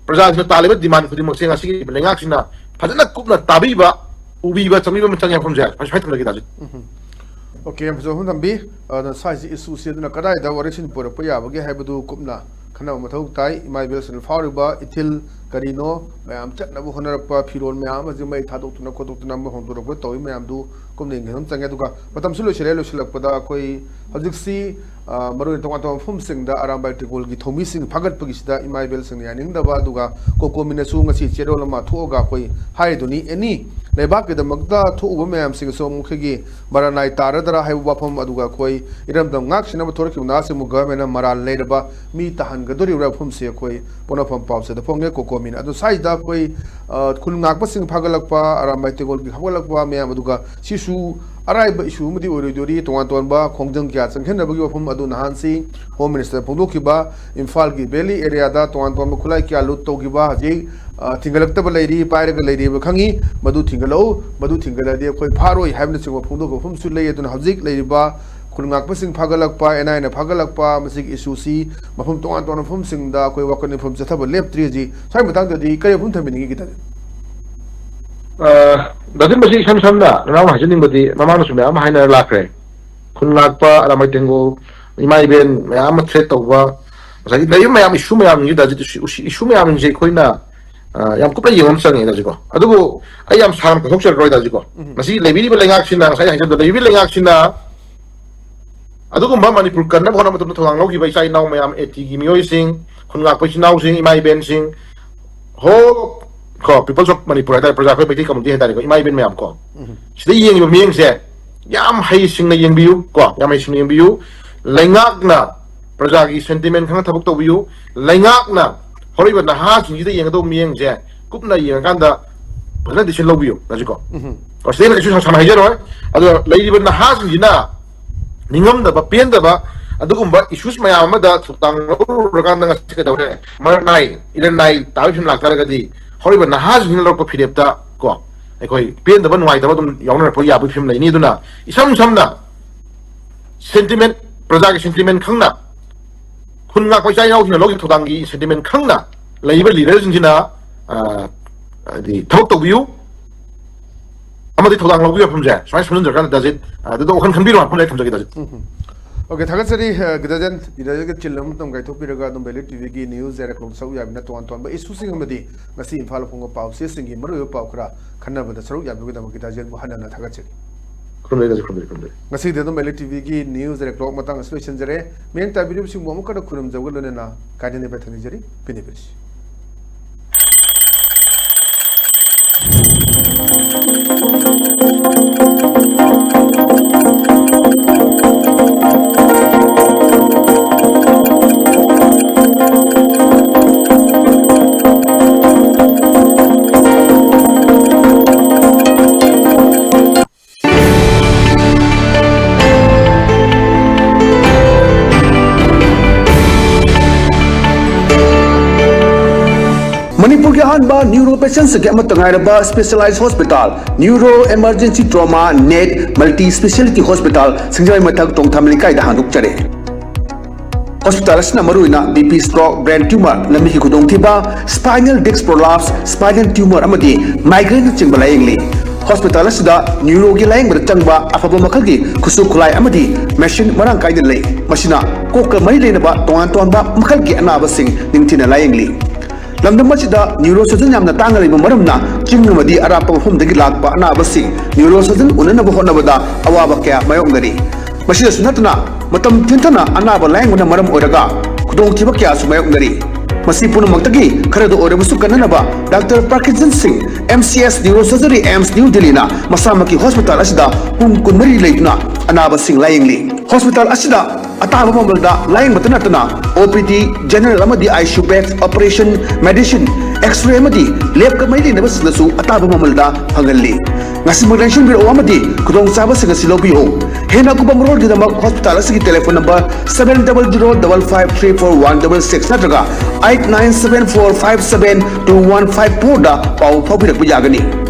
ꯄ꯭ꯔꯖꯥꯁꯤꯡꯅ ꯇꯥꯜꯂꯤꯕ demand ꯈꯨꯗꯤꯡꯃꯛꯁꯦ ꯉꯁꯤꯒꯤ ꯂꯩꯉꯥꯛꯁꯤꯅ ꯐꯖꯅ ꯀꯨꯞꯅ ꯇꯥꯕꯤꯕ, ꯎꯕꯤꯕ, ꯆꯪꯕꯤꯕ ꯑꯃ ꯆꯪꯉꯦ ꯃꯐꯝꯁꯦ꯫ ꯁ꯭ꯋꯥꯏ ꯊꯝꯖꯒꯦ ꯇꯥꯖꯩ꯫ OK, ꯌꯥꯝ ꯐꯖꯕ ꯋꯥꯐꯝ ꯊꯝꯕꯤ꯫ ꯑꯗꯨꯅ ꯁ꯭ꯋꯥꯏꯁꯤ issue ꯁꯤ ꯑꯗꯨꯅ ꯀꯗꯥꯏꯗ ꯋꯥꯔꯦꯡꯁꯤꯟ ꯄꯨꯔꯛꯄ ꯌꯥꯕꯒꯦ ꯍꯥꯏꯕꯗꯨ ꯀꯨꯞꯅ ꯈꯟꯅꯕ ꯃꯊꯧ ꯇꯥꯏ꯫ ꯏꯃꯥ ꯏꯕꯦꯜꯁꯤꯡꯅ ꯐꯥꯎꯔꯤꯕ ꯏꯊꯤꯜ ꯀꯔꯤꯅꯣ, ꯃꯌꯥꯝ ꯆꯠꯅꯕ ꯍꯣꯠꯅꯔꯛꯄ ꯐꯤꯔꯣꯜ ꯃꯌꯥꯝ ꯑꯃꯁꯤ ꯃꯩ ꯊꯥꯗꯣꯛꯇꯨꯅ ꯈꯣꯠꯇꯣꯛꯇꯨꯅ ꯑꯃ ꯍꯣꯡꯗꯣꯔꯛꯄ ꯇꯧꯏ ꯃꯌꯥꯝꯗꯨ ꯀꯨꯞꯅ ꯌꯦꯡꯒꯦ ꯑꯗꯨꯝ ꯆꯪꯉꯦ꯫ ꯑꯗꯨꯒ ꯃꯇꯝꯁꯨ ꯂꯣꯏꯁꯤꯜꯂꯦ꯫ ꯂꯣꯏꯁꯤꯜꯂꯛꯄꯗ ꯑꯩꯈꯣꯏ ꯍꯧꯖꯤꯛꯁꯤ, ꯑ, ꯃꯔꯨꯑꯣꯏꯅ ꯇꯣꯉꯥꯟ ꯇꯣꯉꯥꯟꯕ ꯃꯐꯝꯁꯤꯡꯗ ꯑꯔꯥꯝꯕꯥꯏ ꯇꯦꯡꯒꯣꯜꯒꯤ ꯊꯧꯃꯤꯁꯤꯡ ꯐꯥꯒꯠꯄꯒꯤꯁꯤꯗ ꯏꯃꯥ ꯏꯕꯦꯜꯁꯤꯡꯅ ꯌꯥꯅꯤꯡꯗꯕ, ꯑꯗꯨꯒ ꯀꯣꯀꯣꯃꯤꯅꯁꯨ ꯉꯁꯤ ꯆꯦꯔꯣꯜ ꯑꯃ ꯊꯣꯛꯑꯒ ꯑꯩꯈꯣꯏ ꯍꯥꯏꯔꯤꯗꯨꯅꯤ, ꯑꯦꯅꯤ ꯂꯩꯕꯥꯛꯀꯤꯗꯃꯛꯇ ꯊꯣꯛꯎꯕ ꯃꯌꯥꯝꯁꯤꯡꯁꯨ ꯑꯃꯨꯛ ꯑꯩꯈꯣꯏꯒꯤ ꯃꯔꯥꯅꯥꯏ ꯇꯥꯔꯗ꯭ꯔꯥ ꯍꯥꯏꯕ ꯋꯥꯐꯝ, ꯑꯗꯨꯒ ꯑꯩꯈꯣꯏ ꯏꯔꯝꯗꯝ ꯉꯥꯛ ꯁꯦꯟꯅꯕ ꯊꯣꯔꯛꯈꯤꯕ ꯅꯍꯥꯁꯤꯡꯕꯨ ꯒꯚꯔꯟꯃꯦꯟꯅ ꯃꯔꯥꯜ ꯂꯩꯔꯕ ꯃꯤ ꯇꯥꯍꯟꯒꯗꯧꯔꯤꯕ꯭ꯔꯥ ꯋꯥꯐꯝꯁꯦ ꯑꯩꯈꯣꯏ ꯄꯣꯛꯅꯐꯝ ꯄꯥꯎꯆꯦꯗ ꯐꯣꯡꯉꯦ ꯀꯣꯀꯣꯃꯤꯅ꯫ ꯑꯗꯣ ꯁ꯭ꯋꯥꯏꯗ ꯑꯩꯈꯣꯏ, ꯑ, ꯈꯨꯜ ꯉꯥꯛꯄꯁꯤꯡ ꯐꯥꯒꯠꯂꯛꯄ, ꯑꯔꯥꯝꯕꯥꯏ ꯇꯦꯡꯒꯣꯜꯒꯤ ꯐꯥꯒꯠꯂꯛꯄ ꯃꯌꯥꯝ, ꯑꯗꯨꯒ ꯁꯤꯁꯨ ꯑꯔꯥꯏꯕ issue ꯑꯃꯗꯤ ꯑꯣꯏꯔꯣꯏꯗꯣꯔꯤ꯫ ꯇꯣꯉꯥꯟ ꯇꯣꯉꯥꯟꯕ ꯈꯣꯡꯖꯪ ꯀꯌꯥ ꯆꯪꯁꯤꯟꯅꯕꯒꯤ ꯋꯥꯐꯝ ꯑꯗꯨ ꯅꯍꯥꯟꯁꯤ Home Minister ꯐꯣꯡꯗꯣꯛꯈꯤꯕ, ꯏꯝꯐꯥꯜꯒꯤ valley area ꯗ ꯇꯣꯉꯥꯟ ꯇꯣꯉꯥꯟꯕ ꯈꯨꯠꯂꯥꯏ ꯀꯌꯥ ꯂꯨꯠ ꯇꯧꯈꯤꯕ, ꯍꯧꯖꯤꯛ, ꯑ, ꯊꯤꯡꯒꯠꯂꯛꯇꯕ ꯂꯩꯔꯤ, ꯄꯥꯏꯔꯒ ꯂꯩꯔꯤꯕ ꯈꯪꯉꯤ, ꯃꯗꯨ ꯊꯤꯡꯒꯠꯂꯛꯎ, ꯃꯗꯨ ꯊꯤꯡꯒꯠꯂꯗꯤ ꯑꯩꯈꯣꯏ ꯐꯥꯔꯣꯏ ꯍꯥꯏꯕꯅꯆꯤꯡꯕ ꯐꯣꯡꯗꯣꯛꯄ ꯃꯐꯝꯁꯨ ꯂꯩ꯫ ꯑꯗꯨꯅ ꯍꯧꯖꯤꯛ ꯂꯩꯔꯤꯕ ꯈꯨꯜ ꯉꯥꯛꯄꯁꯤꯡ ꯐꯥꯒꯠꯂꯛꯄ, ꯑꯦꯟ ꯑꯥꯏ ꯑꯦꯅ ꯐꯥꯒꯠꯂꯛꯄ, ꯃꯁꯤꯒꯤ issue ꯁꯤ ꯃꯐꯝ ꯇꯣꯉꯥꯟ ꯇꯣꯉꯥꯟꯕ ꯃꯐꯝꯁꯤꯡꯗ ꯑꯩꯈꯣꯏ ꯋꯥꯀꯠ ꯃꯤꯐꯝ ꯆꯠꯊꯕ ꯂꯦꯞꯇ꯭ꯔꯤ꯫ ꯍꯧꯖꯤꯛ ꯁ꯭ꯋꯥꯏ ꯃꯇꯥꯡꯗꯗꯤ ꯀꯔꯤ ꯋꯥꯐꯝ ꯊꯝꯕꯤꯅꯤꯡꯉꯤ ꯈꯤꯇꯪ? ꯑ, ꯗꯥ ꯖꯤꯝ, ꯃꯁꯤ ꯏꯁꯝ ꯁꯝꯅ ꯅꯅꯥꯎꯅ ꯍꯥꯏꯖꯅꯤꯡꯕꯗꯤ ꯃꯃꯥꯡꯗꯁꯨ ꯃꯌꯥꯝ ꯑꯃ ꯍꯥꯏꯅꯔ ꯂꯥꯛꯈ꯭ꯔꯦ꯫ ꯈꯨꯟ ꯉꯥꯛꯄ, ꯑꯔꯥꯝꯕꯥꯏ ꯇꯦꯡꯒꯣꯜ, ꯏꯃꯥ ꯏꯕꯦꯟ ꯃꯌꯥꯝ ꯑꯃ threat ꯇꯧꯕ, ꯉꯁꯥꯏꯒꯤ ꯂꯩꯔꯤꯕ ꯃꯌꯥꯝ issue ꯃꯌꯥꯝꯁꯤꯡꯁꯤꯗ ꯍꯧꯖꯤꯛ issue, issue ꯃꯌꯥꯝꯁꯤꯡꯁꯦ ꯑꯩꯈꯣꯏꯅ, ꯑ, ꯌꯥꯝ ꯀꯨꯞꯅ ꯌꯦꯡꯕ ꯑꯃ ꯆꯪꯉꯦ ꯍꯧꯖꯤꯛꯀꯣ꯫ ꯑꯗꯨꯕꯨ ꯑꯩ ꯌꯥꯝ ꯁꯥꯡꯅ ꯐꯣꯡꯗꯣꯛꯆꯔꯔꯣꯏ ꯍꯧꯖꯤꯛꯀꯣ꯫ ꯃꯁꯤ ꯂꯩꯕꯤꯔꯤꯕ ꯂꯩꯉꯥꯛꯁꯤꯅ, ꯉꯁꯥꯏ ꯍꯥꯏꯖꯕꯗ ꯂꯩꯕꯤꯔꯤꯕ ꯂꯩꯉꯥꯛꯁꯤꯅ ꯑꯗꯨꯒꯨꯝꯕ ꯃꯅꯤꯄꯨꯔ ꯀꯟꯅꯕ ꯍꯣꯠꯅꯕ ꯃꯇꯝꯗ ꯊꯧꯗꯥꯡ ꯂꯧꯈꯤꯕ ꯏꯆꯥ ꯏꯅꯥꯎ ꯃꯌꯥꯝ, ꯑꯦ ꯇꯤꯒꯤ ꯃꯤꯑꯣꯏꯁꯤꯡ, ꯈꯨꯟ ꯉꯥꯛꯄ ꯏꯆꯤꯟ ꯏꯅꯥꯎꯁꯤꯡ, ꯏꯃꯥ ꯏꯕꯦꯟꯁꯤꯡ, ꯍꯣ, ꯀꯣ, People's of ꯃꯅꯤꯄꯨꯔ ꯍꯥꯏꯇꯥꯔꯦ, ꯄ꯭ꯔꯖꯥ ꯑꯩꯈꯣꯏ ꯃꯩꯇꯩ ꯀꯝꯃꯨꯅꯤꯇꯤ ꯍꯥꯏꯇꯥꯔꯦꯀꯣ, ꯏꯃꯥ ꯏꯕꯦꯟ ꯃꯌꯥꯝ ꯀꯣ, ꯁꯤꯗ ꯌꯦꯡꯉꯤꯕ ꯃꯤꯠꯌꯦꯡꯁꯦ ꯌꯥꯝ ꯍꯩꯁꯤꯡꯅ ꯌꯦꯡꯕꯤꯌꯨ ꯀꯣ, ꯌꯥꯝ ꯍꯩꯁꯤꯡꯅ ꯌꯦꯡꯕꯤꯌꯨ꯫ ꯂꯩꯉꯥꯛꯅ ꯄ꯭ꯔꯖꯥꯒꯤ ꯁꯦꯟꯇꯤꯃꯦꯟ ꯈꯪꯅ ꯊꯕꯛ ꯇꯧꯕꯤꯌꯨ꯫ ꯂꯩꯉꯥꯛꯅ ꯍꯧꯔꯛꯏꯕ ꯅꯍꯥꯁꯤꯡꯁꯤꯗ ꯌꯦꯡꯒꯗꯧꯕ ꯃꯤꯠꯌꯦꯡꯁꯦ ꯀꯨꯞꯅ ꯌꯦꯡꯉꯀꯥꯟꯗ ꯐꯖꯅ ꯗꯤꯁꯤꯖꯟ ꯂꯧꯕꯤꯌꯨ꯫ ꯉꯁꯤꯀꯣ, ꯎꯝ꯫ ꯁꯤꯗꯩꯅ ꯀꯩꯁꯨ ꯁꯥꯡꯅ ꯍꯥꯏꯖꯔꯣꯏ꯫ ꯑꯗꯣ ꯂꯩꯔꯤꯕ ꯅꯍꯥꯁꯤꯡꯁꯤꯅ ꯅꯤꯡꯉꯝꯗꯕ, ꯄꯦꯟꯗꯕ, ꯑꯗꯨꯒꯨꯝꯕ ꯏꯁꯨꯁ ꯃꯌꯥꯝ ꯑꯃꯗ ꯊꯧꯗꯥꯡ ꯂꯧꯔꯨꯔꯀꯥꯟꯗ ꯉꯁꯤ ꯀꯩꯗꯧꯔꯦ? ꯃꯔꯛ ꯅꯥꯏ, ꯏꯔꯟ ꯅꯥꯏ ꯇꯥꯕꯒꯤ ꯐꯤꯕꯝ ꯂꯥꯛꯇꯥꯔꯒꯗꯤ ꯍꯧꯔꯛꯏꯕ ꯅꯍꯥꯁꯤꯡꯁꯤꯅ ꯂꯧꯔꯛꯄ ꯐꯤꯔꯦꯞꯇ ꯀꯣ, ꯑꯩꯈꯣꯏ ꯄꯦꯟꯗꯕ, ꯅꯨꯡꯉꯥꯏꯇꯕ ꯑꯗꯨꯝ ꯌꯥꯎꯅꯔꯛꯄ ꯌꯥꯕꯒꯤ ꯐꯤꯕꯝ ꯂꯩꯅꯤ꯫ ꯑꯗꯨꯅ ꯏꯁꯝ ꯁꯝꯅ ꯁꯦꯟꯇꯤꯃꯦꯟ, ꯄ꯭ꯔꯖꯥꯒꯤ ꯁꯦꯟꯇꯤꯃꯦꯟ ꯈꯪꯅ, ꯈꯨꯟ ꯉꯥꯛꯄ ꯏꯆꯥ ꯏꯅꯥꯎꯁꯤꯡꯅ ꯂꯧꯈꯤꯕ ꯊꯧꯗꯥꯡꯒꯤ ꯁꯦꯟꯇꯤꯃꯦꯟ ꯈꯪꯅ ꯂꯩꯔꯤꯕ ꯂꯤꯗꯔꯁꯤꯡꯁꯤꯅ, ꯑ, ꯍꯥꯏꯗꯤ ꯊꯕꯛ ꯇꯧꯕꯤꯌꯨ ꯑꯃꯗꯤ ꯊꯧꯗꯥꯡ ꯂꯧꯕꯤꯌꯨ ꯍꯥꯏꯕ ꯋꯥꯐꯝꯁꯦ ꯁꯨꯃꯥꯏꯅ ꯁꯣꯝꯖꯤꯟꯖꯔꯀꯥꯟꯗ ꯗꯥꯖꯤꯠ, ꯑ, ꯑꯗꯨꯗ ꯋꯥꯈꯜ ꯈꯟꯕꯤꯔꯣ ꯍꯥꯏꯕ ꯋꯥꯐꯝ ꯂꯩ ꯊꯝꯖꯒꯦ, ꯗꯥꯖꯤꯠ꯫ ꯎꯝ꯫ ꯑꯣꯀꯦ, ꯊꯥꯒꯠꯆꯔꯤ, ꯑ, ꯒꯤꯇꯥꯖꯟ, ꯒꯤꯇꯥꯖꯟꯒ ꯆꯤꯜꯂꯕ ꯃꯇꯝ ꯀꯥꯏꯊꯣꯛꯄꯤꯔꯒ ꯑꯗꯨꯝ ꯚꯦꯂꯤ ꯇꯤꯚꯤꯒꯤ ꯅ꯭ꯌꯨꯁ ꯗꯥꯏꯔꯦꯛ ꯂꯣꯝꯗ ꯁꯔꯨꯛ ꯌꯥꯕꯤꯅ ꯇꯣꯉꯥꯟ ꯇꯣꯉꯥꯟꯕ ꯏꯁꯨꯁꯤꯡ ꯑꯃꯗꯤ ꯉꯁꯤ ꯏꯝꯐꯥꯜꯗ ꯐꯣꯡꯕ ꯄꯥꯎꯆꯦꯁꯤꯡꯒꯤ ꯃꯔꯨꯑꯣꯏꯕ ꯄꯥꯎ ꯈꯔ ꯈꯟꯅꯕꯗ ꯁꯔꯨꯛ ꯌꯥꯕꯤꯕꯒꯤꯗꯃꯛ ꯒꯤꯇꯥꯖꯟꯕꯨ ꯍꯟꯅ ꯍꯟꯅ ꯊꯥꯒꯠꯆꯔꯤ꯫ ꯈꯨꯔꯨꯝꯖꯔꯤ, ꯈꯨꯔꯨꯝꯖꯔꯤ, ꯈꯨꯔꯨꯝꯖꯔꯤ꯫ ꯉꯁꯤꯗꯤ ꯑꯗꯨꯝ ꯚꯦꯂꯤ ꯇꯤꯚꯤꯒꯤ ꯅ꯭ꯌꯨꯁ ꯗꯥꯏꯔꯦꯛ ꯂꯣꯝ ꯃꯇꯥꯡ ꯑꯁꯤꯗ ꯂꯣꯏꯁꯤꯟꯖꯔꯦ꯫ ꯃꯤꯠꯌꯦꯡ ꯇꯥꯕꯤꯔꯤꯕꯁꯤꯡꯕꯨ ꯑꯃꯨꯛ ꯍꯟꯅ ꯈꯨꯔꯨꯝꯖꯕꯒ ꯂꯣꯏꯅꯅ ꯀꯥꯏꯅꯅꯕ ꯊꯝꯖꯔꯤ꯫ ꯄꯤꯅꯤꯄꯤꯔꯤꯁꯤ꯫ ꯃꯅꯤꯄꯨꯔꯒꯤ ꯑꯍꯥꯟꯕ ꯅ꯭ꯌꯨꯔꯣ ꯄꯦꯁꯦꯟꯁꯤꯡꯒꯤ ꯑꯃꯠꯇ ꯉꯥꯏꯔꯕ specialised hospital, neuro emergency trauma net multi speciality hospital, Singjamei ꯃꯊꯛ ꯇꯣꯡꯊꯥꯃ ꯂꯩꯀꯥꯏꯗ ꯍꯥꯡꯗꯣꯛꯆꯔꯦ꯫ ꯍꯣꯁꯄꯤꯇꯥꯜ ꯑꯁꯤꯅ ꯃꯔꯨꯑꯣꯏꯅ B P stroke, brain tumour, ꯂꯝꯕꯤꯒꯤ ꯈꯨꯗꯣꯡꯊꯤꯕ, spinal disc prolapse, spinal tumour ꯑꯃꯗꯤ ꯃꯥꯏꯒ꯭ꯔꯦꯟꯅꯆꯤꯡꯕ ꯂꯥꯌꯦꯡꯂꯤ꯫ ꯍꯣꯁꯄꯤꯇꯥꯜ ꯑꯁꯤꯗ ꯅ꯭ꯌꯨꯔꯣꯒꯤ ꯂꯥꯌꯦꯡꯕꯗ ꯆꯪꯕ ꯑꯐꯕ ꯃꯈꯜꯒꯤ ꯈꯨꯠꯁꯨ ꯈꯨꯠꯂꯥꯏ ꯑꯃꯗꯤ ꯃꯦꯁꯤꯟ ꯃꯔꯥꯡ ꯀꯥꯏꯅ ꯂꯩ꯫ ꯃꯁꯤꯅ ꯀꯣꯛꯀ ꯃꯔꯤ ꯂꯩꯅꯕ ꯇꯣꯉꯥꯟ ꯇꯣꯉꯥꯟꯕ ꯃꯈꯜꯒꯤ ꯑꯅꯥꯕꯁꯤꯡ ꯅꯤꯡꯊꯤꯅ ꯂꯥꯌꯦꯡꯂꯤ꯫ ꯂꯝꯗꯝ ꯑꯁꯤꯗ ꯅ꯭ꯌꯨꯔꯣ ꯁꯔꯖꯟ ꯌꯥꯝꯅ ꯇꯥꯡꯅ ꯂꯩꯕ ꯃꯔꯝꯅ ꯆꯤꯡ ꯑꯃꯗꯤ ꯑꯔꯥꯞꯄ ꯃꯐꯝꯗꯒꯤ ꯂꯥꯛꯄ ꯑꯅꯥꯕꯁꯤꯡ ꯅ꯭ꯌꯨꯔꯣ ꯁꯔꯖꯟ ꯎꯅꯅꯕ ꯍꯣꯠꯅꯕꯗ ꯑꯋꯥꯕ ꯀꯌꯥ ꯃꯥꯌꯣꯛꯅꯔꯤ꯫ ꯃꯁꯤꯗꯁꯨ ꯅꯠꯇꯅ, ꯃꯇꯝ ꯊꯦꯡꯊꯅ ꯑꯅꯥꯕ ꯂꯥꯌꯦꯡꯕꯅ ꯃꯔꯝ ꯑꯣꯏꯔꯒ ꯈꯨꯗꯣꯡꯊꯤꯕ ꯀꯌꯥꯁꯨ ꯃꯥꯌꯣꯛꯅꯔꯤ꯫ ꯃꯁꯤ ꯄꯨꯝꯅꯃꯛꯇꯒꯤ ꯈꯔꯗ ꯑꯣꯏꯔꯕꯁꯨ ꯀꯟꯅꯅꯕ ꯗꯥꯛꯇꯔ ꯄꯥꯔꯀꯤꯟꯁꯟ ꯁꯤꯡ, M C S neuro surgery, AIIMS new ꯗꯤꯜꯂꯤꯅ ꯃꯁꯥꯃꯛꯀꯤ ꯍꯣꯁꯄꯤꯇꯥꯜ ꯑꯁꯤꯗ ꯄꯨꯡ ꯀꯨꯟꯃꯔꯤ ꯂꯩꯗꯨꯅ ꯑꯅꯥꯕꯁꯤꯡ ꯂꯥꯌꯦꯡꯂꯤ꯫ ꯍꯣꯁꯄꯤꯇꯥꯜ ꯑꯁꯤꯗ ꯑꯇꯥꯕ ꯃꯃꯜꯗ ꯂꯥꯌꯦꯡꯕꯇ ꯅꯠꯇꯅ ꯑꯣ ꯄꯤ ꯗꯤ, ꯖꯦꯅꯔꯦꯜ ꯑꯃꯗꯤ I C U bed, operation, medicine, x-ray ꯑꯃꯗꯤ ꯂꯦꯕꯀ ꯃꯔꯤ ꯂꯩꯅꯕꯁꯤꯡꯗꯁꯨ ꯑꯇꯥꯕ ꯃꯃꯜꯗ ꯐꯪꯍꯜꯂꯤ꯫ ꯉꯁꯤꯃꯛ ꯂꯦꯡꯁꯤꯟꯕꯤꯔꯛꯎ ꯑꯃꯗꯤ ꯈꯨꯗꯣꯡꯆꯥꯕꯁꯤꯡ ꯑꯁꯤ ꯂꯧꯕꯤꯌꯨ꯫ ꯍꯦꯟꯅ ꯑꯀꯨꯞꯄ ꯃꯔꯣꯜꯒꯤꯗꯃꯛ ꯍꯣꯁꯄꯤꯇꯥꯜ ꯑꯁꯤꯒꯤ telephone number seven double zero double five three four one double six ꯅꯠꯇ꯭ꯔꯒ eight nine seven four five seven two one five four ꯗ ꯄꯥꯎ ꯐꯥꯎꯕꯤꯔꯛꯄ ꯌꯥꯒꯅꯤ꯫